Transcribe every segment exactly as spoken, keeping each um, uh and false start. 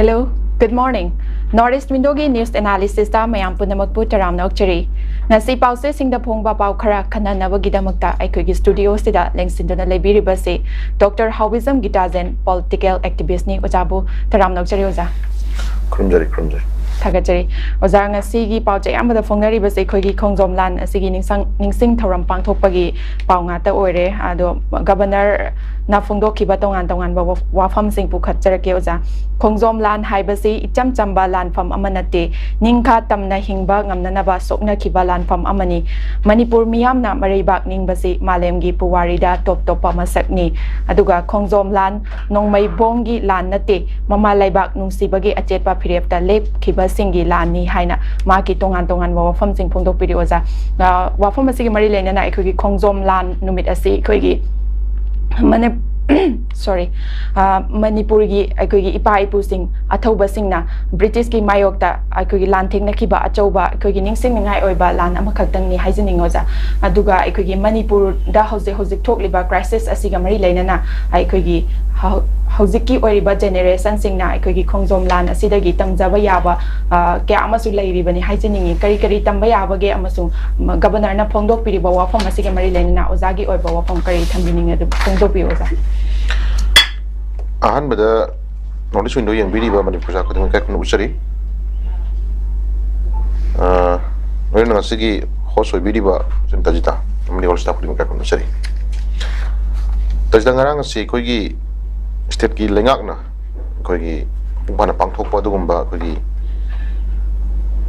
Hello, good morning. North East Window-ꯒꯤ news analysis-ꯇ ꯃꯌꯥꯝ ꯄꯨꯝꯅꯃꯛꯄꯨ ꯇꯔꯥꯝꯅ ꯑꯣꯛꯆꯔꯤ꯫ ꯉꯁꯤ ꯄꯥꯎꯆꯦꯁꯤꯡꯗ ꯐꯣꯡꯕ ꯄꯥꯎ ꯈꯔ ꯈꯟꯅꯅꯕꯒꯤꯗꯃꯛꯇ ꯑꯩꯈꯣꯏꯒꯤ studio-ꯁꯤꯗ ꯂꯦꯡꯁꯤꯟꯗꯨꯅ ꯂꯩꯕꯤꯔꯤꯕꯁꯤ ꯗꯣꯛꯇꯔ ꯍꯥꯎꯕꯤꯖꯝ ꯒꯤꯇꯥꯖꯦꯟ, political activist-ꯅꯤ꯫ ꯑꯣꯖꯥꯕꯨ ꯇꯔꯥꯝꯅ ꯑꯣꯛꯆꯔꯤ, ꯑꯣꯖꯥ꯫ ꯈꯨꯔꯨꯝꯖꯔꯤ, ꯈꯨꯔꯨꯝꯖꯔꯤ꯫ ꯊꯥꯒꯠꯆꯔꯤ꯫ ꯑꯣꯖꯥ, ꯉꯁꯤꯒꯤ ꯄꯥꯎꯆꯦ ꯑꯌꯥꯝꯕꯗ ꯐꯣꯡꯅꯔꯤꯕꯁꯦ ꯑꯩꯈꯣꯏꯒꯤ ꯈꯣꯡꯖꯣꯝ ꯂꯥꯟ ꯑꯁꯤꯒꯤ ꯅꯤꯡꯁꯪ-, ꯅꯤꯡꯁꯤꯡ ꯊꯧꯔꯝ ꯄꯥꯡꯊꯣꯛꯄꯒꯤ ꯄꯥꯎ ꯉꯥꯛꯇ ꯑꯣꯏꯔꯦ꯫ ꯑꯗꯣ Governor-ꯅ ꯐꯣꯡꯗꯣꯛꯈꯤꯕ ꯇꯣꯉꯥꯟ ꯇꯣꯉꯥꯟꯕ ꯋꯥ-, ꯋꯥꯐꯝꯁꯤꯡ ꯄꯨꯈꯠꯆꯔꯛꯀꯦ, ꯑꯣꯖꯥ꯫ ꯈꯣꯡꯖꯣꯝ ꯂꯥꯟ ꯍꯥꯏꯕꯁꯤ ꯏꯆꯝ ꯆꯝꯕ ꯂꯥꯟꯐꯝ ꯑꯃ ꯅꯠꯇꯦ꯫ ꯅꯤꯡꯈꯥ ꯇꯝꯅ ꯍꯤꯡꯕ ꯉꯝꯅꯅꯕ ꯁꯣꯛꯅꯈꯤꯕ ꯂꯥꯟꯐꯝ ꯑꯃꯅꯤ꯫ ꯃꯅꯤꯄꯨꯔ ꯃꯤꯌꯥꯝꯅ ꯃꯔꯩꯕꯥꯛ ꯅꯤꯡꯕꯁꯤ ꯃꯥꯂꯦꯝꯒꯤ ꯄꯨꯋꯥꯔꯤꯗ ꯇꯣꯞ ꯇꯣꯞꯄ ꯃꯁꯛꯅꯤ꯫ ꯑꯗꯨꯒ ꯈꯣꯡꯖꯣꯝ ꯂꯥꯟ ꯅꯣꯡꯃꯩ ꯕꯣꯝꯒꯤ ꯂꯥꯟ ꯅꯠꯇꯦ, ꯃꯃꯥ ꯂꯩꯕꯥꯛ ꯅꯨꯡꯁꯤꯕꯒꯤ ꯑꯆꯦꯠꯄ ꯐꯤꯔꯦꯞꯇ ꯂꯦꯞꯈꯤꯕꯁꯤꯡꯒꯤ ꯂꯥꯟꯅꯤ ꯍꯥꯏꯅ ꯃꯍꯥꯛꯀꯤ ꯇꯣꯉꯥꯟ ꯇꯣꯉꯥꯟꯕ ꯋꯥꯐꯝꯁꯤꯡ ꯐꯣꯡꯗꯣꯛꯄꯤꯔꯤ, ꯑꯣꯖꯥ꯫ ꯑ, ꯋꯥꯐꯝ ꯑꯁꯤꯒꯤ ꯃꯔꯤ ꯂꯩꯅꯅ ꯑꯩꯈꯣꯏꯒꯤ ꯈꯣꯡꯖꯣꯝ ꯂꯥꯟ ꯅꯨꯃꯤꯠ ꯑꯁꯤ ꯑꯩꯈꯣꯏꯒꯤ ꯃꯅꯤ-, sorry, ꯑ, ꯃꯅꯤꯄꯨꯔꯒꯤ ꯑꯩꯈꯣꯏꯒꯤ ꯏꯄꯥ ꯏꯄꯨꯁꯤꯡ ꯑꯊꯧꯕꯁꯤꯡꯅ ꯕ꯭ꯔꯤꯇꯤꯁꯀꯤ ꯃꯥꯌꯣꯛꯇ ꯑꯩꯈꯣꯏꯒꯤ ꯂꯥꯟ ꯊꯦꯡꯅꯈꯤꯕ ꯑꯆꯧꯕ ꯑꯩꯈꯣꯏꯒꯤ ꯅꯤꯡꯁꯤꯡꯅꯤꯡꯉꯥꯏ ꯑꯣꯏꯕ ꯂꯥꯟ ꯑꯃꯈꯛꯇꯪꯅꯤ ꯍꯥꯏꯖꯅꯤꯡꯉꯤ, ꯑꯣꯖꯥ꯫ ꯑꯗꯨꯒ ꯑꯩꯈꯣꯏꯒꯤ ꯃꯅꯤꯄꯨꯔꯗ ꯍꯧꯖꯤꯛ ꯍꯧꯖꯤꯛ ꯊꯣꯛꯂꯤꯕ crisis ꯑꯁꯤꯒ ꯃꯔꯤ ꯂꯩꯅꯅ ꯑꯩꯈꯣꯏꯒꯤ ꯍꯧ-, ꯍꯧꯖꯤꯛꯀꯤ ꯑꯣꯏꯔꯤꯕ generation-ꯁꯤꯡꯅ ꯑꯩꯈꯣꯏꯒꯤ ꯈꯣꯡꯖꯣꯝ ꯂꯥꯟ ꯑꯁꯤꯗꯒꯤ ꯇꯝꯖꯕ ꯌꯥꯕ, ꯑ, ꯀꯌꯥ ꯑꯃꯁꯨ ꯂꯩꯔꯤꯕꯅꯤ ꯍꯥꯏꯖꯅꯤꯡꯉꯤ꯫ ꯀꯔꯤ ꯀꯔꯤ ꯇꯝꯕ ꯌꯥꯕꯒꯦ ꯑꯃꯁꯨꯡ ꯃ-, Governor-ꯅ ꯐꯣꯡꯗꯣꯛꯄꯤꯔꯤꯕ ꯋꯥꯐꯝ ꯑꯁꯤꯒ ꯃꯔꯤ ꯂꯩꯅꯅ ꯑꯣꯖꯥꯒꯤ ꯑꯣꯏꯕ ꯋꯥꯐꯝ ꯀꯔꯤ ꯊꯝꯕꯤꯅꯤꯡꯉꯤ, ꯑꯗꯨ ꯐꯣꯡꯗꯣꯛꯄꯤꯌꯨ, ꯑꯣꯖꯥ꯫ ꯑꯍꯥꯟꯕꯗ North East Window ꯌꯦꯡꯕꯤꯔꯤꯕ ꯃꯅꯤꯄꯨꯔ ꯄ꯭ꯔꯖꯥ ꯈꯨꯗꯤꯡꯃꯛ ꯏꯀꯥꯏ ꯈꯨꯝꯅꯅ ꯎꯠꯆꯔꯤ꯫ ꯑ, ꯂꯣꯏꯅꯅ ꯉꯁꯤꯒꯤ host ꯑꯣꯏꯕꯤꯔꯤꯕ ꯁ꯭ꯔꯤꯃꯇꯤ ꯇꯖꯤꯇꯥ ꯑꯃꯗꯤ all staff ꯈꯨꯗꯤꯡꯃꯛ ꯏꯀꯥꯏ ꯈꯨꯝꯅꯅ ꯎꯠꯆꯔꯤ꯫ ꯇꯖꯤꯇꯥ, ꯉꯔꯥꯡ ꯑꯁꯤ ꯑꯩꯈꯣꯏꯒꯤ state-ꯀꯤ ꯂꯩꯉꯥꯛꯅ ꯑꯩꯈꯣꯏꯒꯤ ꯃꯄꯨꯡ ꯐꯥꯅ ꯄꯥꯡꯊꯣꯛꯄ ꯑꯗꯨꯒꯨꯝꯕ ꯑꯩꯈꯣꯏꯒꯤ,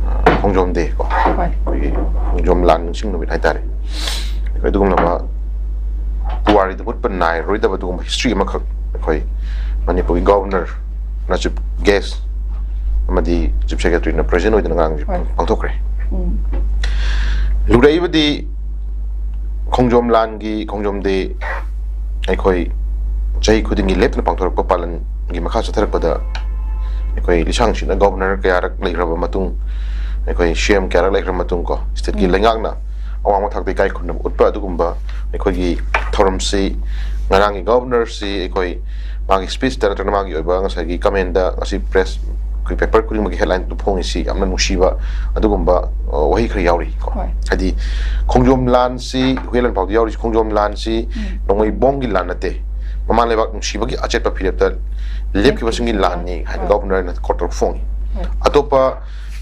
ꯑ, ꯈꯣꯡꯖꯣꯝ day ꯀꯣ, ꯍꯣꯏ꯫ ꯑꯩꯈꯣꯏꯒꯤ ꯈꯣꯡꯖꯣꯝ ꯂꯥꯟ ꯅꯤꯡꯁꯤꯡ ꯅꯨꯃꯤꯠ ꯍꯥꯏꯇꯥꯔꯦ, ꯑꯩꯈꯣꯏ ꯑꯗꯨꯒꯨꯝꯂꯕ ꯄꯨꯋꯥꯔꯤꯗ ꯃꯨꯠꯄ ꯅꯥꯏꯔꯔꯣꯏꯗꯕ ꯑꯗꯨꯒꯨꯝꯕ history ꯑꯃꯈꯛ ꯑꯩꯈꯣꯏ ꯃꯅꯤꯄꯨꯔꯒꯤ Governor-ꯅ chief guest ꯑꯃꯗꯤ Chief Secretary-ꯅ present ꯑꯣꯏꯗꯨꯅ ꯉꯔꯥꯡꯁꯦ ꯍꯣꯏ꯫ ꯄꯥꯡꯊꯣꯛꯈ꯭ꯔꯦ꯫ ꯎꯝ꯫ ꯂꯨꯔꯛꯏꯕꯗꯤ ꯈꯣꯡꯖꯣꯝ ꯂꯥꯟꯒꯤ, ꯈꯣꯡꯖꯣꯝ day ꯑꯩꯈꯣꯏ ꯆꯍꯤ ꯈꯨꯗꯤꯡꯒꯤ ꯂꯦꯞꯇꯅ ꯄꯥꯡꯊꯣꯔꯛꯄ ꯄꯥꯂꯟꯒꯤ ꯃꯈꯥ ꯆꯠꯊꯔꯛꯄꯗ ꯑꯩꯈꯣꯏ ꯂꯤꯁꯥꯡꯁꯤꯠꯅ Governor ꯀꯌꯥꯔꯛ ꯂꯩꯈ꯭ꯔꯕ ꯃꯇꯨꯡ, ꯑꯩꯈꯣꯏ C M ꯀꯌꯥꯔꯛ ꯂꯩꯈ꯭ꯔꯕ ꯃꯇꯨꯡ ꯀꯣ, state-ꯀꯤ ꯎꯝ꯫ ꯂꯩꯉꯥꯛꯅ ꯑꯋꯥꯡꯕ ꯊꯥꯛꯇ ꯏꯀꯥꯏ ꯈꯨꯝꯅꯕ ꯎꯠꯄ ꯑꯗꯨꯒꯨꯝꯕ ꯑꯩꯈꯣꯏꯒꯤ ꯊꯧꯔꯝꯁꯤ ꯉꯔꯥꯡꯒꯤ Governor-ꯁꯤ ꯑꯩꯈꯣꯏ ꯃꯥꯒꯤ ꯁ꯭ꯄꯤꯆꯇ ꯅꯠꯇ꯭ꯔꯒꯅ ꯃꯥꯒꯤ ꯑꯣꯏꯕ ꯉꯁꯥꯏꯒꯤ ꯀꯃꯦꯟꯗ ꯉꯁꯤ ꯄ꯭ꯔꯦꯁ ꯑꯩꯈꯣꯏ ꯄꯦꯄꯔ ꯈꯨꯗꯤꯡꯃꯛꯀꯤ ꯍꯦꯗꯂꯥꯏꯟꯗꯨ ꯐꯣꯡꯉꯤꯁꯤ ꯌꯥꯝꯅ ꯅꯨꯡꯁꯤꯕ ꯑꯗꯨꯒꯨꯝꯕ ꯑ, ꯋꯥꯍꯩ ꯈꯔ ꯌꯥꯎꯔꯤ ꯀꯣ꯫ ꯍꯣꯏ꯫ ꯍꯥꯏꯗꯤ ꯈꯣꯡꯖꯣꯝ ꯂꯥꯟꯁꯤ ꯍꯨꯏꯌꯦꯟ ꯂꯥꯟꯐꯥꯎꯗ ꯌꯥꯎꯔꯤꯁꯤ ꯈꯣꯡꯖꯣꯝ ꯂꯥꯟꯁꯤ ꯅꯣꯡꯃꯩ ꯕꯣꯝꯒꯤ ꯂꯥꯟ ꯅꯠꯇꯦ, ꯃꯃꯥ ꯂꯩꯕꯥꯛ ꯅꯨꯡꯁꯤꯕꯒꯤ ꯑꯆꯦꯠꯄ ꯐꯤꯔꯦꯞꯇ ꯂꯦꯞꯈꯤꯕꯁꯤꯡꯒꯤ ꯂꯥꯟꯅꯤ ꯍꯥꯏꯅ ꯍꯣꯏ꯫ ꯒꯕꯔꯅꯔꯅ ꯀꯣꯔꯠꯇ ꯐꯣꯡꯉꯤ꯫ ꯍꯣꯏ꯫ ꯑꯇꯣꯞꯄ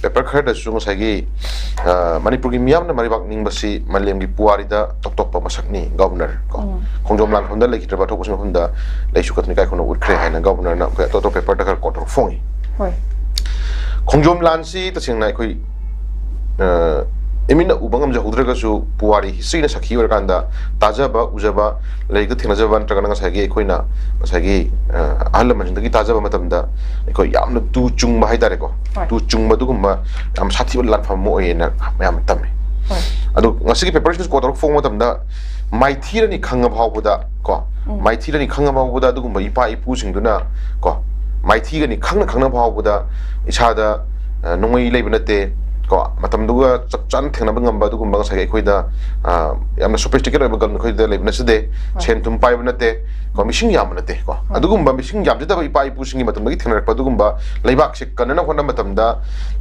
ꯄꯦꯄꯔ ꯈꯔꯗꯁꯨ ꯉꯁꯥꯏꯒꯤ ꯑ, ꯃꯅꯤꯄꯨꯔꯒꯤ ꯃꯤꯌꯥꯝꯅ ꯃꯔꯩꯕꯥꯛ ꯅꯤꯡꯕꯁꯤ ꯃꯥꯂꯦꯝꯒꯤ ꯄꯨꯋꯥꯔꯤꯗ ꯇꯣꯞ ꯇꯣꯞꯄ ꯃꯁꯛꯅꯤ ꯒꯕꯔꯅꯔ ꯀꯣ꯫ ꯎꯝ꯫ ꯈꯣꯡꯖꯣꯝ ꯂꯥꯟꯐꯝꯗ ꯂꯩꯈꯤꯗ꯭ꯔꯕ ꯑꯊꯣꯛꯄꯁꯤꯡ ꯃꯐꯝꯗ ꯂꯩꯁꯨ ꯀꯠꯇꯨꯅ ꯏꯀꯥꯏ ꯈꯨꯝꯅꯕ ꯎꯠꯈ꯭ꯔꯦ ꯍꯥꯏꯅ ꯒꯕꯔꯅꯔꯅ ꯑꯩꯈꯣꯏ ꯑꯇꯣꯞ ꯑꯇꯣꯞꯄ ꯄꯦꯄꯔꯗ ꯈꯔ ꯀꯣꯠ ꯇꯧꯔꯒ ꯐꯣꯡꯉꯤ꯫ ꯍꯣꯏ꯫ ꯈꯣꯡꯖꯣꯝ ꯂꯥꯟꯁꯤ ꯇꯁꯦꯡꯅ ꯑꯩꯈꯣꯏ ꯑ, ꯏꯃꯤꯠꯅ ꯎꯕ ꯉꯝꯖꯍꯧꯗ꯭ꯔꯒꯁꯨ ꯄꯨꯋꯥꯔꯤ ꯍꯤꯁꯇ꯭ꯔꯤꯅ ꯁꯥꯈꯤ ꯑꯣꯏꯔꯀꯥꯟꯗ ꯇꯥꯖꯕ ꯎꯖꯕ ꯂꯥꯏꯔꯤꯛꯇ ꯊꯦꯡꯅꯖꯕ ꯅꯠꯇ꯭ꯔꯒꯅ ꯉꯁꯥꯏꯒꯤ ꯑꯩꯈꯣꯏꯅ ꯉꯁꯥꯏꯒꯤ ꯑ, ꯑꯍꯜ ꯂꯃꯟꯁꯤꯡꯗꯒꯤ ꯇꯥꯖꯕ ꯃꯇꯝꯗ ꯑꯩꯈꯣꯏ ꯌꯥꯝꯅ ꯇꯨ ꯆꯨꯡꯕ ꯍꯥꯏꯇꯥꯔꯦꯀꯣ꯫ ꯍꯣꯏ꯫ ꯇꯨ ꯆꯨꯡꯕ ꯑꯗꯨꯒꯨꯝꯕ ꯌꯥꯝ ꯁꯥꯊꯤꯕ ꯂꯥꯟꯐꯝ ꯑꯃ ꯑꯣꯏꯌꯦꯅ ꯃꯌꯥꯝꯅ ꯇꯝꯃꯤ꯫ ꯍꯣꯏ꯫ ꯑꯗꯣ ꯉꯁꯤꯒꯤ ꯄꯦꯄꯔꯁꯤꯡꯁꯦ ꯀꯣꯠ ꯇꯧꯔꯒ ꯐꯣꯡꯕ ꯃꯇꯝꯗ ꯃꯥꯏꯊꯤꯔꯅꯤ ꯈꯪꯉ ꯐꯥꯎꯕꯗ ꯀꯣ ꯎꯝ꯫ ꯃꯥꯏꯊꯤꯔꯅꯤ ꯈꯪꯉ ꯐꯥꯎꯕꯗ ꯑꯗꯨꯒꯨꯝꯕ ꯏꯄꯥ ꯏꯄꯨꯁꯤꯡꯗꯨꯅ ꯀꯣ ꯃꯥꯏꯊꯤꯒꯅꯤ ꯈꯪꯅ ꯈꯪꯅ ꯐꯥꯎꯕꯗ ꯏꯁꯥꯗ ꯑ, ꯅꯣꯡꯃꯩ ꯂꯩꯕ ꯅꯠꯇꯦ ꯀꯣ꯫ ꯃꯇꯝꯗꯨꯒ ꯆꯞ ꯆꯥꯅ ꯊꯦꯡꯅꯕ ꯉꯝꯕ ꯑꯗꯨꯒꯨꯝꯕ ꯉꯁꯥꯏꯒꯤ ꯑꯩꯈꯣꯏꯗ ꯑ, ꯌꯥꯝꯅ ꯁꯣꯐꯤꯁꯇꯤꯀꯦꯠ ꯑꯣꯏꯕ ꯒꯟ ꯑꯩꯈꯣꯏꯗ ꯂꯩꯕ ꯅꯠꯆꯗꯦ꯫ ꯍꯣꯏ꯫ ꯁꯦꯟ ꯊꯨꯝ ꯄꯥꯏꯕ ꯅꯠꯇꯦ ꯀꯣ꯫ ꯃꯤꯁꯤꯡ ꯌꯥꯝꯕ ꯅꯠꯇꯦ ꯀꯣ꯫ ꯑꯗꯨꯒꯨꯝꯕ ꯃꯤꯁꯤꯡ ꯌꯥꯝꯖꯗꯕ ꯏꯄꯥ ꯏꯄꯨꯁꯤꯡꯒꯤ ꯃꯇꯝꯗꯒꯤ ꯊꯦꯡꯅꯔꯛꯄ ꯑꯗꯨꯒꯨꯝꯕ ꯂꯩꯕꯥꯛꯁꯦ ꯀꯟꯅꯅꯕ ꯍꯣꯠꯅꯕ ꯃꯇꯝꯗ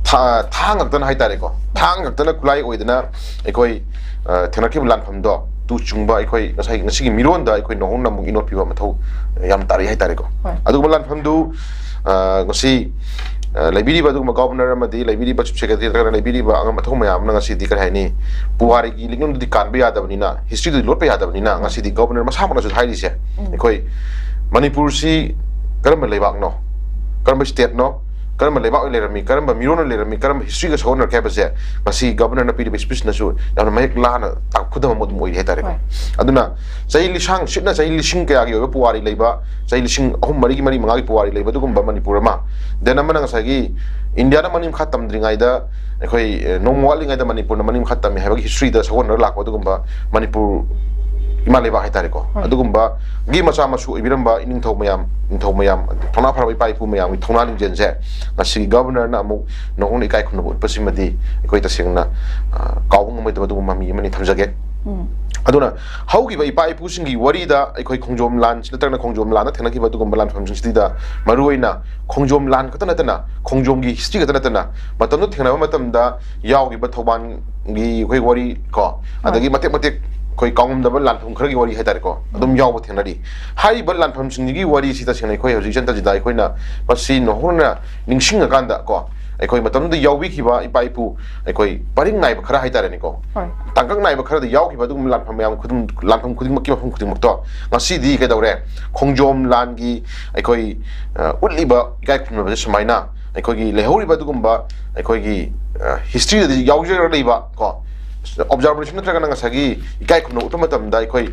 ꯊꯥ- ꯊꯥꯡ ꯉꯥꯛꯇꯅ ꯍꯥꯏꯇꯥꯔꯦꯀꯣ꯫ ꯊꯥꯡ ꯉꯥꯛꯇꯅ ꯈꯨꯠꯂꯥꯏ ꯑꯣꯏꯗꯅ ꯑꯩꯈꯣꯏ ꯑ, ꯊꯦꯡꯅꯔꯛꯈꯤꯕ ꯂꯥꯟꯐꯝꯗꯣ ꯇꯨ ꯆꯨꯡꯕ ꯑꯩꯈꯣꯏ ꯉꯁꯥꯏ ꯉꯁꯤꯒꯤ ꯃꯤꯔꯣꯟꯗ ꯑꯩꯈꯣꯏ ꯅꯧꯍꯧꯅ ꯑꯃꯨꯛ ꯏꯅꯣꯠ ꯄꯤꯕ ꯃꯊꯧ ꯌꯥꯝ ꯇꯥꯔꯛꯏ ꯍꯥꯏꯇꯥꯔꯦꯀꯣ꯫ ꯍꯣꯏ꯫ ꯑꯗꯨꯒꯨꯝꯕ ꯂꯥꯟꯐꯝꯗꯨ ꯑ, ꯉꯁꯤ ꯑ, ꯂꯩꯕꯤꯔꯤꯕ ꯑꯗꯨꯒꯨꯝꯕ ꯒꯣꯕꯔꯅꯔ ꯑꯃꯗꯤ ꯂꯩꯕꯤꯔꯤꯕ ꯆꯤꯐ ꯁꯦꯀ꯭ꯔꯦꯇꯔꯤ ꯅꯠꯇ꯭ꯔꯒꯅ ꯂꯩꯕꯤꯔꯤꯕ ꯑꯉꯝ ꯑꯊꯧ ꯃꯌꯥꯝꯅ ꯉꯁꯤꯗꯤ ꯀꯔꯤ ꯍꯥꯏꯅꯤ, ꯄꯨꯋꯥꯔꯤꯒꯤ ꯂꯤꯛꯂꯝꯗꯨꯗꯤ ꯀꯥꯟꯕ ꯌꯥꯗꯕꯅꯤꯅ, ꯍꯤꯁꯇ꯭ꯔꯤꯗꯨꯗꯤ ꯂꯣꯠꯄ ꯌꯥꯗꯕꯅꯤꯅ ꯉꯁꯤꯗꯤ ꯒꯣꯕꯔꯅꯔ ꯃꯁꯥꯃꯛꯅꯁꯨ ꯍꯥꯏꯔꯤꯁꯦ, ꯑꯩꯈꯣꯏ ꯃꯅꯤꯄꯨꯔꯁꯤ ꯀꯔꯝꯕ ꯂꯩꯕꯥꯛꯅꯣ, ꯀꯔꯝꯕ ꯁ꯭ꯇꯦꯠꯅꯣ, ꯀꯔꯝꯕ ꯂꯩꯕꯥꯛ ꯑꯣꯏꯅ ꯂꯩꯔꯝꯃꯤ, ꯀꯔꯝꯕ ꯃꯤꯔꯣꯟꯅ ꯂꯩꯔꯝꯃꯤ, ꯀꯔꯝꯕ ꯍꯤꯁꯇ꯭ꯔꯤꯒ ꯁꯥꯒꯣꯟꯅꯔꯛꯀꯦ ꯍꯥꯏꯕꯁꯦ ꯉꯁꯤ ꯒꯕꯔꯅꯔꯅ ꯄꯤꯔꯤꯕ ꯁ꯭ꯄꯤꯆꯅꯁꯨ ꯌꯥꯝꯅ ꯃꯌꯦꯛ ꯂꯥꯅ ꯇꯥꯛꯈꯨꯗꯝ ꯑꯃ ꯑꯗꯨꯝ ꯑꯣꯏꯔꯤ ꯍꯥꯏꯇꯥꯔꯦꯀꯣ꯫ ꯍꯣꯏ꯫ ꯑꯗꯨꯅ ꯆꯍꯤ ꯂꯤꯁꯥꯡ ꯁꯤꯠꯅ ꯆꯍꯤ ꯂꯤꯁꯤꯡ ꯀꯌꯥꯒꯤ ꯑꯣꯏꯕ ꯄꯨꯋꯥꯔꯤ ꯂꯩꯕ, ꯆꯍꯤ ꯂꯤꯁꯤꯡ ꯑꯍꯨꯝ ꯃꯔꯤꯒꯤ ꯃꯔꯤ ꯃꯉꯥꯒꯤ ꯄꯨꯋꯥꯔꯤ ꯂꯩꯕ ꯑꯗꯨꯒꯨꯝꯕ ꯃꯅꯤꯄꯨꯔ ꯑꯃ, ꯗꯦꯟ ꯑꯃꯅ ꯉꯁꯥꯏꯒꯤ ꯏꯟꯗꯤꯌꯥꯅ ꯃꯅꯤꯡ ꯃꯈꯥ ꯇꯝꯗ꯭ꯔꯤꯉꯩꯗ ꯑꯩꯈꯣꯏ, ꯑꯦ, ꯅꯣꯡꯃ ꯋꯥꯠꯂꯤꯉꯩꯗ ꯃꯅꯤꯄꯨꯔꯅ ꯃꯅꯤꯡ ꯃꯈꯥ ꯇꯝꯃꯤ ꯍꯥꯏꯕꯒꯤ ꯍꯤꯁꯇ꯭ꯔꯤꯗ ꯁꯥꯒꯣꯟꯅꯔ ꯂꯥꯛꯄ ꯑꯗꯨꯒꯨꯝꯕ ꯃꯅꯤꯄꯨꯔ ꯏꯃꯥ ꯂꯩꯕꯥꯛ ꯍꯥꯏꯇꯥꯔꯦꯀꯣ꯫ ꯍꯣꯏ꯫ ꯑꯗꯨꯒꯨꯝꯕꯒꯤ ꯃꯆꯥ ꯃꯁꯨ ꯑꯣꯏꯕꯤꯔꯝꯕ ꯏꯅꯤꯡꯊꯧ ꯃꯌꯥꯝ, ꯅꯤꯡꯊꯧ ꯃꯌꯥꯝ, ꯊꯧꯅꯥ ꯐꯔꯕ ꯏꯄꯥ ꯏꯄꯨ ꯃꯌꯥꯝꯒꯤ ꯊꯧꯅꯥ ꯂꯤꯡꯖꯦꯜꯁꯦ ꯉꯁꯤꯒꯤ ꯒꯕꯔꯅꯔꯅ ꯑꯃꯨꯛ ꯅꯧꯍꯧꯅ ꯏꯀꯥꯏ ꯈꯨꯝꯅꯕ ꯎꯠꯄꯁꯤꯃꯗꯤ ꯑꯩꯈꯣꯏ ꯇꯁꯦꯡꯅ, ꯑ, ꯀꯥꯎꯕ ꯉꯝꯃꯣꯏꯗꯕ ꯑꯗꯨꯒꯨꯝꯕ ꯃꯃꯤ ꯑꯃꯅꯤ ꯊꯝꯖꯒꯦ꯫ ꯎꯝ꯫ ꯑꯗꯨꯅ ꯍꯧꯈꯤꯕ ꯏꯄꯥ ꯏꯄꯨꯁꯤꯡꯒꯤ ꯋꯥꯔꯤꯗ ꯑꯩꯈꯣꯏ ꯈꯣꯡꯖꯣꯝ ꯂꯥꯟ ꯅꯠꯇ꯭ꯔꯒꯅ ꯈꯣꯡꯖꯣꯝ ꯂꯥꯟꯗ ꯊꯦꯡꯅꯈꯤꯕ ꯑꯗꯨꯒꯨꯝꯕ ꯂꯥꯟꯐꯝꯁꯤꯡꯁꯤꯗ ꯃꯔꯨꯑꯣꯏꯅ ꯈꯣꯡꯖꯣꯝ ꯂꯥꯟ ꯈꯛꯇ ꯅꯠꯇꯅ, ꯈꯣꯡꯖꯣꯝꯒꯤ ꯍꯤꯁꯇ꯭ꯔꯤ ꯈꯛꯇ ꯅꯠꯇꯅ, ꯃꯇꯝꯗꯨ ꯊꯦꯡꯅꯕ ꯃꯇꯝꯗ ꯌꯥꯎꯈꯤꯕ ꯊꯧꯕꯥꯜꯒꯤ ꯑꯩꯈꯣꯏ ꯋꯥꯔꯤ ꯀꯣ, ꯑꯗꯒꯤ ꯃꯇꯦꯛ ꯃꯇꯦꯛ ꯑꯩꯈꯣꯏ ꯀꯥꯎꯉꯝꯗꯕ ꯂꯥꯟꯐꯝ ꯈꯔꯒꯤ ꯋꯥꯔꯤ ꯍꯥꯏꯇꯥꯔꯦꯀꯣ, ꯑꯗꯨꯝ ꯌꯥꯎꯕ ꯊꯦꯡꯅꯔꯤ꯫ ꯍꯥꯏꯔꯤꯕ ꯂꯥꯟꯐꯝꯁꯤꯡꯁꯤꯒꯤ ꯋꯥꯔꯤꯁꯤ ꯇꯁꯦꯡꯅ ꯑꯩꯈꯣꯏ ꯍꯧꯖꯤꯛ ꯆꯟꯇꯖꯤꯗ ꯑꯩꯈꯣꯏꯅ ꯃꯁꯤ ꯅꯧꯍꯧꯅꯅ ꯅꯤꯡꯁꯤꯡꯉꯀꯥꯟꯗ ꯀꯣ, ꯑꯩꯈꯣꯏ ꯃꯇꯝꯗꯨꯗ ꯌꯥꯎꯕꯤꯈꯤꯕ ꯏꯄꯥ ꯏꯄꯨ, ꯑꯩꯈꯣꯏ ꯄꯔꯤꯡ ꯅꯥꯏꯕ ꯈꯔ ꯍꯥꯏꯇꯥꯔꯦꯅꯦꯀꯣ, ꯍꯣꯏ꯫ ꯇꯥꯡꯀꯛ ꯅꯥꯏꯕ ꯈꯔꯗ ꯌꯥꯎꯈꯤꯕ ꯑꯗꯨꯒꯨꯝꯕ ꯂꯥꯟꯐꯝ ꯃꯌꯥꯝ ꯈꯨꯗꯤꯡ, ꯂꯥꯟꯐꯝ ꯈꯨꯗꯤꯡꯃꯛꯀꯤ ꯃꯐꯝ ꯈꯨꯗꯤꯡꯃꯛꯇꯣ ꯉꯁꯤꯗꯤ ꯀꯩꯗꯧꯔꯦ? ꯈꯣꯡꯖꯣꯝ ꯂꯥꯟꯒꯤ ꯑꯩꯈꯣꯏ, ꯑ, ꯎꯠꯂꯤꯕ ꯏꯀꯥꯏ ꯈꯨꯝꯅꯕꯁꯦ ꯁꯨꯃꯥꯏꯅ ꯑꯩꯈꯣꯏꯒꯤ ꯂꯩꯍꯧꯔꯤꯕ ꯑꯗꯨꯒꯨꯝꯕ ꯑꯩꯈꯣꯏꯒꯤ, ꯑ, ꯍꯤꯁꯇ꯭ꯔꯤꯗꯗꯤ ꯌꯥꯎꯖꯔꯒ ꯂꯩꯕ ꯀꯣ, ꯑꯣꯕꯖꯥꯔꯕꯦꯁꯟ ꯅꯠꯇ꯭ꯔꯒꯅ ꯉꯁꯥꯏꯒꯤ ꯏꯀꯥꯏ ꯈꯨꯝꯅꯕ ꯎꯠꯄ ꯃꯇꯝꯗ ꯑꯩꯈꯣꯏ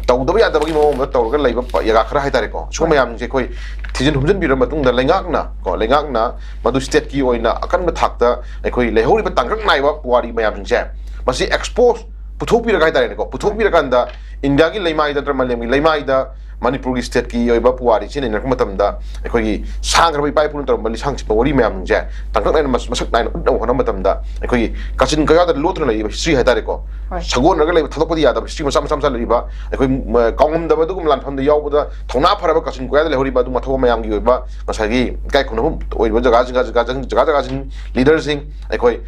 ꯇꯧꯗꯕ ꯌꯥꯗꯕꯒꯤ ꯃꯑꯣꯡ ꯑꯃꯗ ꯇꯧꯔꯒ ꯂꯩꯕ ꯄ-, ꯖꯒꯥ ꯈꯔ ꯍꯥꯏꯇꯥꯔꯦꯀꯣ, ꯁꯤꯒꯨꯝꯕ ꯃꯌꯥꯝꯁꯦ ꯑꯩꯈꯣꯏ ꯊꯤꯖꯤꯟ ꯍꯨꯝꯖꯤꯟꯕꯤꯔꯕ ꯃꯇꯨꯡꯗ ꯂꯩꯉꯥꯛꯅ ꯀꯣ, ꯂꯩꯉꯥꯛꯅ ꯃꯗꯨ ꯁ꯭ꯇꯦꯠꯀꯤ ꯑꯣꯏꯅ ꯑꯀꯟꯕ ꯊꯥꯛꯇ ꯑꯩꯈꯣꯏ ꯂꯩꯍꯧꯔꯤꯕ ꯇꯥꯡꯀꯛ ꯅꯥꯏꯕ ꯄꯨꯋꯥꯔꯤ ꯃꯌꯥꯝꯁꯤꯡꯁꯦ ꯃꯁꯤ ꯑꯦꯛꯁꯄꯣꯖ ꯄꯨꯊꯣꯛꯄꯤꯔꯒ ꯍꯥꯏꯇꯥꯔꯦꯅꯦꯀꯣ, ꯄꯨꯊꯣꯛꯄꯤꯔꯀꯥꯟꯗ ꯏꯟꯗꯤꯌꯥꯒꯤ ꯂꯩꯃꯥꯏꯗ ꯅꯠꯇ꯭ꯔꯒ ꯃꯥꯂꯦꯝꯒꯤ ꯂꯩꯃꯥꯏꯗ ꯃꯅꯤꯄꯨꯔꯒꯤ ꯁ꯭ꯇꯦꯠꯀꯤ ꯑꯣꯏꯕ ꯄꯨꯋꯥꯔꯤ ꯆꯦ ꯅꯩꯅꯔꯛꯄ ꯃꯇꯝꯗ ꯑꯩꯈꯣꯏꯒꯤ ꯁꯥꯡꯈ꯭ꯔꯕ ꯏꯄꯥ ꯏꯄꯨꯅ ꯇꯧꯔꯝꯕ ꯂꯤꯁꯥꯡ ꯁꯤꯠꯄ ꯋꯥꯔꯤ ꯃꯌꯥꯝꯁꯦ ꯇꯥꯡꯀꯛ ꯅꯥꯏꯅ ꯃꯁ-, ꯃꯁꯛ ꯅꯥꯏꯅ ꯎꯠꯅꯕ ꯍꯣꯠꯅꯕ ꯃꯇꯝꯗ ꯑꯩꯈꯣꯏꯒꯤ ꯀꯥꯆꯤꯟ ꯀꯣꯌꯥꯗ ꯂꯣꯠꯇꯨꯅ ꯂꯩꯔꯤꯕ ꯍꯤꯁꯇ꯭ꯔꯤ ꯍꯥꯏꯇꯥꯔꯦꯀꯣ, ꯍꯣꯏ꯫ ꯁꯥꯒꯣꯟꯅꯔꯒ ꯂꯩꯕ, ꯊꯥꯗꯣꯛꯄꯗꯤ ꯌꯥꯗꯕ ꯍꯤꯁꯇ꯭ꯔꯤ ꯃꯆꯥ ꯃꯆꯥ ꯃꯆꯥ ꯂꯩꯔꯤꯕ, ꯑꯩꯈꯣꯏ, ꯃ-, ꯀꯥꯎꯉꯝꯗꯕ ꯑꯗꯨꯒꯨꯝꯕ ꯂꯥꯟꯐꯝꯗ ꯌꯥꯎꯕꯗ ꯊꯧꯅꯥ ꯐꯔꯕ ꯀꯥꯆꯤꯟ ꯀꯣꯌꯥꯗ ꯂꯩꯍꯧꯔꯤꯕ ꯑꯗꯨꯒꯨꯝꯕ ꯊꯕꯛ ꯃꯌꯥꯝꯒꯤ ꯑꯣꯏꯕ ꯉꯁꯥꯏꯒꯤ ꯏꯀꯥꯏ ꯈꯨꯝꯅꯐꯝ ꯑꯣꯏꯔꯤꯕ ꯖꯒꯥ ꯖꯒꯥ ꯖꯒꯥ ꯖꯒꯥ ꯖꯒꯥꯁꯤꯡ ꯂꯤꯗꯔꯁꯤꯡ ꯑꯩꯈꯣꯏ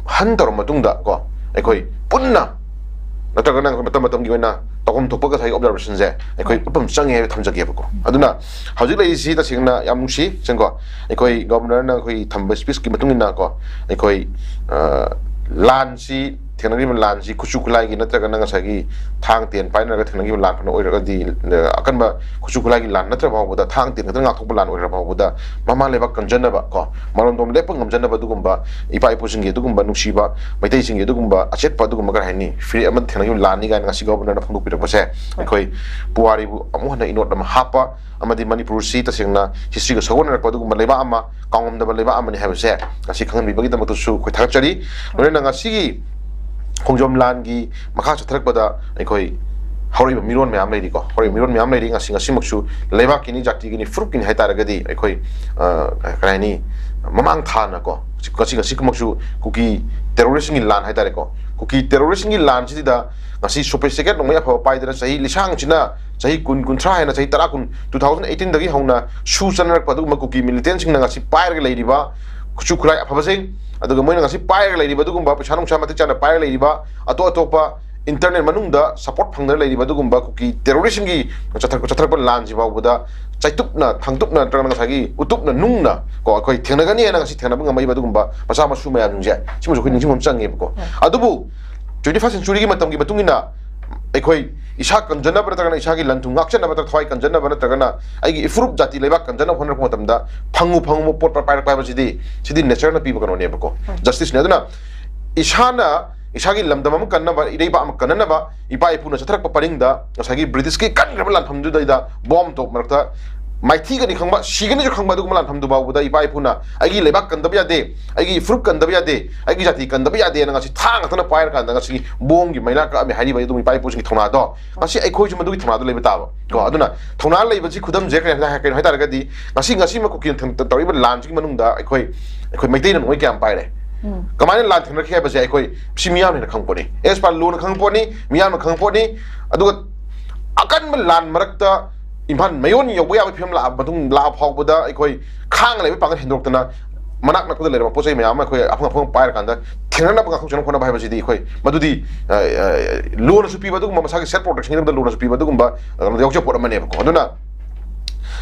ꯍꯟ ꯇꯧꯔꯕ ꯃꯇꯨꯡꯗ ꯀꯣ, ꯑꯩꯈꯣꯏ ꯄꯨꯟꯅ ꯅꯠꯇ꯭ꯔꯒꯅ ꯑꯩꯈꯣꯏ ꯃꯇꯝ ꯃꯇꯝꯒꯤ ꯑꯣꯏꯅ ꯇꯧꯐꯝ ꯊꯣꯛꯄ ꯉꯁꯥꯏꯒꯤ ꯑꯣꯕꯖꯥꯔꯕꯦꯁꯟꯁꯦ ꯑꯩꯈꯣꯏ ꯎꯠꯐꯝ ꯆꯪꯉꯦ ꯍꯥꯏꯕ ꯊꯝꯖꯒꯦꯕꯀꯣ꯫ ꯑꯗꯨꯅ ꯍꯧꯖꯤꯛ ꯂꯩꯔꯤꯁꯤ ꯇꯁꯦꯡꯅ ꯌꯥꯝ ꯅꯨꯡꯁꯤ ꯆꯪꯀꯣ, ꯑꯩꯈꯣꯏ ꯒꯣꯕꯔꯅꯔꯅ ꯑꯩꯈꯣꯏ ꯊꯝꯕ ꯁ꯭ꯄꯤꯁꯀꯤ ꯃꯇꯨꯡ ꯏꯟꯅ ꯀꯣ, ꯑꯩꯈꯣꯏ, ꯑ, ꯂꯥꯟꯁꯤ, ꯊꯦꯡꯅꯔꯤꯕ ꯂꯥꯟꯁꯤ ꯈꯨꯠꯁꯨ ꯈꯨꯠꯂꯥꯏꯒꯤ ꯅꯠꯇ꯭ꯔꯒꯅ ꯉꯁꯥꯏꯒꯤ ꯊꯥꯡ ꯇꯦꯟ ꯄꯥꯏꯅꯔꯒ ꯊꯦꯡꯅꯈꯤꯕ ꯂꯥꯟ ꯐꯅ ꯑꯣꯏꯔꯒꯗꯤ, ꯑ, ꯑꯀꯟꯕ ꯈꯨꯠꯁꯨ ꯈꯨꯠꯂꯥꯏꯒꯤ ꯂꯥꯟ ꯅꯠꯇ꯭ꯔ ꯐꯥꯎꯕꯗ ꯊꯥꯡ ꯇꯦꯟ ꯈꯛꯇꯅ ꯉꯥꯛꯊꯣꯛꯄ ꯂꯥꯟ ꯑꯣꯏꯔ ꯐꯥꯎꯕꯗ ꯃꯃꯥ ꯂꯩꯕꯥꯛ ꯀꯟꯖꯅꯕ ꯀꯣ, ꯃꯔꯣꯝꯗꯣꯝ ꯂꯦꯞꯄ ꯉꯝꯖꯅꯕ ꯑꯗꯨꯒꯨꯝꯕ ꯏꯄꯥ ꯏꯄꯨꯁꯤꯡꯒꯤ ꯑꯗꯨꯒꯨꯝꯕ ꯅꯨꯡꯁꯤꯕ, ꯃꯩꯇꯩꯁꯤꯡꯒꯤ ꯑꯗꯨꯒꯨꯝꯕ ꯑꯆꯦꯠꯄ ꯑꯗꯨꯒꯨꯝꯕ ꯀꯔꯤ ꯍꯥꯏꯅꯤ, ꯐꯤꯔꯦꯞ ꯑꯃ ꯊꯦꯡꯅꯈꯤꯕ ꯂꯥꯟꯅꯤ ꯀꯥꯏꯅ ꯉꯁꯤ ꯒꯣꯕꯔꯅꯔꯅ ꯐꯣꯡꯗꯣꯛꯄꯤꯔꯛꯄꯁꯦ ꯑꯩꯈꯣꯏ ꯄꯨꯋꯥꯔꯤꯕꯨ ꯑꯃꯨꯛ ꯍꯟꯅ ꯏꯅꯣꯠ ꯑꯃ ꯍꯥꯞꯄ ꯑꯃꯗꯤ ꯃꯅꯤꯄꯨꯔꯁꯤ ꯇꯁꯦꯡꯅ ꯍꯤꯁꯇ꯭ꯔꯤꯒ ꯁꯥꯒꯣꯟꯅꯔꯛꯄ ꯑꯗꯨꯒꯨꯝꯕ ꯂꯩꯕꯥꯛ ꯑꯃ, ꯀꯥꯎꯉꯝꯗꯕ ꯂꯩꯕꯥꯛ ꯑꯃꯅꯤ ꯍꯥꯏꯕꯁꯦ ꯉꯁꯤ ꯈꯪꯍꯟꯕꯤꯕꯒꯤꯗꯃꯛꯇꯁꯨ ꯑꯩꯈꯣꯏ ꯊꯥꯒꯠꯆꯔꯤ꯫ ꯂꯣꯏꯅꯅ ꯉꯁꯤꯒꯤ ꯈꯣꯡꯖꯣꯝ ꯂꯥꯟꯒꯤ ꯃꯈꯥ ꯆꯠꯊꯔꯛꯄꯗ ꯑꯩꯈꯣꯏ ꯍꯧꯔꯛꯏꯕ ꯃꯤꯔꯣꯟ ꯃꯌꯥꯝ ꯂꯩꯔꯤꯀꯣ, ꯍꯧꯔꯛꯏꯕ ꯃꯤꯔꯣꯟ ꯃꯌꯥꯝ ꯂꯩꯔꯤ꯫ ꯉꯁꯤ, ꯉꯁꯤꯃꯛꯁꯨ ꯂꯩꯕꯥꯛꯀꯤꯅꯤ, ꯖꯥꯇꯤꯒꯤꯅꯤ, ꯐꯨꯔꯨꯞꯀꯤꯅꯤ ꯍꯥꯏ ꯇꯥꯔꯒꯗꯤ ꯑꯩꯈꯣꯏ, ꯑ, ꯀꯔꯤ ꯍꯥꯏꯅꯤ, ꯃꯃꯥꯡ ꯊꯥꯅꯀꯣ, ꯉꯁꯤ, ꯉꯁꯤꯃꯛꯁꯨ ꯀꯨꯀꯤ ꯇꯦꯔꯣꯔꯤꯁꯁꯤꯡꯒꯤ ꯂꯥꯟ ꯍꯥꯏꯇꯥꯔꯦꯀꯣ, ꯀꯨꯀꯤ ꯇꯦꯔꯣꯔꯤꯁꯁꯤꯡꯒꯤ ꯂꯥꯟꯁꯤꯗ ꯉꯁꯤ ꯁꯣꯐꯤꯁꯇꯤꯀꯦꯠ ꯅꯣꯡꯃꯩ ꯑꯐꯕ ꯄꯥꯏꯗꯅ ꯆꯍꯤ ꯂꯤꯁꯥꯡꯁꯤꯅ, ꯆꯍꯤ ꯀꯨꯟ, ꯀꯨꯟꯊ꯭ꯔꯥ ꯍꯦꯟꯅ, ꯆꯍꯤ ꯇꯔꯥ, ꯀꯨꯟ, ꯇꯨ ꯊꯥꯎꯖꯟ ꯑꯩꯠꯇꯤꯟꯗꯒꯤ ꯍꯧꯅ ꯁꯨ ꯆꯠꯅꯔꯛꯄ ꯑꯗꯨꯒꯨꯝꯕ ꯀꯨꯀꯤ ꯃꯤꯂꯤꯇꯦꯟꯁꯤꯡꯅ ꯉꯁꯤ ꯄꯥꯏꯔꯒ ꯂꯩꯔꯤꯕ ꯈꯨꯠꯁꯨ ꯈꯨꯠꯂꯥꯏ ꯑꯐꯕꯁꯤꯡ, ꯑꯗꯨꯒ ꯃꯣꯏꯅ ꯉꯁꯤ ꯄꯥꯏꯔꯒ ꯂꯩꯔꯤꯕ ꯑꯗꯨꯒꯨꯝꯕ ꯄꯩꯁꯥ ꯅꯨꯡꯁꯥ ꯃꯇꯤꯛ ꯆꯥꯅ ꯄꯥꯏꯔꯒ ꯂꯩꯔꯤꯕ, ꯑꯇꯣꯞ ꯑꯇꯣꯞꯄ ꯏꯟꯇꯔꯅꯦꯠ ꯃꯅꯨꯡꯗ ꯁꯄꯣꯔꯠ ꯐꯪꯗꯅ ꯂꯩꯔꯤꯕ ꯑꯗꯨꯒꯨꯝꯕ ꯀꯨꯀꯤ ꯇꯦꯔꯣꯔꯤꯁꯁꯤꯡꯒꯤ ꯆꯠꯊꯔꯛꯄ, ꯆꯠꯊꯔꯛꯄ ꯂꯥꯟꯁꯤ ꯐꯥꯎꯕꯗ ꯆꯩꯇꯨꯞꯅ, ꯊꯥꯡꯇꯨꯞꯅ, ꯅꯠꯇ꯭ꯔꯒꯅ ꯉꯁꯥꯏꯒꯤ ꯎꯇꯨꯞꯅ, ꯅꯨꯡꯅ ꯀꯣ, ꯑꯩꯈꯣꯏ ꯊꯦꯡꯅꯒꯅꯤ ꯍꯥꯏꯅ ꯉꯁꯤ ꯊꯦꯡꯅꯕ ꯉꯝꯃꯛꯏꯕ ꯑꯗꯨꯒꯨꯝꯕ ꯃꯆꯥ ꯃꯁꯨ ꯃꯌꯥꯝꯁꯤꯡꯁꯦ, ꯁꯤꯃꯁꯨ ꯑꯩꯈꯣꯏ ꯅꯤꯡꯁꯤꯡꯕ ꯑꯃ ꯆꯪꯉꯦꯕꯀꯣ꯫ ꯑꯗꯨꯕꯨ twenty first centuryꯒꯤ ꯃꯇꯝꯒꯤ ꯃꯇꯨꯡ ꯏꯟꯅ ꯑꯩꯈꯣꯏ ꯏꯁꯥ ꯀꯟꯖꯅꯕ ꯅꯠꯇ꯭ꯔꯒꯅ ꯏꯁꯥꯒꯤ ꯂꯟ ꯊꯨꯝ ꯉꯥꯛꯆꯅꯕ ꯅꯠꯇ꯭ꯔꯒ ꯊꯋꯥꯏ ꯀꯟꯖꯅꯕ ꯅꯠꯇ꯭ꯔꯒꯅ ꯑꯩꯒꯤ ꯏꯐꯨꯔꯨꯞ ꯖꯥꯇꯤ ꯂꯩꯕꯥꯛ ꯀꯟꯖꯅꯕ ꯍꯣꯠꯅꯔꯛꯄ ꯃꯇꯝꯗ ꯐꯪꯉꯨ ꯐꯪꯉꯨꯕ ꯄꯣꯠ ꯄꯥꯏꯔꯛꯄ ꯍꯥꯏꯕꯁꯤꯗꯤ, ꯁꯤꯗꯤ ꯅꯦꯆꯔꯅ ꯄꯤꯕ ꯀꯩꯅꯣꯅꯦꯕꯀꯣ, ꯖꯁꯇꯤꯁꯅꯦ꯫ ꯑꯗꯨꯅ ꯏꯁꯥꯅ ꯏꯁꯥꯒꯤ ꯂꯝꯗꯝ ꯑꯃ ꯀꯟꯅꯕ, ꯏꯔꯩꯕꯥꯛ ꯑꯃ ꯀꯟꯅꯅꯕ ꯏꯄꯥ ꯏꯄꯨꯅ ꯆꯠꯊꯔꯛꯄ ꯄꯔꯤꯡꯗ ꯉꯁꯥꯏꯒꯤ ꯕ꯭ꯔꯤꯇꯤꯁꯀꯤ ꯀꯟꯈ꯭ꯔꯕ ꯂꯥꯟꯐꯝꯗꯨꯗꯩꯗ ꯕꯣꯝ ꯇꯣꯞ ꯃꯔꯛꯇ ꯃꯥꯏꯊꯤꯒꯅꯤ ꯈꯪꯕ, ꯁꯤꯒꯅꯤꯁꯨ ꯈꯪꯕ ꯑꯗꯨꯒꯨꯝꯕ ꯂꯥꯟꯐꯝꯗꯨ ꯐꯥꯎꯕꯗ ꯏꯄꯥ ꯏꯄꯨꯅ ꯑꯩꯒꯤ ꯂꯩꯕꯥꯛ ꯀꯟꯗꯕ ꯌꯥꯗꯦ, ꯑꯩꯒꯤ ꯐꯨꯔꯨꯞ ꯀꯟꯗꯕ ꯌꯥꯗꯦ, ꯑꯩꯒꯤ ꯖꯥꯇꯤ ꯀꯟꯗꯕ ꯌꯥꯗꯦꯅ ꯉꯁꯤ ꯊꯥꯡ ꯉꯥꯛꯇꯅ ꯄꯥꯏꯔꯀꯥꯟꯗ ꯉꯁꯤ ꯕꯣꯝꯒꯤ ꯃꯩꯅꯥ ꯀꯛꯑꯝꯃꯦ ꯍꯥꯏꯔꯤꯕ ꯑꯗꯨꯝ ꯏꯄꯥ ꯏꯄꯨꯁꯤꯡꯒꯤ ꯊꯧꯅꯥꯗꯣ ꯉꯁꯤ ꯑꯩꯈꯣꯏꯁꯨ ꯃꯗꯨꯒꯤ ꯊꯧꯅꯥꯗꯣ ꯂꯩꯕ ꯇꯥꯕ ꯀꯣ꯫ ꯑꯗꯨꯅ ꯊꯧꯅꯥ ꯂꯩꯕꯁꯤ ꯈꯨꯗꯝꯁꯦ ꯀꯩꯅꯣ ꯍꯥꯏ-, ꯀꯩꯅꯣ ꯍꯥꯏꯇꯥꯔꯒꯗꯤ ꯉꯁꯤ, ꯉꯁꯤꯃꯛ ꯀꯨꯀꯤꯅ ꯊꯦꯡ-, ꯇꯧꯔꯤꯕ ꯂꯥꯟꯁꯤꯒꯤ ꯃꯅꯨꯡꯗ ꯑꯩꯈꯣꯏ, ꯑꯩꯈꯣꯏ ꯃꯩꯇꯩꯅ ꯅꯣꯡꯃꯩ ꯀꯌꯥꯝ ꯄꯥꯏꯔꯦ? ꯀꯃꯥꯏꯅ ꯂꯥꯟ ꯊꯦꯡꯅꯔꯛꯈꯤ ꯍꯥꯏꯕꯁꯦ ꯑꯩꯈꯣꯏ ꯁꯤ ꯃꯤꯌꯥꯝꯅ ꯍꯦꯟꯅ ꯈꯪꯕ ꯄꯣꯠꯅꯤ, ꯑꯦꯁ ꯄꯥ ꯂꯨꯅ ꯈꯪꯕ ꯄꯣꯠꯅꯤ, ꯃꯤꯌꯥꯝꯅ ꯈꯪꯕ ꯄꯣꯠꯅꯤ꯫ ꯑꯗꯨꯒ ꯑꯀꯟꯕ ꯂꯥꯟ ꯃꯔꯛꯇ ꯏꯝꯐꯥꯜ ꯃꯌꯣꯟ ꯌꯧꯕ ꯌꯥꯕꯒꯤ ꯐꯤꯕꯝ ꯂꯥꯛꯑ ꯃꯇꯨꯡ, ꯂꯥꯛꯑ ꯐꯥꯎꯕꯗ ꯑꯩꯈꯣꯏ ꯈꯥꯡ ꯂꯩꯕ ꯄꯥꯡꯒꯜ ꯍꯦꯟꯗꯣꯔꯛꯇꯅ ꯃꯅꯥꯛ ꯅꯛꯄꯗ ꯂꯩꯔꯕ ꯄꯣꯠ ꯆꯩ ꯃꯌꯥꯝ ꯑꯃ ꯑꯩꯈꯣꯏ ꯑꯐꯪ ꯑꯐꯪꯕ ꯄꯥꯏꯔꯀꯥꯟꯗ ꯊꯦꯡꯅꯅꯕ ꯉꯥꯛꯊꯣꯛꯆꯅꯕ ꯍꯣꯠꯅꯕ ꯍꯥꯏꯕꯁꯤꯗꯤ ꯑꯩꯈꯣꯏ ꯃꯗꯨꯗꯤ, ꯑ, ꯑ, ꯂꯣꯅꯁꯨ ꯄꯤꯕ ꯑꯗꯨꯒꯨꯝꯕ ꯃꯁꯥꯒꯤ ꯁꯦꯜꯐ ꯄ꯭ꯔꯣꯇꯦꯛꯁꯟꯒꯤꯗꯃꯛꯇ ꯂꯣꯅꯁꯨ ꯄꯤꯕ ꯑꯗꯨꯒꯨꯝꯕ, ꯑ, ꯌꯥꯎꯖꯕ ꯄꯣꯠ ꯑꯃꯅꯦꯕꯀꯣ꯫ ꯑꯗꯨꯅ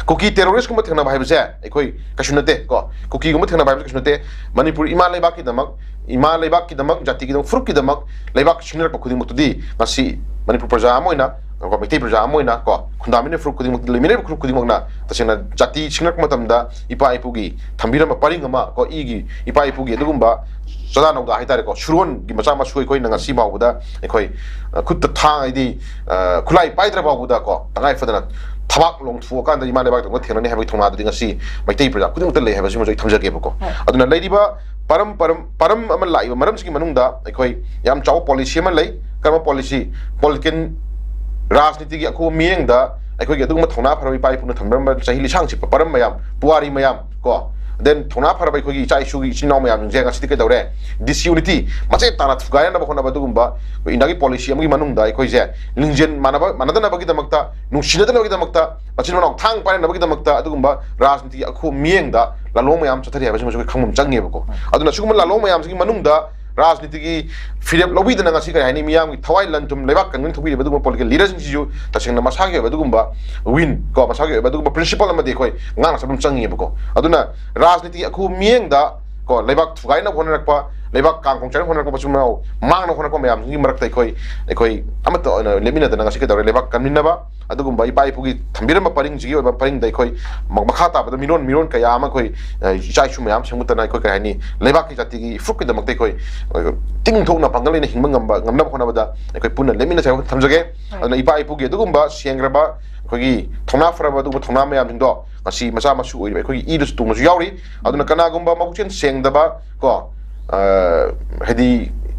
ꯀꯨꯀꯤ ꯇꯦꯔꯣꯔꯤꯁꯀꯨꯝꯕ ꯊꯦꯡꯅꯕ ꯍꯥꯏꯕꯁꯦ ꯑꯩꯈꯣꯏ ꯀꯩꯁꯨ ꯅꯠꯇꯦ ꯀꯣ꯫ ꯀꯨꯀꯤꯒꯨꯝꯕ ꯊꯦꯡꯅꯕ ꯍꯥꯏꯕꯁꯦ ꯀꯩꯁꯨ ꯅꯠꯇꯦ꯫ ꯃꯅꯤꯄꯨꯔ ꯏꯃꯥ ꯂꯩꯕꯥꯛꯀꯤꯗꯃꯛ, ꯏꯃꯥ ꯂꯩꯕꯥꯛꯀꯤꯗꯃꯛ, ꯖꯥꯇꯤꯒꯤꯗꯃꯛ, ꯐꯨꯔꯨꯞꯀꯤꯗꯃꯛ ꯂꯩꯕꯥꯛ ꯁꯤꯡꯅꯔꯛꯄ ꯈꯨꯗꯤꯡꯃꯛꯇꯨꯗꯤ ꯉꯁꯤ ꯃꯅꯤꯄꯨꯔ ꯄ꯭ꯔꯖꯥ ꯑꯃ ꯑꯣꯏꯅ, ꯀꯣ, ꯃꯩꯇꯩ ꯄ꯭ꯔꯖꯥ ꯑꯃ ꯑꯣꯏꯅ ꯀꯣ, ꯈꯨꯟꯗꯥꯃꯤꯟꯅꯔꯤꯕ ꯐꯨꯔꯨꯞ ꯈꯨꯗꯤꯡꯃꯛ, ꯂꯩꯃꯤꯟꯅꯔꯤꯕ ꯐꯨꯔꯨꯞ ꯈꯨꯗꯤꯡꯃꯛꯅ ꯇꯁꯦꯡꯅ ꯖꯥꯇꯤ ꯁꯤꯡꯅꯔꯛꯄ ꯃꯇꯝꯗ ꯏꯄꯥ ꯏꯄꯨꯒꯤ ꯊꯝꯕꯤꯔꯝꯕ ꯄꯔꯤꯡ ꯑꯃ ꯀꯣ, ꯏꯒꯤ ꯏꯄꯥ ꯏꯄꯨꯒꯤ ꯑꯗꯨꯒꯨꯝꯕ ꯆꯥꯗꯥ ꯅꯧꯗꯥ ꯍꯥꯏꯇꯥꯔꯦꯀꯣ, ꯁꯨꯔꯣꯟꯒꯤ ꯃꯆꯥ ꯃꯁꯨ ꯑꯩꯈꯣꯏꯅ ꯉꯁꯤ ꯐꯥꯎꯕꯗ ꯑꯩꯈꯣꯏ, ꯑ, ꯈꯨꯠꯇ ꯊꯥꯡ ꯍꯥꯏꯗꯤ, ꯑ, ꯈꯨꯠꯂꯥꯏ ꯄꯥꯏꯗ꯭ꯔ ꯐꯥꯎꯕꯗ ꯀꯣ, ꯇꯉꯥꯏ ꯐꯗꯅ ꯊꯕꯥꯛ ꯂꯣꯡꯊꯣꯛꯑꯀꯥꯟꯗ ꯏꯃꯥ ꯂꯩꯕꯥꯛꯇ ꯑꯃꯨꯛ ꯊꯦꯡꯅꯅꯤ ꯍꯥꯏꯕꯒꯤ ꯊꯧꯅꯥꯗꯨꯗꯤ ꯉꯁꯤ ꯃꯩꯇꯩ ꯄ꯭ꯔꯖꯥ ꯈꯨꯗꯤꯡꯃꯛꯇ ꯂꯩ ꯍꯥꯏꯕꯁꯤꯃꯁꯨ ꯑꯩ ꯊꯝꯖꯒꯦꯕꯀꯣ꯫ ꯑꯗꯨꯅ ꯂꯩꯔꯤꯕ ꯄꯔꯝ, ꯄꯔꯝ, ꯄꯔꯝ ꯑꯃ ꯂꯥꯛꯏꯕ ꯃꯔꯝꯁꯤꯒꯤ ꯃꯅꯨꯡꯗ ꯑꯩꯈꯣꯏ ꯌꯥꯝ ꯆꯥꯎꯕ ꯄꯣꯂꯤꯁꯤ ꯑꯃ ꯂꯩ꯫ ꯀꯔꯝꯕ ꯄꯣꯂꯤꯁꯤ? ꯄꯣꯂꯤꯇꯤꯀꯦꯜ, ꯔꯥꯖꯅꯤꯇꯤꯒꯤ ꯑꯀꯨꯞꯄ ꯃꯤꯠꯌꯦꯡꯗ ꯑꯩꯈꯣꯏꯒꯤ ꯑꯗꯨꯒꯨꯝꯕ ꯊꯧꯅꯥ ꯐꯔꯕ ꯏꯄꯥ ꯏꯄꯨꯅ ꯊꯝꯕꯤꯔꯝꯕ ꯆꯍꯤ ꯂꯤꯁꯥꯡ ꯁꯤꯠꯄ ꯄꯔꯝ ꯃꯌꯥꯝ, ꯄꯨꯋꯥꯔꯤ ꯃꯌꯥꯝ ꯀꯣ, then ꯊꯧꯅꯥ ꯐꯔꯕ ꯑꯩꯈꯣꯏꯒꯤ ꯏꯆꯥ ꯏꯁꯨꯒꯤ ꯏꯆꯤꯟ ꯏꯅꯥꯎ ꯃꯌꯥꯝꯁꯤꯡꯁꯦ ꯉꯁꯤꯗꯤ ꯀꯩꯗꯧꯔꯦ? Disunity, ꯃꯆꯦꯠ ꯇꯥꯅ ꯊꯨꯒꯥꯏꯅꯅꯕ ꯍꯣꯠꯅꯕ, ꯑꯗꯨꯒꯨꯝꯕ ꯑꯩꯈꯣꯏ ꯏꯟꯗꯤꯌꯥꯒꯤ policy ꯑꯃꯒꯤ ꯃꯅꯨꯡꯗ ꯑꯩꯈꯣꯏꯁꯦ ꯂꯤꯡꯖꯦꯜ ꯃꯥꯟꯅꯕ, ꯃꯥꯟꯅꯗꯅꯕꯒꯤꯗꯃꯛꯇ, ꯅꯨꯡꯁꯤꯅꯗꯅꯕꯒꯤꯗꯃꯛꯇ, ꯃꯆꯤꯟ ꯃꯅꯥꯎ ꯊꯥꯡ ꯄꯥꯏꯅꯅꯕꯒꯤꯗꯃꯛꯇ ꯑꯗꯨꯒꯨꯝꯕ ꯔꯥꯖꯅꯤꯇꯤꯒꯤ ꯑꯈꯨ ꯃꯤꯠꯌꯦꯡꯗ ꯂꯥꯂꯣꯡ ꯃꯌꯥꯝ ꯆꯠꯊꯔꯤ ꯍꯥꯏꯕꯁꯤꯃꯁꯨ ꯑꯩꯈꯣꯏ ꯈꯪꯐꯝ ꯆꯪꯉꯦꯕꯀꯣ꯫ ꯑꯗꯨꯅ ꯁꯤꯒꯨꯝꯕ ꯂꯥꯂꯣꯡ ꯃꯌꯥꯝꯁꯤꯒꯤ ꯃꯅꯨꯡꯗ ꯔꯥꯖꯅꯤꯇꯤꯒꯤ ꯐꯤꯔꯦꯞ ꯂꯧꯕꯤꯗꯅ ꯉꯁꯤ, ꯀꯔꯤ ꯍꯥꯏꯅꯤ, ꯃꯤꯌꯥꯝꯒꯤ ꯊꯋꯥꯏ ꯂꯟ ꯊꯨꯝ ꯂꯩꯕꯥꯛ ꯀꯟꯒꯅꯤ ꯊꯣꯛꯄꯤꯔꯤꯕ ꯑꯗꯨꯒꯨꯝꯕ political leaderꯁꯤꯡꯁꯤꯁꯨ ꯇꯁꯦꯡꯅ ꯃꯁꯥꯒꯤ ꯑꯣꯏꯕ ꯑꯗꯨꯒꯨꯝꯕ win ꯀꯣ, ꯃꯁꯥꯒꯤ ꯑꯣꯏꯕ ꯑꯗꯨꯒꯨꯝꯕ principle ꯑꯃꯗꯤ ꯑꯩꯈꯣꯏ ꯉꯥꯛꯅ ꯆꯠꯄ ꯑꯃ ꯆꯪꯉꯦꯕꯀꯣ꯫ ꯑꯗꯨꯅ ꯔꯥꯖꯅꯤꯇꯤꯒꯤ ꯑꯈꯨꯕ ꯃꯤꯠꯌꯦꯡꯗ ꯀꯣ, ꯂꯩꯕꯥꯛ ꯊꯨꯒꯥꯏꯅꯕ ꯍꯣꯠꯅꯔꯛꯄ, ꯂꯩꯕꯥꯛ ꯀꯥꯡ ꯈꯣꯡ ꯆꯥꯏꯅꯕ ꯍꯣꯠꯅꯔꯛꯄ ꯃꯆꯤꯟ ꯃꯅꯥꯎ ꯃꯥꯡꯅꯕ ꯍꯣꯠꯅꯔꯛꯄ ꯃꯌꯥꯝꯁꯤꯡꯒꯤ ꯃꯔꯛꯇ ꯑꯩꯈꯣꯏ, ꯑꯩꯈꯣꯏ ꯑꯃꯠꯇ ꯑꯣꯏꯅ ꯂꯦꯞꯃꯤꯟꯅꯗꯅ ꯉꯁꯤ ꯀꯩꯗꯧꯔꯦ? ꯂꯩꯕꯥꯛ ꯀꯟꯃꯤꯟꯅꯕ, ꯑꯗꯨꯒꯨꯝꯕ ꯏꯄꯥ ꯏꯄꯨꯒꯤ ꯊꯝꯕꯤꯔꯝꯕ ꯄꯔꯤꯡꯁꯤꯒꯤ ꯑꯣꯏꯕ ꯄꯔꯤꯡꯗ ꯑꯩꯈꯣꯏ ꯃ-, ꯃꯈꯥ ꯇꯥꯕꯗ ꯃꯤꯔꯣꯟ, ꯃꯤꯔꯣꯟ ꯀꯌꯥ ꯑꯃ ꯑꯩꯈꯣꯏ, ꯑ, ꯏꯆꯥ ꯏꯁꯨ ꯃꯌꯥꯝ ꯁꯦꯝꯒꯠꯇꯅ ꯑꯩꯈꯣꯏ, ꯀꯔꯤ ꯍꯥꯏꯅꯤ, ꯂꯩꯕꯥꯛꯀꯤ ꯖꯥꯇꯤꯒꯤ ꯏꯐꯨꯔꯨꯞꯀꯤꯗꯃꯛꯇ ꯑꯩꯈꯣꯏ, ꯑ, ꯇꯤꯡ ꯊꯣꯛꯅ ꯄꯥꯡꯒꯜ ꯂꯩꯅ ꯍꯤꯡꯕ ꯉꯝꯕ, ꯉꯝꯅꯕ ꯍꯣꯠꯅꯕꯗ ꯑꯩꯈꯣꯏ ꯄꯨꯟꯅ ꯂꯦꯞꯃꯤꯟꯅꯁꯦ ꯍꯥꯏꯕ ꯊꯝꯖꯒꯦ꯫ ꯍꯣꯏ꯫ ꯑꯗꯨꯅ ꯏꯄꯥ ꯏꯄꯨꯒꯤ ꯑꯗꯨꯒꯨꯝꯕ ꯁꯦꯡꯈ꯭ꯔꯕ, ꯑꯩꯈꯣꯏꯒꯤ ꯊꯧꯅꯥ ꯐꯔꯕ ꯑꯗꯨꯒꯨꯝꯕ ꯊꯧꯅꯥ ꯃꯌꯥꯝꯁꯤꯡꯗꯣ ꯉꯁꯤ ꯃꯆꯥ ꯃꯁꯨ ꯑꯣꯏꯔꯤꯕ ꯑꯩꯈꯣꯏꯒꯤ ꯏꯗꯁꯨ ꯇꯣꯡꯕꯁꯨ ꯌꯥꯎꯔꯤ꯫ ꯑꯗꯨꯅ ꯀꯅꯥꯒꯨꯝꯕ ꯃꯕꯨꯛꯆꯦꯜ ꯁꯦꯡꯗꯕ ꯀꯣ, ꯑ, ꯍꯥꯏꯗꯤ,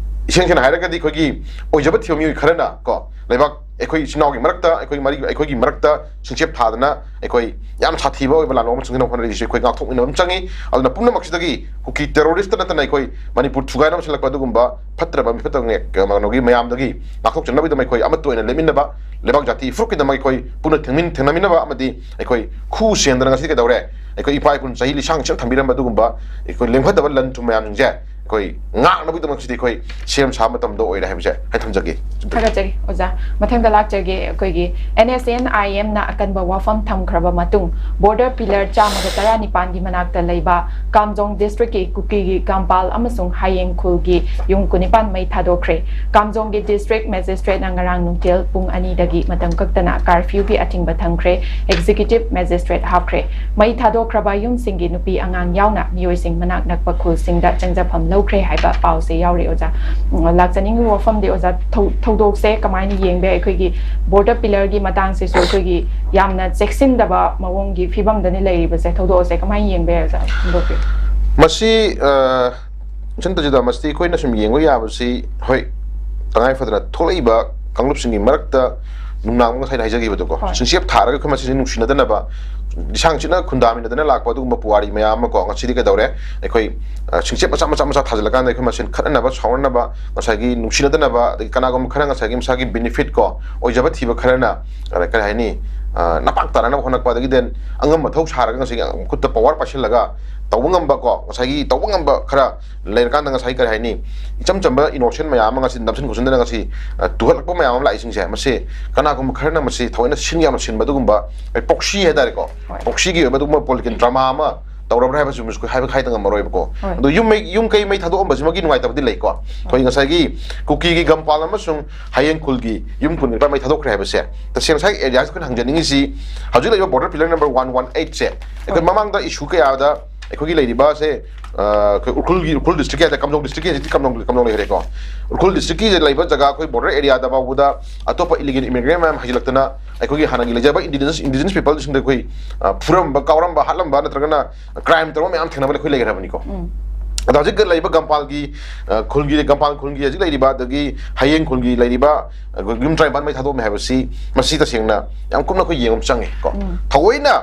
ꯏꯁꯦꯡ ꯁꯦꯡꯅ ꯍꯥꯏꯔꯒꯗꯤ ꯑꯩꯈꯣꯏꯒꯤ ꯑꯣꯏꯖꯕ ꯊꯤꯕ ꯃꯤꯑꯣꯏ ꯈꯔꯅ ꯀꯣ, ꯂꯩꯕꯥꯛ, ꯑꯩꯈꯣꯏ ꯏꯆꯤꯟ ꯏꯅꯥꯎꯒꯤ ꯃꯔꯛꯇ, ꯑꯩꯈꯣꯏ ꯃꯔꯤ, ꯑꯩꯈꯣꯏꯒꯤ ꯃꯔꯛꯇ ꯁꯤꯡꯆꯦꯞ ꯊꯥꯗꯅ ꯑꯩꯈꯣꯏ ꯌꯥꯝ ꯁꯥꯊꯤꯕ ꯑꯣꯏꯕ ꯂꯥꯟꯂꯣꯡ ꯑꯃ ꯆꯪꯁꯤꯟꯅꯕ ꯍꯣꯠꯅꯔꯤꯁꯤ ꯑꯩꯈꯣꯏ ꯉꯥꯛꯊꯣꯛꯃꯤꯟꯅꯕ ꯑꯃ ꯆꯪꯉꯤ꯫ ꯑꯗꯨꯅ ꯄꯨꯝꯅꯃꯛꯁꯤꯗꯒꯤ ꯀꯨꯀꯤ terrorist ꯅꯠꯇꯅ ꯑꯩꯈꯣꯏ ꯃꯅꯤꯄꯨꯔ ꯊꯨꯒꯥꯏꯅꯕ ꯁꯤꯜꯂꯛꯄ ꯑꯗꯨꯒꯨꯝꯕ ꯐꯠꯇ꯭ꯔꯕ ꯃꯤꯐꯠꯇꯕ ꯀꯩꯅꯣꯒꯤ ꯃꯌꯥꯝꯗꯒꯤ ꯉꯥꯛꯊꯣꯛꯆꯅꯕꯒꯤꯗꯃꯛ ꯑꯩꯈꯣꯏ ꯑꯃꯠꯇ ꯑꯣꯏꯅ ꯂꯦꯞꯃꯤꯟꯅꯕ, ꯂꯩꯕꯥꯛ ꯖꯥꯇꯤ ꯏꯐꯨꯔꯨꯞꯀꯤꯗꯃꯛ ꯑꯩꯈꯣꯏ ꯄꯨꯟꯅ ꯊꯦꯡꯃꯤꯟ-, ꯊꯦꯡꯅꯃꯤꯟꯅꯕ ꯑꯃꯗꯤ ꯑꯩꯈꯣꯏ ꯈꯨ ꯁꯦꯡꯗꯅ ꯉꯁꯤꯗꯤ ꯀꯩꯗꯧꯔꯦ? ꯑꯩꯈꯣꯏ ꯏꯄꯥ ꯏꯄꯨꯅ ꯆꯍꯤ ꯂꯤꯁꯥꯡ ꯁꯤꯠꯅ ꯊꯝꯕꯤꯔꯝꯕ ꯑꯗꯨꯒꯨꯝꯕ ꯑꯩꯈꯣꯏ ꯂꯦꯡꯐꯠꯇꯕ ꯂꯟ ꯊꯨꯝ ꯃꯌꯥꯝꯁꯤꯡꯁꯦ ꯑꯩꯈꯣꯏ ꯉꯥꯛꯅꯕꯒꯤꯗꯃꯛꯁꯤꯗꯤ ꯑꯩꯈꯣꯏ ꯁꯦꯝ ꯁꯥꯕ ꯃꯇꯝꯗ ꯑꯣꯏꯔꯦ ꯍꯥꯏꯕꯁꯦ ꯑꯩ ꯊꯝꯖꯒꯦ꯫ ꯊꯥꯒꯠꯆꯔꯤ ꯑꯣꯖꯥ꯫ ꯃꯊꯪꯗ ꯂꯥꯛꯆꯒꯦ, ꯑꯩꯈꯣꯏꯒꯤ N S N I M ꯅ ꯑꯀꯟꯕ ꯋꯥꯐꯝ ꯊꯝꯈ꯭ꯔꯕ ꯃꯇꯨꯡ, border pillar ꯆꯥꯝꯃꯒ ꯇꯔꯥꯅꯤꯄꯥꯟꯒꯤ ꯃꯅꯥꯛꯇ ꯂꯩꯕ ꯀꯥꯝꯖꯣꯡ district ꯀꯤ ꯀꯨꯀꯤꯒꯤ ꯀꯥꯝꯄꯥꯜ ꯑꯃꯁꯨꯡ ꯍꯥꯌꯦꯡ ꯈꯨꯜꯒꯤ ꯌꯨꯝ ꯀꯨꯟꯅꯤꯄꯥꯟ ꯃꯩ ꯊꯥꯗꯣꯛꯈ꯭ꯔꯦ꯫ ꯀꯥꯝꯖꯣꯡꯒꯤ district magistrate ꯅ ꯉꯔꯥꯡ ꯅꯨꯡꯊꯤꯜ ꯄꯨꯡ ꯑꯅꯤꯗꯒꯤ ꯃꯇꯝ ꯀꯛꯇꯅ curfew ꯒꯤ ꯑꯊꯤꯡꯕ ꯊꯝꯈ꯭ꯔꯦ꯫ Executive magistrate ꯍꯥꯞꯈ꯭ꯔꯦ꯫ ꯃꯩ ꯊꯥꯗꯣꯛꯈ꯭ꯔꯕ ꯌꯨꯝꯁꯤꯡꯒꯤ ꯅꯨꯄꯤ ꯑꯉꯥꯡ ꯌꯥꯎꯅ ꯃꯤꯑꯣꯏꯁꯤꯡ ꯃꯅꯥꯛ ꯅꯛꯄ ꯈꯨꯜꯁꯤꯡꯗ ꯆꯪꯖꯐꯝ ꯂꯧꯈ꯭ꯔꯦ ꯍꯥꯏꯕ ꯄꯥꯎꯁꯦ ꯌꯥꯎꯔꯤ ꯑꯣꯖꯥ꯫ ꯎꯝ, ꯂꯥꯛꯆꯅꯤꯡꯉꯤꯕ ꯋꯥꯐꯝꯗꯤ ꯑꯣꯖꯥ, ꯊꯧ-, ꯊꯧꯗꯣꯛꯁꯦ ꯀꯃꯥꯏꯅ ꯌꯦꯡꯕ ꯌꯥꯏ? ꯑꯩꯈꯣꯏꯒꯤ border pillar ꯒꯤ ꯃꯇꯥꯡꯁꯤꯁꯨ ꯑꯩꯈꯣꯏꯒꯤ ꯌꯥꯝꯅ ꯆꯦꯛꯁꯤꯟꯗꯕ ꯃꯑꯣꯡꯒꯤ ꯐꯤꯕꯝꯗꯅꯤ ꯂꯩꯔꯤꯕꯁꯦ꯫ ꯊꯧꯗꯣꯛ ꯑꯁꯦ ꯀꯃꯥꯏꯅ ꯌꯦꯡꯕ ꯌꯥꯏ ꯑꯣꯖꯥ? ꯐꯣꯡꯗꯣꯛꯄꯤꯌꯨ꯫ ꯃꯁꯤ, ꯑ, ꯏꯆꯟ ꯇꯖꯤꯗ, ꯃꯁꯤ ꯑꯩꯈꯣꯏꯅ ꯁꯨꯝ ꯌꯦꯡꯕ ꯌꯥꯕꯁꯤ, ꯍꯣꯏ, ꯇꯉꯥꯏ ꯐꯗꯅ ꯊꯣꯛꯂꯛꯏꯕ ꯀꯥꯡꯂꯨꯞꯁꯤꯡꯒꯤ ꯃꯔꯛꯇ ꯅꯨꯡꯅꯥꯡ ꯉꯁꯥꯏꯅ ꯍꯥꯏꯖꯈꯤꯕꯗꯣꯀꯣ, ꯍꯣꯏ꯫ ꯆꯤꯡꯆꯦꯞ ꯊꯥꯔꯒ ꯑꯩꯈꯣꯏ ꯃꯁꯦꯟꯁꯦ ꯅꯨꯡꯁꯤꯅꯗꯅꯕ, ꯂꯤꯁꯥꯡ ꯆꯤꯠꯅ ꯈꯨꯟꯗꯥꯃꯤꯟꯅꯗꯅ ꯂꯥꯛꯄ ꯑꯗꯨꯒꯨꯝꯕ ꯄꯨꯋꯥꯔꯤ ꯃꯌꯥꯝ ꯑꯃꯀꯣ, ꯉꯁꯤꯗꯤ ꯀꯩꯗꯧꯔꯦ? ꯑꯩꯈꯣꯏ, ꯑ, ꯆꯤꯡꯆꯦꯞ ꯃꯆꯥ ꯃꯆꯥ ꯃꯆꯥ ꯊꯥꯖꯤꯜꯂꯀꯥꯟꯗ ꯑꯩꯈꯣꯏ ꯃꯁꯦꯟ ꯈꯠꯅꯅꯕ, ꯁꯥꯎꯅꯅꯕ, ꯉꯁꯥꯏꯒꯤ ꯅꯨꯡꯁꯤꯅꯗꯅꯕ, ꯑꯗꯒꯤ ꯀꯅꯥꯒꯨꯝꯕ ꯈꯔ ꯉꯁꯥꯏꯒꯤ ꯃꯁꯥꯒꯤ benefit ꯀꯣ, ꯑꯣꯏꯖꯕ ꯊꯤꯕ ꯈꯔꯅ, ꯑ, ꯀꯔꯤ ꯍꯥꯏꯅꯤ, ꯑ, ꯅꯄꯥꯛ ꯇꯥꯅꯅꯕ ꯍꯣꯠꯅꯔꯛꯄ, ꯑꯗꯒꯤ then ꯑꯉꯝꯕ ꯊꯧ ꯁꯥꯔꯒ ꯉꯁꯥꯏꯒꯤ ꯈꯨꯠꯇ power ꯄꯥꯏꯁꯤꯜꯂꯒ ꯇꯧꯕ ꯉꯝꯕ ꯀꯣ, ꯉꯁꯥꯏꯒꯤ ꯇꯧꯕ ꯉꯝꯕ ꯈꯔ ꯂꯩꯔꯀꯥꯟꯗ ꯉꯁꯥꯏ ꯀꯔꯤ ꯍꯥꯏꯅꯤ, ꯏꯆꯝ ꯆꯝꯕ innocent ꯃꯌꯥꯝ ꯑꯃ ꯉꯁꯤ ꯅꯝꯁꯤꯟ ꯈꯣꯠꯆꯤꯟꯗꯅ ꯉꯁꯤ, ꯑ, ꯇꯨꯍꯠꯂꯛꯄ ꯃꯌꯥꯝ ꯑꯃ ꯂꯥꯛꯏꯁꯤꯡꯁꯦ, ꯃꯁꯤ ꯀꯅꯥꯒꯨꯝꯕ ꯈꯔꯅ ꯃꯁꯤ ꯊꯑꯣꯏꯅ ꯁꯤꯟ ꯌꯥꯝꯅ ꯁꯤꯟꯕ ꯑꯗꯨꯒꯨꯝꯕ, ꯑꯩ proxy ꯍꯥꯏꯇꯥꯔꯦꯀꯣ, ꯍꯣꯏ꯫ Proxyꯒꯤ ꯑꯣꯏꯕ ꯑꯗꯨꯒꯨꯝꯕ political drama ꯑꯃ ꯇꯧꯔꯕ꯭ꯔꯥ ꯍꯥꯏꯕꯁꯤ ꯑꯩꯈꯣꯏ ꯍꯥꯏꯕ ꯍꯥꯏꯗ ꯉꯝꯃꯔꯣꯏꯕꯀꯣ꯫ ꯍꯣꯏ꯫ ꯑꯗꯣ ꯌꯨꯝ ꯃꯩ, ꯌꯨꯝ ꯀꯩ ꯃꯩ ꯊꯥꯗꯣꯛꯑꯝꯕꯁꯤꯃꯒꯤ ꯅꯨꯡꯉꯥꯏꯇꯕꯗꯤ ꯂꯩꯀꯣ꯫ ꯑꯩꯈꯣꯏ ꯉꯁꯥꯏꯒꯤ ꯀꯨꯀꯤꯒꯤ ꯒꯝꯄꯥꯜ ꯑꯃꯁꯨꯡ ꯍꯌꯦꯡ ꯈꯨꯜꯒꯤ ꯌꯨꯝ ꯀꯨꯟ ꯅꯤꯄꯥꯟ ꯃꯩ ꯊꯥꯗꯣꯛꯈ꯭ꯔꯦ ꯍꯥꯏꯕꯁꯦ, ꯇꯁꯦꯡꯅ ꯉꯁꯥꯏ areaꯁꯦ ꯑꯩꯈꯣꯏꯅ ꯍꯪꯖꯅꯤꯡꯉꯤꯁꯤ, ꯍꯧꯖꯤꯛ ꯂꯩꯔꯤꯕ border pillar number one one eight ꯁꯦ, ꯑꯩꯈꯣꯏ ꯍꯣꯏ꯫ ꯃꯃꯥꯡꯗ issue ꯀꯌꯥꯗ ꯑꯩꯈꯣꯏꯒꯤ ꯂꯩꯔꯤꯕꯁꯦ, ꯑ, ꯑꯩꯈꯣꯏ ꯎꯈ꯭ꯔꯨꯜꯒꯤ, ꯎꯈ꯭ꯔꯨꯜ districtꯀꯤ ꯍꯥꯏꯇꯥꯔꯦ, ꯀꯝꯖꯣꯡ districtꯀꯤ, ꯍꯧꯖꯤꯛꯇꯤ ꯀꯝꯖꯣꯡ, ꯀꯝꯖꯣꯡ ꯂꯩꯈ꯭ꯔꯦꯀꯣ꯫ ꯎꯈ꯭ꯔꯨꯜ districtꯀꯤ ꯂꯩꯕ ꯖꯒꯥ ꯑꯩꯈꯣꯏ border areaꯗ ꯐꯥꯎꯕꯗ ꯑꯇꯣꯞꯄ illegal immigrant ꯃꯌꯥꯝ ꯍꯩꯖꯤꯜꯂꯛꯇꯅ ꯑꯩꯈꯣꯏꯒꯤ ꯍꯥꯟꯅꯒꯤ ꯂꯩꯖꯕ indigenous, indigenous peopleꯁꯤꯡꯗ ꯑꯩꯈꯣꯏ, ꯑ, ꯐꯨꯔꯝꯕ, ꯀꯥꯎꯔꯝꯕ, ꯍꯥꯠꯂꯝꯕ ꯅꯠꯇ꯭ꯔꯒꯅ crime ꯇꯧꯕ ꯃꯌꯥꯝ ꯊꯦꯡꯅꯕ ꯑꯩꯈꯣꯏ ꯂꯩꯈ꯭ꯔꯕꯅꯤꯀꯣ꯫ ꯎꯝ꯫ ꯑꯗꯣ ꯍꯧꯖꯤꯛ ꯂꯩꯔꯤꯕ ꯒꯝꯄꯥꯜꯒꯤ, ꯑ, ꯈꯨꯜꯒꯤ, ꯒꯝꯄꯥꯜ ꯈꯨꯜꯒꯤ ꯍꯧꯖꯤꯛ ꯂꯩꯔꯤꯕ, ꯑꯗꯒꯤ ꯍꯌꯦꯡ ꯈꯨꯜꯒꯤ ꯂꯩꯔꯤꯕ, ꯑ, ꯌꯨꯝ ꯇꯔꯥꯅꯤꯄꯥꯟ ꯃꯩ ꯊꯥꯗꯣꯛꯑꯝꯃꯦ ꯍꯥꯏꯕꯁꯤ, ꯃꯁꯤ ꯇꯁꯦꯡꯅ ꯌꯥꯝ ꯀꯨꯞꯅ ꯑꯩꯈꯣꯏ ꯌꯦꯡꯕ ꯑꯃ ꯆꯪꯉꯦ ꯀꯣ꯫ ꯎꯝ꯫ ꯊꯑꯣꯏꯅ,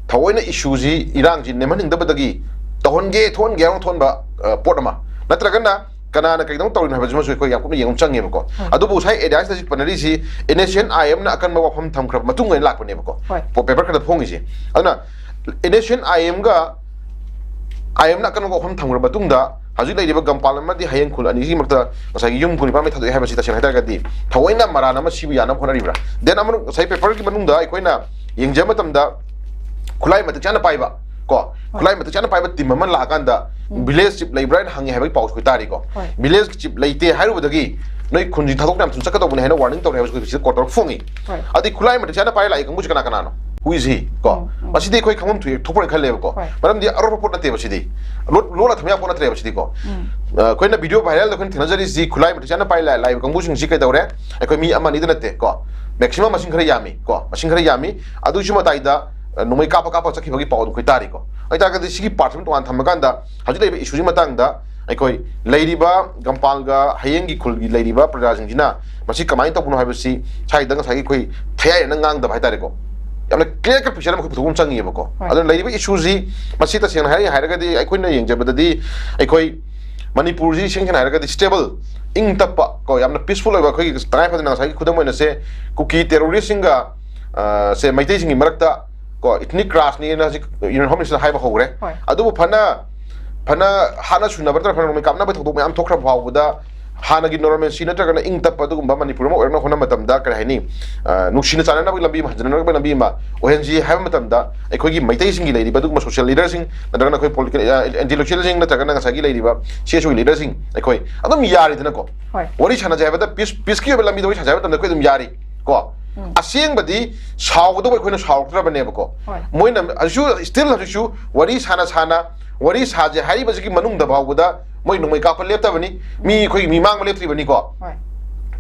ꯊꯑꯣꯏꯅ issueꯁꯤ, ꯏꯔꯥꯡꯁꯤ ꯅꯦꯝꯍꯟꯅꯤꯡꯗꯕꯗꯒꯤ ꯇꯧꯍꯟꯒꯦ, ꯊꯣꯛꯍꯟꯒꯦ ꯍꯥꯏꯅ ꯊꯣꯛꯍꯟꯕ, ꯑ, ꯄꯣꯠ ꯑꯃ ꯅꯠꯇ꯭ꯔꯒꯅ ꯀꯅꯥꯅ ꯀꯩꯗꯧꯅ ꯇꯧꯔꯤꯅꯣ ꯍꯥꯏꯕꯁꯤꯃꯁꯨ ꯑꯩꯈꯣꯏ ꯌꯥꯝ ꯀꯨꯞꯅ ꯌꯦꯡꯕ ꯑꯃ ꯆꯪꯉꯦꯕꯀꯣ꯫ ꯎꯝ꯫ ꯑꯗꯨꯕꯨ ꯉꯁꯥꯏ areaꯁꯤꯗ ꯍꯧꯖꯤꯛ ꯄꯟꯅꯔꯤꯁꯤ NSCN-IMꯅ ꯑꯀꯟꯕ ꯋꯥꯐꯝ ꯊꯝꯈ꯭ꯔꯕ ꯃꯇꯨꯡ ꯑꯣꯏꯅ ꯂꯥꯛꯄꯅꯦꯕꯀꯣ꯫ ꯍꯣꯏ꯫ ꯄꯣ-, paper ꯈꯔꯗ ꯐꯣꯡꯉꯤꯁꯦ꯫ ꯑꯗꯨꯅ NSCN-IMꯒ IMꯅ ꯑꯀꯟꯕ ꯋꯥꯐꯝ ꯊꯝꯈ꯭ꯔꯕ ꯃꯇꯨꯡꯗ ꯍꯧꯖꯤꯛ ꯂꯩꯔꯤꯕ ꯒꯝꯄꯥꯜ ꯑꯃꯗꯤ ꯍꯌꯦꯡ ꯈꯨꯜ ꯑꯅꯤꯁꯤꯒꯤ ꯃꯔꯛꯇ ꯉꯁꯥꯏꯒꯤ ꯌꯨꯝ ꯀꯨꯟ ꯅꯤꯄꯥꯟ ꯃꯩ ꯊꯥꯗꯣꯛꯑꯦ ꯍꯥꯏꯕꯁꯤ ꯇꯁꯦꯡꯅ ꯍꯥꯏꯇꯥꯔꯒꯗꯤ ꯊꯑꯣꯏꯅ ꯃꯔꯥꯟ ꯑꯃ ꯁꯤꯕ ꯌꯥꯅꯕ ꯍꯣꯠꯅꯔꯤꯕ꯭ꯔꯥ? Then ꯑꯃꯅ ꯉꯁꯥꯏ paperꯒꯤ ꯃꯅꯨꯡꯗ ꯑꯩꯈꯣꯏꯅ ꯌꯦꯡꯖꯕ ꯃꯇꯝꯗ ꯈꯨꯠꯂꯥꯏ ꯃꯇꯤꯛ ꯆꯥꯅ ꯄꯥꯏꯕ ꯀꯣ, ꯍꯣꯏ꯫ ꯈꯨꯠꯂꯥꯏ ꯃꯇꯤꯛ ꯆꯥꯅ ꯄꯥꯏꯕ team ꯑꯃ ꯂꯥꯛꯑꯀꯥꯟꯗ ꯎꯝ꯫ Village chief ꯂꯩꯕ꯭ꯔꯥ ꯍꯥꯏꯅ ꯍꯪꯉꯦ ꯍꯥꯏꯕꯒꯤ ꯄꯥꯎꯁꯨ ꯑꯩꯈꯣꯏ ꯇꯥꯔꯤꯀꯣ꯫ ꯍꯣꯏ꯫ Village chief ꯂꯩꯇꯦ ꯍꯥꯏꯔꯨꯕꯗꯒꯤ ꯅꯣꯏ ꯈꯨꯟꯁꯤ ꯊꯥꯗꯣꯛꯇꯅ ꯌꯥꯝ ꯊꯨꯅ ꯆꯠꯀꯗꯧꯕꯅꯤ ꯍꯥꯏꯅ warning ꯇꯧꯔꯦ ꯍꯥꯏꯕꯁꯨ ꯑꯩꯈꯣꯏ ꯁꯤꯗ court ꯐꯣꯡꯉꯤ꯫ ꯍꯣꯏ꯫ ꯑꯗꯩ ꯈꯨꯠꯂꯥꯏ ꯃꯇꯤꯛ ꯆꯥꯅ ꯄꯥꯏꯔ ꯂꯥꯛꯏ ꯀꯥꯡꯕꯨꯁꯤ ꯀꯅꯥ ꯀꯅꯥꯅꯣ? Who is he? ꯀꯣ? ꯎꯝ, ꯎꯝ꯫ ꯃꯁꯤꯗꯤ ꯑꯩꯈꯣꯏ ꯈꯪꯐꯝ ꯊꯣꯛꯏ, ꯊꯣꯛꯄ꯭ꯔꯅ ꯈꯜꯂꯦꯕꯀꯣ꯫ ꯍꯣꯏ꯫ ꯃꯔꯝꯗꯤ ꯑꯔꯣꯞꯄ ꯄꯣꯠ ꯅꯠꯇꯦꯕ ꯁꯤꯗꯤ꯫ ꯂꯣꯠ-, ꯂꯣꯠꯂ ꯊꯝ ꯌꯥꯕ ꯄꯣꯠ ꯅꯠꯇ꯭ꯔꯦꯕ ꯁꯤꯗꯤꯀꯣ꯫ ꯎꯝ꯫ ꯑ, ꯑꯩꯈꯣꯏꯅ video viralꯗ ꯑꯩꯈꯣꯏꯅ ꯊꯦꯡꯅꯖꯔꯤꯁꯤ ꯈꯨꯠꯂꯥꯏ ꯃꯇꯤꯛ ꯆꯥꯅ ꯄꯥꯏ ꯂꯥꯛ-, ꯂꯥꯛꯏꯕ ꯀꯥꯡꯕꯨꯁꯤꯡꯁꯤ ꯀꯩꯗꯧꯔꯦ? ꯑꯩꯈꯣꯏ ꯃꯤ ꯑꯃ ꯑꯅꯤꯗ ꯅꯠꯇꯦ ꯀꯣ꯫ Maximum ꯃꯁꯤꯡ ꯈꯔ ꯌꯥꯝꯃꯤ ꯀꯣ꯫ ꯃꯁꯤꯡ ꯈꯔ ꯌꯥꯝꯃꯤ꯫ ꯑꯗꯨꯒꯤꯁꯨ ꯃꯇꯥꯏꯗ, ꯑ, ꯅꯣꯡꯃꯩ ꯀꯥꯞꯄ ꯀꯥꯞꯄ ꯆꯠꯈꯤꯕꯒꯤ ꯄꯥꯎ ꯑꯗꯨꯝ ꯑꯩꯈꯣꯏ ꯇꯥꯔꯤꯀꯣ꯫ ꯑꯗꯨ ꯑꯣꯏꯇꯥꯔꯒꯗꯤ ꯁꯤꯒꯤ partꯁꯤꯃ ꯇꯣꯉꯥꯟ ꯊꯝꯃꯀꯥꯟꯗ ꯍꯧꯖꯤꯛ ꯂꯩꯔꯤꯕ issueꯁꯤꯒꯤ ꯃꯇꯥꯡꯗ ꯑꯩꯈꯣꯏ ꯂꯩꯔꯤꯕ ꯒꯝꯄꯥꯜꯒ ꯍꯌꯦꯡꯒꯤ ꯈꯨꯜꯒꯤ ꯂꯩꯔꯤꯕ ꯄ꯭ꯔꯖꯥꯁꯤꯡꯁꯤꯅ ꯃꯁꯤ ꯀꯃꯥꯏꯅ ꯇꯧꯕꯅꯣ ꯍꯥꯏꯕꯁꯤ ꯁ꯭ꯋꯥꯏꯗ ꯉꯁꯥꯏꯒꯤ ꯑꯩꯈꯣꯏ ꯊꯌꯥꯏꯅ ꯉꯥꯡꯗꯕ ꯍꯥꯏꯇꯥꯔꯦꯀꯣ, ꯌꯥꯝꯅ clear cut picture ꯑꯃ ꯑꯩꯈꯣꯏ ꯄꯨꯊꯣꯛꯄ ꯑꯃ ꯆꯪꯉꯤꯕꯀꯣ꯫ ꯍꯣꯏ꯫ ꯑꯗꯨꯅ ꯂꯩꯔꯤꯕ issue ꯁꯤ, ꯃꯁꯤ ꯇꯁꯦꯡꯅ ꯍꯥꯏ ꯍꯥꯏꯔꯒꯗꯤ ꯑꯩꯈꯣꯏꯅ ꯌꯦꯡꯖꯕꯗꯗꯤ ꯑꯩꯈꯣꯏ ꯃꯅꯤꯄꯨꯔꯁꯤ ꯏꯁꯦꯡ ꯁꯦꯡꯅ ꯍꯥꯏꯔꯒꯗꯤ stable, ꯏꯪ ꯇꯞꯄ ꯀꯣ, ꯌꯥꯝꯅ peaceful ꯑꯣꯏꯕ, ꯑꯩꯈꯣꯏꯒꯤ ꯇꯉꯥꯏ ꯐꯗꯅ ꯉꯁꯥꯏꯒꯤ ꯈꯨꯗꯝ ꯑꯣꯏꯅ ꯁꯦ ꯀꯨꯀꯤ terrorist ꯁꯤꯡꯒ, ꯑ, ꯁꯦ ꯃꯩꯇꯩꯁꯤꯡꯒꯤ ꯃꯔꯛꯇ ꯀꯣ, ethnic clash ꯅꯤꯅ ꯍꯧꯖꯤꯛ Union Home Minister ꯅ ꯍꯥꯏꯕ ꯍꯧꯈ꯭ꯔꯦ꯫ ꯍꯣꯏ꯫ ꯑꯗꯨꯕꯨ ꯐꯅ ꯐꯅ ꯍꯥꯠꯅ ꯁꯨꯅꯕ ꯅꯠꯇ꯭ꯔꯒ ꯐꯅ ꯅꯣꯡꯃꯩ ꯀꯥꯞꯅꯕ ꯊꯧꯗꯣꯛ ꯃꯌꯥꯝ ꯊꯣꯛꯈ꯭ꯔꯕ ꯐꯥꯎꯕꯗ ꯍꯥꯟꯅꯒꯤ normalcy ꯅꯠꯇ꯭ꯔꯒꯅ ꯏꯪ ꯇꯞꯄ ꯑꯗꯨꯒꯨꯝꯕ ꯃꯅꯤꯄꯨꯔ ꯑꯃ ꯑꯣꯏꯔꯛꯅꯕ ꯍꯣꯠꯅꯕ ꯃꯇꯝꯗ, ꯀꯔꯤ ꯍꯥꯏꯅꯤ, ꯑ, ꯅꯨꯡꯁꯤꯅ ꯆꯥꯟꯅꯅꯕꯒꯤ ꯂꯝꯕꯤ ꯑꯃ, ꯍꯟꯖꯤꯟꯅꯅꯕꯒꯤ ꯂꯝꯕꯤ ꯑꯃ ꯑꯣꯏꯍꯟꯁꯤ ꯍꯥꯏꯕ ꯃꯇꯝꯗ ꯑꯩꯈꯣꯏꯒꯤ ꯃꯩꯇꯩꯁꯤꯡꯒꯤ ꯂꯩꯔꯤꯕ ꯑꯗꯨꯒꯨꯝꯕ social leader ꯁꯤꯡ ꯅꯠꯇ꯭ꯔꯒꯅ ꯑꯩꯈꯣꯏ political, ꯑ, intellectual ꯁꯤꯡ ꯅꯠꯇ꯭ꯔꯒꯅ ꯉꯁꯥꯏꯒꯤ ꯂꯩꯔꯤꯕ C S O ꯒꯤ leader ꯁꯤꯡ ꯑꯩꯈꯣꯏ ꯑꯗꯨꯝ ꯌꯥꯔꯤꯗꯅꯀꯣ꯫ ꯍꯣꯏ꯫ ꯋꯥꯔꯤ ꯁꯥꯟꯅꯖꯦ ꯍꯥꯏꯕꯗ peace, peace ꯀꯤ ꯑꯣꯏꯕ ꯂꯝꯕꯤꯗ ꯋꯥꯔꯤ ꯁꯥꯟꯅꯖꯦ ꯍꯥꯏꯕ ꯃꯇꯝꯗ ꯑꯩꯈꯣꯏ ꯑꯗꯨꯝ ꯌꯥꯔꯤ ꯀꯣ꯫ ꯎꯝ꯫ ꯑꯁꯦꯡꯕꯗꯤ ꯁꯥꯎꯒꯗꯧꯕ ꯑꯩꯈꯣꯏꯅ ꯁꯥꯎꯔꯛꯇ꯭ꯔꯕꯅꯦꯕꯀꯣ꯫ ꯍꯣꯏ꯫ ꯃꯣꯏꯅ ꯍꯧꯖꯤꯛꯁꯨ, still ꯍꯧꯖꯤꯛꯁꯨ ꯋꯥꯔꯤ ꯁꯥꯟꯅ ꯁꯥꯟꯅ ꯋꯥꯔꯤ ꯁꯥꯖꯦ ꯍꯥꯏꯔꯤꯕꯁꯤꯒꯤ ꯃꯅꯨꯡꯗ ꯐꯥꯎꯕꯗ ꯃꯣꯏ ꯅꯣꯡꯃꯩ ꯀꯥꯞꯄ ꯂꯦꯞꯇꯕꯅꯤ, ꯃꯤ ꯑꯩꯈꯣꯏꯒꯤ ꯃꯤ ꯃꯥꯡꯕ ꯂꯦꯞꯇ꯭ꯔꯤꯕꯅꯤꯀꯣ꯫ ꯍꯣꯏ꯫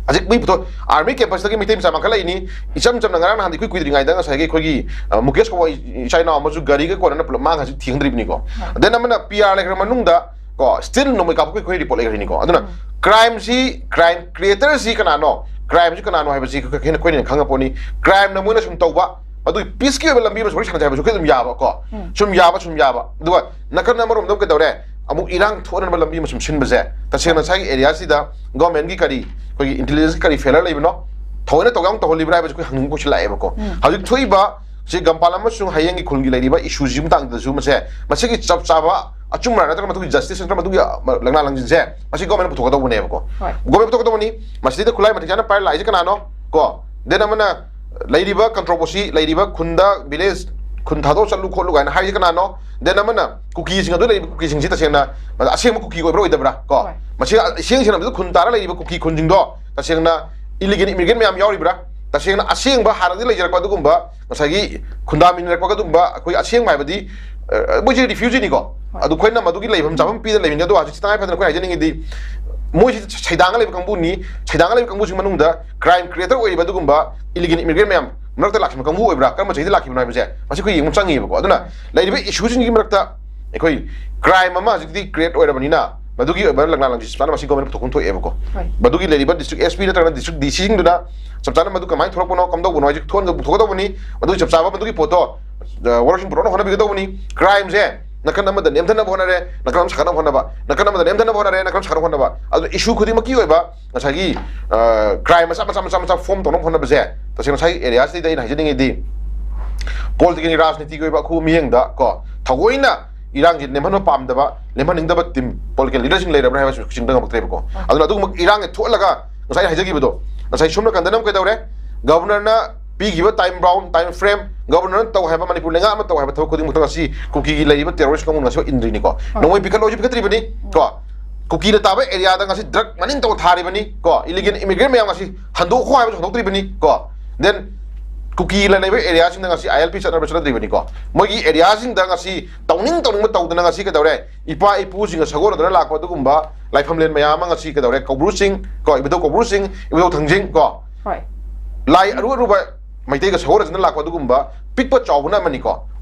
ꯍꯧꯖꯤꯛ ꯃꯤ ꯄꯨꯊꯣꯛ, army campus ꯇꯒꯤ ꯃꯩꯇꯩ ꯃꯆꯥ ꯃꯥꯡꯈꯠꯂꯛꯏꯅꯤ꯫ ꯏꯆꯝ ꯆꯝꯅ ꯉꯔꯥꯡ ꯅꯍꯥꯟꯗꯤ ꯏꯀꯨꯏ ꯀꯨꯏꯗ꯭ꯔꯤꯉꯩꯗ ꯉꯁꯥꯏꯒꯤ ꯑꯩꯈꯣꯏꯒꯤ, ꯑ, ꯃꯨꯀꯦꯁ ꯀꯧꯕ ꯏꯆꯥ ꯏꯅꯥꯎ ꯑꯃꯁꯨ ꯒꯥꯔꯤꯒ ꯀꯣꯟꯅꯅ ꯄꯨꯂꯞ ꯃꯥꯡ ꯍꯧꯖꯤꯛ ꯊꯤꯈꯪꯗ꯭ꯔꯤꯕꯅꯤꯀꯣ꯫ Then ꯑꯃꯅ P R ꯂꯩꯈ꯭ꯔ ꯃꯅꯨꯡꯗ ꯀꯣ, still ꯅꯣꯡꯃꯩ ꯀꯥꯞꯄꯒꯤ ꯑꯩꯈꯣꯏ report ꯂꯩꯈ꯭ꯔꯤꯅꯤꯀꯣ꯫ ꯑꯗꯨꯅ crime ꯁꯤ, crime creator ꯁꯤ ꯀꯅꯥꯅꯣ, crime ꯁꯤ ꯀꯅꯥꯅꯣ ꯍꯥꯏꯕꯁꯤ ꯑꯩꯈꯣꯏ, ꯑꯩꯈꯣꯏꯅ ꯈꯪꯉꯛꯄꯅꯤ꯫ Crime ꯅ ꯃꯣꯏꯅ ꯁꯨꯝ ꯇꯧꯕ, ꯑꯗꯨꯒꯤ peace ꯀꯤ ꯑꯣꯏꯕ ꯂꯝꯕꯤ ꯑꯃꯁꯨ ꯋꯥꯔꯤ ꯁꯥꯟꯅꯁꯦ ꯍꯥꯏꯕꯁꯨ ꯑꯩꯈꯣꯏ ꯑꯗꯨꯝ ꯌꯥꯕ ꯀꯣ꯫ ꯎꯝ꯫ ꯁꯨꯝ ꯌꯥꯕ, ꯁꯨꯝ ꯌꯥꯕ꯫ ꯑꯗꯨꯒ ꯅꯥꯀꯟ ꯑꯃꯔꯣꯝꯗ ꯑꯃꯨꯛ ꯀꯩꯗꯧꯔꯦ? ꯑꯃꯨꯛ ꯏꯔꯥꯡ ꯊꯣꯛꯍꯟꯅꯕ ꯂꯝꯕꯤ ꯑꯃ ꯁꯨꯝ ꯁꯤꯟꯕꯁꯦ, ꯇꯁꯦꯡꯅ ꯉꯁꯥꯏꯒꯤ area ꯁꯤꯗ government ꯀꯤ ꯀꯔꯤ, ꯑꯩꯈꯣꯏꯒꯤ intelligence ꯀꯤ ꯀꯔꯤ failure ꯂꯩꯕꯅꯣ? ꯊꯑꯣꯏꯅ ꯇꯧꯒꯦ ꯌꯥꯎꯅ ꯇꯧꯍꯜꯂꯤꯕ꯭ꯔꯥ ꯍꯥꯏꯕꯁꯦ ꯑꯩꯈꯣꯏ ꯍꯪꯅꯤꯡꯕ ꯑꯣꯏꯁꯤꯜꯂꯛꯑꯦꯕꯀꯣ꯫ ꯎꯝ꯫ ꯍꯧꯖꯤꯛ ꯊꯣꯛꯏꯕ ꯁꯤ ꯒꯝꯄꯥꯜ ꯑꯃꯁꯨꯡ ꯍꯌꯦꯡꯒꯤ ꯈꯨꯜꯒꯤ ꯂꯩꯔꯤꯕ issue ꯁꯤꯒꯤ ꯃꯇꯥꯡꯗꯁꯨ ꯃꯁꯦ, ꯃꯁꯤꯒꯤ ꯆꯞ ꯆꯥꯕ ꯑꯆꯨꯝꯕ꯭ꯔꯥ ꯅꯠꯇ꯭ꯔꯒ ꯃꯗꯨꯒꯤ justice ꯅꯠꯇ꯭ꯔꯒ ꯃꯗꯨꯒꯤ, ꯑ, ꯂꯪꯅꯥ ꯂꯪꯖꯤꯟꯁꯦ ꯃꯁꯤ government ꯅ ꯄꯨꯊꯣꯛꯀꯗꯧꯕꯅꯦꯕꯀꯣ꯫ ꯍꯣꯏ꯫ Government ꯄꯨꯊꯣꯛꯀꯗꯧꯕꯅꯤ꯫ ꯃꯁꯤꯗꯩꯗ ꯈꯨꯠꯂꯥꯏ ꯃꯇꯤꯛ ꯆꯥꯅ ꯄꯥꯏꯔ ꯂꯥꯛꯏꯁꯦ ꯀꯅꯥꯅꯣ? ꯀꯣ? Then ꯑꯃꯅ ꯂꯩꯔꯤꯕ controversy, ꯂꯩꯔꯤꯕ ꯈꯨꯟꯗ village, ꯈꯨꯟ ꯊꯥꯗꯣꯛꯑ ꯆꯠꯂꯨ ꯈꯣꯠꯂꯨ ꯀꯥꯏꯅ ꯍꯥꯏꯔꯤꯁꯦ ꯀꯅꯥꯅꯣ? Then ꯑꯃꯅ ꯀꯨꯀꯤꯁꯤꯡ, ꯑꯗꯨ ꯂꯩꯔꯤꯕ ꯀꯨꯀꯤꯁꯤꯡꯁꯤ ꯇꯁꯦꯡꯅ ꯑꯁꯦꯡꯕ ꯀꯨꯀꯤ ꯑꯣꯏꯕ꯭ꯔꯥ ꯑꯣꯏꯗꯕ꯭ꯔꯥ? ꯀꯣ? ꯍꯣꯏ꯫ ꯃꯁꯤ ꯏꯁꯦꯡ ꯁꯦꯡꯅ ꯈꯨꯟ ꯇꯥꯔ ꯂꯩꯔꯤꯕ ꯀꯨꯀꯤ ꯈꯨꯟꯁꯤꯡꯗꯣ ꯇꯁꯦꯡꯅ illegal immigrant ꯃꯌꯥꯝ ꯌꯥꯎꯔꯤꯕ꯭ꯔꯥ? ꯇꯁꯦꯡꯅ ꯑꯁꯦꯡꯕ ꯍꯥꯟꯅꯗꯤ ꯂꯩꯖꯔꯛꯄ ꯑꯗꯨꯒꯨꯝꯕ ꯉꯁꯥꯏꯒꯤ ꯈꯨꯟꯗꯥꯃꯤꯟꯅꯔꯛꯄ ꯑꯗꯨꯒꯨꯝꯕ ꯑꯩꯈꯣꯏ ꯑꯁꯦꯡꯕ ꯍꯥꯏꯕꯗꯤ, ꯑ, ꯃꯣꯏꯁꯦ refugee ꯅꯤꯀꯣ꯫ ꯍꯣꯏ꯫ ꯑꯗꯨ ꯑꯩꯈꯣꯏꯅ ꯃꯗꯨꯒꯤ ꯂꯩꯐꯝ ꯆꯥꯐꯝ ꯄꯤꯗꯅ ꯂꯩꯕꯅꯤ꯫ ꯑꯗꯣ ꯍꯧꯖꯤꯛꯁꯤ ꯇꯉꯥꯏ ꯐꯗꯅ ꯑꯩꯈꯣꯏ ꯍꯥꯏꯖꯅꯤꯡꯉꯤꯗꯤ ꯃꯣꯏꯁꯤ ꯁꯩꯗꯥꯡꯉ ꯂꯩꯕ ꯀꯥꯡꯕꯨꯅꯤ꯫ ꯁꯩꯗꯥꯡꯉ ꯂꯩꯕ ꯀꯥꯡꯕꯨꯁꯤꯒꯤ ꯃꯅꯨꯡꯗ crime creator ꯑꯣꯏꯔꯤꯕ ꯑꯗꯨꯒꯨꯝꯕ illegal immigrant ꯃꯌꯥꯝ ꯃꯔꯛꯇ ꯂꯥꯛꯈꯤꯕ ꯀꯥꯡꯕꯨ ꯑꯣꯏꯕ꯭ꯔꯥ, ꯀꯔꯝꯕ ꯆꯍꯤꯗ ꯂꯥꯛꯈꯤꯕꯅꯣ ꯍꯥꯏꯕꯁꯦ ꯃꯁꯤ ꯑꯩꯈꯣꯏ ꯌꯦꯡꯕ ꯆꯪꯉꯤꯕꯀꯣ꯫ ꯑꯗꯨꯅ ꯂꯩꯔꯤꯕ issue ꯁꯤꯡꯒꯤ ꯃꯔꯛꯇ ꯑꯩꯈꯣꯏ crime ꯑꯃ ꯍꯧꯖꯤꯛꯇꯤ create ꯑꯣꯏꯔꯕꯅꯤꯅ ꯃꯗꯨꯒꯤ ꯑꯣꯏꯕ ꯂꯪꯂꯥ ꯂꯪꯁꯤ ꯆꯞ ꯆꯥꯅ ꯃꯁꯤ ꯒꯣꯔꯃꯦꯟ ꯄꯨꯊꯣꯛꯐꯝ ꯊꯣꯛꯑꯦꯕꯀꯣ꯫ ꯍꯣꯏ꯫ ꯃꯗꯨꯒꯤ ꯂꯩꯔꯤꯕ ꯗꯤꯁꯇ꯭ꯔꯤꯛ ꯑꯦꯁ ꯄꯤ ꯅꯠꯇ꯭ꯔꯒꯅ ꯗꯤꯁꯇ꯭ꯔꯤꯛ ꯗꯤ ꯁꯤꯁꯤꯡꯗꯨꯅ ꯆꯞ ꯆꯥꯅ ꯃꯗꯨ ꯀꯃꯥꯏꯅ ꯊꯣꯛꯂꯛꯄꯅꯣ, ꯀꯝꯗꯧꯕꯅꯣ ꯍꯥꯏꯁꯦ ꯊꯣꯛꯍꯟꯒ-, ꯄꯨꯊꯣꯛꯀꯗꯧꯕꯅꯤ꯫ ꯃꯗꯨꯒꯤ ꯆꯞ ꯆꯥꯕ ꯃꯗꯨꯒꯤ ꯄꯣꯠꯇꯣ, ꯑ, ꯋꯥꯔꯣꯏꯁꯤꯟ ꯄꯨꯔꯛꯅ ꯍꯣꯠꯅꯕꯤꯒꯗꯧꯕꯅꯤ꯫ ꯀ꯭ꯔꯥꯏꯝꯁꯦ ꯅꯥꯀꯟ ꯑꯃꯗ ꯅꯦꯝꯊꯅꯕ ꯍꯣꯠꯅꯔꯦ, ꯅꯥꯀꯟ ꯑꯃ ꯁꯥꯒꯠꯅꯕ ꯍꯣꯠꯅꯕ, ꯅꯥꯀꯟ ꯑꯃꯗ ꯅꯦꯝꯊꯅꯕ ꯍꯣꯠꯅꯔꯦ, ꯅꯥꯀꯟ ꯑꯃ ꯁꯥꯒꯠꯅꯕ ꯍꯣꯠꯅꯕ꯫ ꯑꯗꯨꯅ ꯏꯁꯨ ꯈꯨꯗꯤꯡꯃꯛꯀꯤ ꯑꯣꯏꯕ ꯉꯁꯥꯏꯒꯤ, ꯑ, ꯀ꯭ꯔꯥꯏꯝ ꯃꯆꯥ ꯃꯆꯥ ꯃꯆꯥ ꯃꯆꯥ ꯐꯣꯝ ꯇꯧꯅꯕ ꯍꯣꯠꯅꯕꯁꯦ, ꯇꯁꯦꯡꯅ ꯉꯁꯥꯏꯒꯤ ꯑꯦꯔꯤꯌꯥꯁꯤꯗꯩꯗ ꯑꯩꯅ ꯍꯥꯏꯖꯅꯤꯡꯉꯤꯗꯤ, ꯄꯣꯂꯤꯇꯤꯀꯦꯜ ꯔꯥꯖꯅꯤꯇꯤꯒꯤ ꯑꯣꯏꯕ ꯑꯩꯈꯣꯏ ꯃꯤꯠꯌꯦꯡꯗ ꯀꯣ, ꯊꯑꯣꯏꯅ ꯏꯔꯥꯡꯁꯤ ꯅꯦꯝꯍꯟꯕ ꯄꯥꯝꯗꯕ, ꯅꯦꯝꯍꯟꯅꯤꯡꯗꯕ ꯇꯤꯝ, ꯄꯣꯂꯤꯇꯤꯀꯦꯜ ꯂꯤꯗꯔꯁꯤꯡ ꯂꯩꯔꯕ꯭ꯔꯥ ꯍꯥꯏꯕꯁꯨ ꯆꯤꯡꯗ ꯉꯝꯃꯛꯇ꯭ꯔꯦꯕꯀꯣ꯫ ꯑꯗꯨꯅ ꯑꯗꯨꯒꯨꯝꯕ ꯏꯔꯥꯡꯁꯦ ꯊꯣꯛꯍꯜꯂꯒ ꯉꯁꯥꯏ ꯑꯩꯅ ꯍꯥꯏꯖꯈꯤꯕꯗꯣ, ꯉꯁꯥꯏ ꯁꯣꯝ ꯅꯥꯀꯟꯗꯅ ꯑꯃꯨꯛ ꯀꯩꯗꯧꯔꯦ? ꯒꯕꯔꯅꯔꯅ ꯄꯤꯈꯤꯕ ꯇꯥꯏꯝ ꯕꯥꯎꯟ, ꯇꯥꯏꯝ ꯐ꯭ꯔꯦꯝ, ꯒꯕꯔꯅꯔꯅ ꯇꯧ ꯍꯥꯏꯕ, ꯃꯅꯤꯄꯨꯔ ꯂꯩꯉꯥꯛ ꯑꯃ ꯇꯧ ꯍꯥꯏꯕ ꯊꯕꯛ ꯈꯨꯗꯤꯡꯃꯛꯇ ꯉꯁꯤ ꯀꯨꯀꯤꯒꯤ ꯂꯩꯔꯤꯕ ꯇꯦꯔꯣꯔꯤꯁ ꯀꯥꯡꯕꯨꯅ ꯉꯁꯤ ꯏꯟꯗ꯭ꯔꯤꯅꯤꯀꯣ꯫ ꯅꯣꯡꯃꯩ ꯄꯤꯈꯠꯂꯣꯏꯁꯨ ꯄꯤꯈꯠꯇ꯭ꯔꯤꯕꯅꯤ ꯀꯣ꯫ ꯀꯨꯀꯤꯅ ꯇꯥꯕ ꯑꯦꯔꯤꯌꯥꯗ ꯉꯁꯤ ꯗ꯭ꯔꯒ ꯃꯅꯤꯡ ꯇꯧ ꯊꯥꯔꯤꯕꯅꯤ ꯀꯣ꯫ ꯏꯂꯤꯒꯦꯜ ꯏꯃꯤꯒ꯭ꯔꯦꯟ ꯃꯌꯥꯝ ꯉꯁꯤ ꯍꯟꯗꯣꯛꯈꯣ ꯍꯥꯏꯕꯁꯨ ꯍꯟꯗꯣꯛꯇ꯭ꯔꯤꯕꯅꯤ ꯀꯣ꯫ ꯗꯦꯟ ꯀꯨꯀꯤ ꯂꯩꯕ ꯑꯦꯔꯤꯌꯥꯁꯤꯡꯗ ꯉꯁꯤ ꯑꯥꯏ ꯑꯦꯜ ꯄꯤ ꯆꯠꯅꯕ꯭ꯔꯥ ꯆꯠꯅꯗ꯭ꯔꯤꯕꯅꯤꯀꯣ꯫ ꯃꯣꯏꯒꯤ ꯑꯦꯔꯤꯌꯥꯁꯤꯡꯗ ꯉꯁꯤ ꯇꯧꯅꯤꯡ ꯇꯧꯅꯤꯡꯕ ꯇꯧꯗꯅ ꯉꯁꯤ ꯀꯩꯗꯧꯔꯦ? ꯏꯄꯥ ꯏꯄꯨꯁꯤꯡꯒ ꯁꯒꯣꯜꯅꯗꯅ ꯂꯥꯛꯄ ꯑꯗꯨꯒꯨꯝꯕ ꯂꯥꯏꯐꯝꯂꯦꯟ ꯃꯌꯥꯝ ꯑꯃ ꯉꯁꯤ ꯀꯩꯗꯧꯔꯦ? ꯀꯧꯕ꯭ꯔꯨ ꯆꯤꯡ ꯀꯣ, ꯏꯕꯨꯙꯧ ꯀꯧꯕ꯭ꯔꯨ ꯆꯤꯡ, ꯏꯕꯨꯙꯧ ꯊꯥꯡꯖꯤꯡ ꯀꯣ, ꯍꯣꯏ꯫ ꯂꯥꯏ ꯑꯔꯨ ꯑꯔꯨꯕ ꯃꯩꯇꯩꯒ ꯁꯒꯣꯜꯅꯗꯅ ꯂꯥꯛꯄ ꯑꯗꯨꯒꯨꯝꯕ ꯄꯤꯛꯄ ꯆꯥꯎꯕꯅ ꯑꯃꯅꯤꯀꯣ꯫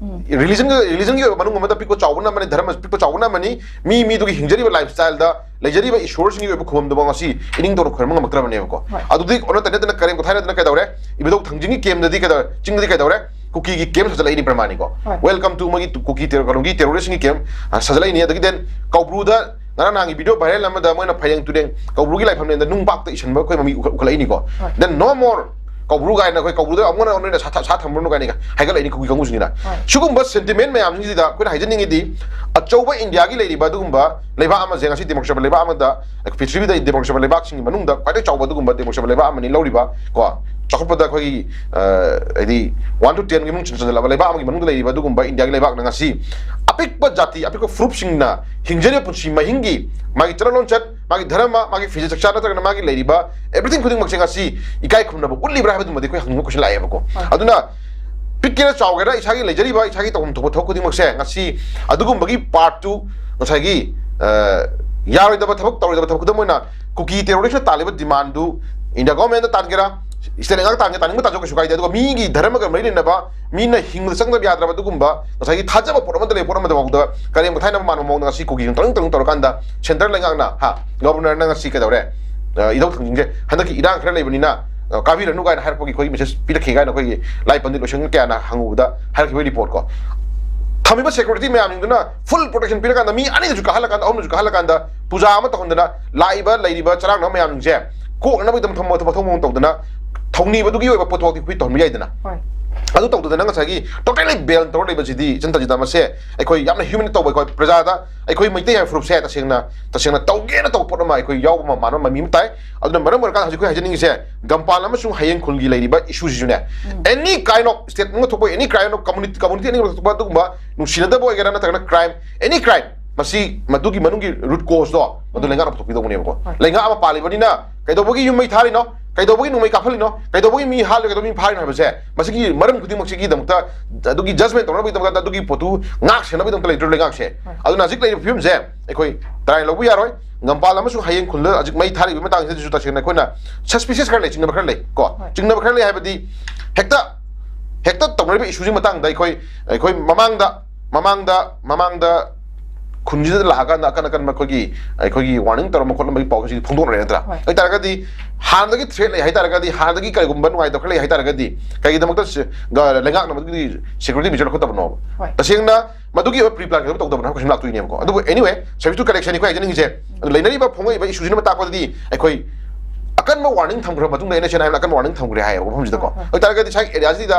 ꯔꯤꯂꯤꯖꯟꯒꯤ, ꯔꯤꯂꯤꯖꯟꯒꯤ ꯑꯣꯏꯕ ꯃꯅꯨꯡ ꯑꯃꯗ ꯄꯤꯛꯄ ꯆꯥꯎꯕꯅ ꯑꯃꯅꯤ, ꯙꯔꯃ ꯄꯤꯛꯄ ꯆꯥꯎꯕꯅ ꯑꯃꯅꯤ, ꯃꯤ ꯃꯤꯗꯨꯒꯤ ꯍꯤꯡꯖꯔꯤꯕ ꯂꯥꯏꯐ ꯁ꯭ꯇꯥꯏꯜꯗ ꯂꯩꯖꯔꯤꯕ ꯏꯁꯣꯔꯁꯤꯡꯒꯤ ꯑꯣꯏꯕ ꯈꯨꯕꯝꯗꯨꯐꯥꯎ ꯉꯁꯤ ꯏꯅꯤꯡ ꯇꯧꯅ ꯈꯣꯏꯔꯝꯕ ꯉꯝꯃꯛꯇ꯭ꯔꯕꯅꯦꯕꯀꯣ꯫ ꯍꯣꯏ꯫ ꯑꯗꯨꯗꯤ ꯑꯣꯟꯅ ꯇꯩꯅꯗꯅ ꯀꯔꯦꯝ ꯀꯊꯥꯏꯅꯗꯅ ꯀꯩꯗꯧꯔꯦ? ꯏꯕꯨꯙꯧ ꯊꯥꯡꯖꯤꯡꯒꯤ ꯀꯦꯝꯗꯗꯤ ꯀꯩꯗꯧꯔꯦ? ꯆꯤꯡꯗꯗꯤ ꯀꯩꯗꯧꯔꯦ? ꯀꯨꯀꯤꯒꯤ ꯀꯦꯝ ꯁꯥꯖꯠꯂꯛꯏꯅꯤ ꯄ꯭ꯔꯃꯥꯅꯤꯀꯣ꯫ ꯍꯣꯏ꯫ Welcome to ꯃꯣꯏꯒꯤ ꯀꯨꯀꯤ ꯇꯦꯔꯣ-, ꯀꯩꯅꯣꯒꯤ ꯇꯦꯔꯣꯔꯤꯁꯀꯤ ꯀꯦꯝ, ꯑ, ꯁꯥꯖꯠꯂꯛꯏꯅꯤ꯫ ꯑꯗꯒꯤ ꯗꯦꯟ ꯀꯧꯕ꯭ꯔꯨꯗ ꯉꯔꯥꯡ ꯅꯍꯥꯟꯒꯤ ꯚꯤꯗꯤꯑꯣ ꯚꯥꯏꯔꯦꯜ ꯑꯃꯗ ꯃꯣꯏꯅ ꯐꯩꯔꯦꯡ ꯇꯨꯔꯦꯡ ꯀꯧꯕ꯭ꯔꯨꯒꯤ ꯂꯥꯏꯐꯝꯂꯦꯟꯗ ꯅꯨꯡ ꯄꯥꯛꯇ ꯏꯁꯟꯕ ꯑꯩꯈꯣꯏ ꯃꯃꯤ ꯎꯈꯠ-, ꯎꯈꯠꯂꯛꯏꯅꯤꯀꯣ꯫ ꯍꯣꯏ꯫ Then no more ꯀꯧꯕ꯭ꯔꯨ ꯀꯥꯏꯅ ꯑꯩꯈꯣꯏ ꯀꯧꯕ꯭ꯔꯨꯗ ꯑꯃꯨꯛ ꯍꯟꯅ ꯅꯣꯏꯅ ꯁꯥ ꯊ-, ꯁꯥ ꯊꯝꯃꯨꯔꯅꯨ ꯀꯥꯏꯅ ꯍꯥꯏꯒꯠꯂꯛꯏꯅꯤ ꯀꯨꯀꯤ ꯀꯥꯡꯕꯨꯁꯤꯡꯁꯤꯅ꯫ ꯍꯣꯏ꯫ ꯁꯤꯒꯨꯝꯕ ꯁꯦꯟꯇꯤꯃꯦꯟ ꯃꯌꯥꯝꯁꯤꯡꯁꯤꯗ ꯑꯩꯈꯣꯏꯅ ꯍꯥꯏꯖꯅꯤꯡꯉꯤꯗꯤ, ꯑꯆꯧꯕ ꯏꯟꯗꯤꯌꯥꯒꯤ ꯂꯩꯔꯤꯕ ꯑꯗꯨꯒꯨꯝꯕ ꯂꯩꯕꯥꯛ ꯑꯃꯁꯦ, ꯉꯁꯤ ꯗꯦꯃꯣꯀ꯭ꯔꯦꯁꯤ ꯑꯣꯏꯕ ꯂꯩꯕꯥꯛ ꯑꯃꯗ, ꯄ꯭ꯔꯤꯊꯤꯕꯤꯗ ꯗꯦꯃꯣꯀ꯭ꯔꯦꯁꯤ ꯑꯣꯏꯕ ꯂꯩꯕꯥꯛꯁꯤꯡꯒꯤ ꯃꯅꯨꯡꯗ ꯈ꯭ꯋꯥꯏꯗꯒꯤ ꯆꯥꯎꯕ ꯑꯗꯨꯒꯨꯝꯕ ꯗꯦꯃꯣꯀ꯭ꯔꯦꯁꯤ ꯑꯣꯏꯕ ꯂꯩꯕꯥꯛ ꯑꯃꯅꯤ ꯂꯧꯔꯤꯕ ꯀꯣ꯫ ꯆꯥꯎꯈꯠꯄꯗ ꯑꯩꯈꯣꯏꯒꯤ, ꯑ, ꯍꯥꯏꯗꯤ one to ten ꯒꯤ ꯃꯅꯨꯡ ꯆꯟꯁꯤꯜꯂꯕ ꯂꯩꯕꯥꯛ ꯑꯃꯒꯤ ꯃꯅꯨꯡꯗ ꯂꯩꯔꯤꯕ ꯑꯗꯨꯒꯨꯝꯕ ꯏꯟꯗꯤꯌꯥꯒꯤ ꯂꯩꯕꯥꯛꯅ ꯉꯁꯤ ꯑꯄꯤꯛꯄ ꯖꯥꯇꯤ, ꯑꯄꯤꯛꯄ ꯐꯨꯔꯨꯞꯁꯤꯡꯅ ꯍꯤꯡꯖꯔꯤꯕ ꯄꯨꯟꯁꯤ ꯃꯍꯤꯡꯒꯤ ꯃꯥꯒꯤ ꯆꯠꯅ ꯂꯣꯟꯆꯠ, ꯃꯥꯒꯤ ꯙꯔꯃ, ꯃꯥꯒꯤ ꯐꯤꯖꯦꯠ ꯆꯥꯛꯆꯥ ꯅꯠꯇ꯭ꯔꯒꯅ ꯃꯥꯒꯤ ꯂꯩꯔꯤꯕ everything ꯈꯨꯗꯤꯡꯃꯛꯁꯦ ꯉꯁꯤ ꯏꯀꯥꯏ ꯈꯨꯝꯅꯕ ꯎꯠꯂꯤꯕ꯭ꯔꯥ ꯍꯥꯏꯕꯗꯨꯃꯗꯤ ꯑꯩꯈꯣꯏ ꯍꯪꯅꯤꯡꯕ question ꯂꯥꯛꯑꯦꯕꯀꯣ꯫ ꯍꯣꯏ꯫ ꯑꯗꯨꯅ ꯄꯤꯛꯀꯦꯔꯥ ꯆꯥꯎꯒꯦꯔꯥ ꯏꯁꯥꯒꯤ ꯂꯩꯖꯔꯤꯕ, ꯏꯁꯥꯒꯤ ꯇꯧꯐꯝ ꯊꯣꯛꯄ ꯊꯕꯛ ꯈꯨꯗꯤꯡꯃꯛꯁꯦ ꯉꯁꯤ ꯑꯗꯨꯒꯨꯝꯕꯒꯤ part ꯇꯨ ꯉꯁꯥꯏꯒꯤ, ꯑ, ꯌꯥꯔꯣꯏꯗꯕ ꯊꯕꯛ, ꯇꯧꯔꯣꯏꯗꯕ ꯊꯕꯛ, ꯈꯨꯗꯝ ꯑꯣꯏꯅ ꯀꯨꯀꯤ ꯇꯦꯔꯣꯔꯤꯁꯅ ꯇꯥꯜꯂꯤꯕ demand ꯗꯨ ꯏꯟꯗꯤꯌꯥ ꯒꯣꯔꯃꯦꯟꯗ ꯇꯥꯟꯒꯦꯔꯥ, ꯁ꯭ꯇꯦꯠ ꯂꯩꯉꯥꯛ ꯇꯥꯡꯉꯦ, ꯇꯥꯅꯤꯡꯕ ꯇꯥꯖꯧ, ꯀꯩꯁꯨ ꯀꯥꯏꯗꯦ꯫ ꯑꯗꯨꯒ ꯃꯤꯒꯤ ꯙꯔꯃꯒ ꯃꯔꯤ ꯂꯩꯅꯕ, ꯃꯤꯅ ꯍꯤꯡꯕꯗ ꯆꯪꯗꯕ ꯌꯥꯗ꯭ꯔꯕ ꯑꯗꯨꯒꯨꯝꯕ ꯉꯁꯥꯏꯒꯤ ꯊꯥꯖꯕ ꯄꯣꯠ ꯑꯃꯗ ꯂꯩꯕ ꯄꯣꯠ ꯑꯃꯗ ꯐꯥꯎꯗ ꯀꯔꯦꯝ ꯀꯊꯥꯏꯅꯕ ꯃꯥꯟꯕ ꯃꯑꯣꯡꯗ ꯉꯁꯤ ꯀꯨꯀꯤꯁꯤꯡ ꯇꯔꯨꯡ ꯇꯔꯨꯡ ꯇꯧꯔꯀꯥꯟꯗ ꯁꯦꯟꯇ꯭ꯔꯦꯜ ꯂꯩꯉꯥꯛꯅ, ꯍꯥ, ꯒꯕꯔꯅꯔꯅ ꯉꯁꯤ ꯀꯩꯗꯧꯔꯦ? ꯑ, ꯏꯙꯧ ꯊꯥꯡꯖꯤꯡꯁꯦ ꯍꯟꯗꯛꯀꯤ ꯏꯔꯥꯡ ꯈꯔ ꯂꯩꯕꯅꯤꯅ, ꯑ, ꯀꯥꯕꯤꯔꯅꯨ ꯀꯥꯏꯅ ꯍꯥꯏꯔꯛꯄꯒꯤ ꯑꯩꯈꯣꯏꯒꯤ ꯃꯦꯁꯦꯖ ꯄꯤꯔꯛꯈꯤ ꯀꯥꯏꯅ ꯑꯩꯈꯣꯏꯒꯤ ꯂꯥꯏ ꯄꯟꯗꯤꯠ ꯂꯣꯏꯁꯪ ꯀꯌꯥꯅ ꯍꯪꯉꯨꯕꯗ ꯍꯥꯏꯔꯛꯈꯤꯕ ꯔꯤꯄꯣꯔꯠ ꯀꯣ꯫ ꯊꯝꯃꯤꯕ ꯁꯦꯀ꯭ꯌꯨꯔꯤꯇꯤ ꯃꯌꯥꯝꯁꯤꯡꯗꯨꯅ ꯐꯨꯜ ꯄ꯭ꯔꯣꯇꯦꯛꯁꯟ ꯄꯤꯔꯀꯥꯟꯗ ꯃꯤ ꯑꯅꯤꯗꯁꯨ ꯀꯥꯍꯜꯂꯀꯥꯟꯗ, ꯑꯍꯨꯝꯗꯁꯨ ꯀꯥꯍꯜꯂꯀꯥꯟꯗ ꯄꯨꯖꯥ ꯑꯃ ꯇꯧꯍꯟꯗꯅ ꯂꯥꯛꯏꯕ ꯂꯩꯔꯤꯕ ꯆꯔꯥꯡꯅꯕ ꯃꯌꯥꯝꯁꯤꯡꯁꯦ ꯀꯣꯛꯅꯕꯒꯤꯗꯃꯛ ꯊꯝꯃ ꯊꯕꯛ ꯊꯧꯕ ꯇꯧꯗꯅ ꯊꯧꯅꯤꯕꯗꯨꯒꯤ ꯑꯣꯏꯕ ꯄꯣꯠꯊꯣꯛꯇꯤ ꯑꯩꯈꯣꯏ ꯇꯧꯍꯟꯕ ꯌꯥꯏꯗꯅ꯫ ꯍꯣꯏ꯫ ꯑꯗꯨ ꯇꯧꯗꯗꯅ ꯉꯁꯥꯏꯒꯤ ꯇꯣꯇꯦꯂꯤ ꯕꯦꯟ ꯇꯧꯔ ꯂꯩꯕꯁꯤꯗꯤ ꯏꯆꯟ ꯇꯟꯖꯤꯇꯥ, ꯃꯁꯦ ꯑꯩꯈꯣꯏ ꯌꯥꯝꯅ ꯍ꯭ꯌꯨꯃꯤꯂꯦꯠ ꯇꯧꯕ, ꯑꯩꯈꯣꯏ ꯄ꯭ꯔꯖꯥꯗ, ꯑꯩꯈꯣꯏ ꯃꯩꯇꯩ ꯍꯥꯏꯕ ꯐꯨꯔꯨꯞꯁꯦ ꯇꯁꯦꯡꯅ ꯇꯁꯦꯡꯅ ꯇꯧꯒꯦꯅ ꯇꯧꯕ ꯄꯣꯠ ꯑꯃ ꯑꯩꯈꯣꯏ ꯌꯥꯎꯕ ꯑꯃ ꯃꯥꯟꯕ ꯃꯃꯤ ꯑꯃ ꯇꯥꯏ꯫ ꯑꯗꯨꯅ ꯃꯔꯝ ꯑꯣꯏꯔꯀꯥꯟꯗ ꯍꯧꯖꯤꯛ ꯑꯩꯈꯣꯏ ꯍꯥꯏꯖꯅꯤꯡꯉꯤꯁꯦ ꯒꯝꯄꯥꯜ ꯑꯃꯁꯨꯡ ꯍꯌꯦꯡ ꯈꯨꯜꯒꯤ ꯂꯩꯔꯤꯕ ꯏꯁꯨꯁꯤꯁꯨꯅꯦ, ꯑꯦꯅꯤ ꯀꯥꯏꯟ ꯑꯣꯐ ꯁ꯭ꯇꯦꯠ ꯑꯃ ꯊꯣꯛꯄ, ꯑꯦꯅꯤ ꯀꯥꯏꯟ ꯑꯣꯐ ꯀꯝꯃꯨꯅꯤꯇꯤ, ꯀꯝꯃꯨꯅꯤꯇꯤ ꯑꯅꯤꯃꯛ ꯊꯣꯛꯄ ꯑꯗꯨꯒꯨꯝꯕ ꯅꯨꯡꯁꯤꯅꯗꯕ ꯑꯣꯏꯒꯦꯔꯥ ꯅꯠꯇ꯭ꯔꯒꯅ ꯀ꯭ꯔꯥꯏꯝ, ꯑꯦꯅꯤ ꯀ꯭ꯔꯥꯏꯝ, ꯃꯁꯤ ꯃꯗꯨꯒꯤ ꯃꯅꯨꯡꯒꯤ ꯔꯨꯠ ꯀꯣꯁꯇꯣ ꯃꯗꯨ ꯂꯩꯉꯥꯛꯅ ꯄꯨꯊꯣꯛꯄꯤꯗꯧꯕꯅꯦꯕꯀꯣ꯫ ꯍꯣꯏ꯫ ꯂꯩꯉꯥꯛ ꯑꯃ ꯄꯥꯜꯂꯤꯕꯅꯤꯅ ꯀꯩꯗꯧꯕꯒꯤ ꯌꯨꯝ ꯃꯩ ꯊꯥꯔꯤꯅꯣ, ꯀꯩꯗꯧꯕꯒꯤ ꯅꯣꯡꯃꯩ ꯀꯥꯞꯍꯜꯂꯤꯅꯣ, ꯀꯩꯗꯧꯕꯒꯤ ꯃꯤ ꯍꯥꯠꯂꯤꯅꯣ, ꯀꯩꯗꯧꯕꯒꯤ ꯃꯤ ꯐꯥꯔꯤꯅꯣ ꯍꯥꯏꯕꯁꯦ, ꯃꯁꯤꯒꯤ ꯃꯔꯝ ꯈꯨꯗꯤꯡꯃꯛꯁꯤꯒꯤꯗꯃꯛꯇ, ꯑꯗꯨꯒꯤ ꯖꯁꯃꯦꯟ ꯇꯧꯅꯕꯒꯤꯗꯃꯛꯇ, ꯑꯗꯨꯒꯤ ꯄꯣꯠꯇꯨ ꯉꯥꯛ ꯁꯦꯟꯅꯕꯒꯤꯗꯃꯛꯇ ꯂꯩꯇ꯭ꯔꯣ ꯂꯩꯉꯥꯛꯁꯦ? ꯍꯣꯏ꯫ ꯑꯗꯨꯅ ꯍꯧꯖꯤꯛ ꯂꯩꯔꯤꯕ ꯐꯤꯕꯝꯁꯦ ꯑꯩꯈꯣꯏ ꯇꯔꯥꯏ ꯂꯧꯕ ꯌꯥꯔꯣꯏ꯫ ꯒꯝꯄꯥꯜ ꯑꯃꯁꯨꯡ ꯍꯌꯦꯡ ꯈꯨꯜꯗ ꯍꯧꯖꯤꯛ ꯃꯩ ꯊꯥꯔꯤꯕ ꯃꯇꯥꯡꯁꯤꯗꯁꯨ ꯇꯁꯦꯡꯅ ꯑꯩꯈꯣꯏꯅ ꯁꯁꯄꯤꯁꯤꯌꯁ ꯈꯔ ꯂꯩ, ꯆꯤꯡꯅꯕ ꯈꯔ ꯂꯩ ꯀꯣ꯫ ꯍꯣꯏ꯫ ꯆꯤꯡꯅꯕ ꯈꯔ ꯂꯩ ꯍꯥꯏꯕꯗꯤ ꯍꯦꯛꯇ, ꯍꯦꯛꯇ ꯇꯧꯅꯔꯤꯕ ꯏꯁꯨꯁꯤ ꯃꯇꯥꯡꯗ ꯑꯩꯈꯣꯏ, ꯑꯩꯈꯣꯏ ꯃꯃꯥꯡꯗ, ꯃꯃꯥꯡꯗ, ꯃꯃꯥꯡꯗ ꯈꯨꯟꯁꯤꯗ ꯂꯥꯛꯑꯀꯥꯟꯗ ꯑꯀꯟ ꯑꯀꯟꯕ ꯑꯩꯈꯣꯏꯒꯤ, ꯑꯩꯈꯣꯏꯒꯤ ꯋꯥꯔꯅꯤꯡ ꯇꯧꯔꯝꯕ ꯈꯣꯠꯂꯝꯕꯒꯤ ꯄꯥꯎꯁꯤ ꯐꯣꯡꯗꯣꯛꯅꯔꯦ ꯅꯠꯇ꯭ꯔꯥ? ꯍꯣꯏ꯫ ꯑꯗꯨ ꯇꯥꯔꯒꯗꯤ ꯍꯥꯟꯅꯗꯒꯤ ꯊ꯭ꯔꯦꯠ ꯂꯩ ꯍꯥꯏ ꯇꯥꯔꯒꯗꯤ, ꯍꯥꯟꯅꯗꯒꯤ ꯀꯔꯤꯒꯨꯝꯕ ꯅꯨꯡꯉꯥꯏꯇꯕ ꯈꯔ ꯂꯩ ꯍꯥꯏ ꯇꯥꯔꯒꯗꯤ, ꯀꯩꯒꯤꯗꯃꯛꯇ ꯁꯤ-, ꯒ-, ꯂꯩꯉꯥꯛꯅ ꯃꯗꯨꯒꯤ ꯁꯦꯀ꯭ꯌꯨꯔꯤꯇꯤ ꯃꯦꯖꯔ ꯂꯧꯈꯠꯇꯕꯅꯣꯕ? ꯍꯣꯏ꯫ ꯇꯁꯦꯡꯅ ꯃꯗꯨꯒꯤ ꯑꯣꯏꯕ ꯄ꯭ꯔꯤ ꯄ꯭ꯂꯥꯟ ꯀꯩꯗꯧꯕ ꯇꯧꯗꯕꯅꯣ ꯍꯥꯏꯕ ꯀꯣꯏꯁꯟ ꯂꯥꯛꯇꯣꯏꯅꯦꯕꯀꯣ꯫ ꯑꯗꯨꯕꯨ anyway, ꯁꯕꯖꯦꯛ ꯇꯨ ꯀꯔꯦꯛꯁꯟ ꯑꯩꯈꯣꯏ ꯍꯥꯏꯖꯅꯤꯡꯉꯤꯁꯦ, ꯑꯗꯨ ꯂꯩꯅꯔꯤꯕ ꯐꯣꯡꯉꯛꯏꯕ ꯏꯁꯨꯁꯤꯅ ꯇꯥꯛꯄꯗꯗꯤ ꯑꯩꯈꯣꯏ ꯑꯀꯟꯕ ꯋꯥꯔꯅꯤꯡ ꯊꯝꯈ꯭ꯔꯕ ꯃꯇꯨꯡꯗ, ꯑꯦꯟ ꯑꯦꯁ ꯑꯦꯟ ꯑꯥꯏꯅ ꯑꯀꯟꯕ ꯋꯥꯔꯅꯤꯡ ꯊꯝꯈ꯭ꯔꯦ ꯍꯥꯏꯌꯦꯕ ꯃꯐꯝꯁꯤꯗꯀꯣ꯫ ꯍꯣꯏ, ꯍꯣꯏ꯫ ꯑꯗꯨ ꯇꯥꯔꯒꯗꯤ ꯉꯁꯥꯏ ꯑꯦꯔꯤꯌꯥꯁꯤꯗ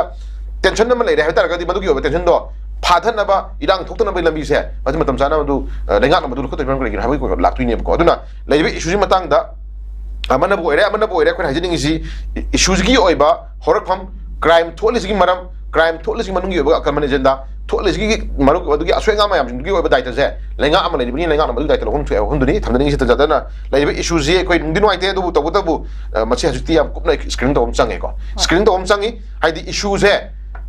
ꯇꯦꯟꯁꯟ ꯑꯃ ꯂꯩꯔꯦ ꯍꯥꯏꯕ ꯇꯥꯔꯒꯗꯤ, ꯃꯗꯨꯒꯤ ꯑꯣꯏꯕ ꯇꯦꯟꯁꯟꯗꯣ ꯐꯥꯊꯅꯕ, ꯏꯔꯥꯡ ꯊꯣꯛꯇꯅꯕꯒꯤ ꯂꯝꯕꯤꯁꯦ ꯃꯁꯤ ꯃꯇꯝ ꯆꯥꯅ ꯃꯗꯨ, ꯑ, ꯂꯩꯉꯥꯛꯅ ꯃꯗꯨ ꯂꯧꯈꯠꯇꯣꯏ ꯐꯤꯕꯝ ꯀꯔꯤꯒꯤꯅꯣ ꯍꯥꯏꯕꯒꯤ ꯂꯥꯛꯇꯣꯏꯅꯦꯕꯀꯣ꯫ ꯑꯗꯨꯅ ꯂꯩꯔꯤꯕ ꯏꯁꯨꯁꯤ ꯃꯇꯥꯡꯗ ꯑꯃꯅꯕꯨ ꯑꯣꯏꯔꯦ, ꯑꯃꯅꯕꯨ ꯑꯣꯏꯔꯦ, ꯑꯩꯈꯣꯏꯅ ꯍꯥꯏꯖꯅꯤꯡꯉꯤꯁꯤ ꯏꯁꯨꯁꯤꯒꯤ ꯑꯣꯏꯕ ꯍꯧꯔꯛꯐꯝ, ꯀ꯭ꯔꯥꯏꯝ ꯊꯣꯛꯍꯜꯂꯤꯁꯤꯒꯤ ꯃꯔꯝ, ꯀ꯭ꯔꯥꯏꯝ ꯊꯣꯛꯍꯜꯂꯤꯁꯤꯒꯤ ꯃꯅꯨꯡꯒꯤ ꯑꯣꯏꯕ ꯑꯀꯟꯕ ꯑꯦꯖꯦꯟꯗꯥ, ꯊꯣꯛꯍꯜꯂꯤꯁꯤꯒꯤ ꯃꯔꯨꯞ ꯑꯗꯨꯒꯤ ꯑꯁꯣꯏ ꯑꯉꯥꯝ ꯃꯌꯥꯝꯁꯤꯡꯗꯨꯒꯤ ꯑꯣꯏꯕ ꯗꯥꯏꯇꯁꯦ ꯂꯩꯉꯥꯛ ꯑꯃ ꯂꯩꯔꯤꯕꯅꯤ, ꯂꯩꯉꯥꯛꯅ ꯃꯗꯨꯒꯤ ꯗꯥꯏꯇ ꯂꯧꯐꯝ ꯊꯣꯛꯑꯦ ꯍꯥꯏꯕꯗꯨꯅꯤ ꯊꯝꯖꯅꯤꯡꯉꯤꯁꯤ꯫ ꯇꯟꯖꯥꯗꯅ ꯂꯩꯔꯤꯕ ꯏꯁꯨꯁꯤ ꯑꯩꯈꯣꯏ ꯅꯨꯡꯗꯤ ꯅꯨꯡꯉꯥꯏꯇꯦ, ꯑꯗꯨꯕꯨ ꯇꯧꯕꯇꯕꯨ, ꯑ, ꯃꯁꯤ ꯍꯧꯖꯤꯛꯇꯤ ꯌꯥꯝ ꯀꯨꯞꯅ ꯁ꯭ꯀ꯭ꯔꯤꯅꯤꯡ ꯇꯧꯕ ꯑꯃ ꯆꯪꯉꯦꯀꯣ꯫ ꯁ꯭ꯀ꯭ꯔꯤꯅꯤꯡ ꯇꯧꯕ ꯑꯃ ꯆꯪꯉꯤ ꯍꯥꯏꯗꯤ ꯏꯁꯨꯁꯦ,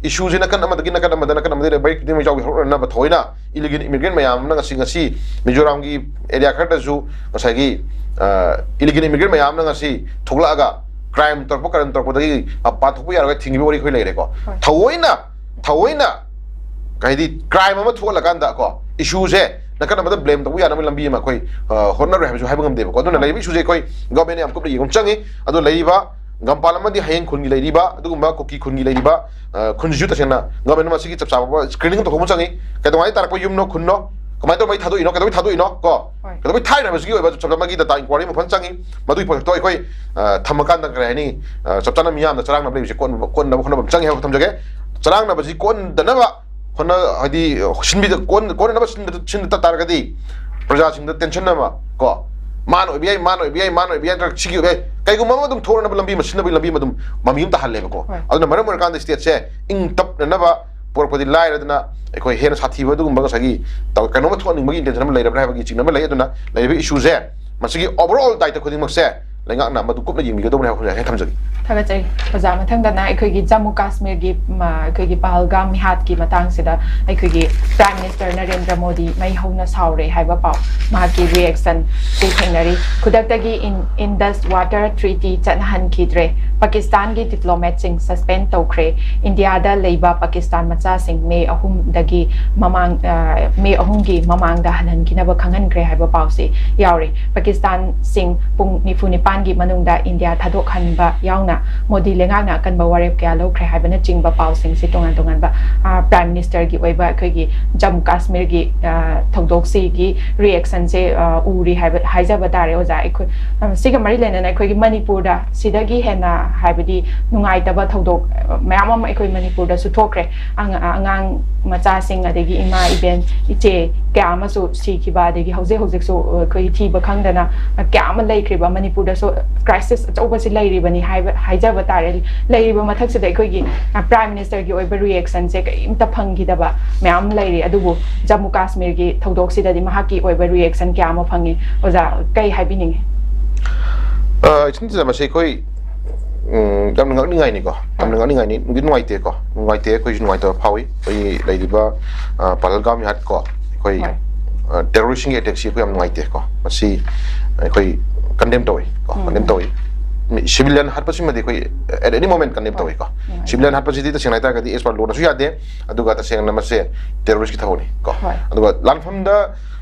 ꯏꯁꯨꯁꯦ ꯅꯥꯀꯟ ꯑꯃꯗꯒꯤ ꯅꯥꯀꯟ ꯑꯃꯗ, ꯅꯥꯀꯟ ꯑꯃꯗꯒꯤ ꯃꯔꯤꯛ ꯈꯨꯗꯤꯡꯃꯛ ꯌꯥꯎꯕꯤ ꯍꯧꯔꯛꯅꯅꯕ ꯊꯑꯣꯏꯅ ꯏꯂꯤꯒꯦꯜ ꯏꯃꯤꯒ꯭ꯔꯦꯟ ꯃꯌꯥꯝ ꯑꯃꯅ ꯉꯁꯤ, ꯉꯁꯤ ꯃꯤꯖꯣꯔꯥꯝꯒꯤ ꯑꯦꯔꯤꯌꯥ ꯈꯔꯗꯁꯨ ꯉꯁꯥꯏꯒꯤ, ꯑ, ꯏꯂꯤꯒꯦꯜ ꯏꯃꯤꯒ꯭ꯔꯦꯟ ꯃꯌꯥꯝ ꯑꯃꯅ ꯉꯁꯤ ꯊꯣꯛꯂꯛꯑꯒ ꯀ꯭ꯔꯥꯏꯝ ꯇꯧꯔꯛꯄ, ꯀꯔꯟ ꯇꯧꯔꯛꯄꯗꯒꯤ ꯃꯄꯥꯟ ꯊꯣꯛꯄ ꯌꯥꯔꯣꯏ ꯊꯤꯡꯈꯤꯕ ꯋꯥꯔꯤ ꯑꯩꯈꯣꯏ ꯂꯩꯔꯦꯀꯣ꯫ ꯊꯑꯣꯏꯅ ꯊꯑꯣꯏꯅ ꯍꯥꯏꯗꯤ ꯀ꯭ꯔꯥꯏꯝ ꯑꯃ ꯊꯣꯛꯍꯜꯂꯀꯥꯟꯗ ꯀꯣ, ꯏꯁꯨꯁꯦ ꯅꯥꯀꯟ ꯑꯃꯗ ꯕ꯭ꯂꯦꯝ ꯇꯧꯕ ꯌꯥꯅꯕ ꯂꯝꯕꯤ ꯑꯃ ꯑꯩꯈꯣꯏ ꯍꯣꯠꯅꯔꯣꯏ ꯍꯥꯏꯕꯁꯨ ꯍꯥꯏꯕ ꯉꯝꯗꯦꯕꯀꯣ꯫ ꯑꯗꯨꯅ ꯂꯩꯔꯤꯕ ꯏꯁꯨꯁꯦ ꯑꯩꯈꯣꯏ ꯒꯣꯔꯃꯦꯟꯅ ꯌꯥꯝ ꯀꯨꯞꯅ ꯌꯦꯡꯕ ꯑꯃ ꯆꯪꯉꯤ꯫ ꯑꯗꯣ ꯂꯩꯔꯤꯕ ꯒꯝꯄꯥꯜ ꯑꯃꯗꯤ ꯍꯌꯦꯡ ꯈꯨꯟꯒꯤ ꯂꯩꯔꯤꯕ ꯑꯗꯨꯒꯨꯝꯕ ꯀꯨꯀꯤ ꯈꯨꯟꯒꯤ ꯂꯩꯔꯤꯕ ꯈꯨꯟꯁꯤꯁꯨ ꯇꯁꯦꯡꯅ ꯒꯣꯔꯃꯦꯟꯅ ꯃꯁꯤꯒꯤ ꯆꯞ ꯆꯥꯕ ꯁ꯭ꯀ꯭ꯔꯤꯅꯤꯡ ꯇꯧꯊꯣꯛꯄ ꯑꯃ ꯆꯪꯉꯤ꯫ ꯀꯩꯗꯧꯉꯩ ꯇꯥꯔꯛꯄ ꯌꯨꯝꯅꯣ, ꯈꯨꯟꯅꯣ, ꯀꯃꯥꯏꯅ ꯇꯧꯕ ꯃꯩ ꯊꯥꯗꯣꯛꯏꯅꯣ, ꯀꯩꯗꯧꯕꯩ ꯊꯥꯗꯣꯛꯏꯅꯣ ꯀꯣ, ꯀꯩꯗꯧꯕꯩ ꯊꯥꯏꯅꯣ ꯍꯥꯏꯕꯁꯤꯒꯤ ꯑꯣꯏꯕ ꯆꯞ ꯆꯥꯕꯒꯤ ꯗꯇꯥ ꯏꯟꯀ꯭ꯋꯥꯏꯔꯤ ꯑꯃ ꯐꯖꯅ ꯆꯪꯉꯤ꯫ ꯃꯗꯨꯒꯤ ꯄꯣꯠꯇꯣ ꯑꯩꯈꯣꯏ ꯊꯝꯃꯀꯥꯟꯗ ꯀꯔꯤ ꯍꯥꯏꯅꯤ, ꯆꯞ ꯆꯥꯅ ꯃꯤꯌꯥꯝꯅ ꯆꯔꯥꯡꯅꯕ ꯂꯩꯕꯁꯦ ꯀꯣꯟꯅꯕ ꯍꯣꯠꯅꯕ ꯑꯃ ꯆꯪꯉꯦ ꯍꯥꯏꯕ ꯊꯝꯖꯒꯦ꯫ ꯆꯔꯥꯡꯅꯕꯁꯤ ꯀꯣꯟꯗꯅꯕ ꯍꯣꯠꯅ ꯍꯥꯏꯗꯤ ꯁꯤꯟꯕꯤꯗ ꯀꯣꯟ ꯀꯣꯟꯅꯅꯕ ꯁꯤꯟꯕꯗ ꯁꯤꯟꯕ ꯇꯥꯔꯒꯗꯤ ꯄ꯭ꯔꯖꯥꯁꯤꯡꯗ ꯇꯦꯟꯁꯟ ꯑꯃ ꯀꯣ, ꯃꯥꯅ ꯑꯣꯏꯕ ꯌꯥꯏ, ꯃꯥꯅ ꯑꯣꯏꯕ ꯌꯥꯏ, ꯃꯥꯅ ꯑꯣꯏꯕ ꯌꯥꯏ ꯅꯠꯇ꯭ꯔꯒ ꯁꯤꯒꯤ ꯑꯣꯏꯕ ꯌꯥꯏ, ꯀꯩꯒꯨꯝꯕ ꯑꯃ ꯑꯗꯨꯝ ꯊꯣꯛꯅꯕ ꯂꯝꯕꯤ ꯑꯃ ꯁꯤꯟꯅꯕꯒꯤ ꯂꯝꯕꯤ ꯑꯃ ꯑꯗꯨꯝ ꯃꯃꯤ ꯑꯃ ꯇꯥꯍꯜꯂꯦꯕꯀꯣ꯫ ꯑꯗꯨꯅ ꯃꯔꯝ ꯑꯣꯏꯔꯀꯥꯟꯗ ꯁ꯭ꯇꯦꯠꯁꯦ ꯏꯪ ꯇꯞꯅꯅꯕ ꯄꯨꯔꯛꯄꯗꯤ ꯂꯥꯏꯔꯗꯅ ꯑꯩꯈꯣꯏ ꯍꯦꯟꯅ ꯁꯥꯊꯤꯕ ꯑꯗꯨꯒꯨꯝꯕ ꯉꯁꯥꯏꯒꯤ ꯀꯩꯅꯣꯝꯃ ꯊꯣꯛꯍꯟꯅꯤꯡꯕꯒꯤ ꯏꯟꯇꯦꯟꯁꯟ ꯑꯃ ꯂꯩꯔꯕ꯭ꯔꯥ ꯍꯥꯏꯕꯒꯤ ꯆꯤꯡꯅꯕ ꯂꯩ꯫ ꯑꯗꯨꯅ ꯂꯩꯔꯤꯕ ꯏꯁꯨꯁꯦ ꯃꯁꯤꯒꯤ ꯑꯣꯚꯔꯑꯣꯜ ꯗꯥꯏꯇ ꯈꯨꯗꯤꯡꯃꯛꯁꯦ ꯂꯩꯉꯥꯛꯅ ꯃꯗꯨ ꯀꯨꯞꯅ ꯌꯦꯡꯕꯤꯒꯗꯧꯕꯅꯤ ꯍꯥꯏꯕ ꯑꯩ ꯊꯝꯖꯒꯦ꯫ ꯊꯥꯒꯠꯆꯔꯤ ꯑꯣꯖꯥ꯫ ꯃꯊꯪꯗꯅ ꯑꯩꯈꯣꯏꯒꯤ ꯖꯝꯃꯨ ꯀꯥꯁꯃꯤꯔꯒꯤ ꯑꯩꯈꯣꯏꯒꯤ ꯄꯍꯜꯒꯥꯝ ꯃꯤꯍꯥꯠꯀꯤ ꯃꯇꯥꯡꯁꯤꯗ ꯑꯩꯈꯣꯏꯒꯤ ꯄ꯭ꯔꯥꯏꯝ ꯃꯤꯅꯤꯁꯇꯔ ꯅꯔꯦꯟꯗ꯭ꯔ ꯃꯣꯗꯤ ꯃꯩ ꯍꯧꯅ ꯁꯥꯎꯔꯦ ꯍꯥꯏꯕ ꯄꯥꯎ ꯃꯍꯥꯛꯀꯤ ꯔꯤꯑꯦꯛꯁꯟꯁꯤ ꯊꯦꯡꯅꯔꯤ꯫ ꯈꯨꯗꯛꯇꯒꯤ ꯏꯟꯗꯁ ꯋꯥꯇꯔ ꯇ꯭ꯔꯤꯇꯤ ꯆꯠꯅꯍꯟꯈꯤꯗ꯭ꯔꯦ꯫ ꯄꯥꯀꯤꯁꯇꯥꯟꯒꯤ ꯗꯤꯄ꯭ꯂꯣꯃꯦꯠꯁꯤꯡ ꯁꯁꯄꯦꯟ ꯇꯧꯈ꯭ꯔꯦ꯫ ꯏꯟꯗꯤꯌꯥꯗ ꯂꯩꯕ ꯄꯥꯀꯤꯁꯇꯥꯟ ꯃꯆꯥꯁꯤꯡ ꯃꯦ ꯑꯍꯨꯝꯗꯒꯤ ꯃꯃꯥꯡ ꯃꯦ ꯑꯍꯨꯝꯒꯤ ꯃꯃꯥꯡꯗ ꯍꯜꯍꯟꯈꯤꯅꯕ ꯈꯪꯍꯟꯈ꯭ꯔꯦ ꯍꯥꯏꯕ ꯄꯥꯎꯁꯤ ꯌꯥꯎꯔꯤ꯫ ꯄꯥꯀꯤꯁꯇꯥꯟꯁꯤꯡ ꯄꯨꯡ ꯅꯤꯐꯨ ꯅꯤꯄꯥꯟꯒꯤ ꯃꯅꯨꯡꯗ ꯏꯟꯗꯤꯌꯥ ꯊꯥꯗꯣꯛꯍꯟꯕ ꯌꯥꯎꯅ ꯃꯣꯗꯤ ꯂꯩꯉꯥꯛꯅ ꯑꯀꯟꯕ ꯋꯥꯔꯦꯞ ꯀꯌꯥ ꯂꯧꯈ꯭ꯔꯦ ꯍꯥꯏꯕꯅꯆꯤꯡꯕ ꯄꯥꯎꯁꯤꯡꯁꯤ ꯇꯣꯉꯥꯟ ꯇꯣꯉꯥꯟꯕ ꯄ꯭ꯔꯥꯏꯝ ꯃꯤꯅꯤꯁꯇꯔꯒꯤ ꯑꯣꯏꯕ ꯑꯩꯈꯣꯏꯒꯤ ꯖꯝꯃꯨ ꯀꯥꯁꯃꯤꯔꯒꯤ ꯊꯧꯗꯣꯛꯁꯤꯒꯤ ꯔꯤꯑꯦꯛꯁꯟꯁꯦ ꯎꯔꯤ ꯍꯥꯏꯕ ꯍꯥꯏꯖꯕ ꯇꯥꯔꯦ ꯑꯣꯖꯥ꯫ ꯑꯩꯈꯣꯏ ꯁꯤꯒ ꯃꯔꯤ ꯂꯩꯅꯅ ꯑꯩꯈꯣꯏꯒꯤ ꯃꯅꯤꯄꯨꯔꯗ ꯁꯤꯗꯒꯤ ꯍꯦꯟꯅ ꯍꯥꯏꯕꯗꯤ ꯅꯨꯡꯉꯥꯏꯇꯕ ꯊꯧꯗꯣꯛ ꯃꯌꯥꯝ ꯑꯃ ꯑꯩꯈꯣꯏ ꯃꯅꯤꯄꯨꯔꯗꯁꯨ ꯊꯣꯛꯈ꯭ꯔꯦ꯫ ꯑꯉꯥꯡ ꯃꯆꯥꯁꯤꯡ ꯑꯗꯒꯤ ꯏꯃꯥ ꯏꯕꯦꯟ ꯏꯆꯦ ꯀꯌꯥ ꯑꯃꯁꯨ ꯁꯤꯈꯤꯕ, ꯑꯗꯒꯤ ꯍꯧꯖꯤꯛ ꯍꯧꯖꯤꯛꯁꯨ ꯑꯩꯈꯣꯏ ꯊꯤꯕ ꯈꯪꯗꯅ ꯀꯌꯥ ꯑꯃ ꯂꯩꯈ꯭ꯔꯤꯕ ꯃꯅꯤꯄꯨꯔꯗꯁꯨ ꯀ꯭ꯔꯥꯏꯁꯤꯁ ꯑꯆꯧꯕꯁꯤ ꯂꯩꯔꯤꯕꯅꯤ ꯍꯥꯏꯕ ꯍꯥꯏꯖꯕ ꯇꯥꯔꯦ꯫ ꯂꯩꯔꯤꯕ ꯃꯊꯛꯁꯤꯗ ꯑꯩꯈꯣꯏꯒꯤ ꯄ꯭ꯔꯥꯏꯝ ꯃꯤꯅꯤꯁꯇꯔꯒꯤ ꯑꯣꯏꯕ ꯔꯤꯑꯦꯛꯁꯟꯁꯦ ꯀꯔꯤꯝꯇ ꯐꯪꯈꯤꯗꯕ ꯃꯌꯥꯝ ꯂꯩꯔꯤ꯫ ꯑꯗꯨꯕꯨ ꯖꯝꯃꯨ ꯀꯥꯁꯃꯤꯔꯒꯤ ꯊꯧꯗꯣꯛꯁꯤꯗꯗꯤ ꯃꯍꯥꯛꯀꯤ ꯑꯣꯏꯕ ꯔꯤꯑꯦꯛꯁꯟ ꯀꯌꯥ ꯑꯃ ꯐꯪꯉꯤ꯫ ꯑꯣꯖꯥ ꯀꯩ ꯍꯥꯏꯕꯤꯅꯤꯡꯉꯤ? ꯏꯆꯤꯟ ꯃꯁꯤ ꯑꯩꯈꯣꯏ ꯎꯝ, ꯌꯥꯝꯅ ꯉꯛꯅꯤꯡꯉꯥꯏꯅꯤꯀꯣ꯫ ꯌꯥꯝꯅ ꯉꯛꯅꯤꯡꯉꯥꯏꯅꯤ꯫ ꯅꯨꯡꯗꯤ ꯅꯨꯡꯉꯥꯏꯇꯦꯀꯣ꯫ ꯅꯨꯡꯉꯥꯏꯇꯦ, ꯑꯩꯈꯣꯏꯁꯨ ꯅꯨꯡꯉꯥꯏꯇꯕ ꯐꯥꯎꯏ꯫ ꯑꯩꯈꯣꯏꯒꯤ ꯂꯩꯔꯤꯕ ꯄꯍꯜꯒꯥꯝ ꯃꯤꯍꯥꯠ ꯀꯣ, ꯑꯩꯈꯣꯏ ꯇꯦꯔꯣꯔꯤꯁꯁꯤꯡꯒꯤ ꯑꯦꯇꯦꯛꯁꯤ ꯑꯩꯈꯣꯏ ꯌꯥꯝ ꯅꯨꯡꯉꯥꯏꯇꯦꯀꯣ꯫ ꯃꯁꯤ ꯑꯩꯈꯣꯏ ꯀꯟꯗꯦꯝ ꯇꯧꯏ ꯀꯣ꯫ ꯀꯟꯗꯦꯝ ꯇꯧꯏ꯫ ꯁꯤꯚꯤꯂꯤꯌꯟ ꯍꯥꯠꯄꯁꯤꯃꯗꯤ ꯑꯩꯈꯣꯏ at any moment condemn ꯇꯧꯏꯀꯣ꯫ ꯍꯣꯏ꯫ ꯁꯤꯚꯤꯂꯤꯌꯟ ꯍꯥꯠꯄꯁꯤꯗꯤ ꯇꯁꯦꯡꯅ ꯍꯥꯏꯇꯥꯔꯒꯗꯤ as per law ꯅꯁꯨ ꯌꯥꯗꯦ, ꯑꯗꯨꯒ ꯇꯁꯦꯡꯅ ꯃꯁꯦ terrorist ꯀꯤ ꯊꯕꯛꯅꯤ ꯀꯣ꯫ ꯍꯣꯏ꯫ ꯑꯗꯨꯒ ꯂꯥꯟꯐꯝꯗ,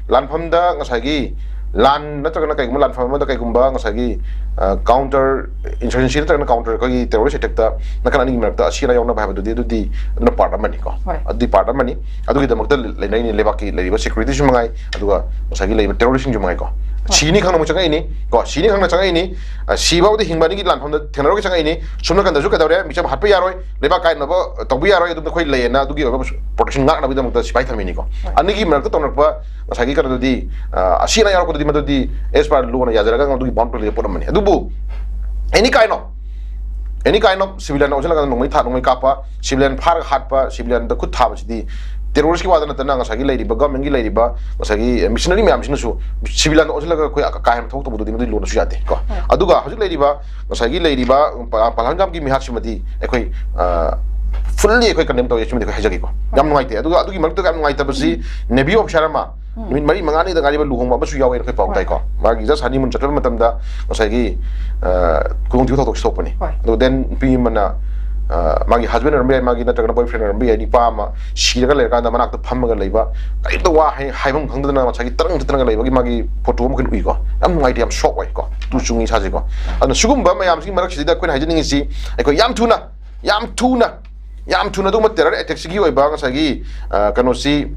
ꯂꯥꯟꯐꯝꯗ ꯉꯁꯥꯏꯒꯤ ꯂꯥꯟ ꯅꯠꯇ꯭ꯔꯒꯅ ꯀꯩꯒꯨꯝꯕ ꯂꯥꯟꯐꯝ ꯑꯃꯗ ꯀꯩꯒꯨꯝꯕ ꯉꯁꯥꯏꯒꯤ, ꯑ, counter insurgency ꯅꯠꯇ꯭ꯔꯒꯅ counter ꯑꯩꯈꯣꯏꯒꯤ terrorist attack ꯇ ꯅꯥꯀꯟ ꯑꯅꯤꯒꯤ ꯃꯔꯛꯇ ꯑꯁꯤ ꯑꯅꯥ ꯌꯥꯎꯅꯕ ꯍꯥꯏꯕꯗꯨꯗꯤ ꯑꯗꯨꯗꯤ ꯑꯗꯨꯅ part ꯑꯃꯅꯤꯀꯣ꯫ ꯍꯣꯏ꯫ ꯑꯗꯨꯗꯤ part ꯑꯃꯅꯤ꯫ ꯑꯗꯨꯒꯤꯗꯃꯛꯇ ꯂꯩꯅꯔꯤꯅꯤ ꯂꯩꯕꯥꯛꯀꯤ ꯂꯩꯔꯤꯕ security ꯁꯨ ꯃꯉꯥꯏ, ꯑꯗꯨꯒ ꯉꯁꯥꯏꯒꯤ ꯂꯩꯔꯤꯕ terrorist ꯁꯤꯡꯁꯨ ꯃꯉꯥꯏꯀꯣ꯫ ꯍꯣꯏ꯫ ꯁꯤꯅꯤ ꯈꯪꯅ ꯃꯣꯏ ꯆꯪꯉꯛꯏꯅꯤ ꯀꯣ, ꯁꯤꯅꯤ ꯈꯪꯅ ꯆꯪꯉꯛꯏꯅꯤ꯫ ꯑ, ꯁꯤꯐꯥꯎꯗꯤ ꯍꯤꯡꯕ ꯑꯅꯤꯒꯤ ꯂꯥꯟꯐꯝꯗ ꯊꯦꯡꯅꯔꯒ ꯆꯪꯉꯛꯏꯅꯤ꯫ ꯁꯨꯝ ꯅꯥꯀꯟꯗꯁꯨ ꯀꯩꯗꯧꯔꯦ, ꯃꯤꯆꯝ ꯍꯥꯠꯄ ꯌꯥꯔꯣꯏ, ꯂꯩꯕꯥꯛ ꯀꯥꯏꯅꯕ ꯇꯧꯕ ꯌꯥꯔꯣꯏ, ꯑꯗꯨꯝ ꯑꯩꯈꯣꯏ ꯂꯩꯌꯦꯅ ꯑꯗꯨꯒꯤ ꯑꯣꯏꯕ protection ꯉꯥꯛꯅꯕꯒꯤꯗꯃꯛꯇ ꯁꯤꯐꯥꯏ ꯊꯝꯃꯤꯅꯤꯀꯣ꯫ ꯍꯣꯏ꯫ ꯑꯅꯤꯒꯤ ꯃꯔꯛꯇ ꯇꯧꯅꯔꯛꯄ ꯉꯁꯥꯏꯒꯤ ꯀꯩꯅꯣꯗꯨꯗꯤ, ꯑ, ꯑꯁꯤ ꯑꯅꯥ ꯌꯥꯎꯔꯛꯄꯗꯨꯗꯤ ꯃꯗꯨꯗꯤ as per law ꯅ ꯌꯥꯖꯔꯒ ꯑꯗꯨꯒꯤ bound ꯂꯩꯕ ꯄꯣꯠ ꯑꯃꯅꯤ꯫ ꯑꯗꯨꯕꯨ any kind of, any kind of civilian ꯑꯣꯟꯁꯤꯜꯂꯒ ꯅꯣꯡꯃꯩ ꯊꯥ, ꯅꯣꯡꯃꯩ ꯀꯥꯞꯄ, civilian ꯐꯥꯔꯒ ꯍꯥꯠꯄ, civilian ꯗ ꯈꯨꯠ ꯊꯥꯕꯁꯤꯗꯤ terrorist ꯀꯤ ꯋꯥꯗ ꯅꯠꯇꯅ ꯉꯁꯥꯏꯒꯤ ꯂꯩꯔꯤꯕ government ꯀꯤ ꯂꯩꯔꯤꯕ ꯉꯁꯥꯏꯒꯤ missionary ꯃꯌꯥꯝꯁꯤꯅꯁꯨ civilian ꯗ ꯑꯣꯟꯁꯤꯜꯂꯒ ꯑꯩꯈꯣꯏ ꯀꯥ ꯍꯦꯟꯅ ꯊꯕꯛ ꯇꯧꯕꯗꯨꯗꯤ ꯃꯗꯨꯒꯤ law ꯅꯁꯨ ꯌꯥꯗꯦ ꯀꯣ꯫ ꯍꯣꯏ꯫ ꯑꯗꯨꯒ ꯍꯧꯖꯤꯛ ꯂꯩꯔꯤꯕ, ꯉꯁꯥꯏꯒꯤ ꯂꯩꯔꯤꯕ ꯄ-, ꯄꯍꯜꯒꯥꯝꯒꯤ ꯃꯤꯍꯥꯠꯁꯤꯃꯗꯤ ꯑꯩꯈꯣꯏ, ꯑ, fully ꯑꯩꯈꯣꯏ condemn ꯇꯧꯋꯤ, ꯁꯤꯃꯗꯤ ꯑꯩꯈꯣꯏ ꯍꯥꯏꯖꯒꯦꯀꯣ꯫ ꯌꯥꯝ ꯅꯨꯡꯉꯥꯏꯇꯦ꯫ ꯑꯗꯨꯒ ꯑꯗꯨꯒꯤ ꯃꯔꯛꯇ ꯌꯥꯝ ꯅꯨꯡꯉꯥꯏꯇꯕꯁꯤ ꯎꯝ꯫ Navy officer ꯑꯃ ꯎꯝ꯫ ꯅꯨꯃꯤꯠ ꯃꯔꯤ ꯃꯉꯥꯅꯤꯗ ꯉꯥꯏꯔꯤꯕ ꯂꯨꯍꯣꯡꯕ ꯑꯃꯁꯨ ꯌꯥꯎꯋꯦꯅ ꯑꯩꯈꯣꯏ ꯄꯥꯎ ꯍꯣꯏ꯫ ꯇꯥꯏꯀꯣ꯫ ꯃꯥꯒꯤ just honeymoon ꯆꯠꯄ ꯃꯇꯝꯗ ꯉꯁꯥꯏꯒꯤ, ꯑ, ꯈꯨꯗꯣꯡꯊꯤꯕ ꯊꯧꯗꯣꯛꯁꯦ ꯊꯣꯛꯄꯅꯤ꯫ ꯍꯣꯏ꯫ ꯑꯗꯨꯒ then ꯅꯨꯄꯤ ꯑꯃꯅ, ꯑ, ꯃꯥꯒꯤ husband ꯑꯣꯏꯔꯝꯕ ꯌꯥꯏ, ꯃꯥꯒꯤ ꯅꯠꯇ꯭ꯔꯒꯅ boyfriend ꯑꯣꯏꯔꯝꯕ ꯌꯥꯏ, ꯅꯨꯄꯥ ꯑꯃ ꯁꯤꯔꯒ ꯂꯩꯔꯀꯥꯟꯗ ꯃꯅꯥꯛꯇ ꯐꯝꯃꯒ ꯂꯩꯕ, ꯀꯔꯤꯝꯇ ꯋꯥ ꯍꯥꯏ-, ꯍꯥꯏꯐꯝ ꯈꯪꯗꯗꯅ ꯉꯁꯥꯏꯒꯤ ꯇꯔꯪ ꯇꯔꯪꯒ ꯂꯩꯕꯒꯤ ꯃꯥꯒꯤ photo ꯑꯃ ꯑꯩꯈꯣꯏꯅ ꯎꯏꯀꯣ꯫ ꯌꯥꯝ ꯅꯨꯡꯉꯥꯏꯇꯦ, ꯌꯥꯝ shock ꯑꯣꯏꯀꯣ꯫ ꯇꯨ ꯆꯨꯡꯉꯤ ꯏꯁꯥꯁꯦꯀꯣ꯫ ꯑꯗꯨꯅ ꯁꯤꯒꯨꯝꯕ ꯃꯌꯥꯝꯁꯤꯒꯤ ꯃꯔꯛꯁꯤꯗ ꯑꯩꯈꯣꯏꯅ ꯍꯥꯏꯖꯅꯤꯡꯉꯤꯁꯤ, ꯑꯩꯈꯣꯏ ꯌꯥꯝ ꯊꯨꯅ, ꯌꯥꯝ ꯊꯨꯅ, ꯌꯥꯝ ꯊꯨꯅ ꯑꯗꯨꯒꯨꯝꯕ terror attack ꯁꯤꯒꯤ ꯑꯣꯏꯕ ꯉꯁꯥꯏꯒꯤ, ꯑ, ꯀꯩꯅꯣꯁꯤ,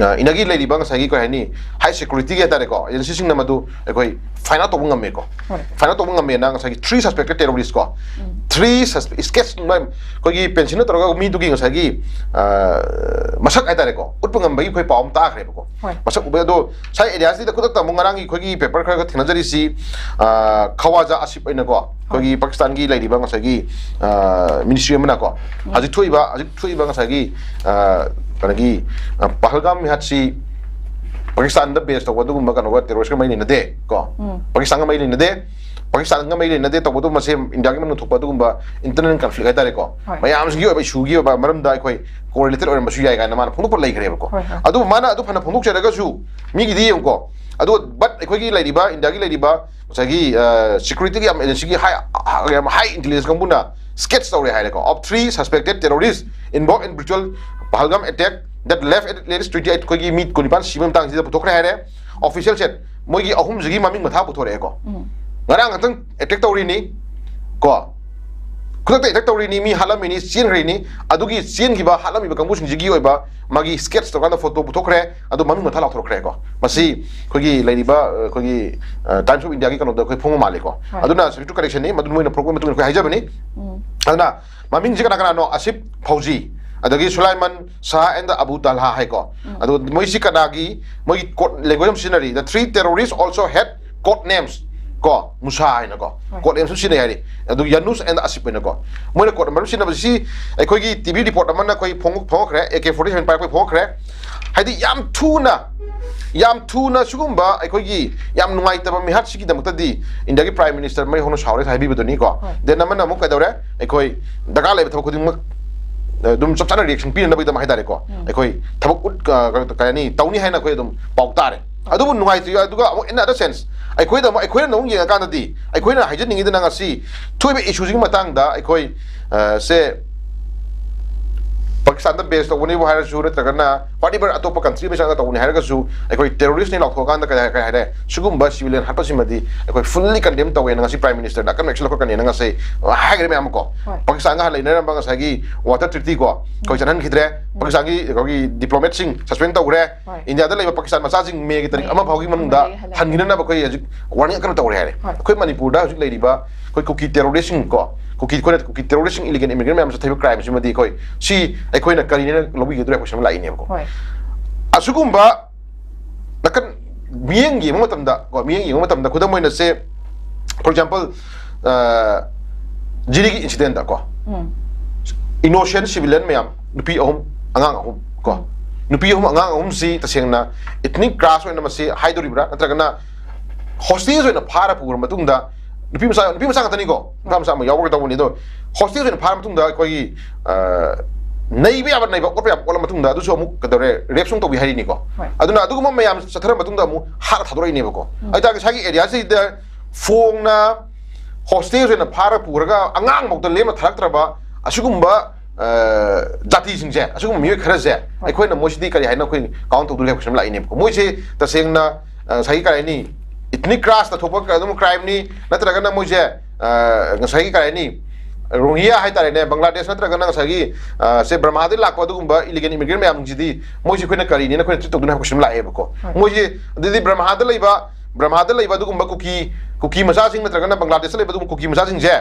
ꯑ, ꯏꯅꯒꯤ ꯂꯩꯔꯤꯕ ꯉꯁꯥꯏꯒꯤ ꯀꯩ ꯍꯥꯏꯅꯤ, high security ꯒꯤ ꯍꯥꯏꯇꯥꯔꯦꯀꯣ, agency ꯁꯤꯡꯅ ꯃꯗꯨ ꯑꯩꯈꯣꯏ find out ꯇꯧꯕ ꯉꯝꯃꯦꯀꯣ꯫ ꯍꯣꯏ꯫ Find out ꯇꯧꯕ ꯉꯝꯃꯦꯅ ꯉꯁꯥꯏꯒꯤ three suspected terrorist ꯀꯣ꯫ ꯎꯝ꯫ Three sus-, sketch ꯑꯩꯈꯣꯏꯒꯤ pencil ꯅ ꯇꯧꯔꯒ ꯃꯤꯗꯨꯒꯤ ꯉꯁꯥꯏꯒꯤ, ꯑ, ꯃꯁꯛ ꯍꯥꯏꯇꯥꯔꯦꯀꯣ, ꯎꯠꯄ ꯉꯝꯕꯒꯤ ꯑꯩꯈꯣꯏ ꯄꯥꯎ ꯑꯃ ꯇꯥꯈ꯭ꯔꯦꯕꯀꯣ꯫ ꯍꯣꯏ꯫ ꯃꯁꯛ ꯎꯕ ꯑꯗꯣ ꯁ꯭ꯋꯥꯏ area ꯁꯤꯗ ꯈꯨꯗꯛꯇ ꯑꯃꯨꯛ ꯉꯔꯥꯡꯒꯤ ꯑꯩꯈꯣꯏꯒꯤ paper ꯈꯔꯒ ꯊꯦꯡꯅꯖꯔꯤꯁꯤ, ꯑ, ꯈꯋꯥꯖꯥ ꯑꯁꯤꯞ ꯑꯣꯏꯅꯀꯣ, ꯑꯩꯈꯣꯏꯒꯤ ꯍꯣꯏ꯫ ꯄꯥꯀꯤꯁꯇꯥꯟꯒꯤ ꯂꯩꯔꯤꯕ ꯉꯁꯥꯏꯒꯤ, ꯑ, ministry ꯑꯃꯅꯀꯣ, ꯎꯝ꯫ ꯍꯧꯖꯤꯛ ꯊꯣꯛꯏꯕ, ꯍꯧꯖꯤꯛ ꯊꯣꯛꯏꯕ ꯉꯁꯥꯏꯒꯤ, ꯑ, ꯀꯩꯅꯣꯒꯤ, ꯑ, ꯄꯍꯜꯒꯥꯝ ꯃꯤꯍꯥꯠꯁꯤ ꯄꯥꯀꯤꯁꯇꯥꯟꯗ base ꯇꯧꯕ ꯑꯗꯨꯒꯨꯝꯕ ꯀꯩꯅꯣꯒ terrorist ꯀ ꯃꯔꯤ ꯂꯩꯅꯗꯦ ꯀꯣ꯫ ꯎꯝ꯫ ꯄꯥꯀꯤꯁꯇꯥꯟꯒ ꯃꯔꯤ ꯂꯩꯅꯗꯦ꯫ ꯄꯥꯀꯤꯁꯇꯥꯟꯒ ꯃꯔꯤ ꯂꯩꯅꯗꯦ ꯇꯧꯕꯗꯨ ꯃꯁꯦ ꯏꯟꯗꯤꯌꯥꯒꯤ ꯃꯅꯨꯡ ꯊꯣꯛꯄ ꯑꯗꯨꯒꯨꯝꯕ internal conflict ꯍꯥꯏꯇꯥꯔꯦꯀꯣ꯫ ꯍꯣꯏ꯫ ꯃꯌꯥꯝꯁꯤꯒꯤ ꯑꯣꯏꯕ issue ꯒꯤ ꯑꯣꯏꯕ ꯃꯔꯝꯗ ꯑꯩꯈꯣꯏ correlated ꯑꯣꯏꯔꯝꯕꯁꯨ ꯌꯥꯏ ꯀꯥꯏꯅ ꯃꯥꯅ ꯐꯣꯡꯗꯣꯛꯄ ꯂꯩꯈ꯭ꯔꯦꯕꯀꯣ꯫ ꯍꯣꯏ, ꯍꯣꯏ꯫ ꯑꯗꯨꯕꯨ ꯃꯥꯅ ꯑꯗꯨ ꯐꯅ ꯐꯣꯡꯗꯣꯛꯆꯔꯒꯁꯨ ꯃꯤꯒꯤꯗꯤ ꯌꯦꯡꯉꯨꯀꯣ, ꯑꯗꯨꯒ but ꯑꯩꯈꯣꯏꯒꯤ ꯂꯩꯔꯤꯕ ꯏꯟꯗꯤꯌꯥꯒꯤ ꯂꯩꯔꯤꯕ ꯉꯁꯥꯏꯒꯤ ꯁꯦꯀ꯭ꯌꯨꯔꯤꯇꯤꯒꯤ ꯌꯥꯝ ꯑꯦꯖꯦꯟꯁꯤꯒꯤ ꯍꯥꯏ, ꯌꯥꯝ ꯍꯥꯏ ꯏꯟꯇꯦꯂꯤꯖꯦꯟꯁ ꯀꯥꯡꯕꯨꯅ ꯁ꯭ꯀꯦꯠꯁ ꯇꯧꯔꯦ ꯍꯥꯏꯔꯦꯀꯣ, of three suspected terrorists involved in brutal Pahalgam attack that left at least twenty eight, ꯑꯩꯈꯣꯏꯒꯤ ꯃꯤ ꯀꯨꯟꯅꯤꯄꯥꯟ ꯁꯤꯕ ꯃꯇꯥꯡꯁꯤꯗ ꯄꯨꯊꯣꯛꯈ꯭ꯔꯦ ꯍꯥꯏꯔꯦ꯫ ꯑꯣꯐꯤꯁꯤꯌꯦꯜꯁꯦ ꯃꯣꯏꯒꯤ ꯑꯍꯨꯝꯁꯤꯒꯤ ꯃꯃꯤꯡ ꯃꯊꯥ ꯄꯨꯊꯣꯔꯛꯑꯦꯀꯣ꯫ ꯎꯝ꯫ ꯉꯔꯥꯡ ꯈꯛꯇꯪ ꯑꯦꯇꯦꯛ ꯇꯧꯔꯤꯅꯤ ꯀꯣ, ꯈꯨꯗꯛꯇ ꯑꯦꯇꯦꯛ ꯇꯧꯔꯤꯅꯤ, ꯃꯤ ꯍꯥꯠꯂꯝꯃꯤꯅꯤ, ꯆꯦꯟꯈ꯭ꯔꯤꯅꯤ꯫ ꯑꯗꯨꯒꯤ ꯆꯦꯟꯈꯤꯕ ꯍꯥꯠꯂꯝꯃꯤꯕ ꯀꯥꯡꯕꯨꯁꯤꯡꯁꯤꯒꯤ ꯑꯣꯏꯕ ꯃꯥꯒꯤ ꯁ꯭ꯀꯦꯠꯁ ꯇꯧꯔꯀꯥꯟꯗ ꯐꯣꯇꯣ ꯄꯨꯊꯣꯛꯈ꯭ꯔꯦ꯫ ꯑꯗꯨ ꯃꯃꯤꯡ ꯃꯊꯥ ꯂꯥꯎꯊꯣꯔꯛꯈ꯭ꯔꯦꯀꯣ꯫ ꯃꯁꯤ ꯑꯩꯈꯣꯏꯒꯤ ꯂꯩꯔꯤꯕ, ꯑ, ꯑꯩꯈꯣꯏꯒꯤ, ꯑ, Times of Indiaꯒꯤ ꯀꯩꯅꯣꯗ ꯑꯩꯈꯣꯏ ꯐꯣꯡꯕ ꯃꯥꯜꯂꯦꯀꯣ꯫ ꯍꯣꯏ꯫ ꯑꯗꯨꯅ subject to correctionꯅꯤ, ꯃꯗꯨ ꯃꯣꯏꯅ ꯄꯨꯔꯛꯄꯒꯤ ꯃꯇꯨꯡ ꯏꯟꯅ ꯑꯩꯈꯣꯏ ꯍꯥꯏꯖꯕꯅꯤ꯫ ꯎꯝ꯫ ꯑꯗꯨꯅ ꯃꯃꯤꯡꯁꯦ ꯀꯅꯥ ꯀꯅꯥꯅꯣ? ꯑꯁꯤꯐ ꯐꯧꯖꯤ, ꯑꯗꯒꯤ ꯁꯨꯂꯥꯏꯃꯟ ꯁꯥꯍ and ꯑꯕꯨ ꯇꯜꯍꯥ ꯍꯥꯏꯀꯣ꯫ ꯎꯝ꯫ ꯑꯗꯣ ꯃꯣꯏꯁꯤ ꯀꯅꯥꯒꯤ, ꯃꯣꯏꯒꯤ code language ꯑꯃ ꯁꯤꯖꯤꯟꯅꯔꯤ, the three terrorists also had code names ꯀꯣ, ꯃꯨꯁꯥ ꯍꯥꯏꯅꯀꯣ꯫ ꯍꯣꯏ꯫ Code nameꯁꯨ ꯁꯤꯖꯤꯟꯅꯩ ꯍꯥꯏꯔꯤ꯫ ꯑꯗꯨ ꯌꯥꯅꯨꯁ and ꯑꯁꯤꯐ ꯍꯥꯏꯅꯀꯣ꯫ ꯃꯣꯏꯅ code number ꯁꯤꯖꯤꯟꯅꯕꯁꯤ ꯑꯩꯈꯣꯏꯒꯤ ꯇꯤ ꯚꯤ ꯔꯤꯄꯣꯔꯠ ꯑꯃꯅ ꯑꯩꯈꯣꯏ ꯐꯣꯡ-, ꯐꯣꯡꯉꯛꯈ꯭ꯔꯦ, ꯑꯦ ꯀꯦ ꯐꯣꯔꯇꯤ ꯁꯚꯦꯟ ꯄꯥꯏꯔꯛꯄꯩ ꯐꯣꯡꯉꯛꯈ꯭ꯔꯦ꯫ ꯍꯥꯏꯗꯤ ꯌꯥꯝ ꯊꯨꯅ, ꯌꯥꯝ ꯊꯨꯅ ꯁꯤꯒꯨꯝꯕ ꯑꯩꯈꯣꯏꯒꯤ ꯌꯥꯝ ꯅꯨꯡꯉꯥꯏꯇꯕ ꯃꯤꯍꯥꯠꯁꯤꯒꯤꯗꯃꯛꯇꯗꯤ ꯏꯟꯗꯤꯌꯥꯒꯤ Prime Minister ꯃꯩ ꯍꯧꯅ ꯁꯥꯎꯔꯦ ꯍꯥꯏꯕꯤꯕꯗꯨꯅꯤꯀꯣ꯫ ꯍꯣꯏ꯫ Then ꯑꯃꯅ ꯑꯃꯨꯛ ꯀꯩꯗꯧꯔꯦ? ꯑꯩꯈꯣꯏ ꯗꯔꯀꯥꯔ ꯂꯩꯕ ꯊꯕꯛ ꯈꯨꯗꯤꯡꯃꯛ, ꯑ, ꯑꯗꯨꯝ ꯆꯞ ꯆꯥꯅ reaction ꯄꯤꯅꯅꯕꯒꯤꯗꯃꯛ ꯍꯥꯏꯇꯥꯔꯦꯀꯣ꯫ ꯎꯝ꯫ ꯑꯩꯈꯣꯏ ꯊꯕꯛ ꯎꯠ-, ꯑ, ꯀ-, ꯀꯩ ꯍꯥꯏꯅꯤ, ꯇꯧꯅꯤ ꯍꯥꯏꯅ ꯑꯩꯈꯣꯏ ꯑꯗꯨꯝ ꯄꯥꯎ ꯇꯥꯔꯦ꯫ ꯑꯗꯨꯕꯨ ꯅꯨꯡꯉꯥꯏꯇ꯭ꯔꯤ, ꯑꯗꯨꯒ ꯑꯃꯨꯛ in other sense, ꯑꯩꯈꯣꯏꯗ ꯑꯃꯨꯛ, ꯑꯩꯈꯣꯏꯅ ꯑꯃꯨꯛ ꯌꯦꯡꯉꯀꯥꯟꯗꯗꯤ ꯑꯩꯈꯣꯏꯅ ꯍꯥꯏꯖꯅꯤꯡꯉꯤꯗꯅ ꯉꯁꯤ ꯊꯣꯛꯏꯕ issueꯁꯤꯒꯤ ꯃꯇꯥꯡꯗ ꯑꯩꯈꯣꯏ, ꯑ, ꯁꯦ ꯄꯥꯀꯤꯁꯇꯥꯟꯗ base ꯇꯧꯕꯅꯦꯕꯨ ꯍꯥꯏꯔꯁꯨ, ꯅꯠꯇ꯭ꯔꯒꯅ whatever ꯑꯇꯣꯞꯄ country ꯑꯃ ꯆꯪꯉꯒ ꯇꯧꯕꯅꯦ ꯍꯥꯏꯔꯒꯁꯨ, ꯑꯩꯈꯣꯏ terroristꯅꯤ ꯂꯥꯎꯊꯣꯛꯑꯀꯥꯟꯗ ꯀꯩ ꯍꯥꯏ-, ꯀꯩ ꯍꯥꯏꯔꯦ, ꯁꯤꯒꯨꯝꯕ civilian ꯍꯥꯠꯄꯁꯤꯃꯗꯤ ꯑꯩꯈꯣꯏ fully condemn ꯇꯧꯋꯦꯅ ꯉꯁꯤ Prime Ministerꯅ ꯑꯀꯟꯕ action ꯂꯧꯈꯠꯀꯅꯤꯅ ꯉꯁꯤ ꯍꯥꯏꯈ꯭ꯔꯦ ꯃꯌꯥꯝ ꯑꯃ ꯀꯣ꯫ ꯍꯣꯏ꯫ ꯄꯥꯀꯤꯁꯇꯥꯟꯒ ꯍꯥꯟꯅ ꯂꯩꯅꯔꯝꯕ ꯉꯁꯥꯏꯒꯤ water treatyꯀꯣ, ꯑꯩꯈꯣꯏ ꯎꯝ꯫ ꯆꯠꯍꯟꯈꯤꯗ꯭ꯔꯦ꯫ ꯎꯝ꯫ ꯄꯥꯀꯤꯁꯇꯥꯟꯒꯤ ꯑꯩꯈꯣꯏꯒꯤ diplomatꯁꯤꯡ suspend ꯇꯧꯈ꯭ꯔꯦ꯫ ꯍꯣꯏ꯫ ꯏꯟꯗꯤꯌꯥꯗ ꯂꯩꯕ ꯄꯥꯀꯤꯁꯇꯥꯟ ꯃꯆꯥꯁꯤꯡ ꯃꯦꯒꯤ ꯇꯥꯔꯤꯛ ꯃꯦ ꯑꯃ ꯐꯥꯎꯒꯤ ꯃꯅꯨꯡꯗ ꯃꯔꯤ ꯍꯜꯂꯛ- ꯍꯟꯈꯤꯅꯅꯕ ꯑꯩꯈꯣꯏ ꯍꯧꯖꯤꯛ warning ꯑꯀꯟꯕ ꯇꯧꯔꯦ ꯍꯥꯏꯔꯦ꯫ ꯍꯣꯏ꯫ ꯑꯩꯈꯣꯏ ꯃꯅꯤꯄꯨꯔꯗ ꯍꯧꯖꯤꯛ ꯂꯩꯔꯤꯕ ꯑꯩꯈꯣꯏ ꯀꯨꯀꯤ terroristꯁꯤꯡ ꯀꯣ, ꯀꯨꯀꯤ, ꯑꯩꯈꯣꯏꯅ ꯀꯨꯀꯤ terroristꯁꯤꯡ, illegal immigrant ꯃꯌꯥꯝ ꯆꯠꯊꯔꯤꯕ crimeꯁꯤꯃꯗꯤ ꯑꯩꯈꯣꯏ ꯁꯤ ꯑꯩꯈꯣꯏꯅ ꯀꯔꯤꯅꯦꯅ ꯂꯧꯕꯤꯒꯗ꯭ꯔꯥ question ꯑꯃ ꯂꯥꯛꯏꯅꯦꯕꯀꯣ꯫ ꯍꯣꯏ꯫ ꯑꯁꯤꯒꯨꯝꯕ ꯅꯥꯀꯟ ꯃꯤꯠꯌꯦꯡ ꯌꯦꯡꯕ ꯃꯇꯝꯗ ꯀꯣ, ꯃꯤꯠꯌꯦꯡ ꯌꯦꯡꯕ ꯃꯇꯝꯗ, ꯈꯨꯗꯝ ꯑꯣꯏꯅ ꯁꯦ, for example, ꯑ, ꯖꯤꯔꯤꯒꯤ incidentꯗ ꯀꯣ, ꯎꯝ꯫ Innocent civilian ꯃꯌꯥꯝ, ꯅꯨꯄꯤ ꯑꯍꯨꯝ, ꯑꯉꯥꯡ ꯑꯍꯨꯝ ꯀꯣ, ꯎꯝ꯫ ꯅꯨꯄꯤ ꯑꯍꯨꯝ, ꯑꯉꯥꯡ ꯑꯍꯨꯝꯁꯤ ꯇꯁꯦꯡꯅ ethnic clash ꯑꯣꯏꯅ ꯃꯁꯤ ꯍꯥꯏꯗꯣꯔꯤꯕ꯭ꯔꯥ, ꯅꯠꯇ꯭ꯔꯒꯅ hostage ꯑꯣꯏꯅ ꯐꯥꯔ ꯄꯨꯈ꯭ꯔ ꯃꯇꯨꯡꯗ, ꯅꯨꯄꯤ ꯃꯆꯥ, ꯅꯨꯄꯤ ꯃꯆꯥ ꯉꯥꯛꯇꯅꯤꯀꯣ, ꯅꯨꯄꯥ ꯃꯆꯥ ꯑꯃ ꯌꯥꯎꯔꯒ ꯇꯧꯕꯅꯤ꯫ ꯑꯗꯣ hostage ꯑꯣꯏꯅ ꯐꯥꯔ ꯃꯇꯨꯡꯗ ꯑꯩꯈꯣꯏꯒꯤ, ꯑ, ꯅꯩꯕ ꯌꯥꯕ ꯅꯩꯕ, ꯑꯣꯠꯄ ꯌꯥꯕ ꯑꯣꯠꯂ ꯃꯇꯨꯡꯗ ꯑꯗꯨꯁꯨ ꯑꯃꯨꯛ ꯀꯩꯗꯧꯔꯦ, ꯔꯦꯞꯁꯨ ꯑꯃꯨꯛ ꯇꯧꯕꯤ ꯍꯥꯏꯔꯤꯅꯤꯀꯣ꯫ ꯍꯣꯏ꯫ ꯑꯗꯨꯅ ꯑꯗꯨꯒꯨꯝꯕ ꯃꯌꯥꯝ ꯆꯠꯊꯔ ꯃꯇꯨꯡꯗ ꯑꯃꯨꯛ ꯍꯥꯠꯂ ꯊꯥꯗꯣꯔꯛꯏꯅꯦꯕꯀꯣ꯫ ꯎꯝ꯫ ꯑꯗꯨ ꯇꯥꯔꯒꯗꯤ ꯉꯁꯥꯏꯒꯤ ꯑꯦꯔꯤꯌꯥꯁꯤꯗ ꯐꯣꯡꯅ ꯍꯣꯁꯇꯦꯖ ꯑꯣꯏꯅ ꯐꯥꯔ ꯄꯨꯔꯒ ꯑꯉꯥꯡꯐꯥꯎꯗ ꯂꯦꯝꯅ ꯊꯥꯔꯛꯇ꯭ꯔꯕ ꯑꯁꯤꯒꯨꯝꯕ ꯑ, ꯖꯥꯇꯤꯁꯤꯡꯁꯦ, ꯑꯁꯤꯒꯨꯝꯕ ꯃꯤꯑꯣꯏ ꯈꯔꯁꯦ ꯑꯩꯈꯣꯏꯅ ꯃꯣꯏꯁꯤꯗꯤ ꯀꯔꯤ ꯍꯥꯏꯅ ꯑꯩꯈꯣꯏ ꯀꯥꯎꯟ ꯇꯧꯗꯣꯔꯤ ꯍꯥꯏꯕ ꯀꯣꯏꯁꯟ ꯂꯥꯛꯏꯅꯦꯕꯀꯣ꯫ ꯃꯣꯏꯁꯦ ꯇꯁꯦꯡꯅ ꯑ, ꯉꯁꯥꯏꯒꯤ ꯀꯔꯤ ꯍꯥꯏꯅꯤ, ꯏꯊꯅꯤꯛ ꯀ꯭ꯂꯥꯁꯇ ꯊꯣꯛꯄ ꯑꯗꯨꯝ ꯀ꯭ꯔꯥꯏꯝꯅꯤ, ꯅꯠꯇ꯭ꯔꯒꯅ ꯃꯣꯏꯁꯦ ꯑ, ꯉꯁꯥꯏꯒꯤ ꯀꯔꯤ ꯍꯥꯏꯅꯤ, ꯔꯣꯍꯤꯡꯒ꯭ꯌꯥ ꯍꯥꯏꯇꯥꯔꯦꯅꯦ, ꯕꯪꯒ꯭ꯂꯥꯗꯦꯁ ꯅꯠꯇ꯭ꯔꯒꯅ ꯉꯁꯥꯏꯒꯤ ꯑ, ꯁꯦ ꯕꯔꯃꯥꯗꯒꯤ ꯂꯥꯛꯄ ꯑꯗꯨꯒꯨꯝꯕ ꯏꯂꯤꯒꯦꯜ ꯏꯃꯤꯒ꯭ꯔꯦꯟ ꯃꯌꯥꯝꯁꯤꯡꯁꯤꯗꯤ ꯃꯣꯏꯁꯤ ꯑꯩꯈꯣꯏꯅ ꯀꯔꯤꯅꯦꯅ ꯑꯩꯈꯣꯏꯅ ꯇ꯭ꯔꯤꯠ ꯇꯧꯗꯣꯏꯅꯣ ꯍꯥꯏꯕ ꯀꯣꯏꯁꯟ ꯂꯥꯛꯑꯦꯕꯀꯣ꯫ ꯍꯣꯏ꯫ ꯃꯣꯏꯁꯤ ꯑꯗꯨꯗꯤ ꯕꯔꯃꯥꯗ ꯂꯩꯕ, ꯕꯔꯃꯥꯗ ꯂꯩꯕ ꯑꯗꯨꯒꯨꯝꯕ ꯀꯨꯀꯤ, ꯀꯨꯀꯤ ꯃꯆꯥꯁꯤꯡ ꯅꯠꯇ꯭ꯔꯒꯅ ꯕꯪꯒ꯭ꯂꯥꯗꯦꯁꯇ ꯂꯩꯕ ꯑꯗꯨꯒꯨꯝꯕ ꯀꯨꯀꯤ ꯃꯆꯥꯁꯤꯡꯁꯦ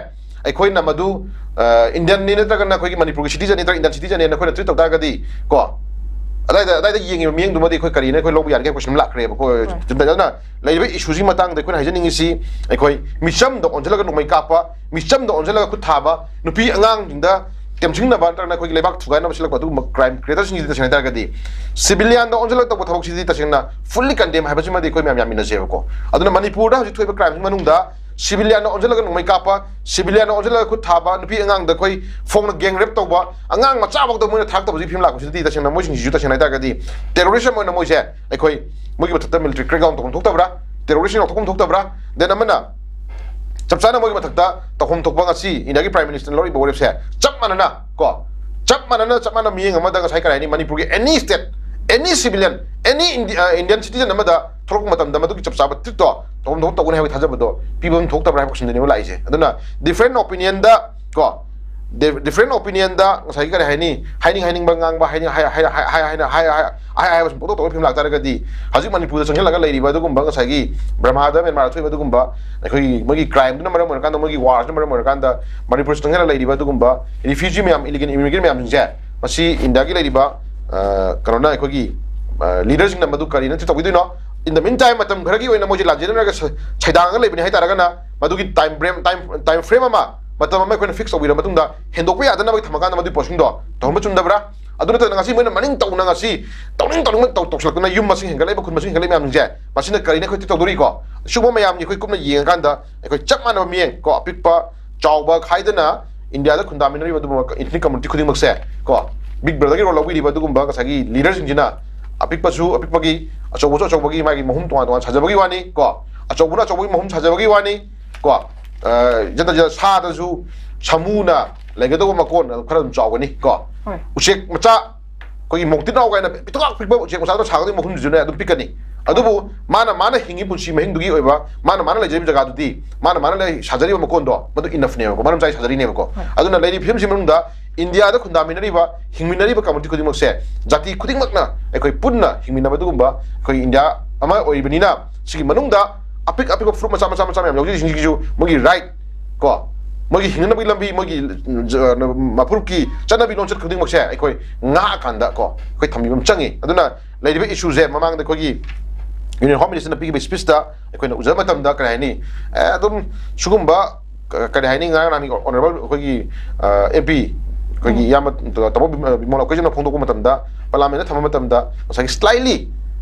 ꯑꯩꯈꯣꯏꯅ ꯃꯗꯨ ꯏꯟꯗꯤꯌꯟꯅꯤ ꯅꯠꯇ꯭ꯔꯒꯅ ꯑꯩꯈꯣꯏꯒꯤ ꯃꯅꯤꯄꯨꯔꯒꯤ ꯁꯤꯇꯤꯖꯟꯅꯤ ꯅꯠꯇ꯭ꯔꯒ ꯏꯟꯗꯤꯌꯟ ꯁꯤꯇꯤꯖꯟꯅꯦꯅ ꯑꯩꯈꯣꯏꯅ ꯇ꯭ꯔꯤꯠ ꯇꯧ ꯇꯥꯔꯒꯗꯤ ꯀꯣ, ꯑꯗꯥꯏꯗ, ꯑꯗꯥꯏꯗ ꯌꯦꯡꯉꯤꯕ ꯃꯤꯠꯌꯦꯡꯗꯨꯃꯗꯤ ꯑꯩꯈꯣꯏ ꯀꯔꯤꯅ ꯑꯩꯈꯣꯏ ꯂꯧꯕ ꯌꯥꯔꯤꯒꯦ ꯍꯥꯏꯕ ꯀꯣꯏꯁꯟ ꯑꯃ ꯂꯥꯛꯈ꯭ꯔꯦꯕꯀꯣ꯫ ꯍꯣꯏ꯫ ꯆꯨꯝꯗꯅ ꯂꯩꯔꯤꯕ ꯏꯁꯨꯁꯤꯒꯤ ꯃꯇꯥꯡꯗ ꯑꯩꯈꯣꯏꯅ ꯍꯥꯏꯖꯅꯤꯡꯉꯤꯁꯤ, ꯑꯩꯈꯣꯏ ꯃꯤꯆꯝꯗ ꯑꯣꯟꯁꯤꯜꯂꯒ ꯅꯣꯡꯃꯩ ꯀꯥꯞꯄ, ꯃꯤꯆꯝꯗ ꯑꯣꯟꯁꯤꯜꯂꯒ ꯈꯨꯠ ꯊꯥꯕ, ꯅꯨꯄꯤ ꯑꯉꯥꯡꯁꯤꯡꯗ ꯇꯦꯝꯁꯤꯡꯅꯕ ꯅꯠꯇ꯭ꯔꯒꯅ ꯑꯩꯈꯣꯏꯒꯤ ꯂꯩꯕꯥꯛ ꯊꯨꯒꯥꯏꯅꯕ ꯁꯤꯜꯂꯛꯄ ꯑꯗꯨꯒꯨꯝꯕ ꯀ꯭ꯔꯥꯏꯝ ꯀ꯭ꯔꯤꯌꯦꯇꯔꯁꯤꯡꯁꯤꯗꯤ ꯇꯁꯦꯡꯅ ꯍꯥꯏ ꯇꯥꯔꯒꯗꯤ ꯁꯤꯚꯤꯂꯤꯌꯟꯗ ꯑꯣꯟꯁꯤꯜꯂꯒ ꯇꯧꯕ ꯊꯕꯛꯁꯤꯗꯤ ꯇꯁꯦꯡꯅ ꯐꯨꯜꯂꯤ ꯀꯟꯗꯦꯝ ꯍꯥꯏꯕꯁꯤꯃꯗꯤ ꯑꯩꯈꯣꯏ ꯃꯌꯥꯝ ꯌꯥꯃꯤꯟꯅꯁꯦꯕꯀꯣ꯫ ꯑꯗꯨꯅ ꯃꯅꯤꯄꯨꯔꯗ ꯍꯧꯖꯤꯛ ꯊꯣꯛꯏꯕ ꯀ꯭ꯔꯥꯏꯝꯁꯤꯡ ꯃꯅꯨꯡꯗ ꯁꯤꯚꯤꯂꯤꯌꯟꯗ ꯑꯣꯟꯁꯤꯜꯂꯒ ꯅꯣꯡꯃꯩ ꯀꯥꯞꯄ, ꯁꯤꯚꯤꯂꯤꯌꯟꯗ ꯑꯣꯟꯁꯤꯜꯂꯒ ꯈꯨꯠ ꯊꯥꯕ, ꯅꯨꯄꯤ ꯑꯉꯥꯡꯗ ꯑꯩꯈꯣꯏ ꯐꯣꯡꯅ ꯒꯦꯡ ꯔꯦꯞ ꯇꯧꯕ, ꯑꯉꯥꯡ ꯃꯆꯥꯐꯥꯎꯗ ꯃꯣꯏꯅ ꯊꯥꯔꯛꯇꯕꯁꯤ ꯐꯤꯂꯝ ꯂꯥꯛꯄꯁꯤꯗꯤ ꯇꯁꯦꯡꯅ ꯃꯣꯏꯁꯤꯡꯁꯤꯁꯨ ꯇꯁꯦꯡꯅ ꯍꯥꯏ ꯇꯥꯔꯒꯗꯤ ꯇꯦꯔꯣꯔꯤꯁꯝ ꯑꯣꯏꯅ ꯃꯣꯏꯁꯦ ꯑꯩꯈꯣꯏ ꯃꯣꯏꯒꯤ ꯃꯊꯛꯇ ꯃꯤꯂꯤꯇꯔꯤ ꯀ꯭ꯔꯦꯛ ꯗꯥꯎꯟ ꯇꯧꯐꯝ ꯊꯣꯛꯇꯕ꯭ꯔꯥ, ꯇꯦꯔꯣꯔꯤꯁ ꯂꯧꯊꯣꯛꯐꯝ ꯊꯣꯛꯇꯕ꯭ꯔꯥ? ꯗꯦꯟ ꯑꯃꯅ ꯆꯞ ꯆꯥꯅ ꯃꯣꯏꯒꯤ ꯃꯊꯛꯇ ꯇꯧꯐꯝ ꯊꯣꯛꯄ ꯉꯁꯤ ꯏꯟꯗꯤꯌꯥꯒꯤ ꯄ꯭ꯔꯥꯏꯝ ꯃꯤꯅꯤꯁꯇꯔꯅ ꯂꯧꯔꯤꯕ ꯋꯥꯔꯦꯞꯁꯦ ꯆꯞ ꯃꯥꯟꯅꯅ ꯀꯣ, ꯆꯞ ꯃꯥꯟꯅꯅ ꯆꯞ ꯃꯥꯟꯅꯕ ꯃꯤꯠꯌꯦꯡ ꯑꯃꯗ ꯉꯁꯥꯏ ꯀꯔꯤ ꯍꯥꯏꯅꯤ, ꯃꯅꯤꯄꯨꯔꯒꯤ ꯑꯦꯅꯤ ꯁ꯭ꯇꯦꯠ, ꯑꯦꯅꯤ ꯏꯟꯗꯤꯌꯟ ꯁꯤꯇꯤꯖꯟ ꯑꯃꯗ ꯊꯣꯛꯂꯛꯄ ꯃꯇꯝꯗ ꯃꯗꯨꯒꯤ ꯆꯞ ꯆꯥꯕ ꯇ꯭ꯔꯤꯠꯇꯣ ꯇꯧꯐꯝ ꯊꯣꯛꯄ ꯇꯧꯒꯅꯤ ꯍꯥꯏꯕꯒꯤ ꯊꯥꯖꯕꯗꯣ ꯄꯤꯕꯝ ꯊꯣꯛꯇꯕ꯭ꯔꯥ ꯍꯥꯏꯕ ꯀꯣꯏꯁꯟꯗꯨꯅꯦꯕ ꯂꯥꯛꯏꯁꯦ꯫ ꯑꯗꯨꯅ ꯗꯤꯐ꯭ꯔꯦꯟ ꯑꯣꯄꯤꯅꯤꯌꯟꯗ ꯀꯣ, ꯗꯤꯐ꯭ꯔꯦꯟ ꯑꯣꯄꯤꯅꯤꯌꯟꯗ ꯉꯁꯥꯏꯒꯤ ꯀꯔꯤ ꯍꯥꯏꯅꯤ, ꯍꯥꯏꯅꯤꯡ ꯍꯥꯏꯅꯤꯡꯕ ꯉꯥꯡꯕ, ꯍꯥꯏꯅꯤꯡ ꯍꯥꯏ ꯍꯥꯏ ꯍꯥꯏ ꯍꯥꯏ ꯍꯥꯏ ꯍꯥꯏ ꯍꯥꯏ ꯍꯥꯏ ꯍꯥꯏꯕ ꯁꯨꯝ ꯄꯣꯛꯇꯧ ꯇꯧꯕ ꯐꯤꯂꯝ ꯂꯥꯛꯇꯥꯔꯒꯗꯤ ꯍꯧꯖꯤꯛ ꯃꯅꯤꯄꯨꯔꯗ ꯆꯪꯁꯤꯜꯂꯒ ꯂꯩꯔꯤꯕ ꯑꯗꯨꯒꯨꯝꯕ ꯉꯁꯥꯏꯒꯤ ꯕ꯭ꯔꯍꯃꯥꯗ ꯃ꯭ꯌꯥꯟꯃꯥꯔꯗ ꯊꯣꯛꯏꯕ ꯑꯗꯨꯒꯨꯝꯕ ꯑꯩꯈꯣꯏꯒꯤ ꯃꯣꯏꯒꯤ ꯀ꯭ꯔꯥꯏꯝꯗꯨꯅ ꯃꯔꯝ ꯑꯣꯏꯔꯀꯥꯟꯗ, ꯃꯣꯏꯒꯤ ꯋꯥꯔꯁꯤꯅ ꯃꯔꯝ ꯑꯣꯏꯔꯀꯥꯟꯗ ꯃꯅꯤꯄꯨꯔꯗ ꯆꯪꯁꯤꯜꯂꯒ ꯂꯩꯔꯤꯕ ꯑꯗꯨꯒꯨꯝꯕ ꯔꯤꯐ꯭ꯌꯨꯖꯤ ꯃꯌꯥꯝ, ꯏꯂꯤꯒꯦꯜ ꯏꯃꯤꯒ꯭ꯔꯦꯟ ꯃꯌꯥꯝꯁꯤꯡꯁꯦ ꯃꯁꯤ ꯏꯟꯗꯤꯌꯥꯒꯤ ꯂꯩꯔꯤꯕ ꯑ, ꯀꯩꯅꯣꯅ ꯑꯩꯈꯣꯏꯒꯤ ꯂꯤꯗꯔꯁꯤꯡꯅ ꯃꯗꯨ ꯀꯔꯤꯅ ꯇꯧꯕꯤꯗꯣꯏꯅꯣ? In the meantime ꯃꯇꯝ ꯈꯔꯒꯤ ꯑꯣꯏꯅ ꯃꯣꯏꯁꯦ ꯂꯥꯟꯖꯦꯟꯅꯔꯒ ꯁ- ꯁꯩꯗꯥꯡꯉꯒ ꯂꯩꯕꯅꯤ ꯍꯥꯏꯇꯥꯔꯒꯅ ꯃꯗꯨꯒꯤ time frame, time time frame ꯑꯃ, ꯃꯇꯝ ꯑꯃ ꯑꯩꯈꯣꯏꯅ ꯐꯤꯛꯁ ꯇꯧꯕꯤꯔ ꯃꯇꯨꯡꯗ ꯍꯦꯟꯗꯣꯛꯄ ꯌꯥꯗꯅꯕꯒꯤ ꯊꯝꯃꯀꯥꯟꯗ ꯃꯗꯨꯒꯤ ꯄꯣꯠꯁꯤꯡꯗꯣ ꯇꯧꯍꯟꯕ ꯆꯨꯝꯗꯕ꯭ꯔꯥ? ꯑꯗꯨ ꯅꯠꯇꯅ ꯉꯁꯤ ꯃꯣꯏꯅ ꯃꯅꯤꯡ ꯇꯧꯅ ꯉꯁꯤ ꯇꯧꯅꯤꯡ ꯇꯧꯅꯤꯡꯕ ꯇꯧ- ꯇꯧꯁꯤꯜꯂꯛꯇꯅ ꯌꯨꯝ ꯃꯁꯤꯡ ꯍꯦꯟꯒꯠꯂꯛꯏꯕ, ꯈꯨꯟ ꯃꯁꯤꯡ ꯍꯦꯟꯒꯠꯂꯛꯏꯕ ꯃꯌꯥꯝꯁꯤꯡꯁꯦ ꯃꯁꯤꯅ ꯀꯔꯤꯅ ꯑꯩꯈꯣꯏ ꯇꯧꯗꯣꯔꯤꯀꯣ? ꯁꯤꯒꯨꯝꯕ ꯃꯌꯥꯝꯁꯦ ꯑꯩꯈꯣꯏ ꯀꯨꯞꯅ ꯌꯦꯡꯉꯀꯥꯟꯗ ꯑꯩꯈꯣꯏ ꯆꯞ ꯃꯥꯟꯅꯕ ꯃꯤꯠꯌꯦꯡ ꯀꯣ, ꯑꯄꯤꯛꯄ ꯆꯥꯎꯕ ꯈꯥꯏꯗꯅ ꯏꯟꯗꯤꯌꯥꯗ ꯈꯨꯟꯗꯥꯃꯤꯟꯅꯔꯤꯕ ꯑꯗꯨꯒꯨꯝꯕ ethnic community ꯈꯨꯗꯤꯡꯃꯛꯁꯦ ꯀꯣ, Big Brotherꯒꯤ role ꯂꯧꯕꯤꯔꯤꯕ ꯑꯗꯨꯒꯨꯝꯕ ꯉꯁꯥꯏꯒꯤ leaderꯁꯤꯡꯁꯤꯅ ꯑꯄꯤꯛꯄꯁꯨ ꯑꯄꯤꯛꯄꯒꯤ, ꯑꯆꯧꯕꯁꯨ ꯑꯆꯧꯕꯒꯤ ꯃꯥꯒꯤ ꯃꯍꯨꯝ ꯇꯣꯉꯥꯟ ꯇꯣꯉꯥꯟ ꯁꯥꯖꯕꯒꯤ ꯋꯥꯅꯤ ꯀꯣ, ꯑꯆꯧꯕꯅ ꯑꯆꯧꯕꯒꯤ ꯃꯍꯨꯝ ꯁꯥꯖꯕꯒꯤ ꯋꯥꯅꯤ ꯀꯣ꯫ ꯑ, ꯖꯟꯇ ꯖꯟꯇ ꯁꯥꯗꯁꯨ ꯁꯥꯃꯨꯅ ꯂꯩꯒꯗꯧꯕ ꯃꯀꯣꯟ ꯈꯔ ꯑꯗꯨꯝ ꯆꯥꯎꯒꯅꯤ ꯀꯣ꯫ ꯍꯣꯏ꯫ ꯎꯆꯦꯛ ꯃꯆꯥ ꯑꯩꯈꯣꯏꯒꯤ ꯃꯣꯡꯇꯤꯟ ꯍꯥꯎ ꯀꯥꯏꯅ ꯄꯤꯛꯇ꯭ꯔꯨꯀ ꯄꯤꯛꯄ ꯎꯆꯦꯛ ꯃꯆꯥꯗꯣ ꯁꯥꯒꯗꯣꯏ ꯃꯍꯨꯝꯗꯨꯁꯨꯅꯦ ꯑꯗꯨꯝ ꯄꯤꯛꯀꯅꯤ꯫ ꯑꯗꯨꯕꯨ ꯃꯥꯅ, ꯃꯥꯅ ꯍꯤꯡꯉꯤ ꯄꯨꯟꯁꯤ ꯃꯍꯤꯡꯗꯨꯒꯤ ꯑꯣꯏꯕ, ꯃꯥꯅ, ꯃꯥꯅ ꯂꯩꯖꯔꯤꯕ ꯖꯒꯥꯗꯨꯗꯤ, ꯃꯥꯅ, ꯃꯥꯅ ꯂꯩ ꯁꯥꯖꯔꯤꯕ ꯃꯀꯣꯟꯗꯣ ꯃꯗꯨ enoughꯅꯦꯕꯀꯣ, ꯃꯔꯝ ꯆꯥꯏ ꯁꯥꯖꯔꯤꯅꯦꯕꯀꯣ꯫ ꯍꯣꯏ꯫ ꯑꯗꯨꯅ ꯂꯩꯔꯤꯕ ꯐꯤꯕꯝꯁꯤ ꯃꯅꯨꯡꯗ ꯏꯟꯗꯤꯌꯥꯗ ꯈꯨꯟꯗꯥꯃꯤꯟꯅꯔꯤꯕ, ꯍꯤꯡꯃꯤꯟꯅꯔꯤꯕ community ꯈꯨꯗꯤꯡꯃꯛꯁꯦ, ꯖꯥꯇꯤ ꯈꯨꯗꯤꯡꯃꯛꯅ ꯑꯩꯈꯣꯏ ꯄꯨꯟꯅ ꯍꯤꯡꯃꯤꯟꯅꯕ ꯑꯗꯨꯒꯨꯝꯕ ꯑꯩꯈꯣꯏ ꯏꯟꯗꯤꯌꯥ ꯑꯃ ꯑꯣꯏꯔꯤꯕꯅꯤꯅ, ꯁꯤꯒꯤ ꯃꯅꯨꯡꯗ ꯑꯄꯤꯛ ꯑꯄꯤꯛꯄ ꯐꯨꯔꯨꯞ ꯃꯆꯥ ꯃꯆꯥ ꯃꯆꯥ ꯃꯌꯥꯝ ꯌꯥꯎꯖꯔꯤꯁꯤꯡꯁꯤꯒꯤꯁꯨ ꯃꯣꯏꯒꯤ right ꯀꯣ, ꯃꯣꯏꯒꯤ ꯍꯤꯡꯅꯅꯕꯒꯤ ꯂꯝꯕꯤ, ꯃꯣꯏꯒꯤ, ꯖ-, ꯃꯐꯨꯔꯨꯞꯀꯤ ꯆꯠꯅꯕꯤ ꯂꯣꯟꯆꯠ ꯈꯨꯗꯤꯡꯃꯛꯁꯦ ꯑꯩꯈꯣꯏ ꯉꯥꯛꯑꯀꯥꯟꯗ ꯀꯣ, ꯑꯩꯈꯣꯏ ꯊꯝꯕꯤꯕ ꯑꯃ ꯆꯪꯉꯤ꯫ ꯑꯗꯨꯅ ꯂꯩꯔꯤꯕ issueꯁꯦ ꯃꯃꯥꯡꯗ ꯑꯩꯈꯣꯏꯒꯤ Union Home Ministerꯅ ꯄꯤꯈꯤꯕ speechꯇ ꯑꯩꯈꯣꯏꯅ ꯎꯖꯕ ꯃꯇꯝꯗ ꯀꯔꯤ ꯍꯥꯏꯅꯤ, ꯑꯦ, ꯑꯗꯨꯝ ꯁꯤꯒꯨꯝꯕ ꯀ-, ꯀꯔꯤ ꯍꯥꯏꯅꯤ, ꯉꯔꯥꯡ ꯅꯍꯥꯟꯒꯤ honourable ꯑꯩꯈꯣꯏꯒꯤ, ꯑ, MP ꯑꯩꯈꯣꯏꯒꯤ ꯎꯝ꯫ ꯏꯌꯥꯝꯕ ꯇꯥꯃꯣ ꯕꯤꯃꯣꯜ ꯑꯩꯈꯣꯏꯁꯤꯅ ꯐꯣꯡꯗꯣꯛꯄ ꯃꯇꯝꯗ, parliamentꯇ ꯊꯝꯕ ꯃꯇꯝꯗ ꯉꯁꯥꯏꯒꯤ slightly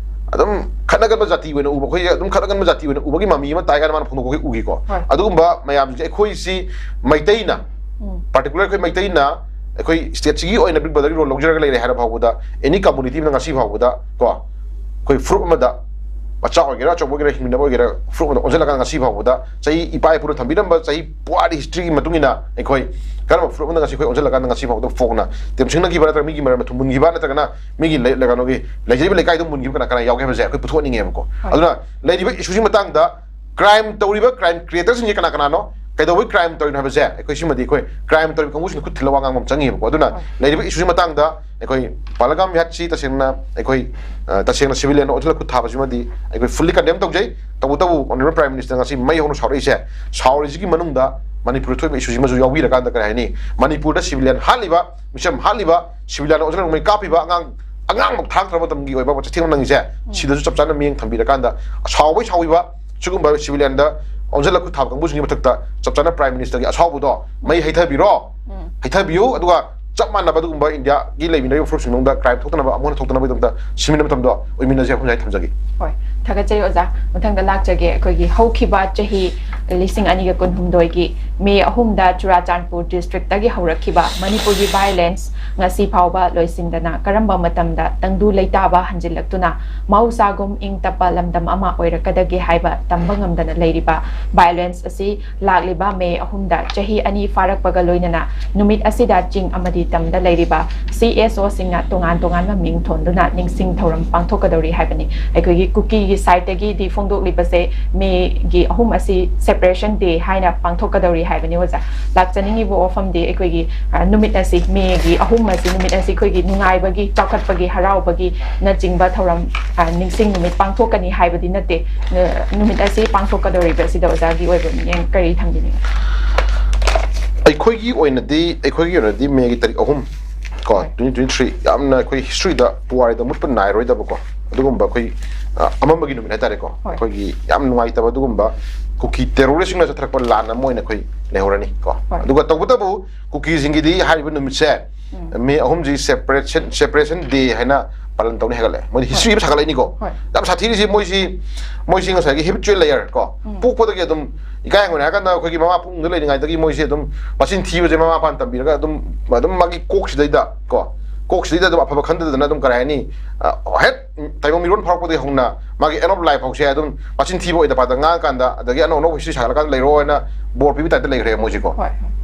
ꯑꯗꯨꯝ ꯈꯠꯅꯒꯟꯕ ꯖꯥꯇꯤ ꯑꯣꯏꯅ ꯎꯕ, ꯑꯩꯈꯣꯏꯁꯦ ꯑꯗꯨꯝ ꯈꯠꯅꯒꯟꯕ ꯖꯥꯇꯤ ꯑꯣꯏꯅ ꯎꯕꯒꯤ ꯃꯃꯤ ꯑꯃ ꯇꯥꯏ ꯀꯥꯏꯅ ꯃꯥꯅ ꯐꯣꯡꯗꯣꯛꯄ ꯑꯩꯈꯣꯏ ꯎꯈꯤꯀꯣ꯫ ꯍꯣꯏ꯫ ꯑꯗꯨꯒꯨꯝꯕ ꯃꯌꯥꯝꯁꯦ ꯑꯩꯈꯣꯏꯁꯤ ꯃꯩꯇꯩꯅ, ꯎꯝ꯫ particular ꯑꯩꯈꯣꯏ ꯃꯩꯇꯩꯅ ꯑꯩꯈꯣꯏ stateꯁꯤꯒꯤ ꯑꯣꯏꯅ Big Brotherꯒꯤ role ꯂꯧꯖꯔꯒ ꯂꯩꯔꯦ ꯍꯥꯏꯔ ꯐꯥꯎꯕꯗ, any community ꯑꯃꯅ ꯉꯁꯤ ꯐꯥꯎꯕꯗ ꯀꯣ, ꯑꯩꯈꯣꯏ ꯐꯨꯔꯨꯞ ꯑꯃꯗ, ꯃꯆꯥ ꯑꯣꯏꯒꯦꯔꯥ ꯑꯆꯧꯕ ꯑꯣꯏꯒꯦꯔꯥ, ꯍꯤꯡꯃꯤꯟꯅꯕ ꯑꯣꯏꯒꯦꯔꯥ, ꯐꯨꯔꯨꯞ ꯑꯃꯗ ꯑꯣꯟꯁꯤꯜꯂꯀꯥꯟꯗ ꯉꯁꯤ ꯐꯥꯎꯕꯗ ꯆꯍꯤ ꯏꯄꯥ ꯏꯄꯨꯅ ꯊꯝꯕꯤꯔꯝꯕ ꯆꯍꯤ ꯄꯨꯋꯥꯔꯤ historyꯒꯤ ꯃꯇꯨꯡ ꯏꯟꯅ ꯑꯩꯈꯣꯏ ꯀꯔꯝꯕ ꯐꯨꯔꯨꯞ ꯑꯃꯗ ꯉꯁꯤ ꯑꯩꯈꯣꯏ ꯑꯣꯟꯁꯤꯜꯂꯀꯥꯟꯗ ꯉꯁꯤ ꯐꯥꯎꯕꯗ ꯐꯣꯡꯅ ꯇꯦꯝꯁꯤꯡꯅꯈꯤꯕ ꯅꯠꯇ꯭ꯔꯒ ꯃꯤꯒꯤ ꯃꯔꯟ ꯃꯊꯨꯝ ꯃꯨꯟꯈꯤꯕ ꯅꯠꯇ꯭ꯔꯒꯅ ꯃꯤꯒꯤ ꯂꯩ-, ꯀꯩꯅꯣꯒꯤ ꯂꯩꯖꯔꯤꯕ ꯂꯩꯀꯥꯏꯗꯣ ꯃꯨꯟꯈꯤꯕ ꯀꯅꯥ ꯀꯅꯥ ꯌꯥꯎꯒꯦ ꯍꯥꯏꯕꯁꯦ ꯑꯩꯈꯣꯏ ꯄꯨꯊꯣꯛꯍꯟꯅꯤꯡꯉꯦꯕꯀꯣ꯫ ꯍꯣꯏ꯫ ꯑꯗꯨꯅ ꯂꯩꯔꯤꯕ issueꯁꯤꯒꯤ ꯃꯇꯥꯡꯗ, crime ꯇꯧꯔꯤꯕ crime creatorꯁꯤꯡꯁꯦ ꯀꯅꯥ ꯀꯅꯥꯅꯣ, ꯀꯩꯗꯧꯕꯩ crime ꯇꯧꯔꯤꯅꯣ ꯍꯥꯏꯕꯁꯦ ꯑꯩꯈꯣꯏ ꯁꯤꯃꯗꯤ ꯑꯩꯈꯣꯏ crime ꯇꯧꯔꯤꯕ ꯀꯥꯡꯕꯨꯁꯤꯡꯅ ꯈꯨꯠ ꯊꯤꯜꯂꯒ ꯋꯥ ꯉꯥꯡꯕ ꯑꯃ ꯆꯪꯉꯤꯕꯀꯣ꯫ ꯑꯗꯨꯅ ꯍꯣꯏ꯫ ꯂꯩꯔꯤꯕ issueꯁꯤꯒꯤ ꯃꯇꯥꯡꯗ ꯑꯩꯈꯣꯏ ꯄꯍꯜꯒꯥꯝ ꯍꯠꯁꯤ ꯇꯁꯦꯡꯅ ꯑꯩꯈꯣꯏ, ꯑ, ꯇꯁꯦꯡꯅ civilianꯅ ꯑꯣꯟꯁꯤꯜꯂꯒ ꯈꯨꯠ ꯊꯥꯕꯁꯤꯃꯗꯤ ꯑꯩꯈꯣꯏ fully condemn ꯇꯧꯖꯩ꯫ ꯇꯧꯕꯇꯕꯨ Honourable Prime Minister ꯉꯁꯤ ꯃꯩ ꯍꯧꯅ ꯁꯥꯎꯔꯛꯏꯁꯦ, ꯁꯥꯎꯔꯤꯁꯤꯒꯤ ꯃꯅꯨꯡꯗ ꯃꯅꯤꯄꯨꯔꯗ ꯊꯣꯛꯏꯕ issueꯁꯤꯃꯁꯨ ꯌꯥꯎꯕꯤꯔꯀꯥꯟꯗ ꯀꯔꯤ ꯍꯥꯏꯅꯤ, ꯃꯅꯤꯄꯨꯔꯗ civilian ꯍꯥꯠꯂꯤꯕ, ꯃꯤꯆꯝ ꯍꯥꯠꯂꯤꯕ, civilianꯅ ꯑꯣꯟꯁꯤꯜꯂꯒ ꯃꯩ ꯀꯥꯞꯄꯤꯕ, ꯑꯉꯥꯡ, ꯑꯉꯥꯡꯕꯧ ꯊꯥꯔꯛꯇ꯭ꯔꯕ ꯃꯇꯝꯒꯤ ꯑꯣꯏꯕ ꯆꯩꯊꯦꯡ ꯅꯪꯉꯤꯁꯦ, ꯁꯤꯗꯁꯨ ꯆꯞ ꯆꯥꯅ ꯃꯤꯠꯌꯦꯡ ꯊꯝꯕꯤꯔꯀꯥꯟꯗ ꯁꯥꯎꯕꯩ ꯁꯥꯎꯕꯤꯕ, ꯁꯤꯒꯨꯝꯕ civilianꯗ ꯑꯣꯟꯁꯤꯜꯂꯒ ꯈꯨꯠ ꯊꯥꯕ ꯀꯥꯡꯕꯨꯁꯤꯡꯒꯤ ꯃꯊꯛꯇ ꯆꯞ ꯆꯥꯅ Prime Ministerꯒꯤ ꯑꯁꯥꯎꯕꯗꯣ ꯃꯩ ꯍꯩꯊꯕꯤꯔꯣ, ꯎꯝ꯫ ꯍꯩꯊꯕꯤꯌꯨ꯫ ꯑꯗꯨꯒ ꯆꯞ ꯃꯥꯟꯅꯕ ꯑꯗꯨꯒꯨꯝꯕ ꯏꯟꯗꯤꯌꯥꯒꯤ ꯂꯩꯃꯤꯟꯅꯔꯤꯕ ꯐꯨꯔꯨꯞꯁꯤꯡ ꯃꯅꯨꯡꯗ crime ꯊꯣꯛꯇꯅꯕ, ꯑꯃꯨꯛ ꯍꯟꯅ ꯊꯣꯛꯇꯅꯕꯒꯤꯗꯃꯛꯇ ꯁꯤꯟꯃꯤꯟꯅꯕ ꯃꯇꯝꯗꯣ ꯑꯣꯏꯃꯤꯟꯅꯁꯦ ꯍꯥꯏꯕ ꯊꯝꯖꯒꯦ꯫ ꯍꯣꯏ, ꯊꯥꯒꯠꯆꯔꯤ ꯑꯣꯖꯥ꯫ ꯃꯊꯪꯗ ꯂꯥꯛꯆꯒꯦ꯫ ꯑꯩꯈꯣꯏꯒꯤ ꯍꯧꯈꯤꯕ ꯆꯍꯤ ꯂꯤꯁꯤꯡ ꯑꯅꯤꯒ ꯀꯨꯟꯍꯨꯝꯗꯣꯏꯒꯤ ꯃꯦ ꯑꯍꯨꯝꯗ ꯆꯨꯔꯥꯆꯥꯟꯄꯨꯔ ꯗꯤꯁꯇ꯭ꯔꯤꯛꯇꯒꯤ ꯍꯧꯔꯛꯈꯤꯕ ꯃꯅꯤꯄꯨꯔꯒꯤ ꯚꯥꯏꯑꯣꯂꯦꯟꯁ ꯉꯁꯤ ꯐꯥꯎꯕ ꯂꯣꯏꯁꯤꯟꯗꯅ ꯀꯔꯝꯕ ꯃꯇꯝꯗ ꯇꯪꯗꯨ ꯂꯩꯇꯥꯕ ꯍꯟꯖꯤꯜꯂꯛꯇꯨꯅ ꯃꯍꯧꯁꯥꯒꯨꯝ ꯏꯪ ꯇꯞꯄ ꯂꯝꯗꯝ ꯑꯃ ꯑꯣꯏꯔꯛꯀꯗꯒꯦ ꯍꯥꯏꯕ ꯇꯝꯕ ꯉꯝꯗꯅ ꯂꯩꯔꯤꯕ ꯚꯥꯏꯑꯣꯂꯦꯟꯁ ꯑꯁꯤ ꯂꯥꯛꯂꯤꯕ ꯃꯦ ꯑꯍꯨꯝꯗ ꯆꯍꯤ ꯑꯅꯤ ꯐꯥꯔꯛꯄꯒ ꯂꯣꯏꯅꯅ ꯅꯨꯃꯤꯠ ꯑꯁꯤꯗ ꯆꯤꯡ ꯑꯃꯗꯤ ꯇꯝꯗ ꯂꯩꯔꯤꯕ ꯁꯤ ꯑꯦꯁ ꯑꯣꯁꯤꯡꯅ ꯇꯣꯉꯥꯟ ꯇꯣꯉꯥꯟꯕ ꯃꯤꯡ ꯊꯣꯟꯗꯨꯅ ꯅꯤꯡꯁꯤꯡ ꯊꯧꯔꯝ ꯄꯥꯡꯊꯣꯛꯀꯗꯧꯔꯤ ꯍꯥꯏꯕꯅꯤ꯫ ꯑꯩꯈꯣꯏꯒꯤ ꯀꯨꯀꯤꯒꯤ ꯁꯥꯏꯠꯇꯒꯤꯗꯤ ꯐꯣꯡꯗꯣꯛꯂꯤꯕꯁꯦ ꯃꯦꯒꯤ ꯑꯍꯨꯝ ꯑꯁꯤ ꯁꯦꯄꯔꯦꯁꯟ ꯗꯦ ꯍꯥꯏꯅ ꯄꯥꯡꯊꯣꯛꯀꯗꯧꯔꯤ ꯍꯥꯏꯕꯅꯤ ꯑꯣꯖꯥ꯫ ꯂꯥꯛꯆꯅꯤꯡꯉꯤꯕ ꯋꯥꯐꯝꯗꯤ ꯑꯩꯈꯣꯏꯒꯤ, ꯑ, ꯅꯨꯃꯤꯠ ꯑꯁꯤ, ꯃꯦꯒꯤ ꯑꯍꯨꯝ ꯑꯁꯤ, ꯅꯨꯃꯤꯠ ꯑꯁꯤ ꯑꯩꯈꯣꯏꯒꯤ ꯅꯨꯡꯉꯥꯏꯕꯒꯤ, ꯆꯥꯎꯈꯠꯄꯒꯤ, ꯍꯔꯥꯎꯕꯒꯤꯅꯆꯤꯡꯕ ꯊꯧꯔꯝ, ꯑ, ꯅꯤꯡꯁꯤꯡ ꯅꯨꯃꯤꯠ ꯄꯥꯡꯊꯣꯛꯀꯅꯤ ꯍꯥꯏꯕꯗꯤ ꯅꯠꯇꯦ꯫ ꯑ, ꯅꯨꯃꯤꯠ ꯑꯁꯤ ꯄꯥꯡꯊꯣꯛꯀꯗꯧꯔꯤꯕ ꯑꯁꯤꯗ ꯑꯣꯖꯥꯒꯤ ꯑꯣꯏꯕ ꯃꯤꯠꯌꯦꯡ ꯀꯔꯤ ꯊꯝꯕꯤꯅꯤꯡꯉꯤ? ꯑꯩꯈꯣꯏꯒꯤ ꯑꯣꯏꯅꯗꯤ ꯑꯩꯈꯣꯏꯒꯤ ꯑꯣꯏꯅꯗꯤ ꯃꯦꯒꯤ ꯇꯥꯔꯤꯛ ꯑꯍꯨꯝ ꯀꯣ, ꯍꯣꯏ꯫ Twenty twenty three ꯌꯥꯝꯅ ꯑꯩꯈꯣꯏ ꯍꯤꯁꯇ꯭ꯔꯤꯗ ꯄꯨꯋꯥꯔꯤꯗ ꯃꯨꯠꯄ ꯅꯥꯏꯔꯣꯏꯗꯕꯀꯣ, ꯑꯗꯨꯒꯨꯝꯕ ꯑꯩꯈꯣꯏ, ꯑ, ꯑꯃꯝꯕꯒꯤ ꯅꯨꯃꯤꯠ ꯍꯥꯏꯇꯥꯔꯦꯀꯣ꯫ ꯍꯣꯏ꯫ ꯑꯩꯈꯣꯏꯒꯤ ꯌꯥꯝ ꯅꯨꯡꯉꯥꯏꯇꯕ ꯑꯗꯨꯒꯨꯝꯕ ꯀꯨꯀꯤ ꯇꯦꯔꯣꯔꯤꯁꯁꯤꯡꯅ ꯆꯠꯊꯔꯛꯄ ꯂꯥꯟ ꯑꯃ ꯑꯣꯏꯅ ꯑꯩꯈꯣꯏ ꯂꯩꯍꯧꯔꯅꯤ ꯀꯣ꯫ ꯍꯣꯏ꯫ ꯑꯗꯨꯒ ꯇꯧꯕꯇꯕꯨ ꯀꯨꯀꯤꯁꯤꯡꯒꯤꯗꯤ ꯍꯥꯏꯔꯤꯕ ꯅꯨꯃꯤꯠꯁꯦ, ꯎꯝ꯫ ꯃꯦ ꯑꯍꯨꯝꯁꯤ ꯁꯦꯄꯔꯦꯁꯟ, ꯁꯦꯄꯔꯦꯁꯟ ꯗꯦ ꯍꯥꯏꯅ ꯄꯥꯂꯟ ꯇꯧꯅꯤ ꯍꯥꯏꯒꯠꯂꯦ꯫ ꯃꯣꯏꯗꯤ ꯍꯤꯁꯇ꯭ꯔꯤ ꯑꯃ ꯁꯥꯒꯠꯂꯛꯏꯅꯤꯀꯣ꯫ ꯍꯣꯏ꯫ ꯌꯥꯝ ꯁꯥꯊꯤꯔꯤꯁꯤ ꯃꯣꯏꯁꯤ, ꯃꯣꯏꯁꯤ ꯉꯁꯥꯏꯒꯤ ꯍꯦꯕꯤꯆꯨꯋꯦꯜ ꯂꯦꯌꯔ ꯀꯣ, ꯎꯝ꯫ ꯄꯣꯛꯄꯗꯒꯤ ꯑꯗꯨꯝ ꯏꯀꯥꯏ ꯍꯪꯒꯣꯏꯅ ꯍꯥꯏꯔꯀꯥꯟꯗ ꯑꯩꯈꯣꯏꯒꯤ ꯃꯃꯥ ꯄꯨꯛꯅꯨꯡꯗ ꯂꯩꯔꯤꯉꯩꯗꯒꯤ ꯃꯣꯏꯁꯦ ꯑꯗꯨꯝ ꯃꯆꯤꯟ ꯊꯤꯕꯁꯦ ꯃꯃꯥ ꯃꯄꯥꯅ ꯇꯝꯕꯤꯔꯒ ꯑꯗꯨꯝ, ꯑꯗꯨꯝ ꯃꯥꯒꯤ ꯀꯣꯛꯁꯤꯗꯩꯗ ꯀꯣ, ꯀꯣꯛꯁꯤꯗꯩꯗ ꯑꯗꯨꯝ ꯑꯐꯕ ꯈꯟꯗꯗꯅ ꯑꯗꯨꯝ ꯀꯔꯤ ꯍꯥꯏꯅꯤ, ꯑ, ꯍꯦꯛ ꯇꯥꯏꯕꯪ ꯃꯤꯔꯣꯟ ꯐꯥꯎꯔꯛꯄꯗꯒꯤ ꯍꯧꯅ ꯃꯥꯒꯤ end of life ꯐꯥꯎꯁꯦ ꯑꯗꯨꯝ ꯃꯆꯤꯟ ꯊꯤꯕ ꯑꯣꯏꯗ ꯄꯥꯗ ꯉꯥꯡꯉꯀꯥꯟꯗ, ꯑꯗꯒꯤ ꯑꯅꯧ ꯑꯅꯧꯕ ꯍꯤꯁꯇ꯭ꯔꯤ ꯁꯥꯒꯠꯂꯀꯥꯟꯗ ꯂꯩꯔꯣꯅ ꯕꯣꯔ ꯄꯤꯕ ꯇꯥꯏꯞꯇ ꯂꯩꯈ꯭ꯔꯦ ꯃꯣꯏꯁꯦꯀꯣ꯫ ꯍꯣꯏ꯫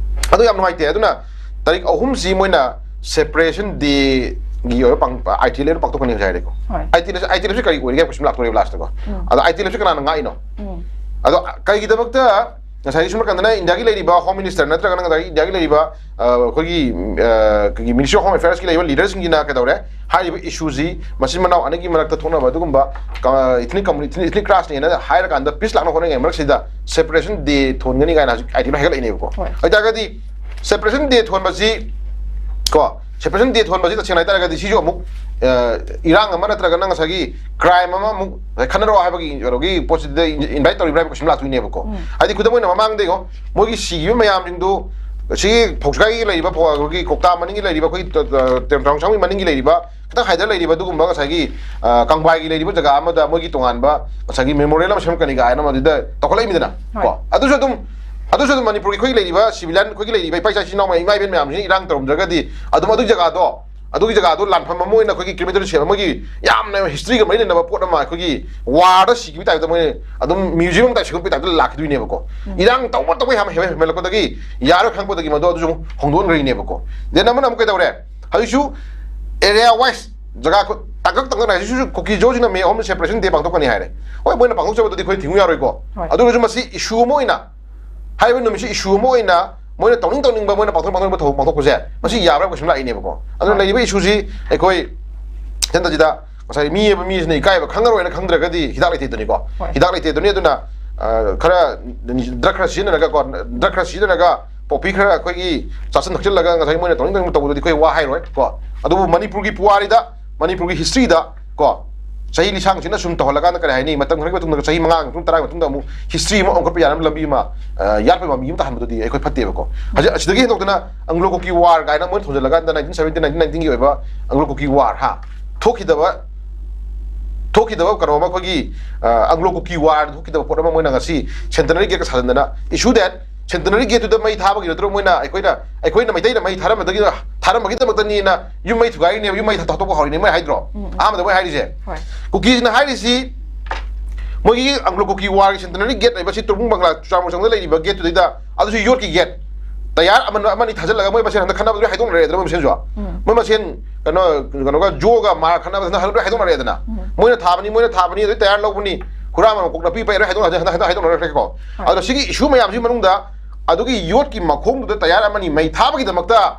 ꯑꯗꯨ ꯌꯥꯝ ꯅꯨꯡꯉꯥꯏꯇꯦ꯫ ꯑꯗꯨꯅ ꯇꯥꯔꯤꯛ ꯑꯍꯨꯝꯁꯤ ꯃꯣꯏꯅ ꯁꯦꯄꯔꯦꯁꯟ ꯗꯦꯒꯤ ꯑꯣꯏꯕ ꯄꯥꯡ-, ꯑꯥꯏ ꯇꯤ ꯑꯦꯜ ꯑꯦꯐꯅ ꯄꯥꯡꯊꯣꯛꯀꯅꯤ ꯍꯧꯖꯤꯛ ꯍꯥꯏꯔꯦꯀꯣ꯫ ꯍꯣꯏ꯫ ꯑꯥꯏ ꯇꯤ ꯑꯦꯜ ꯑꯦꯐ, ꯑꯥꯏ ꯇꯤ ꯑꯦꯜ ꯑꯦꯐꯁꯤ ꯀꯔꯤ ꯑꯣꯏꯔꯤꯒꯦ ꯍꯥꯏꯕ ꯀꯣꯏꯁꯟ ꯂꯥꯛꯇꯣꯔꯦꯕ ꯂꯥꯁꯇꯀꯣ꯫ ꯎꯝ꯫ ꯑꯗꯣ ꯑꯥꯏ ꯇꯤ ꯑꯦꯜ ꯑꯦꯐꯁꯤ ꯀꯅꯥꯅ ꯉꯥꯛꯏꯅꯣ? ꯎꯝ꯫ ꯑꯗꯣ ꯀꯩꯒꯤꯗꯃꯛꯇ ꯉꯁꯥꯏꯒꯤ ꯁꯣꯝ ꯅꯥꯀꯟꯗꯅ ꯏꯟꯗꯤꯌꯥꯒꯤ ꯂꯩꯔꯤꯕ ꯍꯣꯝ ꯃꯤꯅꯤꯁꯇꯔ ꯅꯠꯇ꯭ꯔꯒꯅ ꯉꯁꯥꯏꯒꯤ ꯏꯟꯗꯤꯌꯥꯒꯤ ꯂꯩꯔꯤꯕ, ꯑ, ꯑꯩꯈꯣꯏꯒꯤ, ꯑ, ꯑꯩꯈꯣꯏꯒꯤ Ministry of Home Affairsꯀꯤ ꯂꯩꯔꯤꯕ ꯂꯤꯗꯔꯁꯤꯡꯁꯤꯅ ꯀꯩꯗꯧꯔꯦ? ꯍꯥꯏꯔꯤꯕ ꯏꯁꯨꯁꯤ ꯃꯆꯤꯟ ꯃꯅꯥꯎ ꯑꯅꯤꯒꯤ ꯃꯔꯛꯇ ꯊꯣꯛꯅꯕ ꯑꯗꯨꯒꯨꯝꯕ, ꯑ, ethnic community, ethnic clashꯅꯦꯅ ꯍꯥꯏꯔꯀꯥꯟꯗ ꯄꯤꯁ ꯂꯥꯛꯅ ꯍꯣꯠꯅꯔꯤꯉꯩ ꯃꯔꯛꯁꯤꯗ ꯁꯦꯄꯔꯦꯁꯟ ꯗꯦ ꯊꯣꯟꯒꯅꯤ ꯀꯥꯏꯅ ꯍꯧꯖꯤꯛ ꯑꯥꯏ ꯇꯤ ꯑꯦꯜ ꯑꯦꯐꯅ ꯍꯦꯛꯒꯠꯂꯛꯏꯅꯦꯕꯀꯣ꯫ ꯍꯣꯏ꯫ ꯑꯗꯨ ꯑꯣꯏꯇꯥꯔꯒꯗꯤ ꯁꯦꯄꯔꯦꯁꯟ ꯗꯦ ꯊꯣꯟꯕꯁꯤ ꯀꯣ, ꯁꯦꯄꯔꯦꯁꯟ ꯗꯦ ꯊꯣꯟꯕꯁꯤ ꯇꯁꯦꯡꯅ ꯍꯥꯏꯇꯥꯔꯒꯗꯤ ꯁꯤꯁꯨ ꯑꯃꯨꯛ, ꯑ, ꯏꯔꯥꯡ ꯑꯃ ꯅꯠꯇ꯭ꯔꯒꯅ ꯉꯁꯥꯏꯒꯤ ꯀ꯭ꯔꯥꯏꯝ ꯑꯃ ꯑꯃꯨꯛ ꯈꯟꯅꯔꯛꯑꯣ ꯍꯥꯏꯕꯒꯤ ꯀꯩꯅꯣꯒꯤ ꯄꯣꯠꯁꯤꯗ ꯏꯟꯚꯥꯏꯠ ꯇꯧꯔꯤꯕ꯭ꯔꯥ ꯍꯥꯏꯕ ꯀꯣꯏꯁꯟ ꯂꯥꯛꯇꯣꯏꯅꯦꯕꯀꯣ꯫ ꯎꯝ꯫ ꯍꯥꯏꯗꯤ ꯈꯨꯗꯝ ꯑꯣꯏꯅ ꯃꯃꯥꯡꯗ ꯌꯦꯡꯉꯣ, ꯃꯣꯏꯒꯤ ꯁꯤꯈꯤꯕ ꯃꯌꯥꯝꯁꯤꯡꯗꯨ ꯁꯤꯒꯤ ꯐꯧꯁꯤꯒꯥꯏꯒꯤ ꯂꯩꯔꯤꯕ ꯐꯧ-, ꯑꯩꯈꯣꯏꯒꯤ ꯀꯣꯛꯇꯥ ꯃꯅꯤꯡꯒꯤ ꯂꯩꯔꯤꯕ, ꯑꯩꯈꯣꯏꯒꯤ ꯇ-, ꯇ-, ꯇꯦꯝꯊꯥꯎ ꯁꯪꯒꯤ ꯃꯅꯤꯡꯒꯤ ꯂꯩꯔꯤꯕ, ꯈꯤꯇꯪ ꯍꯥꯏꯗꯔ ꯂꯩꯔꯤꯕ ꯑꯗꯨꯒꯨꯝꯕ ꯉꯁꯥꯏꯒꯤ, ꯑ, ꯀꯪꯕꯥꯏꯒꯤ ꯂꯩꯔꯤꯕ ꯖꯒꯥ ꯑꯃꯗ ꯃꯣꯏꯒꯤ ꯇꯣꯉꯥꯟꯕ ꯉꯁꯥꯏꯒꯤ memorial ꯑꯃ ꯁꯦꯝꯂꯛꯀꯅꯤ ꯀꯥꯏꯅ ꯃꯗꯨꯗ ꯇꯧꯈꯠꯂꯛꯏꯃꯤꯗꯅ꯫ ꯍꯣꯏ꯫ ꯀꯣ, ꯑꯗꯨꯁꯨ ꯑꯗꯨꯝ, ꯑꯗꯨꯁꯨ ꯑꯗꯨꯝ ꯃꯅꯤꯄꯨꯔꯒꯤ ꯑꯩꯈꯣꯏꯒꯤ ꯂꯩꯔꯤꯕ civilian, ꯑꯩꯈꯣꯏꯒꯤ ꯂꯩꯔꯤꯕ ꯏꯄꯥ ꯏꯆꯥ ꯏꯆꯤꯟ ꯏꯅꯥꯎ ꯏꯃꯥ ꯏꯕꯦꯟ ꯃꯌꯥꯝꯁꯤꯅ ꯏꯔꯥꯡ ꯇꯧꯔꯝꯗ꯭ꯔꯒꯗꯤ ꯑꯗꯨꯝ ꯑꯗꯨꯒꯤ ꯖꯒꯥꯗꯣ, ꯑꯗꯨꯒꯤ ꯖꯒꯥꯗꯣ ꯂꯥꯟꯐꯝ ꯑꯃ ꯑꯣꯏꯅ ꯑꯩꯈꯣꯏꯒꯤ ꯀꯤꯂꯣꯃꯤꯇꯔ ꯁꯦꯝ ꯑꯃꯒꯤ ꯌꯥꯝꯅ historyꯒ ꯃꯔꯤ ꯂꯩꯅꯕ ꯄꯣꯠ ꯑꯃ, ꯑꯩꯈꯣꯏꯒꯤ warꯗ ꯁꯤꯈꯤꯕ typeꯇ ꯃꯣꯏꯅ ꯑꯗꯨꯝ museum ꯑꯃ type ꯁꯦꯝꯒꯠꯄ typeꯇ ꯂꯥꯛꯈꯤꯗꯣꯏꯅꯦꯕꯀꯣ꯫ ꯎꯝ꯫ ꯏꯔꯥꯡ ꯇꯧꯕ ꯇꯧꯕ ꯌꯥꯝ ꯍꯦꯟꯃꯟ-, ꯍꯦꯟꯃꯟꯂꯛꯄꯗꯒꯤ ꯌꯥꯔꯣꯏ ꯈꯪꯉꯛꯄꯗꯒꯤ ꯃꯗꯨ ꯑꯗꯨꯁꯨ ꯑꯃꯨꯛ ꯍꯣꯡꯗꯣꯛꯍꯟꯈ꯭ꯔꯤꯅꯦꯕꯀꯣ꯫ Then ꯑꯃꯅ ꯑꯃꯨꯛ ꯀꯩꯗꯧꯔꯦ? ꯍꯧꯖꯤꯛꯁꯨ area wise ꯖꯒꯥ ꯈꯨ-, ꯇꯥꯡꯀꯛ ꯇꯥꯡꯀꯛ ꯅꯥꯏ꯫ ꯍꯧꯖꯤꯛꯁꯨ ꯀꯨꯀꯤꯖꯣꯁꯤꯅ May ꯑꯍꯨꯝꯗ separation day ꯄꯥꯡꯊꯣꯛꯀꯅꯤ ꯍꯥꯏꯔꯦ꯫ ꯍꯣꯏ, ꯃꯣꯏꯅ ꯄꯥꯡꯊꯣꯛꯆꯕꯗꯨꯗꯤ ꯑꯩꯈꯣꯏꯅ ꯊꯤꯡꯉꯨ ꯌꯥꯔꯣꯏꯀꯣ꯫ ꯍꯣꯏ꯫ ꯑꯗꯨ ꯑꯣꯏꯔꯁꯨ ꯃꯁꯤ issue ꯑꯃ ꯑꯣꯏꯅ, ꯍꯥꯏꯔꯤꯕ ꯅꯨꯃꯤꯠꯁꯤ issue ꯑꯃ ꯑꯣꯏꯅ ꯃꯣꯏꯅ ꯇꯧꯅꯤꯡ ꯇꯧꯅꯤꯡꯕ, ꯃꯣꯏꯅ ꯄꯥꯡꯊꯣꯛ ꯄꯥꯡꯊꯣꯛꯅꯤꯡꯕ ꯊꯧ-, ꯄꯥꯡꯊꯣꯛꯄꯁꯦ, ꯃꯁꯤ ꯌꯥꯕ꯭ꯔꯥ ꯍꯥꯏꯕ question ꯂꯥꯛꯏꯅꯦꯕꯀꯣ꯫ ꯑꯗꯨꯅ ꯍꯣꯏ꯫ ꯂꯩꯔꯤꯕ issueꯁꯤ ꯑꯩꯈꯣꯏ ꯁꯦꯟꯇꯔꯁꯤꯗ ꯉꯁꯥꯏ ꯃꯤ ꯍꯥꯏꯕ ꯃꯤꯁꯤꯅ ꯏꯀꯥꯏꯕ ꯈꯪꯉꯔꯣꯏꯅ ꯈꯪꯗ꯭ꯔꯒꯗꯤ ꯍꯤꯗꯥꯛ ꯂꯩꯇꯦꯗꯨꯅꯤꯀꯣ꯫ ꯍꯣꯏ꯫ ꯍꯤꯗꯥꯛ ꯂꯩꯇꯦꯗꯨꯅꯤ꯫ ꯑꯗꯨꯅ, ꯑ, ꯈꯔ drug ꯈꯔ ꯁꯤꯖꯤꯟꯅꯔꯒꯀꯣ, drug ꯈꯔ ꯁꯤꯖꯤꯟꯅꯔꯒ poppy ꯈꯔ ꯑꯩꯈꯣꯏꯒꯤ ꯆꯥꯁꯤꯟ ꯊꯛꯆꯤꯜꯂꯒ ꯉꯁꯥꯏ ꯃꯣꯏꯅ ꯇꯧꯅꯤꯡ ꯇꯧꯅꯤꯡ ꯇꯧꯕꯗꯨꯗꯤ ꯑꯩꯈꯣꯏ ꯋꯥ ꯍꯥꯏꯔꯣꯏ ꯀꯣ꯫ ꯑꯗꯨꯕꯨ ꯃꯅꯤꯄꯨꯔꯒꯤ ꯄꯨꯋꯥꯔꯤꯗ, ꯃꯅꯤꯄꯨꯔꯒꯤ historyꯗ ꯀꯣ, ꯆꯍꯤ ꯂꯤꯁꯥꯡꯁꯤꯅ ꯁꯨꯝ ꯇꯧꯍꯜꯂꯀꯥꯟꯗ ꯀꯔꯤ ꯍꯥꯏꯅꯤ, ꯃꯇꯝ ꯈꯔꯒꯤ ꯃꯇꯨꯡꯗ, ꯆꯍꯤ ꯃꯉꯥꯒꯤ ꯃꯇꯨꯡ, ꯇꯔꯥꯒꯤ ꯃꯇꯨꯡꯗ ꯑꯃꯨꯛ history ꯑꯃ ꯑꯣꯟꯈꯠꯄ ꯌꯥꯅꯕ ꯂꯝꯕꯤ ꯑꯃ, ꯑ, ꯌꯥꯠꯄꯒꯤ ꯃꯃꯤ ꯑꯃ ꯇꯥꯍꯟꯕꯗꯨꯗꯤ ꯑꯩꯈꯣꯏ ꯐꯠꯇꯦꯕꯀꯣ꯫ ꯍꯧꯖꯤꯛ ꯑꯁꯤꯗꯒꯤ ꯍꯦꯟꯗꯣꯛꯇꯅ Anglo Kuki War ꯀꯥꯏꯅ ꯃꯣꯏꯅ ꯊꯣꯟꯖꯜꯂꯀꯥꯟꯗ nineteen seventeen, nineteen nineteenꯒꯤ ꯑꯣꯏꯕ Anglo Kuki War, ꯍꯥ, ꯊꯣꯛꯈꯤꯗꯕ, ꯊꯣꯛꯈꯤꯗꯕ ꯀꯩꯅꯣ ꯑꯃ, ꯑꯩꯈꯣꯏꯒꯤ, ꯑ, Anglo Kuki War ꯊꯣꯛꯈꯤꯗꯕ ꯄꯣꯠ ꯑꯃ ꯃꯣꯏꯅ ꯉꯁꯤ centenary gateꯀ ꯁꯥꯖꯟꯗꯅ, issue that centenary gateꯇꯨꯗ ꯃꯩ ꯊꯥꯕꯒꯤ ꯅꯠꯇ꯭ꯔꯣ ꯃꯣꯏꯅ, ꯑꯩꯈꯣꯏꯅ, ꯑꯩꯈꯣꯏꯅ ꯃꯩꯇꯩꯅ ꯃꯩ ꯊꯥꯔꯝꯕꯗꯒꯤ, ꯊꯥꯔꯝꯕꯒꯤꯗꯃꯛꯇꯅꯤꯅ ꯌꯨꯝ ꯃꯩ ꯊꯨꯒꯥꯏꯔꯤꯅꯦꯕ, ꯌꯨꯝ ꯃꯩ ꯊꯥꯗꯣꯛꯄ ꯍꯧꯔꯤꯅꯦ ꯃꯣꯏ ꯍꯥꯏꯗ꯭ꯔꯣ? ꯎꯝ, ꯎꯝ꯫ ꯑꯍꯥꯟꯕꯗ ꯃꯣꯏ ꯍꯥꯏꯔꯤꯁꯦ꯫ ꯍꯣꯏ꯫ ꯀꯨꯀꯤꯁꯤꯅ ꯍꯥꯏꯔꯤꯁꯤ, ꯃꯣꯏꯒꯤ Anglo Kuki Warꯒꯤ centenary gate ꯂꯩꯕ ꯁꯤ ꯇꯣꯔꯕꯨꯡ ꯕꯪꯒ꯭ꯂꯥ ꯆꯨꯔꯆꯥꯟꯄꯨꯔ ꯆꯪꯗ ꯂꯩꯔꯤꯕ gateꯇꯨꯗꯩꯗ, ꯑꯗꯨꯁꯨ ꯌꯣꯠꯀꯤ gate, ꯇꯌꯥꯔ ꯑꯃ, ꯑꯃꯅꯤ ꯊꯥꯖꯤꯜꯂꯒ ꯃꯣꯏ ꯃꯁꯦꯟ ꯍꯟꯗꯛ ꯈꯠꯅꯕꯗꯨ ꯂꯣꯏ ꯍꯥꯏꯗꯣꯛꯅꯔꯦꯗꯅ ꯃꯣꯏ ꯃꯁꯦꯟꯁꯨ꯫ ꯎꯝ꯫ ꯃꯣꯏ ꯃꯁꯦꯟ ꯀꯩꯅꯣ, ꯀꯩꯅꯣꯒ, ꯖꯣꯒ ꯃꯥꯔ ꯈꯠꯅꯕꯗꯨꯅ ꯍꯟꯗꯛ ꯂꯣꯏ ꯍꯥꯏꯗꯣꯛꯅꯔꯦꯗꯅ꯫ ꯎꯝ꯫ ꯃꯣꯏꯅ ꯊꯥꯕꯅꯤ, ꯃꯣꯏꯅ ꯊꯥꯕꯅꯤ, ꯑꯗꯨꯗꯩ ꯇꯌꯥꯔ ꯂꯧꯕꯅꯤ, ꯈꯨꯔꯥ ꯃꯀꯣꯛ ꯅꯥꯄꯤ ꯄꯩ ꯂꯣꯏ ꯍꯥꯏꯗꯣꯛꯅꯔꯦ, ꯍꯟꯗꯛ, ꯍꯟꯗꯛ ꯍꯥꯏꯗꯣꯛꯅꯔꯛꯈ꯭ꯔꯦꯀꯣ꯫ ꯍꯣꯏ꯫ ꯑꯗꯣ ꯁꯤꯒꯤ issue ꯃꯌꯥꯝꯁꯤꯒꯤ ꯃꯅꯨꯡꯗ ꯑꯗꯨꯒꯤ ꯌꯣꯠꯀꯤ ꯃꯈꯣꯡꯗꯨꯗ ꯇꯌꯥꯔ ꯑꯃꯅꯤ ꯃꯩ ꯊꯥꯕꯒꯤꯗꯃꯛꯇ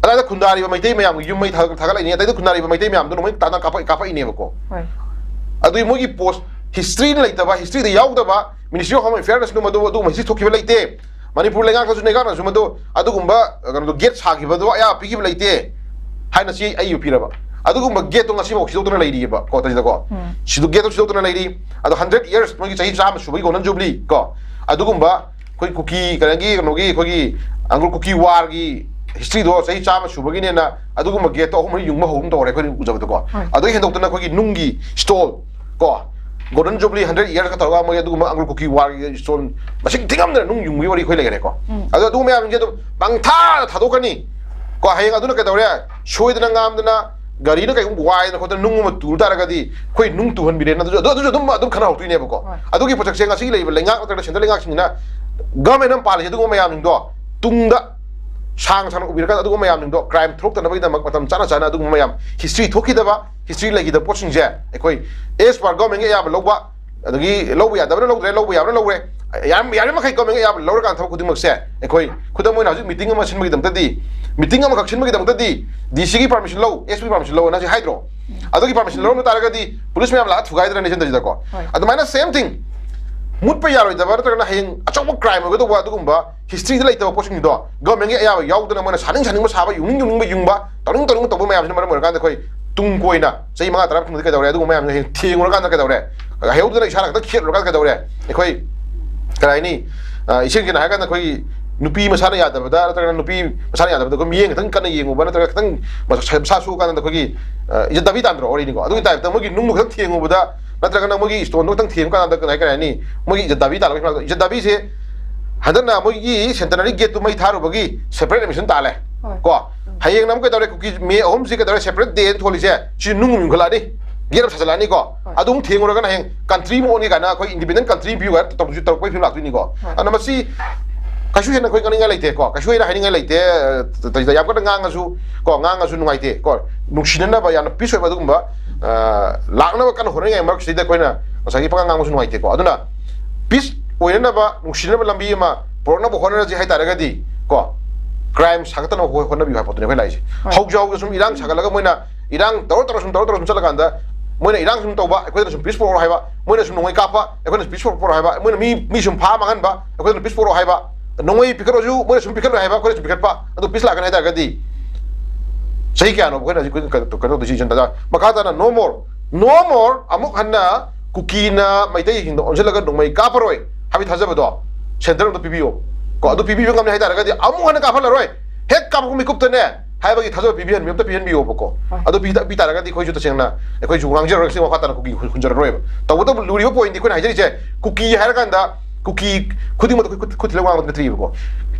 ꯑꯗꯥꯏꯗ ꯈꯨꯟꯗꯥꯔꯤꯕ ꯃꯩꯇꯩ ꯃꯌꯥꯝꯒꯤ ꯌꯨꯝ ꯃꯩ ꯊꯥ-, ꯊꯥꯒꯠꯂꯛꯏꯅꯤ, ꯑꯗꯩꯗ ꯈꯨꯟꯗꯥꯔꯤꯕ ꯃꯩꯇꯩ ꯃꯌꯥꯝꯗꯨꯅ ꯃꯣꯏ ꯇꯥꯟꯅ ꯀꯥꯞꯄꯛ-, ꯀꯥꯞꯄꯛꯏꯅꯦꯕꯀꯣ꯫ ꯍꯣꯏ꯫ ꯑꯗꯨꯒꯤ ꯃꯣꯏꯒꯤ post, history ꯂꯩꯇꯕ, historyꯗ ꯌꯥꯎꯗꯕ, Ministry of Home Affairsꯅꯁꯨ ꯃꯗꯨ, ꯑꯗꯨꯒꯨꯝꯕ history ꯊꯣꯛꯈꯤꯕ ꯂꯩꯇꯦ꯫ ꯃꯅꯤꯄꯨꯔ ꯂꯩꯉꯥꯛꯇꯁꯨ, ꯂꯩꯉꯥꯛꯅꯁꯨ ꯃꯗꯨ ꯑꯗꯨꯒꯨꯝꯕ ꯀꯩꯅꯣꯗꯣ gate ꯁꯥꯈꯤꯕꯗꯣ ꯑꯌꯥꯕ ꯄꯤꯈꯤꯕ ꯂꯩꯇꯦ ꯍꯥꯏꯅ ꯁꯤ ꯑꯩ ꯄꯤꯔꯕ꯫ ꯑꯗꯨꯒꯨꯝꯕ gateꯇꯣ ꯉꯁꯤꯐꯥꯎ ꯁꯤꯗꯣꯛꯇꯅ ꯂꯩꯔꯤꯑꯕ ꯀꯣ, ꯇꯁꯤꯗꯀꯣ꯫ ꯎꯝ꯫ ꯁꯤꯗꯣ, gateꯇꯣ ꯁꯤꯗꯣꯛꯇꯅ ꯂꯩꯔꯤ꯫ ꯑꯗꯣ hundred years, ꯃꯣꯏꯒꯤ ꯆꯍꯤ ꯆꯥꯝꯃ ꯁꯨꯕꯒꯤ Golden Jubilee ꯀꯣ, ꯑꯗꯨꯒꯨꯝꯕ ꯑꯩꯈꯣꯏ ꯀꯨꯀꯤ ꯀꯩꯅꯣꯒꯤ ꯀꯩꯅꯣꯒꯤ ꯑꯩꯈꯣꯏꯒꯤ ꯑꯪꯒꯨꯔ ꯀꯨꯀꯤ ꯋꯥꯔꯒꯤ ꯍꯤꯁꯇ꯭ꯔꯤꯗꯣ ꯆꯍꯤ ꯆꯥꯝꯃ ꯁꯨꯕꯒꯤꯅꯦꯅ ꯑꯗꯨꯒꯨꯝꯕ ꯒꯦꯠꯇꯣ ꯑꯍꯨꯝ ꯃꯔꯤ ꯌꯨꯡꯕ ꯍꯧꯕ ꯇꯧꯔꯦ ꯑꯩꯈꯣꯏꯅ ꯎꯖꯕꯗꯀꯣ꯫ ꯍꯣꯏ꯫ ꯑꯗꯨꯗꯒꯤ ꯍꯦꯟꯗꯣꯛꯇꯅ ꯑꯩꯈꯣꯏꯒꯤ ꯅꯨꯡꯒꯤ ꯁ꯭ꯇꯣꯜ ꯀꯣ, ꯒꯣꯜꯗꯟ ꯖꯨꯕꯂꯤ ꯍꯟꯗ꯭ꯔꯦꯠ ꯏꯌꯔꯒ ꯇꯧꯔꯒ ꯃꯣꯏ ꯑꯗꯨꯒꯨꯝꯕ ꯑꯪꯒꯨꯔ ꯀꯨꯀꯤ ꯋꯥꯔꯒꯤ ꯁ꯭ꯇꯣꯜ ꯃꯁꯤꯡ ꯊꯤꯉꯝꯗꯅ ꯅꯨꯡ ꯌꯨꯡꯕꯒꯤ ꯋꯥꯔꯤ ꯑꯩꯈꯣꯏ ꯂꯩꯈꯔꯦꯀꯣ꯫ ꯎꯝ꯫ ꯑꯗꯣ ꯑꯗꯨꯒꯨꯝꯕ ꯃꯌꯥꯝꯁꯤꯡꯁꯦ ꯑꯗꯨꯝ ꯄꯪꯊꯥꯗ ꯊꯥꯗꯣꯛꯀꯅꯤ ꯀꯣ꯫ ꯍꯌꯦꯡ ꯑꯗꯨꯅ ꯀꯩꯗꯧꯔꯦ? ꯁꯣꯏꯗꯅ ꯉꯥꯝꯗꯅ ꯒꯥꯔꯤꯅ ꯀꯩꯒꯨꯝꯕ ꯋꯥꯏꯗꯅ ꯈꯣꯠꯇꯅ ꯅꯨꯡ ꯑꯃ ꯇꯨ ꯇꯥꯔꯒꯗꯤ ꯑꯩꯈꯣꯏ ꯅꯨꯡ ꯇꯨꯍꯟꯕꯤꯔꯦꯅ ꯑꯗꯨꯁꯨ ꯑꯗꯨ- ꯑꯗꯨꯁꯨ ꯑꯗꯨꯝ ꯑꯗꯨꯝ ꯈꯟꯅꯍꯧꯗꯣꯏꯅꯦꯕꯀꯣ꯫ ꯍꯣꯏ꯫ ꯑꯗꯨꯒꯤ ꯄꯣꯠꯁꯛꯁꯦ ꯉꯁꯤꯒꯤ ꯂꯩꯔꯤꯕ ꯂꯩꯉꯥꯛ ꯅꯠꯇ꯭ꯔꯒ ꯁꯦꯟꯇ꯭ꯔꯦꯜ ꯂꯩꯉꯥꯛꯁꯤꯡꯁꯤꯅ ꯒꯚꯔꯟꯃꯦꯟꯠ ꯑꯃ ꯄꯥꯜꯂꯤꯁꯦ ꯑꯗꯨꯒꯨꯝꯕ ꯃꯌꯥꯝꯁꯤꯡꯗꯣ ꯇꯨꯡꯗ ꯁꯥꯡ ꯁꯥꯡꯅ ꯎꯕꯤꯔꯀꯥꯟꯗ ꯑꯗꯨꯒꯨꯝꯕ ꯃꯌꯥꯝꯁꯤꯡꯗꯣ ꯀ꯭ꯔꯥꯏꯝ ꯊꯣꯛꯇꯅꯕꯒꯤꯗꯃꯛ ꯃꯇꯝ ꯆꯥꯅ ꯆꯥꯅ ꯑꯗꯨꯒꯨꯝꯕ ꯃꯌꯥꯝ ꯍꯤꯁꯇ꯭ꯔꯤ ꯊꯣꯛꯈꯤꯗꯕ, ꯍꯤꯁꯇ꯭ꯔꯤ ꯂꯩꯈꯤꯗꯕ ꯄꯣꯠꯁꯤꯡꯁꯦ ꯑꯩꯈꯣꯏ ꯑꯦꯁ ꯄꯥꯔ ꯒꯚꯔꯟꯃꯦꯟꯠꯀꯤ ꯑꯌꯥꯕ ꯂꯧꯕ, ꯑꯗꯒꯤ ꯂꯧꯕ ꯌꯥꯗꯕꯅ ꯂꯧꯗ꯭ꯔꯦ, ꯂꯧꯕ ꯌꯥꯕꯅ ꯂꯧꯔꯦ, ꯌꯥꯔ- ꯌꯥꯔꯤꯕ ꯃꯈꯩ ꯒꯚꯔꯟꯃꯦꯟꯠꯀꯤ ꯑꯌꯥꯕ ꯂꯧꯔꯀꯥꯟꯗ ꯊꯕꯛ ꯈꯨꯗꯤꯡꯃꯛꯁꯦ ꯑꯩꯈꯣꯏ ꯈꯨꯗꯝ ꯑꯣꯏꯅ ꯍꯧꯖꯤꯛ ꯃꯤꯇꯤꯡ ꯑꯃ ꯁꯤꯟꯕꯒꯤꯗꯃꯛꯇꯗꯤ, ꯃꯤꯇꯤꯡ ꯑꯃꯈꯛ ꯁꯤꯟꯕꯒꯤꯗꯃꯛꯇꯗꯤ ꯗꯤ ꯁꯤꯒꯤ ꯄꯥꯔꯃꯤꯁꯟ ꯂꯧ, ꯑꯦꯁ ꯄꯤ ꯄꯥꯔꯃꯤꯁꯟ ꯂꯧ ꯍꯥꯏꯅ ꯍꯧꯖꯤꯛ ꯍꯥꯏꯗ꯭ꯔꯣ? ꯑꯗꯨꯒꯤ ꯄꯥꯔꯃꯤꯁꯟ ꯂꯧꯔꯝꯕ ꯇꯥꯔꯒꯗꯤ ꯄꯨꯂꯤꯁ ꯃꯌꯥꯝ ꯂꯥꯛꯑ ꯊꯨꯒꯥꯏꯗ꯭ꯔꯅꯦ ꯁꯤꯗꯩꯁꯤꯗꯀꯣ? ꯍꯣꯏ꯫ ꯑꯗꯨꯃꯥꯏꯅ ꯁꯦꯝ ꯊꯤꯡ ꯃꯨꯠꯄ ꯌꯥꯔꯣꯏꯗꯕ ꯅꯠꯇ꯭ꯔꯒꯅ ꯍꯌꯦꯡ ꯑꯆꯧꯕ ꯀ꯭ꯔꯥꯏꯝ ꯑꯣꯏꯒꯗꯧꯕ ꯑꯗꯨꯒꯨꯝꯕ ꯍꯤꯁꯇ꯭ꯔꯤꯗ ꯂꯩꯇꯕ ꯄꯣꯠꯁꯤꯡꯗꯣ ꯒꯚꯔꯟꯃꯦꯟꯠꯀꯤ ꯑꯌꯥꯕ ꯌꯥꯎꯗꯅ ꯃꯣꯏꯅ ꯁꯥꯅꯤꯡ ꯁꯥꯅꯤꯡꯕ ꯁꯥꯕ, ꯌꯨꯡꯅꯤꯡ ꯌꯨꯡꯅꯤꯡꯕ ꯌꯨꯡꯕ, ꯇꯧꯅꯤꯡ ꯇꯧꯅꯤꯡꯕ ꯇꯧꯕ ꯃꯌꯥꯝꯁꯤꯅ ꯃꯔꯝ ꯑꯣꯏꯔꯀꯥꯟꯗ ꯑꯩꯈꯣꯏ ꯇꯨꯡ ꯀꯣꯏꯅ ꯆꯍꯤ ꯃꯉꯥ ꯇꯔꯥ ꯃꯇꯨꯡꯗ ꯀꯩꯗꯧꯔꯦ? ꯑꯗꯨꯒꯨꯝꯕ ꯃꯌꯥꯝꯁꯦ ꯍꯌꯦꯡ ꯊꯦꯡꯉꯨꯔꯀꯥꯟꯗ ꯀꯩꯗꯧꯔꯦ? ꯍꯩꯍꯧꯗꯅ ꯏꯁꯥꯅ ꯈꯛꯇ ꯈꯦꯠꯂꯨꯔꯀꯥꯟꯗ ꯀꯩꯗꯧꯔꯦ? ꯑꯩꯈꯣꯏ ꯀꯔꯤ ꯍꯥꯏꯅꯤ? ꯑ, ꯏꯁꯦꯡ ꯁꯦꯡꯅ ꯍꯥꯏꯔꯀꯥꯟꯗ ꯑꯩꯈꯣꯏꯒꯤ ꯅꯨꯄꯤ ꯃꯁꯥꯅ ꯌꯥꯗꯕꯗ ꯅꯠꯇ꯭ꯔꯒꯅ ꯅꯨꯄꯤ ꯃꯁꯥꯅ ꯌꯥꯗꯕꯗ ꯑꯩꯈꯣꯏ ꯃꯤꯠꯌꯦꯡ ꯈꯤꯇꯪ ꯀꯟꯅ ꯌꯦꯡꯉꯨꯕ ꯅꯠꯇ꯭ꯔꯒ ꯈꯤꯇꯪ ꯃꯁꯥ ꯃꯁꯥ ꯁꯣꯛꯑꯀꯥꯟꯗ ꯑꯩꯈꯣꯏꯒꯤ, ꯑ, ꯏꯖꯠ ꯗꯥꯕꯤ ꯇꯥꯟꯗ꯭ꯔꯣ ꯋꯥꯔꯤꯅꯤꯀꯣ? ꯑꯗꯨꯒꯤ ꯇꯥꯏꯞꯇ ꯃꯣꯏꯒꯤ ꯅꯨꯡꯗꯣ ꯈꯤꯇꯪ ꯊꯦꯡꯉꯨꯕꯗ ꯅꯠꯇ꯭ꯔꯒꯅ ꯃꯣꯏꯒꯤ ꯁ꯭ꯇꯣꯟꯗꯣ ꯈꯤꯇꯪ ꯊꯦꯡꯉꯨ ꯀꯥꯟꯗ ꯀꯩ ꯍꯥꯏ- ꯀꯔꯤ ꯍꯥꯏꯅꯤ? ꯃꯣꯏꯒꯤ ꯏꯖꯠ ꯗꯥꯕꯤ ꯇꯥꯟꯅꯕꯒꯤ ꯐꯤꯕꯝꯗ, ꯏꯖꯠ ꯗꯥꯕꯤꯁꯦ ꯍꯟꯗꯛꯅ ꯃꯣꯏꯒꯤ ꯁꯦꯟꯇꯅꯔꯤ ꯒꯦꯠꯇꯨ ꯃꯩ ꯊꯥꯔꯨꯕꯒꯤ ꯁꯦꯄꯔꯦꯠ ꯑꯦꯗꯃꯤꯁꯟ ꯇꯥꯜꯂꯦ꯫ ꯍꯣꯏ꯫ ꯀꯣ, ꯍꯌꯦꯡꯅ ꯑꯃꯨꯛ ꯀꯩꯗꯧꯔꯦ? ꯀꯨꯀꯤ ꯃꯦ ꯑꯍꯨꯝꯁꯤ ꯀꯩꯗꯧꯔꯦ? ꯁꯦꯄꯔꯦꯠ ꯗꯦꯅ ꯊꯣꯜꯂꯤꯁꯦ ꯁꯤ ꯅꯨꯡ ꯑꯃꯨꯛ ꯌꯨꯡꯈꯠꯂꯛꯑꯅꯤ, ꯒꯦꯠ ꯑꯃ ꯁꯥꯖꯜꯂꯛꯑꯅꯤꯀꯣ꯫ ꯍꯣꯏ꯫ ꯑꯗꯨ ꯑꯃꯨꯛ ꯊꯦꯡꯉꯨꯔꯒꯅ ꯍꯌꯦꯡ ꯀꯟꯇ꯭ꯔꯤ ꯑꯃ ꯑꯣꯟꯒꯦ ꯀꯥꯏꯅ ꯑꯩꯈꯣꯏ ꯏꯟꯗꯤꯄꯦꯟꯗꯦꯟ ꯀꯟꯇ꯭ꯔꯤ ꯄꯤꯌꯨ ꯀꯥꯏꯅ ꯇꯧꯔꯛꯄꯁꯨ ꯇꯧꯔꯛꯄꯒꯤ ꯐꯤꯕꯝ ꯂꯥꯛꯇꯣꯏꯅꯤꯀꯣ꯫ ꯍꯣꯏ꯫ ꯑꯗꯨꯅ ꯃꯁꯤ ꯀꯩꯁꯨ ꯍꯦꯟꯅ ꯑꯩꯈꯣꯏ ꯉꯥꯡꯅꯤꯡꯉꯥꯏ ꯂꯩꯇꯦꯀꯣ, ꯀꯩꯁꯨ ꯍꯦꯟꯅ ꯍꯥꯏꯅꯤꯡꯉꯥꯏ ꯂꯩꯇꯦ꯫ ꯑ, ꯌꯥꯝ ꯀꯟꯅ ꯉꯥꯡꯉꯁꯨ ꯀꯣ, ꯉꯥꯡꯉꯁꯨ ꯅꯨꯡꯉꯥꯏꯇꯦ ꯀꯣ꯫ ꯅꯨꯡꯁꯤꯅꯅꯕ, ꯌꯥꯝꯅ ꯄꯤꯁ ꯑꯣꯏꯕ ꯑꯗꯨꯒꯨꯝꯕ, ꯑ, ꯂꯥꯛꯅꯕ ꯀꯟꯅ ꯍꯣꯠꯅꯔꯤꯉꯩ ꯃꯔꯛꯁꯤꯗ ꯑꯩꯈꯣꯏꯅ ꯉꯁꯥꯏꯒꯤ ꯄꯉꯥꯡ ꯉꯥꯡꯕꯁꯨ ꯅꯨꯡꯉꯥꯏꯇꯦꯀꯣ꯫ ꯑꯗꯨꯅ ꯄꯤꯁ ꯑꯣꯏꯅꯅꯕ, ꯅꯨꯡꯁꯤꯅꯕ ꯂꯝꯕꯤ ꯑꯃ ꯄꯨꯔꯛꯅꯕ ꯍꯣꯠꯅꯔꯁꯤ ꯍꯥꯏꯇꯥꯔꯒꯗꯤ ꯀꯣ, ꯀ꯭ꯔꯥꯏꯝ ꯁꯥꯒꯠꯇꯅꯕ ꯍꯣ- ꯍꯣꯠꯅꯕꯤꯌꯨ ꯍꯥꯏꯕ ꯄꯣꯠꯇꯨꯅꯤ ꯑꯩꯈꯣꯏ ꯂꯥꯛꯏꯁꯦ꯫ ꯍꯣꯏ꯫ ꯍꯧꯖꯤꯛ ꯍꯧꯖꯤꯛ ꯁꯨꯝ ꯏꯔꯥꯡ ꯁꯥꯒꯠꯂꯒ ꯃꯣꯏꯅ ꯏꯔꯥꯡ ꯇꯧꯔ ꯇꯧꯔ ꯁꯨꯝ ꯇꯧꯔ ꯇꯧꯔ ꯁꯨꯝ ꯆꯠꯂꯀꯥꯟꯗ ꯃꯣꯏꯅ ꯏꯔꯥꯡ ꯁꯨꯝ ꯇꯧꯕ, ꯑꯩꯈꯣꯏꯗ ꯁꯨꯝ ꯄꯤꯁ ꯄꯨꯔꯛꯑꯣ ꯍꯥꯏꯕ, ꯃꯣꯏꯅ ꯁꯨꯝ ꯅꯣꯡꯃꯩ ꯀꯥꯞꯄ, ꯑꯩꯈꯣꯏꯅ ꯄꯤꯁ ꯄꯨꯔꯛꯑꯣ ꯍꯥꯏꯕ, ꯃꯣꯏꯅ ꯃꯤ ꯃꯤ ꯁꯨꯝ ꯐꯥ ꯃꯥꯡꯍꯟꯕ, ꯑꯩꯈꯣꯏꯗ ꯄꯤꯁ ꯄꯨꯔꯛꯑꯣ ꯍꯥꯏꯕ, ꯅꯣꯡꯃꯩ ꯄꯤꯈꯠꯂꯁꯨ ꯃꯣꯏꯅ ꯁꯨꯝ ꯄꯤꯈꯠꯂꯣꯏ ꯍꯥꯏꯕ, ꯑꯩꯈꯣꯏꯅ ꯁꯨꯝ ꯄꯤꯈꯠꯄ, ꯑꯗꯨ ꯄꯤꯁ ꯂꯥꯛꯀꯅꯤ ꯍꯥꯏꯇꯥꯔꯒꯗꯤ ꯆꯍꯤ ꯀꯌꯥꯅꯣ ꯑꯩꯈꯣꯏꯅ ꯍꯧꯖꯤꯛ ꯀꯩꯅꯣ ꯀꯩꯅꯣ ꯇꯧꯗꯣꯏꯁꯤ? ꯏꯆꯟ ꯇꯥꯖꯥ-, ꯃꯈꯥ ꯇꯥꯅ no more, no more ꯑꯃꯨꯛ ꯍꯟꯅ ꯀꯨꯀꯤꯅ ꯃꯩꯇꯩꯁꯤꯡꯗ ꯑꯣꯟꯁꯤꯜꯂꯒ ꯅꯣꯡꯃꯩ ꯀꯥꯞꯄꯔꯣꯏ ꯍꯥꯏꯕꯒꯤ ꯊꯥꯖꯕꯗꯣ ꯁꯦꯟꯇꯔ ꯑꯝꯇ ꯄꯤꯕꯤꯌꯣ꯫ ꯀꯣ, ꯑꯗꯨ ꯄꯤꯕꯤꯕ ꯉꯝꯅꯤ ꯍꯥꯏꯇꯥꯔꯒꯗꯤ ꯑꯃꯨꯛ ꯍꯟꯅ ꯀꯥꯞꯍꯜꯂꯔꯣꯏ꯫ ꯍꯦꯛ ꯀꯥꯞꯄꯛꯄ ꯃꯤꯀꯨꯞꯇꯅꯦ ꯍꯥꯏꯕꯒꯤ ꯊꯥꯖꯕ ꯄꯤꯕꯤꯍꯟꯕꯤ ꯑꯝꯇ ꯄꯤꯍꯟꯕꯤꯌꯣꯕꯀꯣ꯫ ꯍꯣꯏ꯫ ꯑꯗꯨ ꯄꯤ ꯄꯤ ꯇꯥꯔꯒꯗꯤ ꯑꯩꯈꯣꯏꯁꯨ ꯇꯁꯦꯡꯅ ꯑꯩꯈꯣꯏꯁꯨ ꯉꯥꯡꯖꯔꯔꯣꯏ, ꯁꯤ ꯋꯥꯈꯜ ꯇꯥꯅ ꯀꯨꯀꯤ ꯍꯨꯟꯖꯔꯔꯣꯏꯕ꯫ ꯇꯧꯕꯇꯕꯨ ꯂꯨꯔꯤꯕ ꯄꯣꯏꯟꯗꯤ ꯑꯩꯈꯣꯏꯅ ꯍꯥꯏꯖꯔꯤꯁꯦ, ꯀꯨꯀꯤ ꯍꯥꯏꯔꯀꯥꯟꯗ ꯀꯨꯀꯤ ꯈꯨꯗꯤꯡꯃꯛꯇ ꯑꯩꯈꯣꯏ ꯈꯨꯠ ꯈꯨꯠ ꯊꯤꯜꯂꯒ ꯉꯥꯡꯕ ꯅꯠꯇ꯭ꯔꯤꯕꯀꯣ꯫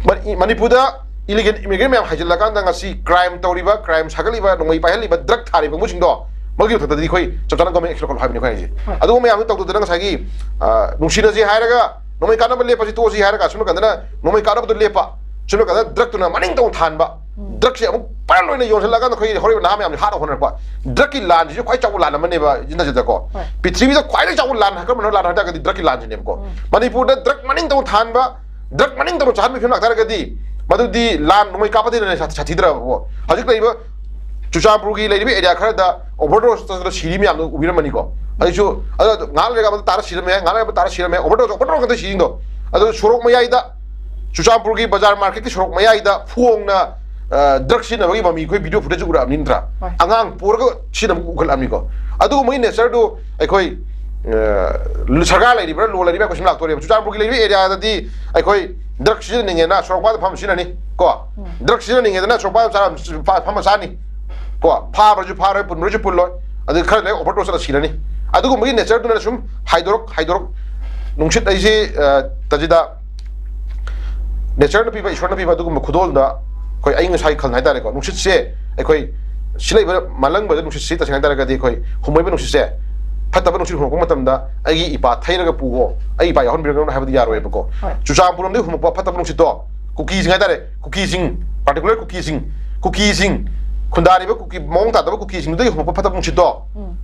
ꯃꯅꯤ- ꯃꯅꯤꯄꯨꯔꯗ ꯏꯂꯤꯒꯦꯜ ꯏꯃꯤꯒ꯭ꯔꯦꯟ ꯃꯌꯥꯝ ꯍꯥꯏꯖꯤꯜꯂꯀꯥꯟꯗ ꯉꯁꯤ ꯀ꯭ꯔꯥꯏꯝ ꯇꯧꯔꯤꯕ, ꯀ꯭ꯔꯥꯏꯝ ꯁꯥꯒꯠꯂꯤꯕ, ꯅꯣꯡꯃꯩ ꯄꯥꯏꯍꯜꯂꯤꯕ, ꯗ꯭ꯔꯒ ꯊꯥꯔꯤꯕ ꯀꯥꯡꯕꯨꯁꯤꯡꯗꯣ, ꯃꯗꯨꯒꯤ ꯃꯊꯛꯇꯗꯤ ꯑꯩꯈꯣꯏ ꯆꯞ ꯆꯥꯅ ꯒꯣꯔꯃꯦꯟ ꯑꯦꯛꯁꯟ ꯂꯧꯈꯠꯂꯣ ꯍꯥꯏꯕꯅꯤ ꯑꯩꯈꯣꯏ ꯍꯥꯏꯁꯦ꯫ ꯍꯣꯏ꯫ ꯑꯗꯨꯒꯨꯝꯕ ꯃꯌꯥꯝꯗꯨ ꯇꯧꯗꯗꯅ ꯉꯁꯥꯏꯒꯤ, ꯑ, ꯅꯨꯡꯁꯤꯅꯁꯤ ꯍꯥꯏꯔꯒ ꯅꯣꯡꯃꯩ ꯀꯥꯞꯅꯕ ꯂꯦꯞꯄꯁꯤ ꯇꯣꯛꯑꯁꯤ ꯍꯥꯏꯔꯒ ꯑꯁꯣꯝ ꯅꯥꯀꯟꯗꯅ ꯅꯣꯡꯃꯩ ꯀꯥꯞꯅꯕꯗꯣ ꯂꯦꯞꯄ, ꯁꯣꯝ ꯅꯥꯀꯟꯗ ꯗ꯭ꯔꯒꯇꯨꯅ ꯃꯅꯤꯡ ꯇꯧꯅ ꯊꯥꯟꯕ, ꯎꯝ꯫ ꯗ꯭ꯔꯒꯁꯦ ꯑꯃꯨꯛ ꯄꯥꯏꯔ ꯂꯣꯏꯅ ꯌꯣꯟꯁꯤꯜꯂꯀꯥꯟꯗ ꯑꯩꯈꯣꯏꯒꯤ ꯍꯧꯔꯛꯏꯕ ꯅꯍꯥ ꯃꯌꯥꯝꯁꯦ ꯍꯥꯠꯅ ꯍꯣꯠꯅꯔꯛꯄ꯫ ꯗ꯭ꯔꯒꯀꯤ ꯂꯥꯟꯁꯤꯁꯨ ꯈ꯭ꯋꯥꯏ ꯆꯥꯎꯕ ꯂꯥꯟ ꯑꯃꯅꯦꯕ ꯏꯟꯗꯤꯌꯥꯁꯤꯗꯀꯣ꯫ ꯍꯣꯏ꯫ ꯄ꯭ꯔꯤꯊꯤꯕꯤꯗ ꯈ꯭ꯋꯥꯏꯗꯒꯤ ꯆꯥꯎꯕ ꯂꯥꯟ ꯀꯔꯝꯕꯅꯣ ꯂꯥꯟ ꯍꯥꯏ ꯇꯥꯔꯒꯗꯤ ꯗ꯭ꯔꯒꯀꯤ ꯂꯥꯟꯁꯤꯅꯦꯕꯀꯣ꯫ ꯎꯝ꯫ ꯃꯅꯤꯄꯨꯔꯗ ꯗ꯭ꯔꯒ ꯃꯅꯤꯡ ꯇꯧꯅ ꯊꯥꯟꯕ, ꯗ꯭ꯔꯒ ꯃꯅꯤꯡ ꯇꯧꯅ ꯆꯥꯍꯟꯕ ꯐꯤꯕꯝ ꯂꯥꯛꯇꯥꯔꯒꯗꯤ ꯃꯗꯨꯗꯤ ꯂꯥꯟ ꯅꯣꯡꯃꯩ ꯀꯥꯞꯄꯗꯩ ꯍꯦꯟꯅ ꯁꯥꯊꯤ- ꯁꯥꯊꯤꯗ꯭ꯔꯕꯀꯣ꯫ ꯍꯧꯖꯤꯛ ꯂꯩꯔꯤꯕ ꯆꯨꯔꯆꯥꯟꯄꯨꯔꯒꯤ ꯂꯩꯔꯤꯕ ꯑꯦꯔꯤꯌꯥ ꯈꯔꯗ ꯑꯣꯚꯔꯗꯣꯁꯇ ꯁꯤꯔꯤ ꯃꯌꯥꯝꯗꯣ ꯎꯕꯤꯔꯝꯃꯅꯤꯀꯣ꯫ ꯑꯗꯨꯁꯨ ꯑꯗꯣ ꯉꯥꯏꯍꯥꯛ ꯂꯩꯔꯒ ꯑꯃꯗ ꯇꯥꯔ ꯁꯤꯔꯝꯃꯦ, ꯉꯥꯏꯍꯥꯛ ꯂꯩꯔꯒ ꯇꯥꯔ ꯁꯤꯔꯝꯃꯦ, ꯑꯣꯚꯔꯗꯣꯁ ꯑꯣꯚꯔꯗꯣꯁ ꯉꯥꯛꯇ ꯁꯤꯔꯤꯗꯣ꯫ ꯑꯗꯨ ꯁꯣꯔꯣꯛ ꯃꯌꯥꯏꯗ, ꯆꯨꯔꯆꯥꯟꯄꯨꯔꯒꯤ ꯕꯖꯥꯔ ꯃꯥꯔꯀꯦꯠꯀꯤ ꯁꯣꯔꯣꯛ ꯃꯌꯥꯏꯗ ꯐꯣꯡꯅ, ꯑ, ꯗ꯭ꯔꯒ ꯁꯤꯖꯤꯟꯅꯕꯒꯤ ꯃꯃꯤ ꯑꯩꯈꯣꯏ ꯚꯤꯗꯤꯑꯣ ꯐꯨꯇꯦꯖ ꯎꯔꯛꯑꯕꯅꯤ ꯅꯠꯇ꯭ꯔꯥ? ꯍꯣꯏ꯫ ꯑꯉꯥꯡ ꯄꯣꯔꯒ ꯁꯤꯖꯤꯟꯅꯕ ꯎꯈꯠꯂꯛꯑꯕꯅꯤꯀꯣ꯫ ꯑꯗꯨꯒꯨꯝꯕꯒꯤ ꯅꯦꯆꯔꯗꯨ ꯑꯩꯈꯣꯏ, ꯑ, ꯁꯔꯀꯥꯔ ꯂꯩꯔꯤꯕ꯭ꯔꯥ, ꯂꯣ ꯂꯩꯔꯤꯕ꯭ꯔꯥ ꯀꯣꯏꯁꯟ ꯂꯥꯛꯇꯣꯔꯦꯕ꯫ ꯆꯨꯔꯆꯥꯟꯄꯨꯔꯒꯤ ꯂꯩꯔꯤꯕ ꯑꯦꯔꯤꯌꯥꯗꯗꯤ ꯑꯩꯈꯣꯏ ꯗ꯭ꯔꯒ ꯁꯤꯖꯤꯟꯅꯅꯤꯡꯉꯦꯅ ꯁꯣꯔꯣꯛ ꯃꯄꯥꯟꯗ ꯐꯝ ꯁꯤꯖꯤꯟꯅꯅꯤ ꯀꯣ꯫ ꯎꯝ꯫ ꯗ꯭ꯔꯒ ꯁꯤꯖꯤꯟꯅꯅꯤꯡꯉꯦꯗꯅ ꯁꯣꯔꯣꯛ ꯃꯄꯥꯟꯗ ꯆꯥ-, ꯐ-, ꯐꯝꯃ ꯆꯥꯅꯤ ꯀꯣ꯫ ꯐꯥꯕ꯭ꯔꯁꯨ ꯐꯥꯔꯣꯏ, ꯄꯨꯟꯕ꯭ꯔꯁꯨ ꯄꯨꯜꯂꯣꯏ꯫ ꯑꯗꯨ ꯈꯔ ꯂꯩꯔꯒ ꯑꯣꯚꯔꯗꯣꯁ ꯆꯠꯂ ꯁꯤꯔꯅꯤ꯫ ꯑꯗꯨꯒꯨꯝꯕꯒꯤ ꯅꯦꯆꯔꯗꯨꯅ ꯁꯨꯝ ꯍꯥꯏꯗꯣꯔꯛ ꯍꯥꯏꯗꯣꯔꯛ ꯅꯨꯡꯁꯤꯠ ꯑꯩꯁꯦ, ꯑ, ꯇꯖꯤꯗ ꯅꯦꯆꯔꯅ ꯄꯤꯕ, ꯏꯁꯣꯔꯅ ꯄꯤꯕ ꯑꯗꯨꯒꯨꯝꯕ ꯈꯨꯗꯣꯜꯗ ꯑꯩꯈꯣꯏ ꯑꯏꯪ ꯑꯁꯥꯒꯤ ꯈꯜ ꯍꯥꯏꯇꯥꯔꯦꯀꯣ꯫ ꯅꯨꯡꯁꯤꯠꯁꯦ ꯑꯩꯈꯣꯏ ꯁꯤ ꯂꯩꯕ ꯃꯥꯂꯪꯕꯗ ꯅꯨꯡꯁꯤꯠꯁꯤ ꯇꯁꯦꯡꯅ ꯍꯥꯏꯇꯥꯔꯒꯗꯤ ꯑꯩꯈꯣꯏ ꯍꯨꯝꯃꯩꯕ ꯅꯨꯡꯁꯤꯠꯁꯦ ꯐꯠꯇꯕ ꯅꯨꯡꯁꯤꯠ ꯍꯨꯝꯃꯛꯄ ꯃꯇꯝꯗ ꯑꯩꯒꯤ ꯏꯄꯥ ꯊꯩꯔꯒ ꯄꯨꯒꯣ, ꯑꯩ ꯏꯄꯥ ꯌꯥꯎꯍꯟꯕꯤꯔꯒꯅꯨ ꯍꯥꯏꯕꯗꯤ ꯌꯥꯔꯣꯏꯕꯀꯣ꯫ ꯍꯣꯏ꯫ ꯆꯨꯔꯆꯥꯟꯄꯨꯔ ꯂꯣꯝꯗꯒꯤ ꯍꯨꯝꯃꯛꯄ ꯐꯠꯇꯕ ꯅꯨꯡꯁꯤꯠꯇꯣ ꯀꯨꯀꯤꯁꯤꯡ ꯍꯥꯏꯇꯥꯔꯦ, ꯀꯨꯀꯤꯁꯤꯡ, ꯄꯥꯔꯇꯤꯀꯨꯂꯔ ꯀꯨꯀꯤꯁꯤꯡ, ꯀꯨꯀꯤꯁꯤꯡ, ꯈꯨꯟꯗꯥꯔꯤꯕ ꯀꯨꯀꯤ, ꯃꯑꯣꯡ ꯇꯥꯗꯕ ꯀꯨꯀꯤꯁꯤꯡꯗꯨꯗꯒꯤ ꯍꯨꯝꯃꯛꯄ ꯐꯠꯇꯕ ꯅꯨꯡꯁꯤꯠꯇꯣ ꯎꯝ꯫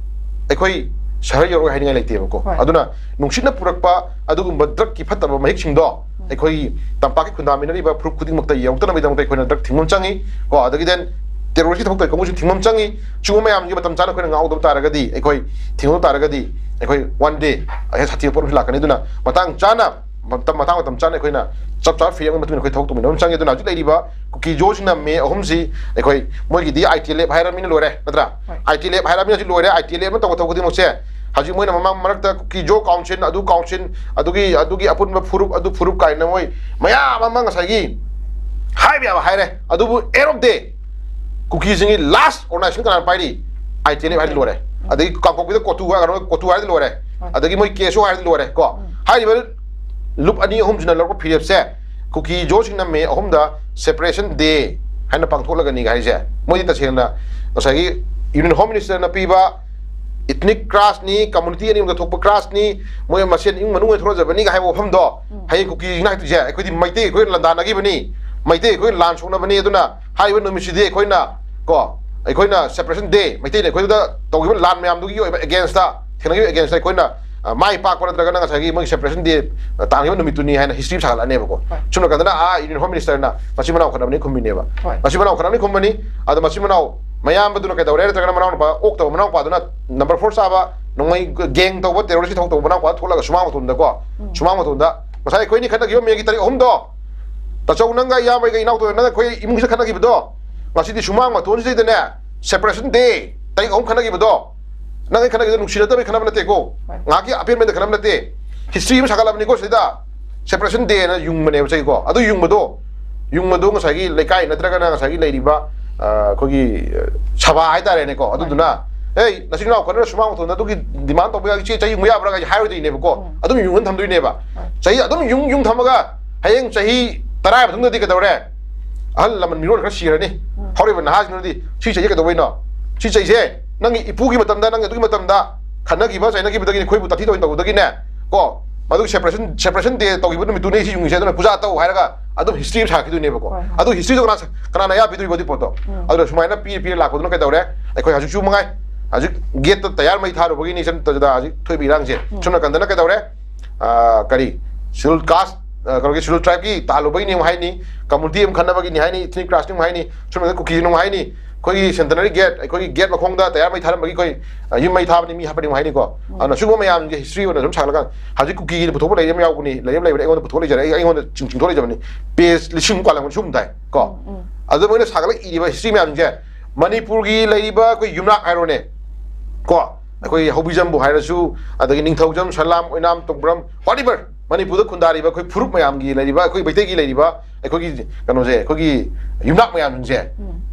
ꯑꯩꯈꯣꯏ ꯁꯍꯔ ꯌꯧꯔꯛꯑꯣꯏ ꯍꯥꯏꯅꯤꯡꯉꯥꯏ ꯂꯩꯇꯦꯕꯀꯣ꯫ ꯍꯣꯏ꯫ ꯑꯗꯨꯅ ꯅꯨꯡꯁꯤꯠꯅ ꯄꯨꯔꯛꯄ ꯑꯗꯨꯒꯨꯝꯕ ꯗ꯭ꯔꯒꯀꯤ ꯐꯠꯇꯕ ꯃꯍꯤꯛꯁꯤꯡꯗꯣ ꯎꯝ꯫ ꯑꯩꯈꯣꯏꯒꯤ ꯇꯝꯄꯥꯛꯀꯤ ꯈꯨꯟꯗꯥꯃꯤꯟꯅꯔꯤꯕ ꯐꯨꯔꯨꯞ ꯈꯨꯗꯤꯡꯃꯛꯇ ꯌꯧꯔꯛꯇꯅꯕꯒꯤꯗꯃꯛꯇ ꯑꯩꯈꯣꯏꯅ ꯗ꯭ꯔꯒ ꯊꯤꯡꯕ ꯑꯃ ꯆꯪꯉꯤ ꯀꯣ꯫ ꯑꯗꯒꯤ then ꯇꯦꯔꯣꯔꯤꯁꯀꯤ ꯊꯕꯛ ꯇꯧꯔꯤ ꯀꯥꯡꯕꯨꯁꯤꯡ ꯊꯤꯡꯕ ꯑꯃ ꯆꯪꯉꯤ꯫ ꯁꯤꯒꯨꯝꯕ ꯃꯌꯥꯝꯁꯤꯒꯤ ꯃꯇꯝ ꯆꯥꯅ ꯑꯩꯈꯣꯏꯅ ꯉꯥꯛꯍꯧꯗꯕ ꯇꯥꯔꯒꯗꯤ, ꯑꯩꯈꯣꯏ ꯊꯤꯡꯍꯧꯗ ꯇꯥꯔꯒꯗꯤ, ꯑꯩꯈꯣꯏ one day ꯍꯦꯟꯅ ꯁꯥꯊꯤꯕ ꯄꯣꯠ ꯑꯃꯁꯨ ꯂꯥꯛꯀꯅꯤ꯫ ꯑꯗꯨꯅ ꯃꯇꯥꯡ ꯆꯥꯅ, ꯃꯇꯝ, ꯃꯇꯥꯡ ꯃꯇꯝ ꯆꯥꯅ ꯑꯩꯈꯣꯏꯅ ꯆꯞ ꯆꯥꯕ ꯐꯤꯔꯦꯞ ꯑꯃꯒꯤ ꯃꯇꯨꯡ ꯏꯟꯅ ꯑꯩꯈꯣꯏ ꯊꯕꯛ ꯇꯧꯃꯤꯟꯅꯕ ꯑꯃ ꯆꯪꯉꯤ꯫ ꯑꯗꯨꯅ ꯍꯧꯖꯤꯛ ꯂꯩꯔꯤꯕ ꯀꯨꯀꯤ ꯖꯣꯁꯤꯡꯅ ꯃꯦ ꯑꯍꯨꯝꯁꯤ ꯑꯩꯈꯣꯏ ꯃꯣꯏꯒꯤꯗꯤ ꯑꯥꯏ ꯇꯤ ꯑꯦꯜ ꯑꯦꯐ ꯍꯥꯏꯔꯃꯤꯅ ꯂꯣꯏꯔꯦ, ꯅꯠꯇ꯭ꯔꯥ? ꯍꯣꯏ꯫ ꯑꯥꯏ ꯇꯤ ꯑꯦꯜ ꯑꯦꯐ ꯍꯥꯏꯔꯃꯤꯅ ꯍꯧꯖꯤꯛ ꯂꯣꯏꯔꯦ꯫ ꯑꯥꯏ ꯇꯤ ꯑꯦꯜ ꯑꯦꯐꯅ ꯇꯧꯕ ꯊꯕꯛ ꯈꯨꯗꯤꯡꯃꯛꯁꯦ ꯍꯧꯖꯤꯛ ꯃꯣꯏꯅ ꯃꯃꯥꯡ ꯃꯔꯛꯇ ꯀꯨꯀꯤ ꯖꯣ ꯀꯥꯎꯟꯁꯤꯜ, ꯑꯗꯨ ꯀꯥꯎꯟꯁꯤꯜ, ꯑꯗꯨꯒꯤ ꯑꯗꯨꯒꯤ ꯑꯄꯨꯟꯕ ꯐꯨꯔꯨꯞ, ꯑꯗꯨ ꯐꯨꯔꯨꯞ ꯀꯥꯏꯅ ꯃꯣꯏ ꯃꯌꯥꯝ ꯑꯃ ꯉꯁꯥꯏꯒꯤ ꯍꯥꯏꯕ ꯌꯥꯕ ꯍꯥꯏꯔꯦ꯫ ꯑꯗꯨꯕꯨ end of the day ꯀꯨꯀꯤꯁꯤꯡꯒꯤ last organization ꯀꯅꯥꯅ ꯄꯥꯏꯔꯤ? ꯑꯥꯏ ꯇꯤ ꯑꯦꯜ ꯑꯦꯐ ꯍꯥꯏꯔꯗꯤ ꯂꯣꯏꯔꯦ꯫ ꯑꯗꯒꯤ ꯀꯥꯡꯄꯣꯛꯄꯤꯗ ꯀꯣꯇꯨ ꯍꯥꯏꯔꯒ ꯀꯣꯇꯨ ꯍꯥꯏꯔꯗꯤ ꯂꯣꯏꯔꯦ꯫ ꯑꯗꯒꯤ ꯃꯣꯏ ꯀꯦ ꯑꯦꯁ ꯑꯣ ꯍꯥꯏꯔꯗꯤ ꯂꯣꯏꯔꯦ ꯀꯣ꯫ ꯍꯥꯏꯔꯤꯕ ꯂꯨꯞ ꯑꯅꯤ ꯑꯍꯨꯝꯁꯤꯅ ꯂꯧꯔꯛꯄ ꯐꯤꯔꯦꯞꯁꯦ ꯀꯨꯀꯤ ꯖꯣꯁꯤꯡꯅ ꯃꯦ ꯑꯍꯨꯝꯗ separation day ꯍꯥꯏꯅ ꯄꯥꯡꯊꯣꯛꯂꯒꯅꯤ ꯍꯥꯏꯁꯦ꯫ ꯃꯣꯏꯗꯤ ꯇꯁꯦꯡꯅ ꯉꯁꯥꯏꯒꯤ ꯌꯨꯅꯤꯌꯟ ꯍꯣꯝ ꯃꯤꯅꯤꯁꯇꯔꯅ ꯄꯤꯕ ethnic clash ꯅꯤ, community ꯑꯅꯤꯔꯣꯝꯗ ꯊꯣꯛꯄ clash ꯅꯤ, ꯃꯣꯏ ꯃꯁꯦꯟ ꯏꯃꯨꯡ ꯃꯅꯨꯡ ꯑꯣꯏꯅ ꯊꯣꯛꯅꯖꯕꯅꯤ ꯍꯥꯏꯕ ꯋꯥꯐꯝꯗꯣ ꯎꯝ꯫ ꯍꯌꯦꯡ ꯀꯨꯀꯤꯁꯤꯡꯅ ꯍꯥꯏꯗꯣꯏꯁꯦ, "ꯑꯩꯈꯣꯏꯗꯤ ꯃꯩꯇꯩ ꯑꯩꯈꯣꯏ ꯂꯥꯟꯗꯥꯅꯈꯤꯕꯅꯤ, ꯃꯩꯇꯩ ꯑꯩꯈꯣꯏ ꯂꯥꯟ ꯁꯣꯛꯅꯕꯅꯤ, ꯑꯗꯨꯅ ꯍꯥꯏꯔꯤꯕ ꯅꯨꯃꯤꯠꯁꯤꯗꯤ ꯑꯩꯈꯣꯏꯅ ꯀꯣ ꯑꯩꯈꯣꯏꯅ separation day, ꯃꯩꯇꯩꯅ ꯑꯩꯈꯣꯏꯗ ꯇꯧꯈꯤꯕ ꯂꯥꯟ ꯃꯌꯥꯝꯗꯨꯒꯤ ꯑꯣꯏꯕ against ꯊꯦꯡꯅꯈꯤꯕ against ꯑꯩꯈꯣꯏꯅ ꯑ, ꯃꯥꯏ ꯄꯥꯛꯄ ꯅꯠꯇ꯭ꯔꯒꯅ ꯉꯁꯥꯏꯒꯤ ꯃꯣꯏꯒꯤ separation day ꯇꯥꯡꯈꯤꯕ ꯅꯨꯃꯤꯠꯇꯨꯅꯤ" ꯍꯥꯏꯅ history ꯁꯥꯒꯠꯂꯛꯑꯅꯦꯕꯀꯣ꯫ ꯍꯣꯏ꯫ ꯁꯨꯝ ꯀꯥꯟꯗꯅ ꯑꯥ ꯌꯨꯅꯤꯌꯟ ꯍꯣꯝ ꯃꯤꯅꯤꯁꯇꯔꯅ ꯃꯆꯤꯟ ꯃꯅꯥꯎ ꯈꯠꯅꯕꯅꯤ ꯈꯨꯝꯃꯤꯅꯦꯕ꯫ ꯍꯣꯏ꯫ ꯃꯆꯤꯟ ꯃꯅꯥꯎ ꯈꯠꯅꯕꯅꯤ ꯈꯨꯝꯕꯅꯤ꯫ ꯑꯗꯣ ꯃꯆꯤꯟ ꯃꯅꯥꯎ ꯃꯌꯥꯝꯕꯗꯨꯅ ꯀꯩꯗꯧꯔꯦ? ꯅꯠꯇ꯭ꯔꯒꯅ ꯃꯅꯥꯎꯅꯨꯄꯥ ꯑꯣꯛꯇꯕ ꯃꯅꯥꯎꯄꯥꯗꯨꯅ number four ꯆꯥꯕ, ꯅꯣꯡꯃꯩ gang ꯇꯧꯕ, terrorist ꯊꯕꯛ ꯇꯧꯕ ꯃꯅꯥꯎꯄꯥ ꯊꯣꯛꯂꯒ ꯁꯨꯃꯥꯡ ꯃꯇꯣꯟꯗꯗꯀꯣ, ꯎꯝ꯫ ꯁꯨꯃꯥꯡ ꯃꯇꯣꯟꯗ ꯉꯁꯥꯏ ꯑꯩꯈꯣꯏꯅꯤ ꯈꯠꯅꯈꯤꯕ ꯃꯦꯒꯤ ꯇꯥꯔꯤꯛ ꯑꯍꯨꯝꯗꯣ, ꯇꯥꯆꯧ ꯅꯪꯒ ꯏꯌꯥꯝꯕꯒ ꯏꯅꯥꯎꯇꯣꯟ ꯅꯪꯒ ꯑꯩꯈꯣꯏ ꯏꯃꯨꯡꯁꯤꯗ ꯈꯠꯅꯈꯤꯕꯗꯣ, ꯉꯁꯤꯗꯤ ꯁꯨꯃꯥꯡ ꯃꯇꯣꯟꯁꯤꯗꯩꯗꯅꯦ separation day ꯇꯥꯔꯤꯛ ꯑꯍꯨꯝ ꯈꯠꯅꯈꯤꯕꯗꯣ, ꯅꯪ ꯑꯩ ꯈꯠꯅꯈꯤꯕꯗꯣ ꯅꯨꯡꯁꯤꯅꯗꯕꯩ ꯈꯠꯅꯕ ꯅꯠꯇꯦꯀꯣ꯫ ꯍꯣꯏ꯫ ꯉꯥꯏꯍꯥꯛꯀꯤ ꯑꯄꯦꯟꯕꯗ ꯈꯠꯅꯕ ꯅꯠꯇꯦ꯫ History ꯑꯃ ꯁꯥꯒꯠꯂꯕꯅꯤꯀꯣ ꯁꯤꯗ꯫ Separation day ꯅ ꯌꯨꯡꯕꯅꯦꯕ ꯆꯍꯤꯀꯣ꯫ ꯑꯗꯨ ꯌꯨꯡꯕꯗꯣ, ꯌꯨꯡꯕꯗꯣ ꯉꯁꯥꯏꯒꯤ ꯂꯩꯀꯥꯏ ꯅꯠꯇ꯭ꯔꯒꯅ ꯉꯁꯥꯏꯒꯤ ꯂꯩꯔꯤꯕ, ꯑ, ꯑꯩꯈꯣꯏꯒꯤ, ꯑ, ꯁꯚꯥ ꯍꯥꯏꯇꯥꯔꯦꯅꯦꯀꯣ꯫ ꯑꯗꯨꯗꯨꯅ, "ꯑꯦ, ꯅꯆꯤꯟ ꯅꯅꯥꯎ ꯈꯠꯅꯔ ꯁꯨꯃꯥꯡ ꯃꯇꯣꯟꯗ ꯑꯗꯨꯒꯤ demand ꯇꯧꯕ ꯌꯥꯒꯤ ꯆꯦ ꯆꯍꯤ ꯌꯨꯡꯕ ꯌꯥꯕ꯭ꯔꯥ?" ꯀꯥꯏꯁꯦ ꯍꯥꯏꯔꯣꯏꯗꯣꯏꯅꯦꯕꯀꯣ꯫ ꯎꯝ꯫ ꯑꯗꯨꯝ ꯌꯨꯡꯉ ꯊꯝꯗꯣꯏꯅꯦꯕ꯫ ꯍꯣꯏ꯫ ꯆꯍꯤ ꯑꯗꯨꯝ ꯌꯨꯡ, ꯌꯨꯡ ꯊꯝꯃꯒ ꯍꯌꯦꯡ ꯆꯍꯤ ꯇꯔꯥ ꯃꯇꯨꯡꯗꯗꯤ ꯀꯩꯗꯧꯔꯦ? ꯑꯍꯜ ꯂꯃꯟ ꯃꯤꯔꯣꯜ ꯈꯔ ꯁꯤꯔꯅꯤ꯫ ꯎꯝ꯫ ꯍꯧꯔꯤꯕ ꯅꯍꯥꯁꯤꯡꯗꯨꯅꯗꯤ, "ꯁꯤ ꯆꯍꯤꯁꯦ ꯀꯩꯗꯧꯕꯩꯅꯣ? ꯁꯤ ꯆꯍꯤꯁꯦ ꯅꯪꯒꯤ ꯏꯄꯨꯒꯤ ꯃꯇꯝꯗ, ꯅꯪꯒꯤ ꯑꯗꯨꯒꯤ ꯃꯇꯝꯗ ꯈꯠꯅꯈꯤꯕ ꯆꯩꯅꯈꯤꯕꯗꯒꯤꯅꯤ, ꯑꯩꯈꯣꯏꯕꯨ ꯇꯥꯊꯤ ꯇꯥꯑꯣꯏꯅ ꯇꯧꯕꯗꯒꯤꯅꯦ, ꯀꯣ, ꯃꯗꯨꯒꯤ separation, separation day ꯇꯧꯈꯤꯕ ꯅꯨꯃꯤꯠꯇꯨꯅꯦ ꯁꯤ ꯌꯨꯡꯉꯤꯁꯦ, ꯑꯗꯨꯅ ꯄꯨꯖꯥ ꯇꯧ" ꯍꯥꯏꯔꯒ ꯑꯗꯨꯝ history ꯑꯃ ꯁꯥꯒꯠꯈꯤꯗꯣꯏꯅꯦꯕꯀꯣ꯫ ꯍꯣꯏ, ꯍꯣꯏ꯫ ꯑꯗꯨ history ꯗꯣ ꯀꯅꯥ, ꯀꯅꯥꯅ ꯑꯌꯥ ꯄꯤꯗꯣꯔꯤꯕ ꯑꯗꯨꯒꯤ ꯄꯣꯠꯇꯣ? ꯎꯝ꯫ ꯑꯗꯨꯅ ꯁꯨꯃꯥꯏꯅ ꯄꯤꯔ ꯄꯤꯔ ꯂꯥꯛꯄꯗꯨꯅ ꯀꯩꯗꯧꯔꯦ? ꯑꯩꯈꯣꯏ ꯍꯧꯖꯤꯛꯁꯨ ꯃꯉꯥꯏ, ꯍꯧꯖꯤꯛ gate ꯇ ꯇꯌꯥꯔ ꯃꯩ ꯊꯥꯔꯨꯕꯒꯤꯅꯤ ꯆꯟ-, ꯇꯟꯖꯥ ꯍꯧꯖꯤꯛ ꯊꯣꯛꯏꯕ ꯏꯔꯥꯡꯁꯦ꯫ ꯎꯝ꯫ ꯁꯣꯝ ꯅꯥꯀꯟꯗꯅ ꯀꯩꯗꯧꯔꯦ? ꯑ, ꯀꯔꯤ? Schedule caste, ꯑ, ꯀꯩꯅꯣꯒꯤ Schedule tribe ꯀꯤ ꯇꯥꯜꯂꯨꯕꯒꯤꯅꯤ ꯑꯃꯨꯛ ꯍꯥꯏꯅꯤ, community ꯑꯃ ꯈꯟꯅꯕꯒꯤꯅꯤ ꯍꯥꯏꯅꯤ, ethnic clash ꯅꯤ ꯑꯃꯨꯛ ꯍꯥꯏꯅꯤ, ꯁꯣꯝ ꯅꯥꯀꯟꯗ ꯀꯨꯀꯤꯒꯤꯅꯤ ꯑꯃꯨꯛ ꯍꯥꯏꯅꯤ, ꯑꯩꯈꯣꯏꯒꯤ centenary gate, ꯑꯩꯈꯣꯏꯒꯤ gate ꯃꯈꯣꯡꯗ ꯇꯌꯥꯔ ꯃꯩ ꯊꯥꯔꯝꯕꯒꯤ ꯑꯩꯈꯣꯏ, ꯑ, ꯌꯨꯝ ꯃꯩ ꯊꯥꯕꯅꯤ, ꯃꯤ ꯍꯥꯠꯄꯅꯤ ꯑꯃꯨꯛ ꯍꯥꯏꯅꯤꯀꯣ꯫ ꯎꯝ꯫ ꯑꯗꯨꯅ ꯁꯤꯒꯨꯝꯕ ꯃꯌꯥꯝꯒꯤ history ꯑꯣꯏꯅ ꯁꯨꯝ ꯁꯥꯒꯠꯂꯀꯥꯟꯗ ꯍꯧꯖꯤꯛ ꯀꯨꯀꯤꯒꯤꯅ ꯄꯨꯊꯣꯛꯄ ꯂꯩꯔꯤ ꯑꯃ ꯌꯥꯎꯕꯅꯤ, ꯂꯩꯔꯤ ꯑꯃ ꯂꯩꯕꯅꯤ, ꯑꯩꯉꯣꯟꯗ ꯄꯨꯊꯣꯛ ꯂꯩꯖꯔꯦ, ꯑꯩ, ꯑꯩꯉꯣꯟꯗ ꯆꯤꯡ-, ꯆꯤꯡꯊꯣꯛ ꯂꯩꯖꯕꯅꯤ꯫ Page ꯂꯤꯁꯤꯡ ꯃꯨꯛ ꯄꯥꯜꯂꯝꯒꯅꯤ ꯁꯤꯒꯨꯝꯕ ꯇꯥꯏ ꯀꯣ꯫ ꯎꯝ, ꯎꯝ꯫ ꯑꯗꯨ ꯃꯣꯏꯅ ꯁꯥꯒꯠꯂꯛꯏꯕ history ꯃꯌꯥꯝꯁꯦ ꯃꯅꯤꯄꯨꯔꯒꯤ ꯂꯩꯔꯤꯕ ꯑꯩꯈꯣꯏ ꯌꯨꯝꯅꯥꯛ ꯍꯥꯏꯔꯣꯅꯦ ꯀꯣ, ꯑꯩꯈꯣꯏ ꯍꯧꯕꯤꯖꯝꯕꯨ ꯍꯥꯏꯔꯁꯨ, ꯑꯗꯒꯤ ꯅꯤꯡꯊꯧꯖꯝ, ꯁꯂꯥꯝ, ꯑꯣꯏꯅꯥꯝ, ꯇꯣꯡꯕ꯭ꯔꯝ, whatever, ꯃꯅꯤꯄꯨꯔꯗ ꯈꯨꯟꯗꯥꯔꯤꯕ ꯑꯩꯈꯣꯏ ꯐꯨꯔꯨꯞ ꯃꯌꯥꯝꯒꯤ ꯂꯩꯔꯤꯕ, ꯑꯩꯈꯣꯏ ꯃꯩꯇꯩꯒꯤ ꯂꯩꯔꯤꯕ ꯑꯩꯈꯣꯏꯒꯤ ꯀꯩꯅꯣꯁꯦ, ꯑꯩꯈꯣꯏꯒꯤ ꯌꯨꯝꯅꯥꯛ ꯃꯌꯥꯝꯁꯤꯡꯁꯦ,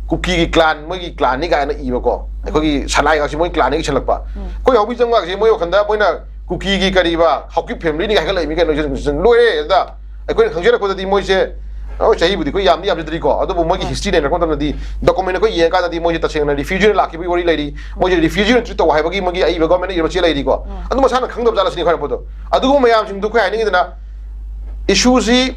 ꯀꯨꯀꯤꯒꯤ clan, ꯃꯣꯏꯒꯤ clanꯅꯤ ꯀꯥꯏꯅ ꯏꯕꯀꯣ, ꯑꯩꯈꯣꯏꯒꯤ ꯁꯂꯥꯏꯒꯁꯤ ꯃꯣꯏ clanꯅꯤ ꯏꯁꯜꯂꯛꯄ꯫ ꯑꯩꯈꯣꯏ ꯍꯧꯕꯤꯖꯝꯒꯁꯤ ꯃꯣꯏ ꯋꯥꯈꯜꯗ ꯃꯣꯏꯅ ꯀꯨꯀꯤꯒꯤ ꯀꯔꯤꯕ ꯍꯥꯎꯀꯤꯞ familyꯅꯤ ꯀꯥꯏ ꯍꯥꯏꯒꯠꯂꯛꯏꯃꯤ ꯀꯩꯅꯣ, ꯏꯁꯟ-, ꯏꯁꯟ-, ꯂꯣꯏꯔꯦ꯫ ꯑꯗ ꯑꯩꯈꯣꯏꯅ ꯈꯪꯖꯔꯛꯄꯗꯗꯤ ꯃꯣꯏꯁꯦ, ꯍꯣꯏ, ꯆꯍꯤꯕꯨꯗꯤ ꯑꯩꯈꯣꯏ ꯌꯥꯝꯗꯤ ꯌꯥꯝꯖꯗ꯭ꯔꯤꯀꯣ, ꯑꯗꯨꯕꯨ ꯃꯣꯏꯒꯤ history ꯅꯩꯅꯔꯛꯄ ꯃꯇꯝꯗꯗꯤ, document ꯑꯩꯈꯣꯏ ꯌꯦꯡꯉꯀꯥꯟꯗꯗꯤ ꯃꯣꯏꯁꯦ ꯇꯁꯦꯡꯅ refugeeꯅ ꯂꯥꯛꯈꯤꯕꯒꯤ ꯋꯥꯔꯤ ꯂꯩꯔꯤ, ꯃꯣꯏꯁꯦ refugeeꯅ treat ꯇꯧꯕ ꯍꯥꯏꯕꯒꯤ ꯃꯣꯏꯒꯤ ꯑꯏꯕ governmentꯅ ꯏꯕ ꯆꯦ ꯂꯩꯔꯤꯀꯣ꯫ ꯑꯗꯨ ꯃꯁꯥꯅ ꯈꯪꯗꯕ ꯖꯥꯠꯂ ꯁꯤꯅꯤ ꯑꯩꯈꯣꯏꯅ ꯄꯣꯠꯇꯣ꯫ ꯑꯗꯨꯒꯨꯝꯕ ꯃꯌꯥꯝꯁꯤꯡꯗꯣ ꯑꯩꯈꯣꯏ ꯍꯥꯏꯅꯤꯡꯉꯤꯗꯅ, issueꯁꯤ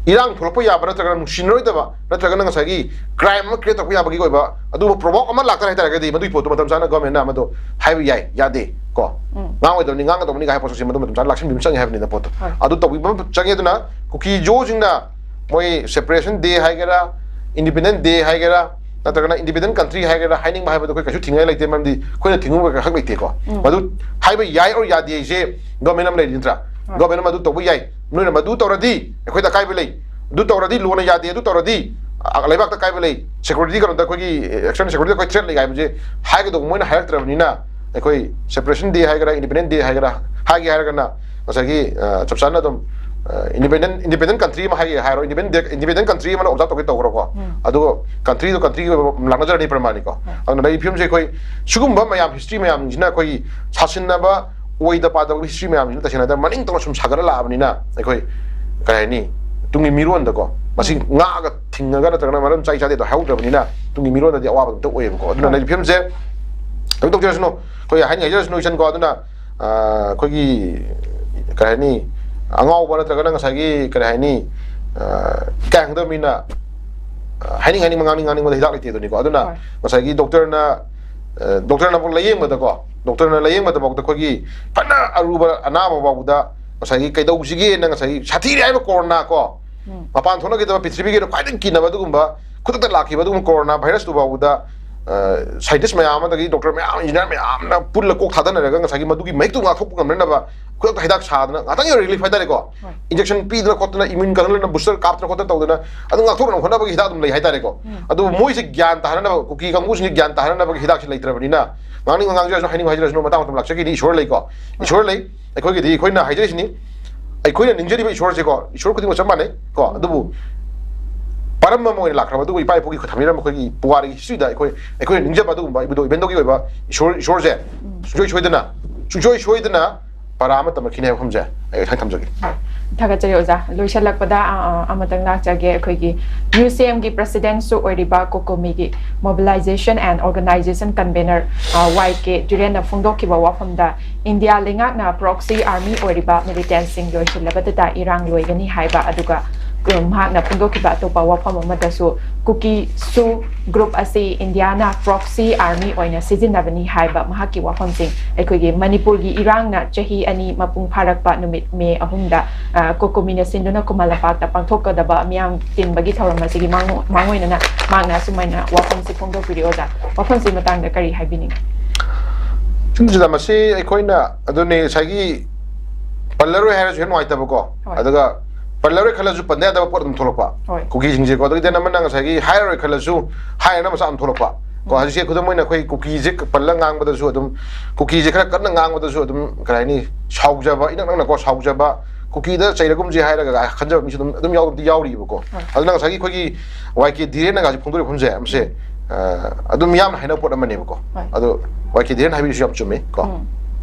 ꯏꯔꯥꯡ ꯊꯣꯛꯂꯛꯄ ꯌꯥꯕ ꯅꯠꯇ꯭ꯔꯒꯅ ꯅꯨꯡꯁꯤꯅꯔꯣꯏꯗꯕ ꯅꯠꯇ꯭ꯔꯒꯅ ꯉꯁꯥꯏꯒꯤ crime ꯑꯃ create ꯇꯧꯔꯛꯄ ꯌꯥꯕꯒꯤ ꯑꯣꯏꯕ ꯑꯗꯨꯒꯨꯝꯕ provoke ꯑꯃ ꯂꯥꯛꯇꯥꯔꯦ ꯍꯥꯏꯇꯥꯔꯒꯗꯤ, ꯃꯗꯨꯒꯤ ꯄꯣꯠꯇꯣ ꯃꯇꯝ ꯆꯥꯅ governmentꯅ ꯃꯗꯨ ꯍꯥꯏꯕ ꯌꯥꯏ, ꯌꯥꯗꯦ ꯀꯣ꯫ ꯉꯥꯡꯉꯣꯏꯗꯕꯅꯤ, ꯉꯥꯡꯒꯗꯕꯅꯤ ꯀꯥꯏ ꯍꯥꯏꯕ ꯄꯣꯠꯁꯤ ꯃꯗꯨ ꯃꯇꯝ ꯆꯥꯅ ꯂꯥꯛꯁꯤꯟꯕꯤꯕ ꯆꯪꯉꯦ ꯍꯥꯏꯕꯅꯤꯅ ꯄꯣꯠꯇꯣ꯫ ꯑꯗꯨ ꯇꯧꯕꯤꯕ ꯑꯃ ꯆꯪꯉꯦ꯫ ꯑꯗꯨꯅ ꯀꯨꯀꯤ ꯖꯣꯁꯤꯡꯅ ꯃꯣꯏ separation day ꯍꯥꯏꯒꯦꯔꯥ, independent day ꯍꯥꯏꯒꯦꯔꯥ, ꯅꯠꯇ꯭ꯔꯒꯅ independent country ꯍꯥꯏꯒꯦꯔꯥ, ꯍꯥꯏꯅꯤꯡꯕ ꯍꯥꯏꯕꯗꯣ ꯑꯩꯈꯣꯏ ꯀꯩꯁꯨ ꯊꯤꯡꯅꯤꯡꯉꯥꯏ ꯂꯩꯇꯦ, ꯃꯔꯝꯗꯤ ꯑꯩꯈꯣꯏꯅ ꯊꯤꯡꯉꯨꯕ ꯍꯛ ꯂꯩꯇꯦꯀꯣ꯫ ꯃꯗꯨ ꯍꯥꯏꯕ ꯌꯥꯏ or ꯌꯥꯗꯦ ꯍꯥꯏꯁꯦ government ꯑꯃ ꯂꯩꯔꯤ ꯅꯠꯇ꯭ꯔꯥ? Government ꯑꯃ ꯑꯗꯨ ꯇꯧꯕ ꯌꯥꯏ, ꯅꯣꯏꯅ ꯃꯗꯨ ꯇꯧꯔꯗꯤ ꯑꯩꯈꯣꯏꯗ ꯑꯀꯥꯏꯕ ꯂꯩ, ꯑꯗꯨ ꯇꯧꯔꯗꯤ ꯂꯣꯅ ꯌꯥꯗꯦ, ꯑꯗꯨ ꯇꯧꯔꯗꯤ, ꯑ, ꯂꯩꯕꯥꯛꯇ ꯑꯀꯥꯏꯕ ꯂꯩ, security ꯀꯩꯅꯣꯗ ꯑꯩꯈꯣꯏꯒꯤ external security ꯑꯩꯈꯣꯏ threat ꯂꯩ ꯍꯥꯏꯕꯁꯦ ꯍꯥꯏꯒꯗꯧꯕ ꯃꯣꯏꯅ ꯍꯥꯏꯔꯛꯇ꯭ꯔꯕꯅꯤꯅ, ꯑꯩꯈꯣꯏ separation day ꯍꯥꯏꯒꯦꯔꯥ, independent day ꯍꯥꯏꯒꯦꯔꯥ, ꯍꯥꯏꯒꯦ ꯍꯥꯏꯔꯒꯅ ꯉꯁꯥꯏꯒꯤ, ꯑ, ꯆꯞ ꯆꯥꯅ ꯑꯗꯨꯝ, ꯑ, independent, independent country ꯑꯃ ꯍꯥꯏꯒꯦ ꯍꯥꯏꯔꯣ, independent, independent country ꯑꯃꯅ observe ꯇꯧꯒꯦ ꯇꯧꯈ꯭ꯔꯣꯀꯣ꯫ ꯑꯗꯨꯒ countryꯗꯣ countryꯒꯤ ꯑꯣꯏꯕ ꯂꯥꯛꯅꯖꯔꯅꯤ ꯄ꯭ꯔꯃꯥꯅꯤꯀꯣ꯫ ꯑꯗꯨꯅ ꯂꯩꯔꯤꯕ ꯐꯤꯕꯝꯁꯦ ꯑꯩꯈꯣꯏ ꯁꯤꯒꯨꯝꯕ ꯃꯌꯥꯝ, history ꯃꯌꯥꯝꯁꯤꯅ ꯑꯩꯈꯣꯏꯒꯤ ꯁꯥꯁꯤꯟꯅꯕ, ꯑꯣꯏꯗ ꯄꯥꯗꯕ history ꯃꯌꯥꯝꯁꯤꯅ ꯇꯁꯦꯡꯅ ꯍꯥꯏꯔꯕꯗ ꯃꯅꯤꯡ ꯇꯧꯅ ꯁꯨꯝ ꯁꯥꯒꯠꯂ ꯂꯥꯛꯑꯕꯅꯤꯅ, ꯑꯩꯈꯣꯏ ꯀꯩ ꯍꯥꯏꯅꯤ, ꯇꯨꯡꯒꯤ ꯃꯤꯔꯣꯟꯗꯀꯣ ꯃꯁꯤ ꯉꯥꯛꯑꯒ ꯊꯤꯡꯉꯒ ꯅꯠꯇ꯭ꯔꯒꯅ ꯃꯔꯝ ꯆꯥꯏ ꯆꯥꯗꯦꯗꯣ ꯍꯥꯏꯍꯧꯗ꯭ꯔꯕꯅꯤꯅ ꯇꯨꯡꯒꯤ ꯃꯤꯔꯣꯟꯗꯗꯤ ꯑꯋꯥꯕ ꯑꯗꯨꯝ ꯑꯣꯏꯌꯦꯕꯀꯣ꯫ ꯑꯗꯨꯅ ꯂꯩꯔꯤꯕ ꯐꯤꯕꯝꯁꯦ ꯀꯩꯅꯣ ꯇꯧꯖꯔꯁꯅꯨ, ꯑꯩꯈꯣꯏ ꯍꯥꯏꯅꯤꯡ ꯍꯥꯏꯖꯔꯁꯅꯨ ꯏꯆꯟꯀꯣ꯫ ꯑꯗꯨꯅ, ꯑ, ꯑꯩꯈꯣꯏꯒꯤ ꯀꯩ ꯍꯥꯏꯅꯤ, ꯑꯉꯥꯎꯕ ꯅꯠꯇ꯭ꯔꯒꯅ ꯉꯁꯥꯏꯒꯤ ꯀꯔꯤ ꯍꯥꯏꯅꯤ, ꯑ, ꯏꯀꯥꯏ ꯈꯪꯗꯕ ꯃꯤꯅ, ꯑ, ꯍꯥꯏꯅꯤꯡ ꯍꯥꯏꯅꯤꯡꯕ ꯉꯥꯡꯅꯤꯡ ꯉꯥꯡꯅꯤꯡꯕꯗ ꯍꯤꯗꯥꯛ ꯂꯩꯇꯦ ꯑꯗꯨꯅꯤꯀꯣ꯫ ꯑꯗꯨꯅ ꯉꯁꯥꯏꯒꯤ doctorꯅ, ꯑ, doctorꯅꯕꯨ ꯂꯥꯏꯌꯦꯡꯕꯗꯀꯣ, doctorꯅ ꯂꯥꯏꯌꯦꯡꯕꯗꯐꯥꯎꯗ ꯑꯩꯈꯣꯏꯒꯤ ꯐꯅ ꯑꯔꯨꯕ ꯑꯅꯥꯕ ꯐꯥꯎꯕꯗ ꯉꯁꯥꯏꯒꯤ ꯀꯩꯗꯧꯁꯤꯒꯦꯅ, ꯉꯁꯥꯏꯒꯤ ꯁꯥꯊꯤꯔꯦ ꯍꯥꯏꯕ corona ꯀꯣ, ꯃꯄꯥꯟ ꯊꯣꯛꯅꯈꯤꯗꯕ ꯄ꯭ꯔꯤꯊꯤꯕꯤꯒꯤ ꯑꯣꯏꯅ ꯈ꯭ꯋꯥꯏꯗꯒꯤ ꯀꯤꯅꯕ ꯑꯗꯨꯒꯨꯝꯕ ꯈꯨꯗꯛꯇ ꯂꯥꯛꯈꯤꯕ ꯑꯗꯨꯒꯨꯝꯕ corona virusꯇꯨ ꯐꯥꯎꯕꯗ ꯁꯥꯏꯟꯇꯤꯁ ꯃꯌꯥꯝ ꯑꯃꯗꯒꯤ ꯗꯣꯛꯇꯔ ꯃꯌꯥꯝ, ꯏꯟꯖꯤꯅꯤꯌꯥꯔ ꯃꯌꯥꯝꯅ ꯄꯨꯜꯂ ꯀꯣꯛ ꯊꯥꯗꯅꯔꯒ ꯉꯁꯥꯏꯒꯤ ꯃꯗꯨꯒꯤ ꯃꯍꯤꯛꯇꯨ ꯉꯥꯛꯊꯣꯛꯄ ꯉꯝꯅꯅꯕ ꯈꯨꯗꯛꯇ ꯍꯤꯗꯥꯛ ꯁꯥꯗꯅ ꯉꯥꯛꯇꯪꯒꯤ ꯔꯤꯂꯤꯐ ꯍꯥꯏꯇꯥꯔꯦꯀꯣ, ꯏꯟꯖꯦꯛꯁꯟ ꯄꯤꯗꯅ ꯈꯣꯠꯇꯅ, ꯏꯃ꯭ꯌꯨꯟ ꯀꯪꯍꯜꯂꯅ, ꯕꯨꯁꯇꯔ ꯀꯥꯞꯇꯅ ꯈꯣꯠꯇꯅ ꯇꯧꯗꯅ ꯑꯗꯨꯝ ꯉꯥꯛꯊꯣꯛꯅꯕ ꯍꯣꯠꯅꯕꯒꯤ ꯍꯤꯗꯥꯛ ꯑꯗꯨꯝ ꯂꯩ ꯍꯥꯏꯇꯥꯔꯦꯀꯣ꯫ ꯑꯗꯨꯕꯨ ꯃꯣꯏꯁꯦ ꯒ꯭ꯌꯥꯟ ꯇꯥꯍꯟꯅꯕ, ꯀꯨꯀꯤ ꯀꯥꯡꯕꯨꯁꯤꯡꯁꯦ ꯒ꯭ꯌꯥꯟ ꯇꯥꯍꯟꯅꯕꯒꯤ ꯍꯤꯗꯥꯛꯁꯦ ꯂꯩꯇ꯭ꯔꯕꯅꯤꯅ, ꯉꯥꯡꯅꯤꯡꯕ ꯉꯥꯡꯖꯔꯁꯨ, ꯍꯥꯏꯅꯤꯡꯕ ꯍꯥꯏꯖꯔꯁꯨ, ꯃꯇꯥꯡ ꯃꯇꯝ ꯂꯥꯛꯆꯈꯤꯅꯤ, ꯏꯁꯣꯔ ꯂꯩꯀꯣ, ꯏꯁꯣꯔ ꯂꯩ꯫ ꯑꯩꯈꯣꯏꯒꯤꯗꯤ ꯑꯩꯈꯣꯏꯅ ꯍꯥꯏꯖꯔꯤꯁꯤꯅꯤ, ꯑꯩꯈꯣꯏꯅ ꯅꯤꯡꯖꯔꯤꯕ ꯏꯁꯣꯔꯁꯦꯀꯣ, ꯏꯁꯣꯔ ꯈꯨꯗꯤꯡꯃꯛ ꯆꯞ ꯃꯥꯟꯅꯩ ꯀꯣ, ꯑꯗꯨꯕꯨ ꯄꯔꯝꯕ ꯑꯃ ꯑꯣꯏꯅ ꯂꯥꯛꯈ꯭ꯔꯕ, ꯑꯗꯨꯕꯨ ꯏꯄꯥ ꯏꯄꯨꯒꯤ ꯊꯝꯕꯤꯔꯝꯕ ꯑꯩꯈꯣꯏꯒꯤ ꯄꯨꯋꯥꯔꯤꯒꯤ ꯍꯤꯁꯇ꯭ꯔꯤꯗ ꯑꯩꯈꯣꯏ, ꯑꯩꯈꯣꯏꯅ ꯅꯤꯡꯖꯕ ꯑꯗꯨꯒꯨꯝꯕ ꯏꯕꯨꯙꯧ ꯏꯕꯦꯟꯗꯧꯒꯤ ꯑꯣꯏꯕ ꯏꯁꯣꯔ, ꯏꯁꯣꯔꯁꯦ ꯁꯨꯡꯁꯣꯏ ꯁꯣꯏꯗꯅ, ꯁꯨꯡꯁꯣꯏ ꯁꯣꯏꯗꯅ ꯄꯔꯥ ꯑꯃ ꯇꯝꯂꯛꯈꯤꯅꯤ ꯍꯥꯏꯕ ꯋꯥꯐꯝꯁꯦ ꯑꯩ ꯉꯁꯥꯏ ꯊꯝꯖꯒꯦ꯫ ꯊꯥꯒꯠꯆꯔꯤ ꯑꯣꯖꯥ꯫ ꯂꯣꯏꯁꯤꯜꯂꯛꯄꯗ, ꯑ, ꯑ, ꯑꯃꯇꯪ ꯂꯥꯛꯆꯒꯦ꯫ ꯑꯩꯈꯣꯏꯒꯤ ꯌꯨ ꯁꯤ ꯑꯦꯝꯒꯤ ꯄ꯭ꯔꯦꯁꯤꯗꯦꯟꯠꯁꯨ ꯑꯣꯏꯔꯤꯕ ꯀꯣꯀꯣꯃꯤꯒꯤ Mobilization and Organization Convener, ꯑ, ꯋꯥꯏ ꯀꯦ ꯇꯨꯔꯦꯟꯅ ꯐꯣꯡꯗꯣꯛꯈꯤꯕ ꯋꯥꯐꯝꯗ, ꯏꯟꯗꯤꯌꯥ ꯂꯩꯉꯥꯛꯅ proxy army ꯑꯣꯏꯔꯤꯕ militantꯁꯤꯡ ꯂꯣꯏꯁꯤꯜꯂꯕꯗꯇ ꯏꯔꯥꯡ ꯂꯣꯏꯒꯅꯤ ꯍꯥꯏꯕ, ꯑꯗꯨꯒ, ꯑ, ꯃꯍꯥꯛꯅ ꯐꯣꯡꯗꯣꯛꯈꯤꯕ ꯑꯇꯣꯞꯄ ꯋꯥꯐꯝ ꯑꯃꯗꯁꯨ, ꯀꯨꯀꯤꯁꯨ group ꯑꯁꯤ ꯏꯟꯗꯤꯌꯥꯅ proxy army ꯑꯣꯏꯅ ꯁꯤꯖꯤꯟꯅꯕꯅꯤ ꯍꯥꯏꯕ ꯃꯍꯥꯛꯀꯤ ꯋꯥꯐꯝꯁꯤꯡ ꯑꯩꯈꯣꯏꯒꯤ ꯃꯅꯤꯄꯨꯔꯒꯤ ꯏꯔꯥꯡꯅ ꯆꯍꯤ ꯑꯅꯤ ꯃꯄꯨꯡ ꯐꯥꯔꯛꯄ ꯅꯨꯃꯤꯠ ꯃꯦ ꯑꯍꯨꯝꯗ, ꯑ, ꯀꯣꯀꯣꯃꯤꯅ ꯁꯤꯟꯗꯨꯅ ꯈꯨꯃꯟ ꯂꯝꯄꯥꯛꯇ ꯄꯥꯡꯊꯣꯛꯀꯗꯕ ꯃꯤꯌꯥꯝ ꯇꯤꯟꯕꯒꯤ ꯊꯧꯔꯝ ꯑꯁꯤꯒꯤ ꯃꯥꯡ-, ꯃꯥꯡꯑꯣꯏꯅꯅ ꯃꯍꯥꯛꯅ ꯑꯁꯨꯃꯥꯏꯅ ꯋꯥꯐꯝꯁꯤ ꯐꯣꯡꯗꯣꯛꯄꯤꯔꯤ ꯑꯣꯖꯥ꯫ ꯋꯥꯐꯝꯁꯤ ꯃꯇꯥꯡꯗ ꯀꯔꯤ ꯍꯥꯏꯕꯤꯅꯤꯡꯏ? ꯁꯤꯗ ꯃꯁꯤ ꯑꯩꯈꯣꯏꯅ ꯑꯗꯨꯅꯤ ꯉꯁꯥꯏꯒꯤ ꯄꯜꯂꯔꯣꯏ ꯍꯥꯏꯔꯁꯨ ꯍꯦꯛ ꯅꯨꯡꯉꯥꯏꯇꯕꯀꯣ꯫ ꯍꯣꯏ꯫ ꯑꯗꯨꯒ ꯄꯜꯂꯔꯣꯏ ꯈꯜꯂꯁꯨ ꯄꯟꯗ ꯌꯥꯗꯕ ꯄꯣꯠ ꯑꯗꯨꯝ ꯊꯣꯛꯂꯛꯄ꯫ ꯍꯣꯏ꯫ ꯀꯨꯀꯤꯁꯤꯡꯁꯦꯀꯣ꯫ ꯑꯗꯒꯤ then ꯑꯃꯅ ꯉꯁꯥꯏꯒꯤ ꯍꯥꯏꯔꯔꯣꯏ ꯈꯜꯂꯁꯨ ꯍꯥꯏꯔꯅꯕ ꯃꯆꯥꯛ ꯑꯗꯨꯝ ꯊꯣꯛꯂꯛꯄ꯫ ꯀꯣ, ꯎꯝ꯫ ꯍꯧꯖꯤꯛꯁꯦ ꯈꯨꯗꯝ ꯑꯣꯏꯅ ꯑꯩꯈꯣꯏ ꯀꯨꯀꯤꯁꯦ ꯄꯜꯂ ꯉꯥꯡꯕꯗꯁꯨ ꯑꯗꯨꯝ, ꯀꯨꯀꯤꯁꯦ ꯈꯔ ꯀꯟꯅ ꯉꯥꯡꯕꯗꯁꯨ ꯑꯗꯨꯝ, ꯀꯔꯤ ꯍꯥꯏꯅꯤ, ꯁꯥꯎꯖꯕ, ꯏꯅꯛ ꯅꯛꯅꯀꯣ, ꯁꯥꯎꯖꯕ, ꯀꯨꯀꯤꯗ ꯆꯩꯔꯒꯨꯝꯁꯦ ꯍꯥꯏꯔꯒ ꯈꯟꯖꯕ ꯃꯤꯁꯨ ꯑꯗꯨꯝ, ꯑꯗꯨꯝ ꯌꯥꯎ-, ꯑꯗꯨꯝ ꯌꯥꯎꯔꯤꯕꯀꯣ꯫ ꯍꯣꯏ꯫ ꯑꯗꯨꯅ ꯉꯁꯥꯏꯒꯤ ꯑꯩꯈꯣꯏꯒꯤ ꯋꯥꯏ ꯀꯦ ꯙꯤꯔꯦꯟꯅꯒ ꯍꯧꯖꯤꯛ ꯐꯣꯡꯗꯣꯔꯛꯄ ꯋꯥꯐꯝꯁꯦ, ꯃꯁꯦ, ꯑ, ꯑꯗꯨꯝ ꯌꯥꯝꯅ ꯍꯥꯏꯅꯕ ꯄꯣꯠ ꯑꯃꯅꯦꯕꯀꯣ꯫ ꯍꯣꯏ꯫ ꯑꯗꯣ ꯋꯥꯏ ꯀꯦ ꯙꯤꯔꯦꯟ ꯍꯥꯏꯕꯤꯔꯤꯁꯨ ꯌꯥꯝ ꯆꯨꯝꯃꯤ ꯀꯣ꯫ ꯎꯝ꯫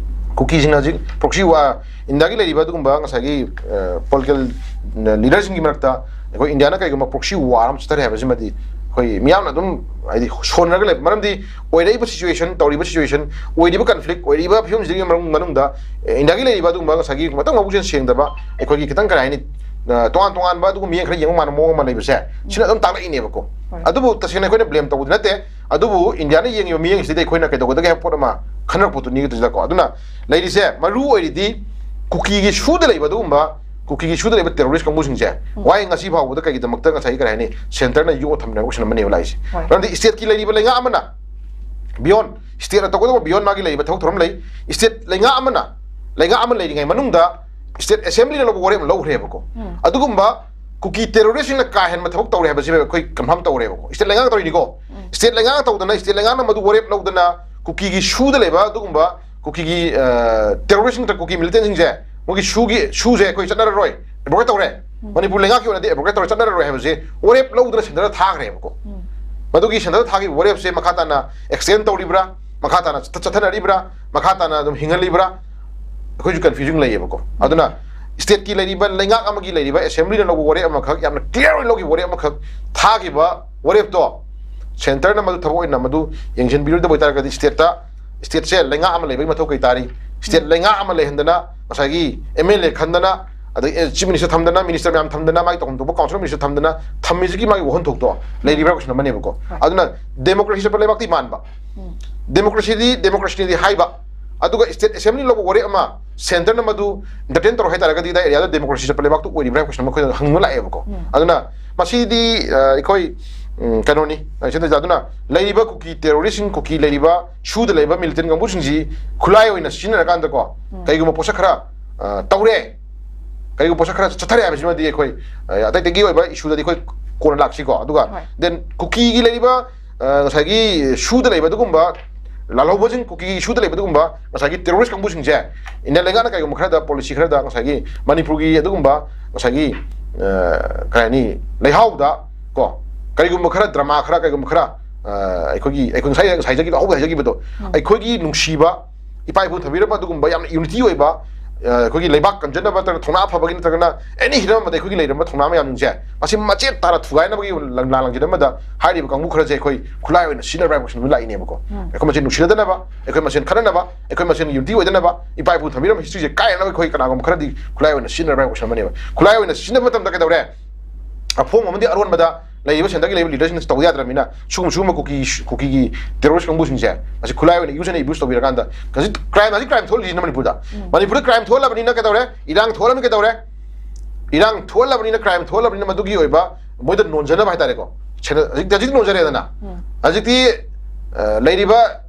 ꯀꯨꯀꯤꯁꯤꯡꯅ ꯍꯧꯖꯤꯛ proxy war, ꯏꯟꯗꯤꯌꯥꯒꯤ ꯂꯩꯔꯤꯕ ꯑꯗꯨꯒꯨꯝꯕ ꯉꯁꯥꯏꯒꯤ, ꯑ, political leaderꯁꯤꯡꯒꯤ ꯃꯔꯛꯇ ꯑꯩꯈꯣꯏ ꯏꯟꯗꯤꯌꯥꯅ ꯀꯩꯒꯨꯝꯕ proxy war ꯑꯃ ꯆꯠꯊꯔꯦ ꯍꯥꯏꯕꯁꯤꯃꯗꯤ ꯑꯩꯈꯣꯏ ꯃꯤꯌꯥꯝꯅ ꯑꯗꯨꯝ, ꯍꯥꯏꯗꯤ, ꯁꯣꯟꯅꯔꯒ ꯂꯩꯕ꯫ ꯃꯔꯝꯗꯤ ꯑꯣꯏꯔꯛꯏꯕ situation, ꯇꯧꯔꯤꯕ situation, ꯑꯣꯏꯔꯤꯕ conflict, ꯑꯣꯏꯔꯤꯕ ꯐꯤꯕꯝꯁꯤꯗꯒꯤ ꯃꯔꯝ-, ꯃꯅꯨꯡꯗ, ꯑ, ꯏꯟꯗꯤꯌꯥꯒꯤ ꯂꯩꯔꯤꯕ ꯑꯗꯨꯒꯨꯝꯕ ꯉꯁꯥꯏꯒꯤ ꯃꯇꯝ ꯃꯕꯨꯛꯆꯦꯜ ꯁꯦꯡꯗꯕ, ꯑꯩꯈꯣꯏꯒꯤ ꯈꯤꯇꯪ, ꯀꯔꯤ ꯍꯥꯏꯅꯤ, ꯑ, ꯇꯣꯉꯥꯟ ꯇꯣꯉꯥꯟꯕ ꯑꯗꯨꯒꯨꯝꯕ ꯃꯤꯠꯌꯦꯡ ꯈꯔ ꯌꯦꯡꯕ ꯃꯥꯟꯕ ꯃꯑꯣꯡ ꯑꯃ ꯂꯩꯕꯁꯦ, ꯁꯤꯅ ꯑꯗꯨꯝ ꯇꯥꯛꯂꯛꯏꯅꯦꯕꯀꯣ꯫ ꯍꯣꯏ꯫ ꯑꯗꯨꯕꯨ ꯇꯁꯦꯡꯅ ꯑꯩꯈꯣꯏꯅ blame ꯇꯧꯕꯗꯤ ꯅꯠꯇꯦ, ꯑꯗꯨꯕꯨ ꯏꯟꯗꯤꯌꯥꯅ ꯌꯦꯡꯉꯤꯕ ꯃꯤꯠꯌꯦꯡꯁꯤꯗ ꯑꯩꯈꯣꯏꯅ ꯀꯩꯗꯧꯒꯗꯒꯦ ꯍꯥꯏꯕ ꯄꯣꯠ ꯑꯃ ꯈꯟꯅꯔꯛꯄꯗꯨꯅꯤ ꯑꯗꯨꯗꯀꯣ꯫ ꯑꯗꯨꯅ ꯂꯩꯔꯤꯁꯦ ꯃꯔꯨ ꯑꯣꯏꯔꯤꯗꯤ ꯀꯨꯀꯤꯒꯤ ꯁꯨꯗ ꯂꯩꯕ ꯑꯗꯨꯒꯨꯝꯕ ꯀꯨꯀꯤꯒꯤ ꯏꯁꯨꯗ ꯂꯩꯕ terrorist ꯀꯥꯡꯕꯨꯁꯤꯡꯁꯦ ꯎꯝ꯫ ꯋꯥꯍꯩ ꯉꯁꯤ ꯐꯥꯎꯕꯗ ꯀꯩꯒꯤꯗꯃꯛꯇ ꯉꯁꯥꯏꯒꯤ ꯀꯔꯤ ꯍꯥꯏꯅꯤ, centreꯅ ꯌꯣꯛꯑ ꯊꯝꯃꯤꯅꯣ ꯍꯥꯏꯕ question ꯑꯃꯅꯦꯕ ꯂꯥꯛꯏꯁꯦ꯫ ꯍꯣꯏ꯫ ꯃꯔꯝꯗꯤ stateꯀꯤ ꯂꯩꯔꯤꯕ ꯂꯩꯉꯥꯛ ꯑꯃꯅ beyond, stateꯅ ꯇꯧꯒꯗꯧꯕ beyond ꯃꯥꯒꯤ ꯂꯩꯔꯤꯕ ꯊꯕꯛ ꯊꯧꯔꯝ ꯂꯩ꯫ State ꯂꯩꯉꯥꯛ ꯑꯃꯅ, ꯂꯩꯉꯥꯛ ꯑꯃ ꯂꯩꯔꯤꯉꯩ ꯃꯅꯨꯡꯗ state assemblyꯅ ꯂꯧꯕ ꯋꯥꯔꯦꯞ ꯑꯃ ꯂꯧꯈ꯭ꯔꯦꯕꯀꯣ꯫ ꯎꯝ꯫ ꯑꯗꯨꯒꯨꯝꯕ ꯀꯨꯀꯤ terroristꯁꯤꯡꯅ ꯀꯥ ꯍꯦꯟꯕ ꯊꯕꯛ ꯇꯧꯔꯦ ꯍꯥꯏꯕꯁꯤ ꯑꯩꯈꯣꯏ confirm ꯇꯧꯔꯦꯕꯀꯣ꯫ State ꯂꯩꯉꯥꯛꯅ ꯇꯧꯔꯤꯅꯤꯀꯣ꯫ ꯎꯝ꯫ State ꯂꯩꯉꯥꯛꯅ ꯇꯧꯗꯅ, state ꯂꯩꯉꯥꯛꯅ ꯃꯗꯨ ꯋꯥꯔꯦꯞ ꯂꯧꯗꯅ ꯀꯨꯀꯤꯒꯤ ꯁꯨꯗ ꯂꯩꯕ ꯑꯗꯨꯒꯨꯝꯕ ꯀꯨꯀꯤꯒꯤ, ꯑ, terroristꯁꯤꯡ ꯅꯠꯇ꯭ꯔ ꯀꯨꯀꯤ militantꯁꯤꯡꯁꯦ, ꯃꯣꯏꯒꯤ ꯁꯨꯒꯤ, ꯁꯨꯁꯦ ꯑꯩꯈꯣꯏ ꯆꯠꯅꯔꯔꯣꯏ, abrogate ꯇꯧꯔꯦ꯫ ꯎꯝ꯫ ꯃꯅꯤꯄꯨꯔ ꯂꯩꯉꯥꯛꯀꯤ ꯑꯣꯏꯅꯗꯤ abrogate ꯇꯧꯔꯦ, ꯆꯠꯅꯔꯔꯣꯏ ꯍꯥꯏꯕꯁꯦ ꯋꯥꯔꯦꯞ ꯂꯧꯗꯅ centreꯗ ꯊꯥꯈ꯭ꯔꯦꯕꯀꯣ꯫ ꯎꯝ꯫ ꯃꯗꯨꯒꯤ centreꯗ ꯊꯥꯈꯤꯕ ꯋꯥꯔꯦꯞꯁꯦ ꯃꯈꯥ ꯇꯥꯅ extend ꯇꯧꯔꯤꯕ꯭ꯔꯥ, ꯃꯈꯥ ꯇꯥꯅ ꯆꯠꯊ-, ꯆꯠꯊꯅꯔꯤꯕ꯭ꯔꯥ, ꯃꯈꯥ ꯇꯥꯅ ꯑꯗꯨꯝ ꯍꯤꯡꯍꯜꯂꯤꯕ꯭ꯔꯥ, ꯑꯩꯈꯣꯏꯁꯨ confusing ꯂꯩꯌꯦꯕꯀꯣ꯫ ꯑꯗꯨꯅ stateꯀꯤ ꯂꯩꯔꯤꯕ ꯂꯩꯉꯥꯛ ꯑꯃꯒꯤ ꯂꯩꯔꯤꯕ assemblyꯅ ꯂꯧꯕ ꯋꯥꯔꯦꯞ ꯑꯃꯈꯛ, ꯌꯥꯝꯅ clear ꯑꯣꯏꯅ ꯂꯧꯈꯤꯕ ꯋꯥꯔꯦꯞ ꯑꯃꯈꯛ, ꯊꯥꯈꯤꯕ ꯋꯥꯔꯦꯞꯇꯣ centreꯅ ꯃꯗꯨ ꯊꯕꯛ ꯑꯣꯏꯅ ꯃꯗꯨ ꯌꯦꯡꯁꯤꯟꯕꯤꯔꯣꯏꯗꯕ ꯑꯣꯏꯇꯥꯔꯒꯗꯤ stateꯇ, stateꯁꯦ ꯂꯩꯉꯥꯛ ꯑꯃ ꯂꯩꯕꯒꯤ ꯃꯊꯧ ꯀꯩ ꯇꯥꯔꯤ? State ꯎꯝ꯫ ꯂꯩꯉꯥꯛ ꯑꯃ ꯂꯩꯍꯟꯗꯅ, ꯉꯁꯥꯏꯒꯤ MLA ꯈꯟꯗꯅ, ꯑꯗꯒꯤ chief minister ꯊꯝꯗꯅ, minister ꯃꯌꯥꯝ ꯊꯝꯗꯅ, ꯃꯥꯒꯤ ꯇꯧꯐꯝ ꯊꯣꯛꯄ council minister ꯊꯝꯗꯅ ꯊꯝꯃꯤꯁꯤꯒꯤ ꯃꯥꯒꯤ ꯋꯥꯍꯟꯊꯣꯛꯇꯣ ꯂꯩꯔꯤꯕ꯭ꯔꯥ question ꯑꯃꯅꯦꯕꯀꯣ꯫ ꯍꯣꯏ꯫ ꯑꯗꯨꯅ democracy ꯆꯠꯄ ꯂꯩꯕꯥꯛꯇꯤ ꯃꯥꯟꯕ, ꯎꯝ꯫ Democracyꯗꯤ democracyꯅꯤꯗꯤ ꯍꯥꯏꯕ, ꯑꯗꯨꯒ state assembly ꯂꯧꯕ ꯋꯥꯔꯦꯞ ꯑꯃ centreꯅ ꯃꯗꯨ entertain ꯇꯧꯔꯣꯏ ꯍꯥꯏꯇꯥꯔꯒꯗꯤ ꯑꯗꯥꯏ areaꯗ democracy ꯆꯠꯄ ꯂꯩꯕꯥꯛꯇꯨ ꯑꯣꯏꯔꯤꯕ꯭ꯔꯥ ꯍꯥꯏꯕ question ꯑꯃ ꯑꯩꯈꯣꯏꯗ ꯍꯪꯕ ꯂꯥꯛꯑꯦꯕꯀꯣ꯫ ꯎꯝ꯫ ꯑꯗꯨꯅ ꯃꯁꯤꯗꯤ, ꯑ, ꯑꯩꯈꯣꯏ, ꯎꯝ, ꯀꯩꯅꯣꯅꯤ, ꯑ, ꯁꯤꯗ ꯑꯗꯨꯅ ꯂꯩꯔꯤꯕ ꯀꯨꯀꯤ terroristꯁꯤꯡ, ꯀꯨꯀꯤ ꯂꯩꯔꯤꯕ ꯁꯨꯗ ꯂꯩꯕ militant ꯀꯥꯡꯕꯨꯁꯤꯡꯁꯤ ꯈꯨꯠꯂꯥꯏ ꯑꯣꯏꯅ ꯁꯤꯖꯤꯟꯅꯔꯀꯥꯟꯗꯀꯣ, ꯎꯝ꯫ ꯀꯩꯒꯨꯝꯕ ꯄꯣꯠꯁꯛ ꯈꯔ, ꯑ, ꯇꯧꯔꯦ, ꯀꯩꯒꯨꯝꯕ ꯄꯣꯠꯁꯛ ꯈꯔ ꯆꯠꯊꯔꯦ ꯍꯥꯏꯕꯁꯤꯃꯗꯤ ꯑꯩꯈꯣꯏ, ꯑ, ꯑꯇꯩ ꯑꯇꯩꯒꯤ ꯑꯣꯏꯕ issueꯗꯗꯤ ꯑꯩꯈꯣꯏ ꯀꯣꯟꯅ ꯂꯥꯛꯁꯤꯀꯣ꯫ ꯑꯗꯨꯒ ꯍꯣꯏ꯫ Then ꯀꯨꯀꯤꯒꯤ ꯂꯩꯔꯤꯕ, ꯑ, ꯉꯁꯥꯏꯒꯤ ꯁꯨꯗ ꯂꯩꯕ ꯑꯗꯨꯒꯨꯝꯕ ꯂꯥꯜꯍꯧꯕꯁꯤꯡ, ꯀꯨꯀꯤꯒꯤ ꯁꯨꯗ ꯂꯩꯕ ꯑꯗꯨꯒꯨꯝꯕ ꯉꯁꯥꯏꯒꯤ terrorist ꯀꯥꯡꯕꯨꯁꯤꯡꯁꯦ Indian ꯂꯩꯉꯥꯛꯅ ꯀꯩꯒꯨꯝꯕ ꯈꯔꯗ, policy ꯈꯔꯗ ꯉꯁꯥꯏꯒꯤ ꯃꯅꯤꯄꯨꯔꯒꯤ ꯑꯗꯨꯒꯨꯝꯕ ꯉꯁꯥꯏꯒꯤ, ꯑ, ꯀꯩ ꯍꯥꯏꯅꯤ, ꯂꯩꯍꯥꯎꯗ ꯀꯣ, ꯀꯔꯤꯒꯨꯝꯕ ꯈꯔ drama ꯈꯔ, ꯀꯩꯒꯨꯝꯕ ꯈꯔ, ꯑ, ꯑꯩꯈꯣꯏꯒꯤ, ꯑꯩꯈꯣꯏ ꯉꯁꯥꯏ, ꯉꯁꯥꯏ ꯍꯥꯏꯖꯈꯤꯕ, ꯑꯍꯧꯕꯗ ꯍꯥꯏꯖꯈꯤꯕꯗꯣ, ꯎꯝ꯫ ꯑꯩꯈꯣꯏꯒꯤ ꯅꯨꯡꯁꯤꯕ ꯏꯄꯥ ꯏꯄꯨ ꯊꯝꯕꯤꯔꯝꯕ ꯑꯗꯨꯒꯨꯝꯕ ꯌꯥꯝꯅ unity ꯑꯣꯏꯕ, ꯑ, ꯑꯩꯈꯣꯏꯒꯤ ꯂꯩꯕꯥꯛ ꯀꯟꯖꯅꯕ ꯅꯠꯇ꯭ꯔꯒ ꯊꯧꯅꯥ ꯐꯕꯒꯤ ꯅꯠꯇ꯭ꯔꯒꯅ any ꯍꯤꯔꯝ ꯑꯃꯗ ꯑꯩꯈꯣꯏꯒꯤ ꯂꯩꯔꯝꯕ ꯊꯧꯅꯥ ꯃꯌꯥꯝꯁꯤꯡꯁꯦ ꯃꯁꯤ ꯃꯆꯦꯠ ꯇꯥꯅ ꯊꯨꯒꯥꯏꯅꯕꯒꯤ ꯂꯥꯡ-, ꯂꯥꯡ ꯂꯥꯡꯖꯤꯟ ꯑꯃꯗ ꯍꯥꯏꯔꯤꯕ ꯀꯥꯡꯕꯨ ꯈꯔꯁꯦ ꯑꯩꯈꯣꯏ ꯈꯨꯠꯂꯥꯏ ꯑꯣꯏꯅ ꯁꯤꯖꯤꯟꯅꯕ꯭ꯔꯥ ꯍꯥꯏꯕ question ꯑꯃ ꯂꯥꯛꯏꯅꯦꯕꯀꯣ꯫ ꯎꯝ꯫ ꯑꯩꯈꯣꯏ ꯃꯁꯦꯟ ꯅꯨꯡꯁꯤꯅꯗꯅꯕ, ꯑꯩꯈꯣꯏ ꯃꯁꯦꯟ ꯈꯠꯅꯅꯕ, ꯑꯩꯈꯣꯏ ꯃꯁꯦꯟ unity ꯑꯣꯏꯗꯅꯕ, ꯏꯄꯥ ꯏꯄꯨ ꯊꯝꯕꯤꯔꯝꯕ historyꯁꯦ ꯀꯥꯏꯅꯕ ꯑꯩꯈꯣꯏ ꯀꯅꯥꯒꯨꯝꯕ ꯈꯔꯗꯤ ꯈꯨꯠꯂꯥꯏ ꯑꯣꯏꯅ ꯁꯤꯖꯤꯟꯅꯕ꯭ꯔꯥ ꯍꯥꯏꯕ question ꯑꯃꯅꯦꯕ꯫ ꯈꯨꯠꯂꯥꯏ ꯑꯣꯏꯅ ꯁꯤꯖꯤꯟꯅꯕ ꯃꯇꯝꯗ ꯀꯩꯗꯧꯔꯦ? ꯑꯐꯣꯡꯕ ꯑꯃꯗꯤ ꯑꯔꯣꯟꯕꯗ ꯂꯩꯔꯤꯕ centreꯒꯤ ꯂꯩꯔꯤꯕ leaderꯁꯤꯡꯅ ꯇꯧꯗ ꯌꯥꯗ꯭ꯔꯕꯅꯤꯅ ꯁꯤꯒꯨꯝꯕ, ꯁꯤꯒꯨꯝꯕ ꯀꯨꯀꯤ, ꯀꯨꯀꯤꯒꯤ terrorist ꯀꯥꯡꯕꯨꯁꯤꯡꯁꯦ ꯃꯁꯤ ꯈꯨꯠꯂꯥꯏ ꯑꯣꯏꯅ use and abuse ꯇꯧꯕꯤꯔꯀꯥꯟꯗ ꯍꯧꯖꯤꯛ crime, ꯍꯧꯖꯤꯛ crime ꯊꯣꯛꯍꯜꯂꯤꯁꯤꯅ ꯃꯅꯤꯄꯨꯔꯗ꯫ ꯎꯝ꯫ ꯃꯅꯤꯄꯨꯔꯗ crime ꯊꯣꯛꯍꯜꯂꯕꯅꯤꯅ ꯀꯩꯗꯧꯔꯦ? ꯏꯔꯥꯡ ꯊꯣꯛꯍꯜꯂꯕꯅꯤꯅ ꯀꯩꯗꯧꯔꯦ? ꯏꯔꯥꯡ ꯊꯣꯛꯍꯜꯂꯕꯅꯤꯅ, ꯀ꯭ꯔꯥꯏꯝ ꯊꯣꯛꯍꯜꯂꯕꯅꯤꯅ, ꯃꯗꯨꯒꯤ ꯑꯣꯏꯕ ꯃꯣꯏꯗ ꯅꯣꯟꯖꯅꯕ ꯍꯥꯏꯇꯥꯔꯦꯀꯣ꯫ ꯁꯦꯅ-, ꯍꯧꯖꯤꯛꯇꯤ, ꯍꯧꯖꯤꯛꯇꯤ ꯅꯣꯟꯖꯔꯦꯗꯅ꯫ ꯎꯝ꯫ ꯍꯧꯖꯤꯛꯇꯤ, ꯑ, ꯂꯩꯔꯤꯕ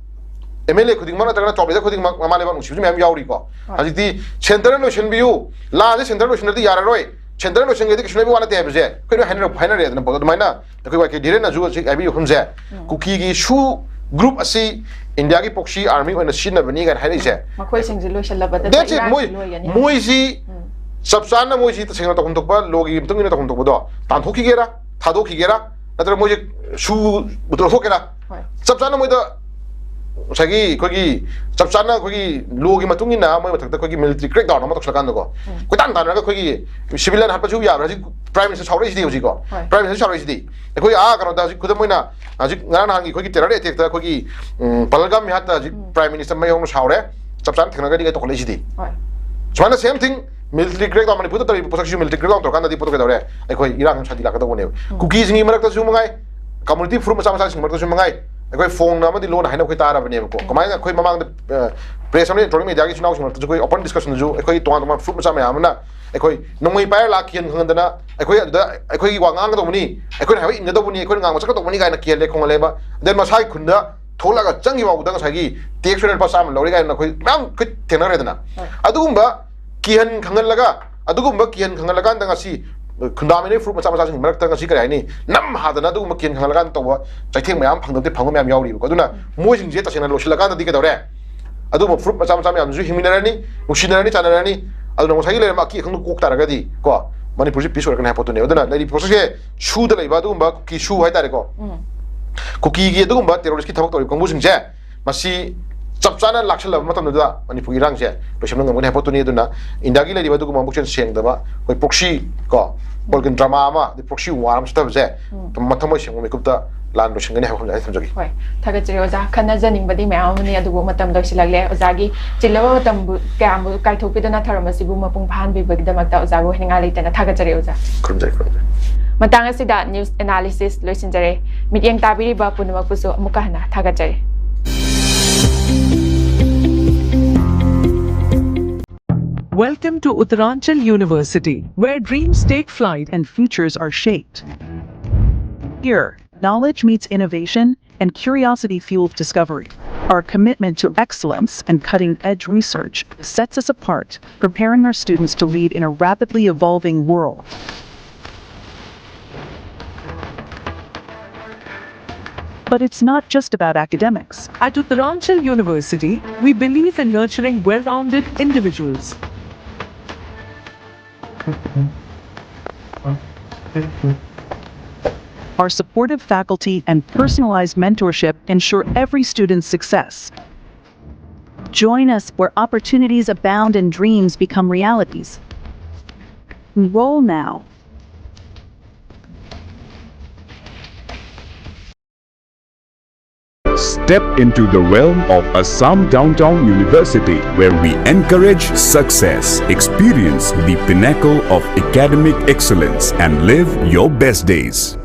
ꯑꯦꯝ ꯑꯦꯜ ꯑꯦ ꯈꯨꯗꯤꯡꯃꯛ ꯅꯠꯇ꯭ꯔꯒꯅ ꯇꯣꯞ ꯂꯤꯗꯔ ꯈꯨꯗꯤꯡꯃꯛ ꯃꯃꯥ ꯂꯩꯕꯥꯛ ꯅꯨꯡꯁꯤꯕꯁꯨ ꯃꯌꯥꯝ ꯌꯥꯎꯔꯤꯀꯣ꯫ ꯍꯣꯏ꯫ ꯍꯧꯖꯤꯛꯇꯤ ꯁꯦꯟꯇꯔꯅ ꯂꯣꯏꯁꯤꯟꯕꯤꯌꯨ, ꯂꯥꯟꯁꯦ ꯁꯦꯟꯇꯔꯅ ꯂꯣꯏꯁꯤꯟꯗ꯭ꯔꯗꯤ ꯌꯥꯔꯔꯣꯏ, ꯁꯦꯟꯇꯔꯅ ꯂꯣꯏꯁꯤꯟꯒ꯭ꯔꯗꯤ ꯀꯩꯁꯨ ꯂꯩꯕ ꯋꯥ ꯅꯠꯇꯦ ꯍꯥꯏꯕꯁꯦ ꯑꯩꯈꯣꯏ ꯂꯣꯏ ꯍꯥꯏꯅꯔ-, ꯍꯥꯏꯅꯔꯦꯗꯅ꯫ ꯑꯗꯨꯃꯥꯏꯅ ꯑꯩꯈꯣꯏ ꯋꯥꯏ ꯀꯦ ꯙꯤꯔꯦꯟꯅꯁꯨ ꯍꯧꯖꯤꯛ ꯍꯥꯏꯕꯤꯌꯨ ꯃꯐꯝꯁꯦ, ꯎꯝ꯫ ꯀꯨꯀꯤꯒꯤ ꯁꯨ ꯒ꯭ꯔꯨꯞ ꯑꯁꯤ ꯏꯟꯗꯤꯌꯥꯒꯤ ꯄ꯭ꯔꯣꯛꯁꯤ ꯑꯥꯔꯃꯤ ꯑꯣꯏꯅ ꯁꯤꯖꯤꯟꯅꯕꯅꯤ ꯀꯥꯏꯅ ꯍꯥꯏꯔꯛꯏꯁꯦ꯫ ꯃꯈꯣꯏꯁꯤꯡꯁꯦ ꯂꯣꯏꯁꯤꯜꯂꯕꯗ That's it. ꯏꯔꯥꯡꯁꯤ ꯃꯣꯏ, ꯂꯣꯏꯒꯅꯤ꯫ ꯃꯣꯏꯁꯤ ꯎꯝ꯫ ꯆꯞ ꯆꯥꯅ ꯃꯣꯏꯁꯤ ꯇꯁꯦꯡꯅ ꯇꯧꯐꯝ ꯊꯣꯛꯄ, ꯂꯣꯒꯤ ꯃꯇꯨꯡ ꯏꯟꯅ ꯇꯧꯐꯝ ꯊꯣꯛꯄꯗꯣ ꯇꯥꯟꯊꯣꯛꯈꯤꯒꯦꯔꯥ, ꯊꯥꯗꯣꯛꯈꯤꯒꯦꯔꯥ, ꯅꯠꯇ꯭ꯔꯒ ꯃꯣꯏꯁꯦ ꯁꯨ ꯂꯧꯊꯣꯛꯀꯦꯔꯥ? ꯍꯣꯏ꯫ ꯆꯞ ꯆꯥꯅ ꯃꯣꯏꯗ ꯉꯁꯥꯏꯒꯤ ꯑꯩꯈꯣꯏꯒꯤ ꯆꯞ ꯆꯥꯅ ꯑꯩꯈꯣꯏꯒꯤ ꯂꯣꯒꯤ ꯃꯇꯨꯡ ꯏꯟꯅ ꯃꯣꯏ ꯃꯊꯛꯇ ꯑꯩꯈꯣꯏꯒꯤ ꯃꯤꯂꯤꯇꯔꯤ ꯀ꯭ꯔꯦꯛ ꯗꯥꯎꯟ ꯑꯃ ꯇꯧꯁꯤꯜꯂꯀꯥꯟꯗꯀꯣ, ꯎꯝ꯫ ꯀꯣꯏꯇꯥꯟ ꯇꯥꯟꯅꯔꯒ ꯑꯩꯈꯣꯏꯒꯤ ꯁꯤꯚꯤꯂꯤꯌꯟ ꯍꯥꯠꯄꯁꯨ ꯌꯥꯕ꯭ꯔꯥ? ꯍꯧꯖꯤꯛ ꯄ꯭ꯔꯥꯏꯝ ꯃꯤꯅꯤꯁꯇꯔ ꯁꯥꯎꯔꯛꯏꯁꯤꯗꯤ ꯍꯧꯖꯤꯛꯀꯣ꯫ ꯍꯣꯏ꯫ ꯄ꯭ꯔꯥꯏꯝ ꯃꯤꯅꯤꯁꯇꯔ ꯁꯥꯎꯔꯛꯏꯁꯤꯗꯤ꯫ ꯑꯩꯈꯣꯏ ꯑꯥ ꯀꯩꯅꯣꯗ ꯍꯧꯖꯤꯛ ꯈꯨꯗꯝ ꯑꯣꯏꯅ ꯍꯧꯖꯤꯛ ꯉꯔꯥꯡ ꯅꯍꯥꯟꯒꯤ ꯑꯩꯈꯣꯏꯒꯤ ꯇꯦꯔꯔ ꯑꯦꯇꯦꯛꯇ ꯑꯩꯈꯣꯏꯒꯤ, ꯎꯝ, ꯄꯍꯜꯒꯥꯝ ꯃꯤꯍꯥꯠꯇ ꯍꯧꯖꯤꯛ ꯎꯝ꯫ ꯄ꯭ꯔꯥꯏꯝ ꯃꯤꯅꯤꯁꯇꯔ ꯃꯌꯥꯝꯅ ꯁꯥꯎꯔꯦ, ꯆꯞ ꯆꯥꯅ ꯊꯦꯡꯅꯒꯅꯤ ꯀꯥꯏ ꯇꯧꯈꯠꯂꯛꯏꯁꯤꯗꯤ꯫ ꯍꯣꯏ꯫ ꯁꯨꯃꯥꯏꯅ ꯁꯦꯝ ꯊꯤꯡ ꯃꯤꯂꯤꯇꯔꯤ ꯀ꯭ꯔꯦꯛ ꯗꯥꯎꯟ, ꯃꯅꯤꯄꯨꯔꯗ ꯇꯧꯔꯤꯕ ꯄꯣꯠꯁꯛꯁꯤꯁꯨ ꯃꯤꯂꯤꯇꯔꯤ ꯀ꯭ꯔꯦꯛ ꯗꯥꯎꯟ ꯇꯧꯔꯀꯥꯟꯗꯗꯤ ꯄꯣꯠꯇꯣ ꯀꯩꯗꯧꯔꯦ? ꯑꯩꯈꯣꯏ ꯏꯔꯥꯡ ꯁꯥꯟꯇꯤ ꯂꯥꯛꯀꯗꯧꯕꯅꯦꯕ꯫ ꯎꯝ꯫ ꯀꯨꯀꯤꯁꯤꯡꯒꯤ ꯃꯔꯛꯇꯁꯨ ꯃꯉꯥꯏ, ꯀꯝꯃꯨꯅꯤꯇꯤ ꯐꯨꯔꯨꯞ ꯃꯆꯥ ꯃꯆꯥꯁꯤꯡ ꯃꯔꯛꯇꯁꯨ ꯃꯉꯥꯏ, ꯑꯩꯈꯣꯏ ꯐꯣꯡꯅ ꯑꯃꯗꯤ ꯂꯣꯟꯅ ꯍꯥꯏꯅꯕ ꯑꯩꯈꯣꯏ ꯇꯥꯔꯕꯅꯦꯕꯀꯣ꯫ ꯎꯝ꯫ ꯀꯃꯥꯏꯅ ꯑꯩꯈꯣꯏ ꯃꯃꯥꯡꯗ, ꯑ, ꯄ꯭ꯔꯦꯁ ꯑꯃꯗꯤ ꯏꯂꯦꯛꯇ꯭ꯔꯣꯅꯤꯛ ꯃꯦꯗꯤꯌꯥꯒꯤ ꯏꯆꯤꯟ ꯏꯅꯥꯎꯁꯤꯡ ꯃꯔꯛꯇꯁꯨ ꯑꯩꯈꯣꯏ ꯑꯣꯄꯟ ꯗꯤꯁꯀꯁꯟꯗꯁꯨ ꯑꯩꯈꯣꯏ ꯇꯣꯉꯥꯟ ꯇꯣꯉꯥꯟꯕ ꯐꯨꯔꯨꯞ ꯃꯆꯥ ꯃꯌꯥꯝ ꯑꯃꯅ ꯑꯩꯈꯣꯏ ꯅꯣꯡꯃꯩ ꯄꯥꯏꯔ ꯂꯥꯛ ꯀꯤꯍꯟ ꯈꯪꯍꯟꯗꯅ ꯑꯩꯈꯣꯏ ꯑꯗꯨꯗ ꯑꯩꯈꯣꯏꯒꯤ ꯋꯥ ꯉꯥꯡꯒꯗꯧꯕꯅꯤ, ꯑꯩꯈꯣꯏꯅ ꯍꯥꯏꯕ ꯏꯟꯒꯗꯧꯕꯅꯤ, ꯑꯩꯈꯣꯏꯅ ꯉꯥꯡꯕ ꯆꯠꯀꯗꯧꯕꯅꯤ ꯀꯥꯏꯅ ꯀꯤꯍꯜꯂꯦ ꯈꯣꯡꯍꯜꯂꯦꯕ꯫ ꯑꯗꯩ ꯃꯁꯥꯒꯤ ꯈꯨꯟꯗ ꯊꯣꯛꯂꯛꯑꯒ ꯆꯪꯈꯤꯕ ꯐꯥꯎꯕꯗ ꯉꯁꯥꯏꯒꯤ ꯇꯦꯛꯁ ꯑꯣꯏꯅ ꯂꯨꯄꯥ ꯆꯥꯝꯃ ꯂꯧꯔꯦ ꯀꯥꯏꯅ ꯑꯩꯈꯣꯏ ꯃꯌꯥꯝ ꯑꯩꯈꯣꯏ ꯊꯦꯡꯅꯈ꯭ꯔꯦꯗꯅ꯫ ꯍꯣꯏ꯫ ꯑꯗꯨꯒꯨꯝꯕ ꯀꯤꯍꯟ ꯈꯪꯍꯜꯂꯒ, ꯑꯗꯨꯒꯨꯝꯕ ꯀꯤꯍꯟ ꯈꯪꯍꯜꯂꯀꯥꯟꯗ ꯉꯁꯤ ꯈꯨꯟꯗꯥꯃꯤꯟꯅꯔꯤꯕ ꯐꯨꯔꯨꯞ ꯃꯆꯥ ꯃꯆꯥꯁꯤꯡ ꯃꯔꯛꯇ ꯉꯁꯤ ꯀꯔꯤ ꯍꯥꯏꯅꯤ, ꯅꯝ ꯍꯥꯗꯅ ꯑꯗꯨꯒꯨꯝꯕ ꯀꯤꯍꯟ ꯈꯪꯍꯜꯂꯀꯥꯟꯗ ꯇꯧꯕ ꯆꯩꯊꯦꯡ ꯃꯌꯥꯝ ꯐꯪꯗꯕꯗꯤ ꯐꯪꯕ ꯃꯌꯥꯝ ꯌꯥꯎꯔꯤꯕꯀꯣ꯫ ꯑꯗꯨꯅ ꯎꯝ꯫ ꯃꯣꯏꯁꯤꯡꯁꯦ ꯇꯁꯦꯡꯅ ꯂꯣꯏꯁꯤꯜꯂꯀꯥꯟꯗꯗꯤ ꯀꯩꯗꯧꯔꯦ? ꯑꯗꯨꯒꯨꯝꯕ ꯐꯨꯔꯨꯞ ꯃꯆꯥ ꯃꯆꯥ ꯃꯌꯥꯝꯁꯨ ꯍꯤꯡꯃꯤꯟꯅꯔꯅꯤ, ꯅꯨꯡꯁꯤꯅꯔꯅꯤ, ꯆꯥꯟꯅꯔꯅꯤ꯫ ꯑꯗꯨꯅ ꯉꯁꯥꯏꯒꯤ ꯂꯩꯔꯝꯕ ꯑꯀꯤ ꯑꯈꯪꯗꯣ ꯀꯣꯛ ꯇꯥꯔꯒꯗꯤ ꯀꯣ, ꯃꯅꯤꯄꯨꯔꯁꯤ ꯄꯤꯁ ꯑꯣꯏꯔꯛꯀꯅꯤ ꯍꯥꯏꯕ ꯄꯣꯠꯇꯨꯅꯦ꯫ ꯑꯗꯨꯅ ꯂꯩꯔꯤꯕ ꯄ꯭ꯔꯣꯁꯦꯁꯁꯦ ꯁꯨꯗ ꯂꯩꯕ ꯑꯗꯨꯒꯨꯝꯕ ꯀꯨꯀꯤ ꯁꯨ ꯍꯥꯏꯇꯥꯔꯦꯀꯣ, ꯎꯝ꯫ ꯀꯨꯀꯤꯒꯤ ꯑꯗꯨꯒꯨꯝꯕ ꯇꯦꯔꯣꯔꯤꯁꯀꯤ ꯊꯕꯛ ꯇꯧꯔꯤꯕ ꯀꯥꯡꯕꯨꯁꯤꯡꯁꯦ ꯃꯁꯤ ꯆꯞ ꯆꯥꯅ ꯂꯥꯛꯁꯜꯂꯕ ꯃꯇꯝꯗꯨꯗ ꯃꯅꯤꯄꯨꯔꯒꯤ ꯏꯔꯥꯡꯁꯦ ꯂꯣꯏꯁꯤꯟꯕ ꯉꯝꯒꯅꯤ ꯍꯥꯏꯕ ꯄꯣꯠꯇꯨꯅꯤ꯫ ꯑꯗꯨꯅ ꯏꯟꯗꯤꯌꯥꯒꯤ ꯂꯩꯔꯤꯕ ꯑꯗꯨꯒꯨꯝꯕ ꯄꯨꯛꯆꯦꯜ ꯁꯦꯡꯗꯕ ꯑꯩꯈꯣꯏ ꯄ꯭ꯔꯣꯛꯁꯤ ꯀꯣ, ꯄꯣꯂꯤꯇꯤꯀꯦꯜ ꯗ꯭ꯔꯃꯥ ꯑꯃ, ꯑꯗꯩ ꯄ꯭ꯔꯣꯛꯁꯤ ꯋꯥꯔ ꯑꯃ ꯆꯠꯊꯕꯁꯦ ꯎꯝ꯫ ꯃꯊꯃꯣꯏ ꯁꯦꯡꯕ ꯃꯤꯀꯨꯞꯇ ꯂꯥꯟ ꯂꯣꯏꯁꯤꯟꯒꯅꯤ ꯍꯥꯏꯕ ꯋꯥꯐꯝꯁꯦ ꯑꯩ ꯊꯝꯖꯒꯦ꯫ ꯍꯣꯏ, ꯊꯥꯒꯠꯆꯔꯤ ꯑꯣꯖꯥ꯫ ꯈꯟꯅꯖꯅꯤꯡꯕꯗꯤ ꯃꯌꯥꯝ ꯑꯃꯅꯤ, ꯑꯗꯨꯕꯨ ꯃꯇꯝ ꯂꯣꯏꯁꯤꯜꯂꯛꯂꯦ꯫ ꯑꯣꯖꯥꯒꯤ ꯆꯤꯜꯂꯕ ꯃꯇꯝꯕꯨ ꯀꯌꯥꯝꯕꯨ ꯀꯥꯏꯊꯣꯛꯄꯤꯗꯨꯅ ꯊꯧꯔꯝ ꯑꯁꯤꯕꯨ ꯃꯄꯨꯡ ꯐꯥꯍꯟꯕꯤꯕꯗꯃꯛꯇ ꯑꯣꯖꯥꯕꯨ ꯍꯥꯏꯅꯤꯡꯉꯥꯏ ꯂꯩꯇꯅ ꯊꯥꯒꯠꯆꯔꯤ ꯑꯣꯖꯥ꯫ ꯈꯨꯔꯨꯝꯖꯔꯤ, ꯈꯨꯔꯨꯝꯖꯔꯤ꯫ ꯃꯇꯥꯡ ꯑꯁꯤꯗ ꯅ꯭ꯌꯨꯁ ꯑꯦꯅꯥꯂꯤꯁꯤꯁ ꯂꯣꯏꯁꯤꯟꯖꯔꯦ꯫ ꯃꯤꯠꯌꯦꯡ ꯇꯥꯕꯤꯔꯤꯕ ꯄꯨꯝꯅꯃꯛꯄꯨꯁꯨ ꯑꯃꯨꯛꯀ ꯍꯟꯅ ꯊꯥꯒꯠꯆꯔꯤ꯫ Welcome to Uttaranchal University, where dreams take flight and futures are shaped. Here, knowledge meets innovation and curiosity fuels discovery. Our commitment to excellence and cutting edge research sets us apart, preparing our students to lead in a rapidly evolving world. But it's not just about academics. At Uttaranchal University, we believe in nurturing well rounded individuals. Our supportive faculty and personalized mentorship ensure every student's success. Join us where opportunities abound and dreams become realities. Enroll now. Step into the realm of Assam Downtown University, where we encourage success, experience the pinnacle of academic excellence, and live your best days.